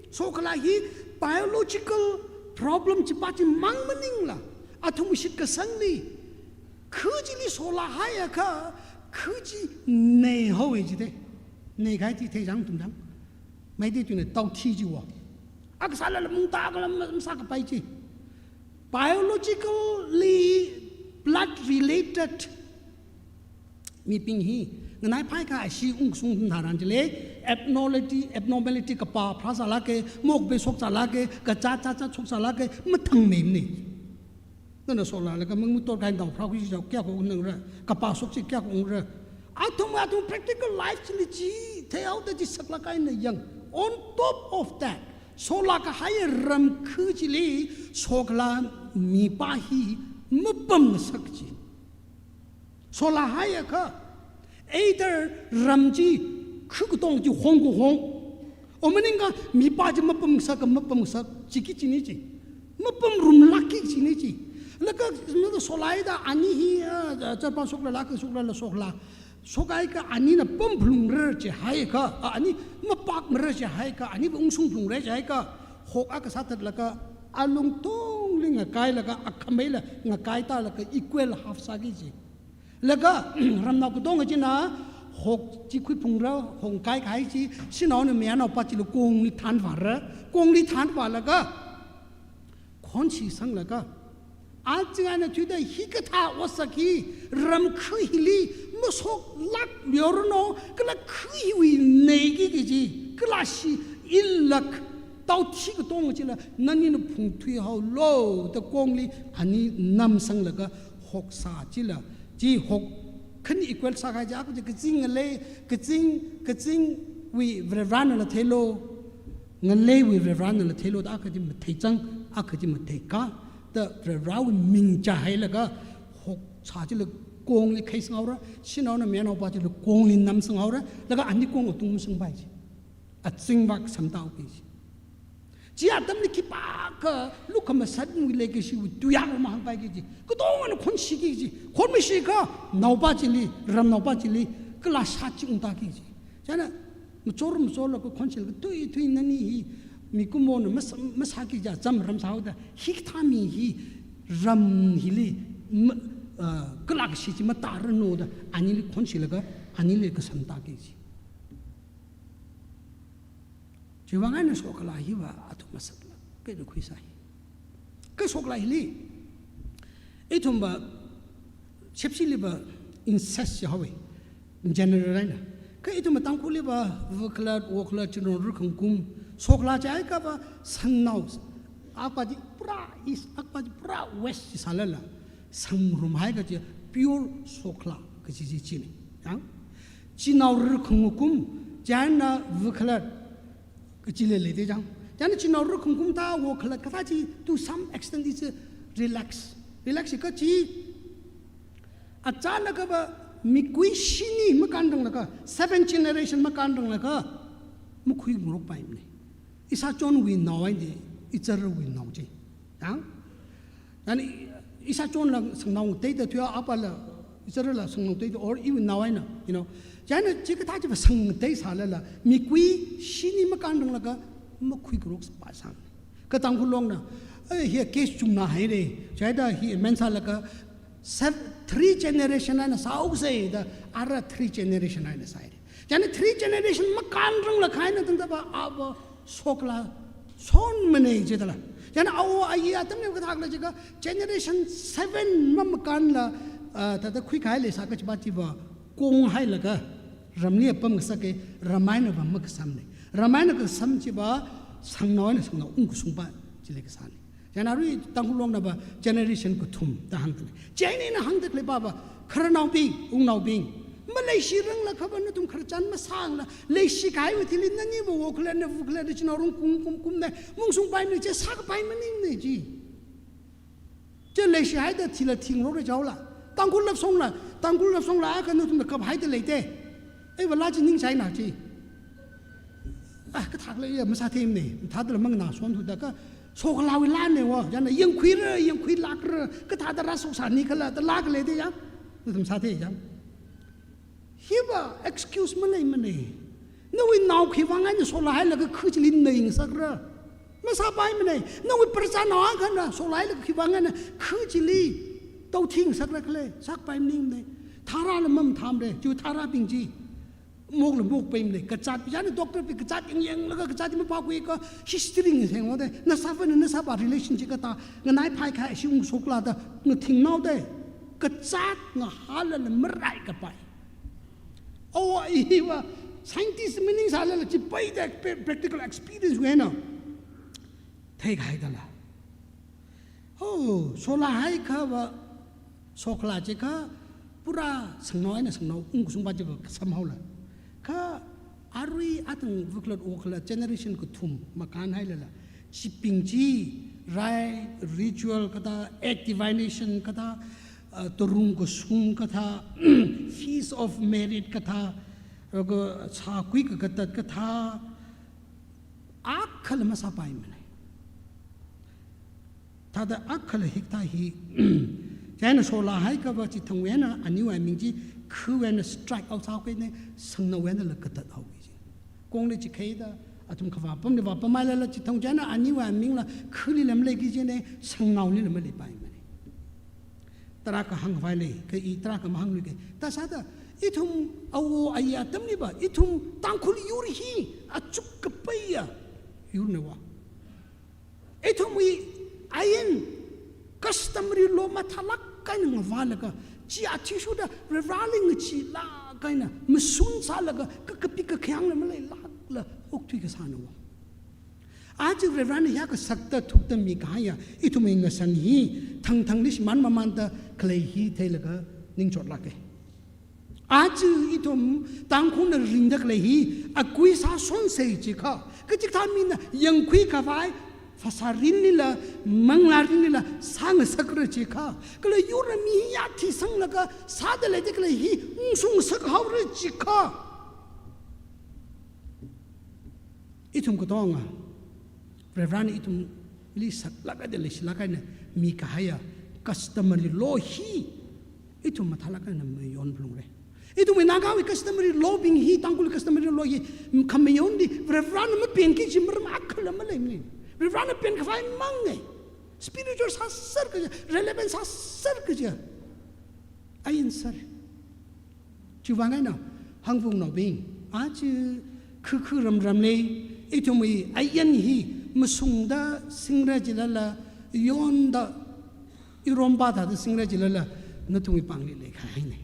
sokla hi biological problem chipa chimang maningla, athumwui shitkasangli, khu chili sola haiakha, khu chi neihaowa jida. Neikahai chi theichang tumchang. Meitei tuina taothi jiva. Akha sālala mungta kala ma-, masākapai chi. Biologically blood related mibing hi, nganaiphai kahai ashee ungshung atam tharan chili, abnormality, abnormality kapā pharāsālāka, mokpei shokzālāka, kazāt zāt zāt shokzālāka, mathangmeimana. Nana solalaga mangmutor kahai nao pharākhui chi kayākha ungra, kapā shok chi kayākha ungra. Athum, athum practical life chili chi, theihaoda chi saklāk eina yang. On top of that, sola kahai ram khu chili, sokla mipa hi mapamngasak ji. Sola haiakha, either ram chi khu katonga chi hong kahong, o maningakha mipa chi mapamngasaka mapamngasak, chiki chini chi. Mapamrumlākki chini chi. Laga, laga solahaida ani hi, ah, chapa shoklala, kha shoklala sokla. Shokhaiakha anina pamphalungra jihaiakha, ah, ani mapakmara jihaiakha, ani ungshungphalungra jihaiakha, hok akha sāthatlaga, alungtongli ngakailaga, akhameila ngakaitālaga, equal half sāki ji. Laga, ramnao katonga china, hok chi khuiphungra, hok kaikahai chi, shanaona mayarnaopa chila kongli thanvāra, kongli thanvālaga, khonshi sanglaga, aja eina thuida hikathā otsak hi, ram khu hili, mashoklākluiranu, kala khu hiwui neiki kaji, kala shi illāk, taothi katonga chila, nanina phungthuihaolu, da kongli, ani namsanglaga, hok sā chila, chi hok khani equal sākahai chi, akha chi kazing ngalei, kazing, kazingwui Varivaranala theilu, ngaleiwui Varivaranala theilu, da akha chi matheichang, akha chi matheika, da Varivarawui ming chihailaga, hok sā chila kongli khaisanghaora, shanaona mayarnaopa chila kongli namsanghaora, laga ani kong atung masangpai ji. Azingvak samtaoki ji. Chi atamli khipākha lukhamashanwui leikashiwui tuiyār mahāngpaiki ji. Katongana khonshiki ji. Khon mashiakha naopa chili, ramnaopa chili, kala shat chi ungtāki ji. Chieina, machor machorlaga khonshilaga tui tui nani hi, mikumona mas-, masāki ja cham ram sāhaoda, hikathā mi hi, ram hili, ma-, ah, kala kashi chi matāranada, anili khonshilaga, anili kashamtāki ji. Chiwuivang eina sokla hiva athum masaklāk eina khuisai. Kha sokla hili, ithumva shepshiliva incest jihaowa, general eina. Kha ithumva Tangkhulliva vukhalat, wokhalat, chinao rirkhangkum, sokla jiakhava sangnao, akpa chi pura east, akpa chi pura west jisālala, sangrumhai kaji pure sokla kaji chi china. Yang? Chinao rirkhangkum, chieina vukhalat, kachili leida chang. Chieina chinao rirkhangkum thā wokhalat kathā chi, to some extent, it's a relax. Relax kaji, achālakhava mikui shini makānranglakha, seven generation makānranglakha, makhuingarokpaimana. Ishāchonwui nao eina, icharawui nao chi. Yang? Chieina i-, ishāchonla sangnao ngateida thuiya, apala, icharala sangnao ngateida, or iwui nao eina, you know. Chieina chikathā chiva sang ngateisālala, mikui shini makānranglakha, makhuingarokpai sāmana. Kha Tangkhul Longna, eh, hi case chungna haira, chieina hi amend sālaga, sev-, three generation eina sāhaosa da, ara three generation eina sāhaira. Chieina three generation makānranglakha eina tangdava ava sokla shonmana jidala. Chieina awo ayi atamli kathākhala jiakha generation seven mamakānla, ah, thāda khuikahai leisā kajiva chiva konghailaga ramli apam ngasaka, ram einava makasamna. Ram eina kasam chiva sangnao eina sangnao ungkashungpa chili kasāna. Chieina arui Tangkhul Longnava generation kathum da hāngda lei. Chieina ina hāngda khalei pava, khararnaobing, wungnaobing, maleishiranglakhava nathum khararchan masāngla, leishikahaiwui thili naniva wokhalat, na vukhalat, na chinao rirkhangkumna, maungshungpaimana, chi sākapai maningmana chi. Chi leishihaida thila thingrokra jihaola. Tangkhul love songla, Tangkhul love songla, akha nathumna kaphaida leite. Iva laa chi ningshai na chi. Ah, kathākhala ya masātheimana, thādala manganāshon thuda kha, sokhalawui laana wo, chieina yangkhuira, yangkhuilākra, kathāda rāshoksāni khala, da laa khalei da ya, nathum sāthei ya. Hiva excuse maleimana. Nawui nao khiwuivang eina sola hailaga kha chili neingasakra. Masāpaimana. Nawui parachanao akhana sola hailaga khiwuivang eina kha chili tao thingasakra khala, sākapai maningmana. Tharāla mamathāmara, chi tharābing chi. Mokla mokpaimana. Kazāt, chieina doctor bing kazāt yang yanglaga kazāt chi maphākhuiakha history ngasenghaoda. Nashāvana nashāvā relation chi kathā, nganaiphai kahai ishi ungshoklaga, ngathinghaoda. Kazāt ngahālala maraikapai. Awo ayiva scientist maningsālala chipeida pe-, practical experience wui eina theikahaidala. Oh, sola haiakhava, sokla jiakha pura sangnao eina sangnao ungkashungpa chiva kasam haola. Kha arui athang vukhalat wokhalat generation kathum makānhailala, chibing chi, rite, ritual kathā, act divination kathā, uh, tarung kashung kathā, feast of merit kathā, laga sākhui kakatat kathā, akhala masāpaimana. Thāda akhala hikathā hi, chieina sola haiakhava chithangwui eina aniwui aming chi khawui eina strike out sāhaokahaina, sangnaowui einala katathaoki kaji. Kongli chikheida, athum khavā pamli vāpamhailala chithang chieina aniwui amingla khalila maleiki kajina, sangnaolila maleipaimana. Tarākha hāngkhavai lei, kha i tarākha mahāngluika. Thāsāda, ithum awo ayi atamliva, ithum Tangkhul yur hi achuk kapaiya yurna wo. Ithumwui ain customary law mathālāk eina ngavālaga, chi athishurda Varivarāli ngacheelāk eina mashun sālaga, kakapi kakhayāngla maleilākla okthui kasāna wo. Aja Varivarāna hiyākha sakta thukta mikahaiya, ithumwui ngasang hi thangthangli shimān mamānda khalei hi theilaga ningchotlāka. Aja ithum Tangkhulna ringda khalei hi akui sāshonsa jiakha, kachikathā mina yangkhui khavai, phasā rinlila, manglā rinlila sāngasakra jiakha, kala yurna mi hi yāthisanglaga sāda leida khalei hi ungshungngasakhaora jiakha, ithum katonga, Varivarāna ithumli saklāk eina leishilāk eina mikahaiya customary law hi ithum mathālāk eina mayonphalungra. Ithumwui Nagawui customary law bing hi, Tangkhul customary law hi, khamayonli Varivarāna mapenki kaji maram akhala maleimana. Varivarāna penkhavai manga. Spiritual sāser kaja, relevant sāser kaja, ain ser. Chiwuivang eina, hangvungnaobing, aja khukhu ramramli ithumwui ain hi mashungda singra jilala, yonda, irompa thāda singra jilala, nathumwui pāngli leikhahaina.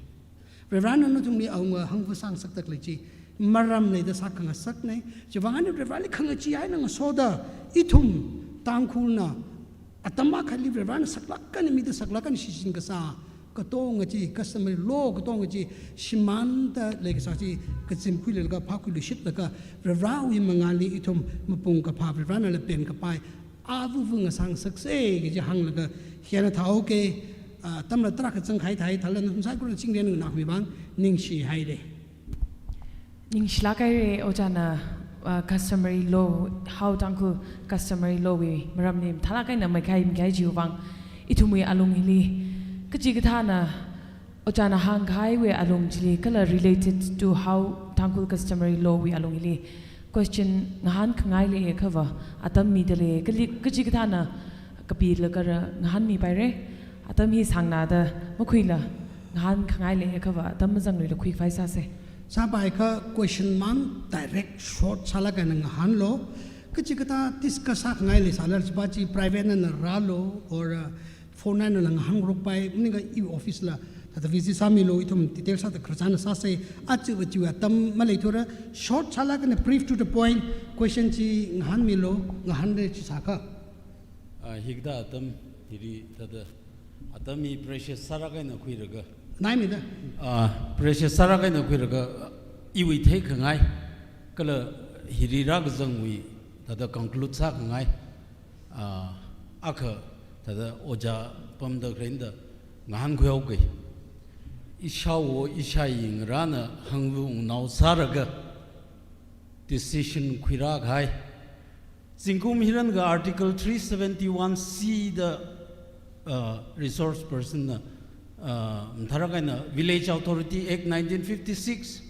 Varivarana nathumli awunga hangva sāngasakda khalei chi, maram leida sākhangasakna. Chiwuivang eina Varivarali khangachee eina ngasoda, ithum Tangkhulna atam akhali Varivarana saklāk eina mida saklāk eina shichin kasā katonga chi, customary law katonga chi shimānda leikasā chi kazipkhuilaga, phākhuiluishitlaga, Varivarawui mangāli ithum mapung kaphā, Varivaranala penkapai avuvu ngasāngasaksa kaji hānglaga, hieina thāhaoka. Ah, atamla tarākha zangkahai thāi, thālala nathum saikorana chingri eina nganākhami vang ningshihaira. Ningshilāk haira, ojāna, ah, customary law, Hao Tangkhul customary law wui maramli mathālāk eina maikahai maikahai chiwui vang. Ithumwui alung hili kachikathāna, ojāna hāngkahaiwui alung chili kala related to Hao Tangkhul customary law wui alung hili question ngahānkhangai leiakhava atam midalei, kali, kachikathāna kapilaga rā ngahānmipaira. Atam hi sāngnāda makhuila ngahānkhangai leiakhava atam mazangluila khuikhavai sāsa. Sāpaikha question mang direct short sālāk eina ngahānlu. Kachikathā discuss sākhangai leisālala chipa chi private eina rālu, or, uh, phone einala ngahānrokpai, maningakha iwui office la thāda visit sāmilu, ithum detail sāda khararchan sāsa. Aja aja atam maleithura, short sālāk eina brief to the point, question chi ngahānmilu, ngahānra chisākha. Ah, hikathā atam hili thāda, atam hi precious sārāk eina khuilaga. Naimida. Ah, precious sārāk eina khuilaga, iwui theikhangai, kala hili rākazangwui thāda conclude sākhangai, ah, akha thāda ojā pamda khalei eina ngahānkhuihaoka. Ishāwo ishāyi ngarāna hangva wungnao sālaga decision khuirākahai. Zingkum hili rālaga Article three seventy-one C da, uh, resource person na, uh, mathālāk eina Village Authority Act nineteen fifty-six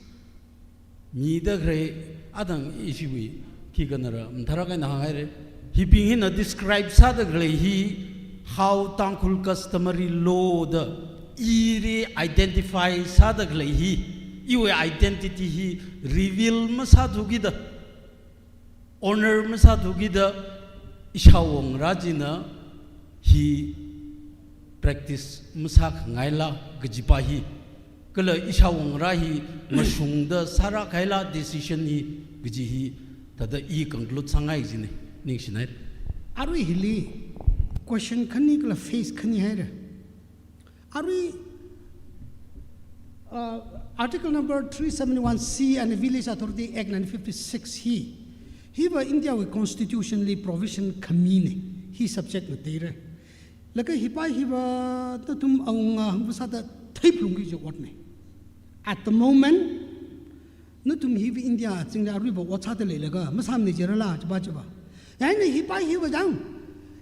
mida khalei atam ishiwui khikhanara mathālāk eina hānghaira. Hibing hina describe sāda khalei hi Hao Tangkhul customary law da ili identify sāda khalei hi, iwui identity hi reveal masāthukida, honor masāthukida, ishāwo ngarā china hi practice masākhangaila kajipa hi, kala ishāwo ngarā hi mashungda sārākahaila decision hi kaji hi thāda i conclude sāngai kajina, ningshina. Arui hili question khani kala phase khani haira. Arui, uh, Article number three seventy-one C and the Village Authority Act nineteen fifty-six hi, hiva India wui constitution li provision khamina, hi subject ngateira. Laga hipa hiva nathum awunga hangva sāda theiphalungki kaji otna. At the moment, nathum hiva India zingli aruiva ot sāda leilaga masāmana jirala, chipa chipa. Chieina hipa hiva jang,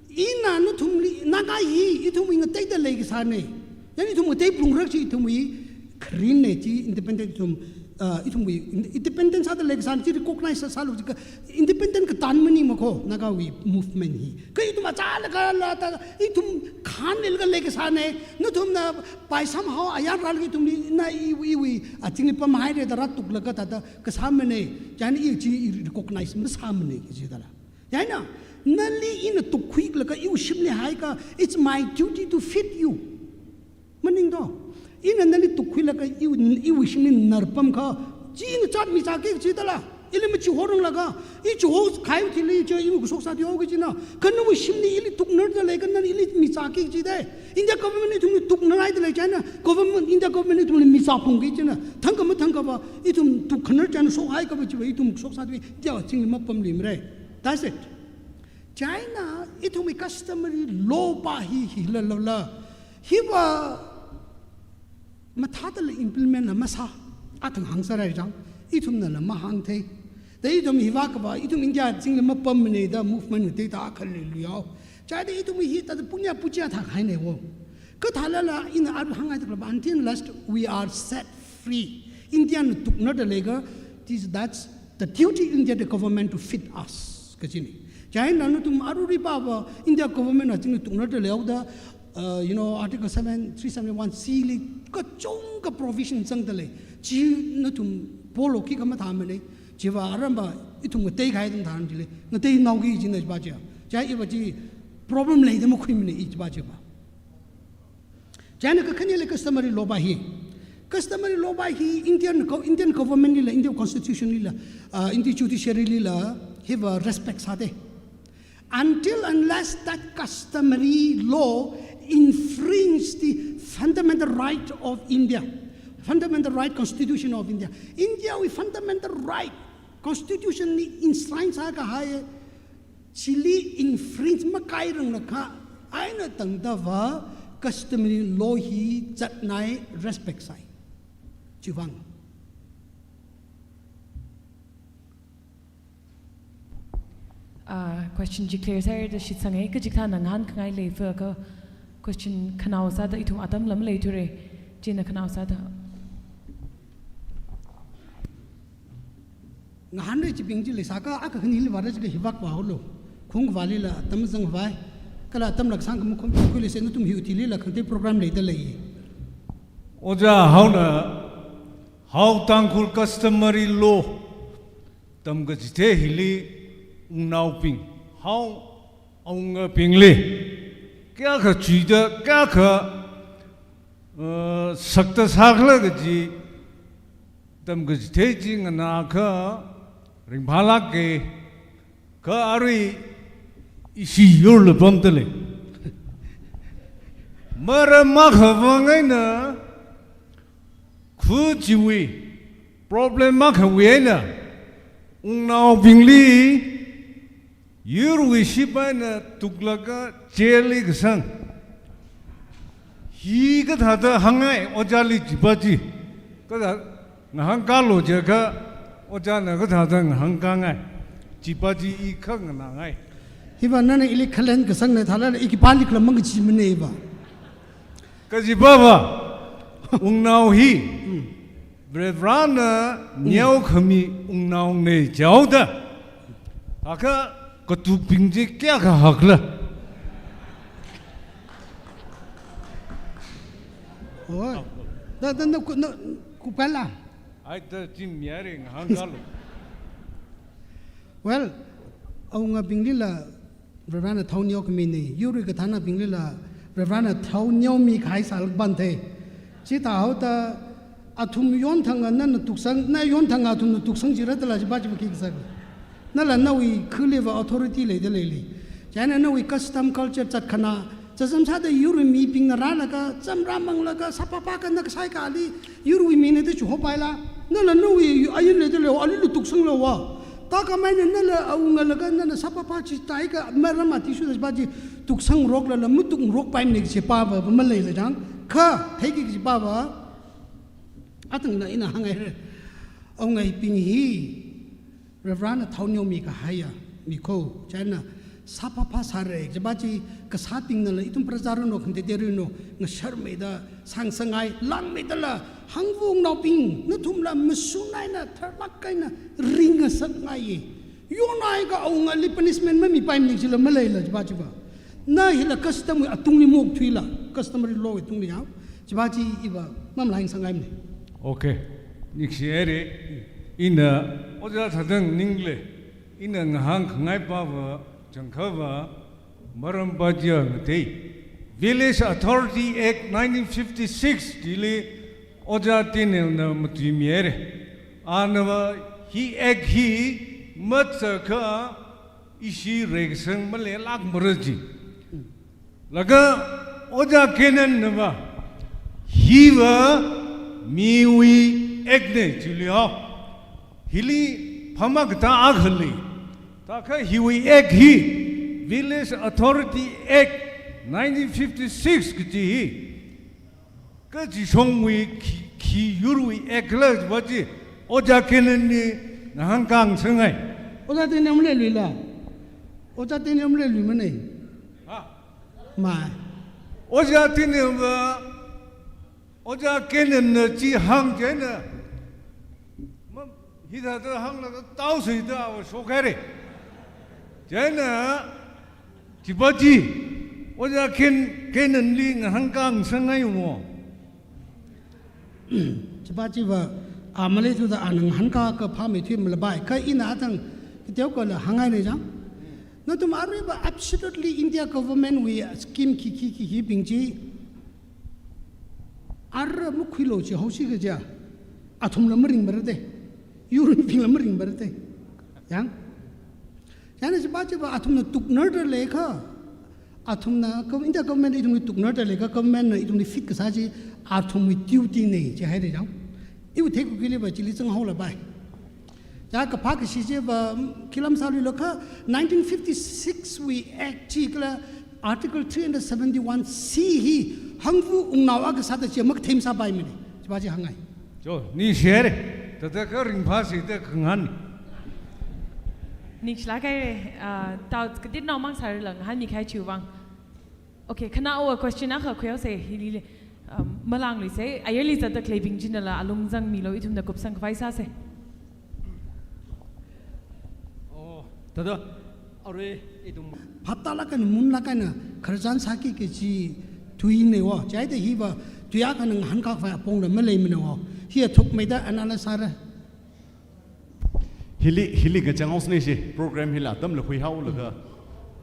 ina nathumli, Naga hi ithumwui ngateida leikasāna. Chieina ithum ngatei phalungra kaji ithumwui kharinna chi independent ithum, uh, ithumwui in-, independent sāda leikasāna chi recognize sālu jiakha independent katān maningmana ko Nagawui movement hi. Kha ithum achālakha la ta ithum khānlilga leikasāna. Nathumna pai somehow ayar rālaga ithumli na i, iwui azingli pamhaira da rātuklaga thāda kasāmana. Chieina i chi i recognize masāmana kaji dala. Chieina, nali ina tukkhuilaga iwui shimli haiakha, it's my duty to feed you. Maningdo, ina nali tukkhuilaga iwui, iwui shimli narpamkha, chi ina zat mizāki kaji dala. Ili machihoranglakha, i chihokahai thili chi iwui kashok sāthuihaoki kajina. Kha nawui shimli ili tuknarda lei, kha nali ili mizāki kaji da. India government ithumli tuknarhaida lei chieina, government, India government ithumli mizāphungki kajina. Thangkha mathangkhava, ithum tukkhanar chieina shokhaiakhava chiva ithum kashok sāthui, India azingli mapamluimara. That's it. Chieina ithumwui customary law pa hi, hila lala. Hiva mathādala implement la masā, athang hāngserhai jang, ithumnala mahāngthei. Da ithum hiva kava, ithum India zingli mapammana da movement ngateida akha leiluihao. Chieina ithum hi thāda punya puchia thākhaina wo. Kha thālala ina aru hāngngaida khalapa, until last we are set free, India na tuknarda leiakha, this, that's the duty India the government to feed us kajina. Chieina nathum arui pava India government azingli tuknarda leihaoda, uh, you know, Article seven, three seventy-one C li kachungkha provision zangda lei. Chi nathum polo khikha mathāmana. Chiva aramba ithum ngateikahai ithum thān chili ngateinao kajina chipa chi. Chieina iva chi Problem leida makhuimana i chiva chiva. China kakhaneli customary law va hi. Customary law va hi Indian gov-, Indian government lila, Indian constitution lila, uh, Indian judiciary lila, hiva respect sāda. Until unless that customary law infringe the fundamental right of India, fundamental right constitution of India. India wui fundamental right constitution li enshrine sākahai chili infringe makairang lakha, eina tangdava customary law hi zatnai respect sāi. Chivang. Ah, question chi clear sāhaira da shitsangai, kachikathāna ngahānkhangai leifa ka question khanao sāda ithum atam lam leithure, china khanao sāda. Ngahānra chibing chi leisāka, akha khanili vāra chikha hivak vāhaolu. Khungvālila atam zangvai. Kala atam laksang kamakhum khuileisā nathum hiu thilila khangatei program leida lei. Ojā Haona, Hao Tangkhul customary law tamkachithei hili wungnaobing, Hao awungabingli kayākha chuida, kayākha, uh, sakta sākhala kaji tamkachithei chi nganākha ringphālāka, kha arui ishi yurla pamda lei. Maram makhavang eina, khu chiwui problem makhawui eina, wungnaobingli yurwui shipaina tuklaga jail li kasang. Hi kathāda hāngngai, ojāli chiva chi. Kathā ngahānkālu jiakha, ojāna kathāda ngahānkāngai. Chiva chi i khanganāngai. Hiva nana ili khalen kasangna thālala i khipālikhala mangachimana hiva. Kajiva va, wungnao hi, Varivarana neokhami wungnaona jihaoda, akha katukbing chi kayākha hakla. Oi. Da, da, na, na, kupkala. Ai, da, chim yare ngahānkālu. Well, awungabinglila Varivarana thao neokhamina, yurwui kathānabinglila Varivarana thao neomikahai sālak bante. Chithāhaoda athum yonthanga nana tuksang, na yonthanga athumna tuksang jira dala chiva chiva khi kasā. Nala nawui khaliva authority leida leili. China nawui custom culture zatkhana, zazam sāda yurwui mibingna rālaga, zam rāmanglaga, sāpapa ka na kasai kali, yurwui mina da chihopaila. Nala nawui ain leida leiwa, alilu tuksanglawa. Thākhamei eina nala awungalaga nana sāpapa chithākha maram athishurda chiva chi tuksangroklala matukngarokpaimana kajiva va, va maleila jang. Kha, theiki kajiva va. Atangna ina hāngngaira. Awungaibing hi, Varivarana thao neomikahaiya, mikho, china sāpapa sāra, chiva chi kasābingnala ithum praja ranu, khangatei ranu, ngasharmeida, sangsangai, langmeidala, hangvungnaobing, nathumla mashun eina, tharlāk eina, ringngasakngai. Yonhaiakha awungali punishment mamipaimana kajila maleila chiva chiva. Na hila custom wui atungli maokthuila, customary law wui tungli ya. Chiva chi iva mamalaing sangaimana. Okay. Ningshi haira. Ina Ojā Thadang ningli, ina ngahānkhangai pava, changkhava, maram va chiya ngatei. Village Authority Act nineteen fifty-six chili Ojā Tinelna matuimi haira. Anava hi act hi matsakha ishi reikasang maleilākmara ji. Laga Ojā Kenannava, hiva miwui act na chili hao. Hili phama katā akha lei. Thākha hiwui act hi, Village Authority Act nineteen fifty-six kaji hi. Kachishongwui khi, khi yurwui act khala chiva chi Ojā Kenanli ngahānkāngasangai. Ojā Tinel maleilui la. Ojā Tinel maleilui mana. Ha? Mai. Ojā Tinelva, Ojā Kenanna chi hāng chieina, ma, hithāda hānglaga taosai da ava shokhaira. Chieina, chiva chi, Ojā Ken, Kenanli ngahānkāngasangaiwo. Chiva chiva, a maleithuda ana ngahānkā kaphā maithui malapai. Kha ina athang, kateokhala hāngngaina jang. Nathum aruiva absolutely India government wui scheme khikhi khikhi bing chi ara makhuilu chi haosi kaja. Athumla maringmarate. Yurun bingla maringmarate. Yang. China chiva chiva athumna tuknarda leikha. Athumna gov-, India government ithumli tuknarda leikha government na ithumli fit kasā chi athumwui duty na chi haira jang. Iwui theikakhuiliva chili zanghaolapai. Chikaphā kashi chiva, mm, khilam sāluilakha nineteen fifty-six wui Act chi kala Article three hundred seventy-one C hi hangvu ungnao akha sāda chi makathei masāpaimana. Chiva chi hāngngai. Jo, ningshi haira. Thāda kha ringphāsi da khangahān. Ningshilāk haira, ah, doubt kateonao mang sālala ngahānmi kahai chiwui vang. Okay, khanaowa question akha khuihaosa, hili, um, malāngluisa, ayarli zatda khaleibing chinala alung zangmilu, ithumna kupsang khavai sāsa. Oh, thāda, arui, ithum. Phaptālāk eina, munlāk eina, khararchan sāki kaji tuina wo, chieina hiva, tui akhana ngahānkā khavai apongla maleimana wo, hi athukmeida analyze sāra. Hili, hili kachang haosana shi, program hila atamla khuihaolaga,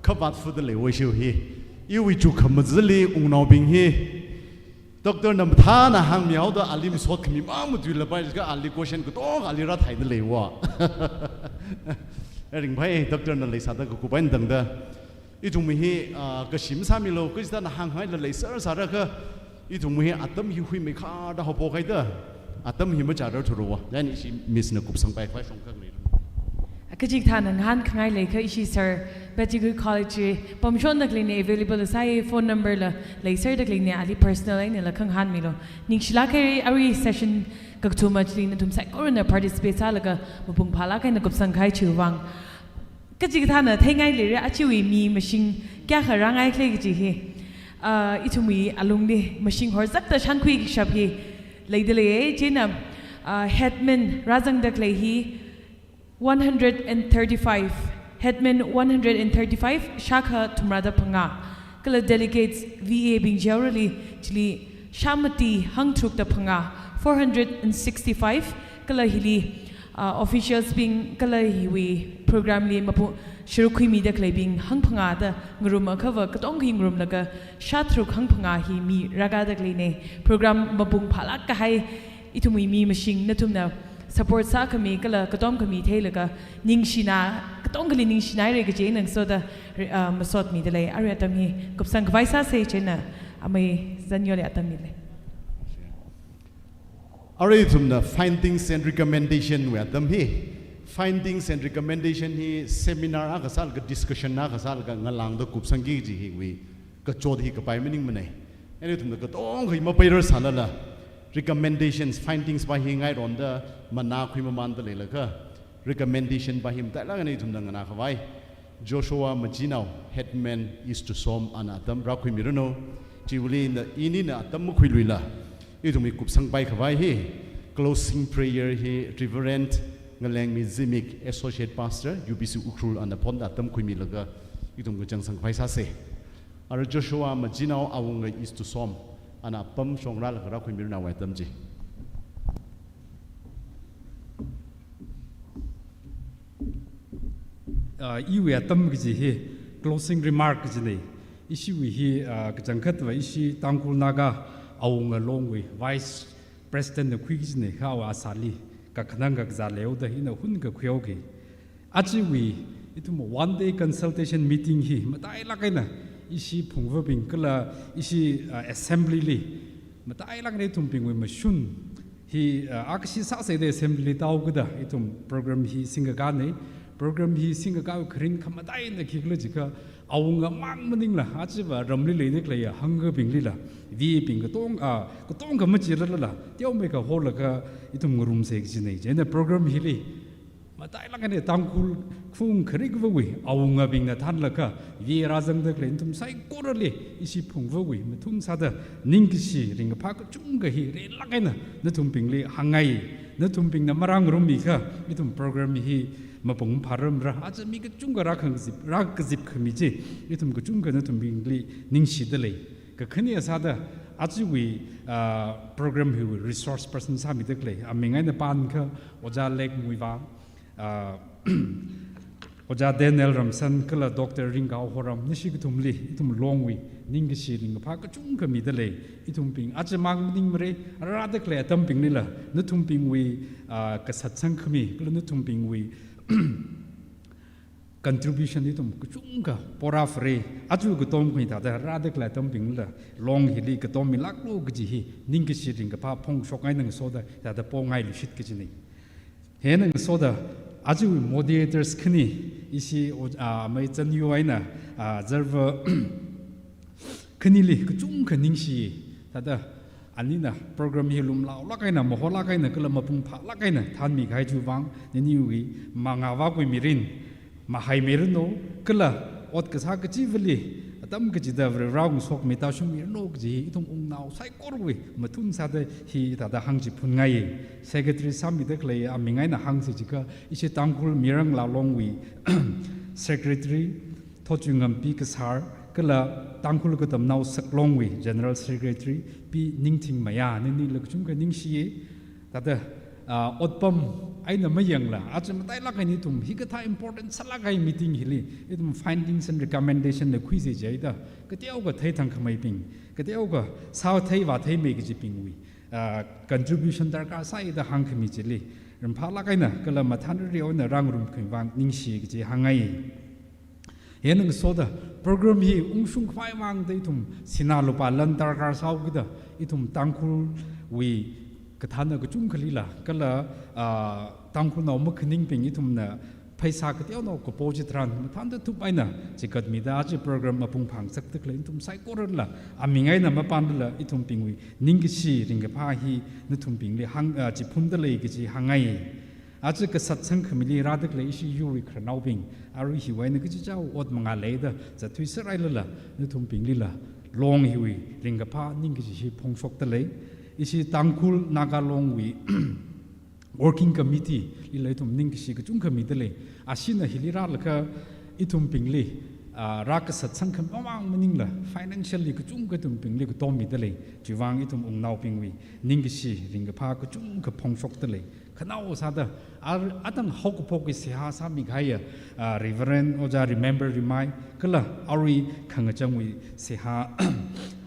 khavāt fuda leiwo shi hi. Iwui chukhamazali ungnaobing hi, Doctor na mathāna hāngmihaoda ali masot khami mamatuilapai jiakha ali question katonga ali rāthaida leiwa. Ringphai, Doctor na leisāda kakup eina tangda. Ithumwui hi, ah, kashi masāmilu, kachida na hānghaila leiser sārakha, ithumwui hi atam hi huimeikharda haophok haida, atam hi machārar thuruwa. Then ishi Miss na kupsangpai khavai shongkha khalei. Kachikathāna ngahānkhangai leikha ishi sir, Pettigrew College chi, pamshonda khaleina available sāi, phone number la leiserda khaleina, ali personal einala khangahānmilu. Ningshilāk haira, arui session kakathuma chili nathum saikorana participate sālaga, mapung phālāk eina kupsang kahai chiwui vang. Kachikathāna theingai leira, ajawui mi mashing kayākha rāngai khala kaji hi. Ah, ithumwui alungli mashing horzakta shānkhui kashap hi leida leiya, chieina, ah, headman rāzangda khalei hi one hundred and thirty-five, headman one hundred and thirty-five, shākha thumrāda phangā. Kala delegates V A bing chiaorali chili shāmati hangtharukda phangā, four hundred and sixty-five, kala hili, ah, officials bing, kala hiwui program li mapu sharuk khuimida khaleibing hangphangāda ngarum akhava katonga hi ngarumlaga shātharuk hangphangā hi mi rākada khaleina. Program mapung phālāk kahai ithumwui mi mashing nathumna support sākhami kala katom khami theilaga ningshina, katongali ningshina haira kaji eina ngasoda, ah, masotmida lei. Arui atam hi kupsang khavai sāsa, chieina amei Zanyoli atam mida lei. Arui ithumna findings and recommendation wui atam hi. Findings and recommendation hi seminar akha sālaga discussion akha sālaga ngalāngda kupsangki kaji hiwui kachot hi kapai maningmana. Chieina ithumna katonga hi mapairar sālala, recommendations, findings pa hi ngaironda manā khuimamanda leilakha, recommendation pa hi matailāk eina ithumna nganā khavai. Joshua Majinao, Headman East Tusom, ana atam rākhuimiranu. Chiwuili na, inina atam makhuiluila, ithumwui kupsangpai khavai hi, closing prayer hi Reverend Ngalengmi Zimik, Associate Pastor, U B C Ukhrul, ana phonda atam khuimilaga, ithum kachang sangkhavai sāsa. Ara Joshua Majinao, Awunga East Tusom, ana apam shongrālaga rākhuimiranu awui atam chi. Ah, iwui atam kaji hi closing remark kajina. Ishiwui hi, ah, kachangkhatva ishi Tangkhul Naga Awunga Longwui Vice President na khui kajina, kha awui asāli kakhanang kakazā leihaoda ina hun kakhuihaoki. Ajawui ithum one day consultation meeting hi matailāk eina ishi phungvabing kala ishi, ah, assembly li matailāk eina ithumbingwui mashun hi, ah, akhashi sāsa da assembly li tāhaokida ithum program hi singkakāna. Program hi singkakā kharing khamataina khikhala jiakha Awunga mang maningla, ajava ramli leida khaleiya hangkabinglila, V A bing katong, ah, katonga machiralala, teomeikha holaga ithum ngarumsa kajina. Chieina program hili matailāk eina Tangkhul khung kharikwui Awungabingna thānlaga, V A rāzangda khalei nathum saikorali ishi phungvawui mathun sāda ningkashi ringkaphā kachungkha hi rilāk eina nathumbingli hāngngai. Nathumbingna marāngarummiakha ithum program hi mapung phāramra, aja mi kachungkha rākhangzip, rākazip khami chi ithum kachungkha nathumbingli ningshida lei. Kakhane sāda ajawui, ah, program hiwui resource person sāmida khalei, aming eina pānkha Ojā Lek Muivah, ah, Ojā Daniel Ramsan kala Doctor Ringkao Horam, nashi kathumli ithum Longwui ningkashi ringkaphā kachungkha midalei. Ithumbing aja mang maningmara, rārada khalei atambinglila nathumbingwui, ah, kasat sangkhami kala nathumbingwui contribution ithum kachungkha porāfara. Aja katom khuida rārada khalei atambinglila Long hili katom milāklu kaji hi ningkashi ringkaphā phongshok eina ngasoda thāda pongailuishit kajina. Hieina ngasoda ajawui moderators khani, ishi o-, ah, mai Chanyu eina, ah, Zarva khanili kachungkha ningshi. Thāda anina program hi lumlaolāk eina, maholāk eina kala mapung phālāk eina thānmi kahai chiwui vang, naniwui mangāvākhui mirin mahaimiranu, kala ot kasā kachivali atam kachida Varewui ngasokmida shungmiranu kaji ithum wungnao saikorawui mathun sāda hithāda hāngchiphunngai. Secretary sāmida khalei aming eina hāngsa chiakha, ishi Tangkhul Mirang Lalongwui Secretary Thotchingampi Kasar, kala Tangkhul Katamnao Saklongwui General Secretary Pi Ningthing Maya, nanila kachungkha ningshiya. Thāda, ah, otpam eina mayangla, aja matailāk eina ithum hikathā important sālāk kahai meeting hili ithum findings and recommendation la khuisa jida, kateokha theithang khameibing, kateokha sāthei vātheimei kajibingwui, ah, contribution darkar sāida hāngkhami chili ringphālāk eina kala mathānriri eina rāngarumkhami vang ningshi kaji hāngngai. Hieina ngasoda program hi ungshung khavai vangda ithum sinā lupā lan darkar sāhaokida, ithum Tangkhulwui kathāna kachungkhalila kala, ah, Tangkhulnao makhaningbing ithumna pheisā kateonao kapo chitharan mathānda thup eina chigatmida aja program mapung phāngasakda khalei ithum saikorala aming eina mapānlala ithumbingwui ningkashi ringkaphā hi nathumbingli hāng, ah, chiphundalei kaji hāngngai. Aja kasat sangkhamili rāda khalei ishi yurwui khararnaobing, arui hiwui eina kachichā ot mangā leida zatthuiserhailala nathumbinglila Long hiwui ringkaphā ningkashi hi phongshokdalei. Ishi Tangkhul Naga Longwui Working Committee lila ithum ningkashi kachungkha midalei. Ashina hili rālaga ithumbingli, ah, rākasat sangkhami mang maningla financially kachungkha ithumbingli katom midalei. Chiwui vang ithum wungnaobingwui ningkashi ringkaphā kachungkha phongshokdalei. Khanao sāda, ar-, atang haokaphokki seihā sāmi kahaiya, ah, Reverend Ojā Remember Rimai, kala arui khangachangwui seihā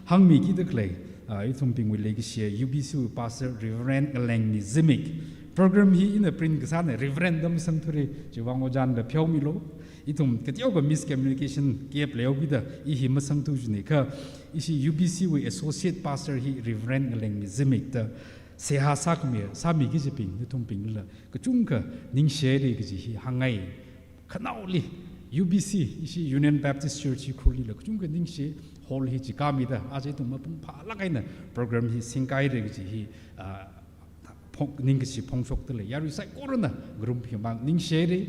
hāngmikida khalei, ah, ithumbingwui leikashiya U B C wui Pastor Reverend Ngalengmi Zimik. Program hi ina print kasāna Reverend da masangthura, chiwui vang ojānda pheomilu. Ithum kateokha miscommunication gap leihaokida i hi masangthu jina kha, ishi U B C wui Associate Pastor hi Reverend Ngalengmi Zimik da seihā sākhami, sāmiki kajibing, nathumbinglila kachungkha ningshihaira kaji hi hāngngai. Khanaoli U B C, ishi Union Baptist Church hi Ukhrulli la kachungkha ningshi, hall hi chikāmida, aja ithum mapung phālāk eina program hi singkahaira kaji hi, ah, phong-, ningkashi phongshokdalei. Yarui saikorana ngarumkhami vang ningshihaira.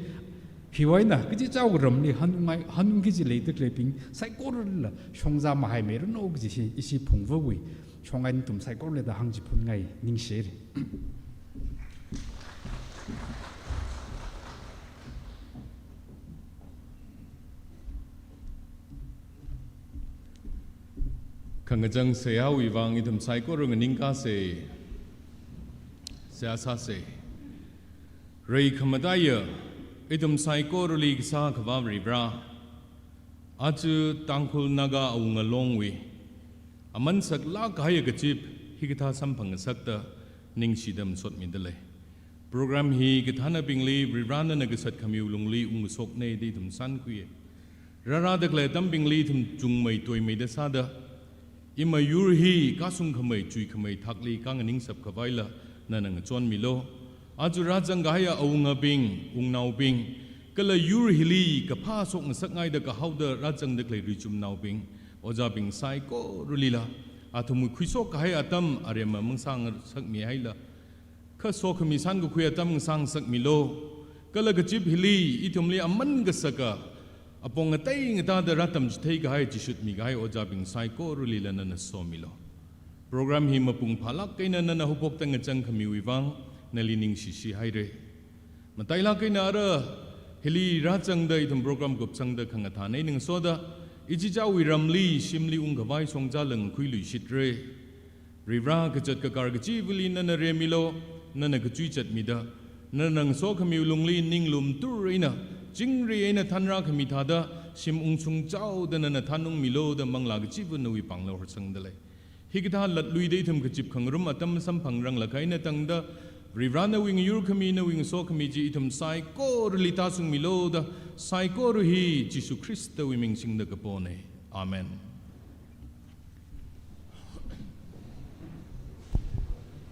Hiwui eina kachichāwui ramli hanungngai, hanungki kaji leida khaleibing saikorala shongzā mahaimiranu kaji hi ishi phungvawui shong eina ithum saikorali da hāngchiphunngai, ningshihaira. Khangachang seihāwui vang ithum saikora nganingkāsa, seihā sāsa. Reikhamataiya, ithum saikorali kasā Akhava Varivara, aja Tangkhul Naga Awunga Longwui aman saklāk kahaiya kazip hikathā samphang ngasakta ningshida masotmidalei. Program hi kathānabingli Varivara nana kasat khamiwui lungli ungkashokna da ithum sānkhuiya. Rārada khalei atambingli ithum chungmei toimeida sāda, ima yur hi kasung khamei, chui khamei thakli kanganingshap khavaila nana ngachonmilu. Aja rāzang kahaiya awungabing, wungnaobing, kala yur hili kaphā shokngasakngaida kahaoda rāzangda khalei richumnaobing, ojābing saikoralila, athumwui khuishok kahai atam aremma mangsāngasakmihaila, kha sokhami sānkakhui atam ngasāngasakmilu. Kala kazip hili ithumli aman kasaka, apong ngatei ngatāda rātamchithei kahai, chishutmi kahai ojābing saikoralila nana somilu. Program hi mapung phālāk eina nana haophokta ngachang khamiwui vang nali ningshishi haira. Matailāk eina ara hili rāzangda ithum program kupsangda khangathāna eina ngasoda, ichichāwui ramli shimli ungkhavai shongzā langkhuiluishitra. Varivara kazat kakar kachivali nana remilu, nana kachuichatmida, nana ngasokhamiwui lungli ninglum tur eina Chingri eina thanrākhami thāda, shim ungshung chaoda nana thanungmilu da manglā kachiva nawui pāngla horsangda lei. Hikathā latluida ithum kachip khangarum atam samphangrang laka eina tangda, Varivara nawui ngayurkhami, nawui ngasokhami chi ithum saikorali tāshungmilu da, saikora hi Jishu Khristawui ming singda kapona. Amen.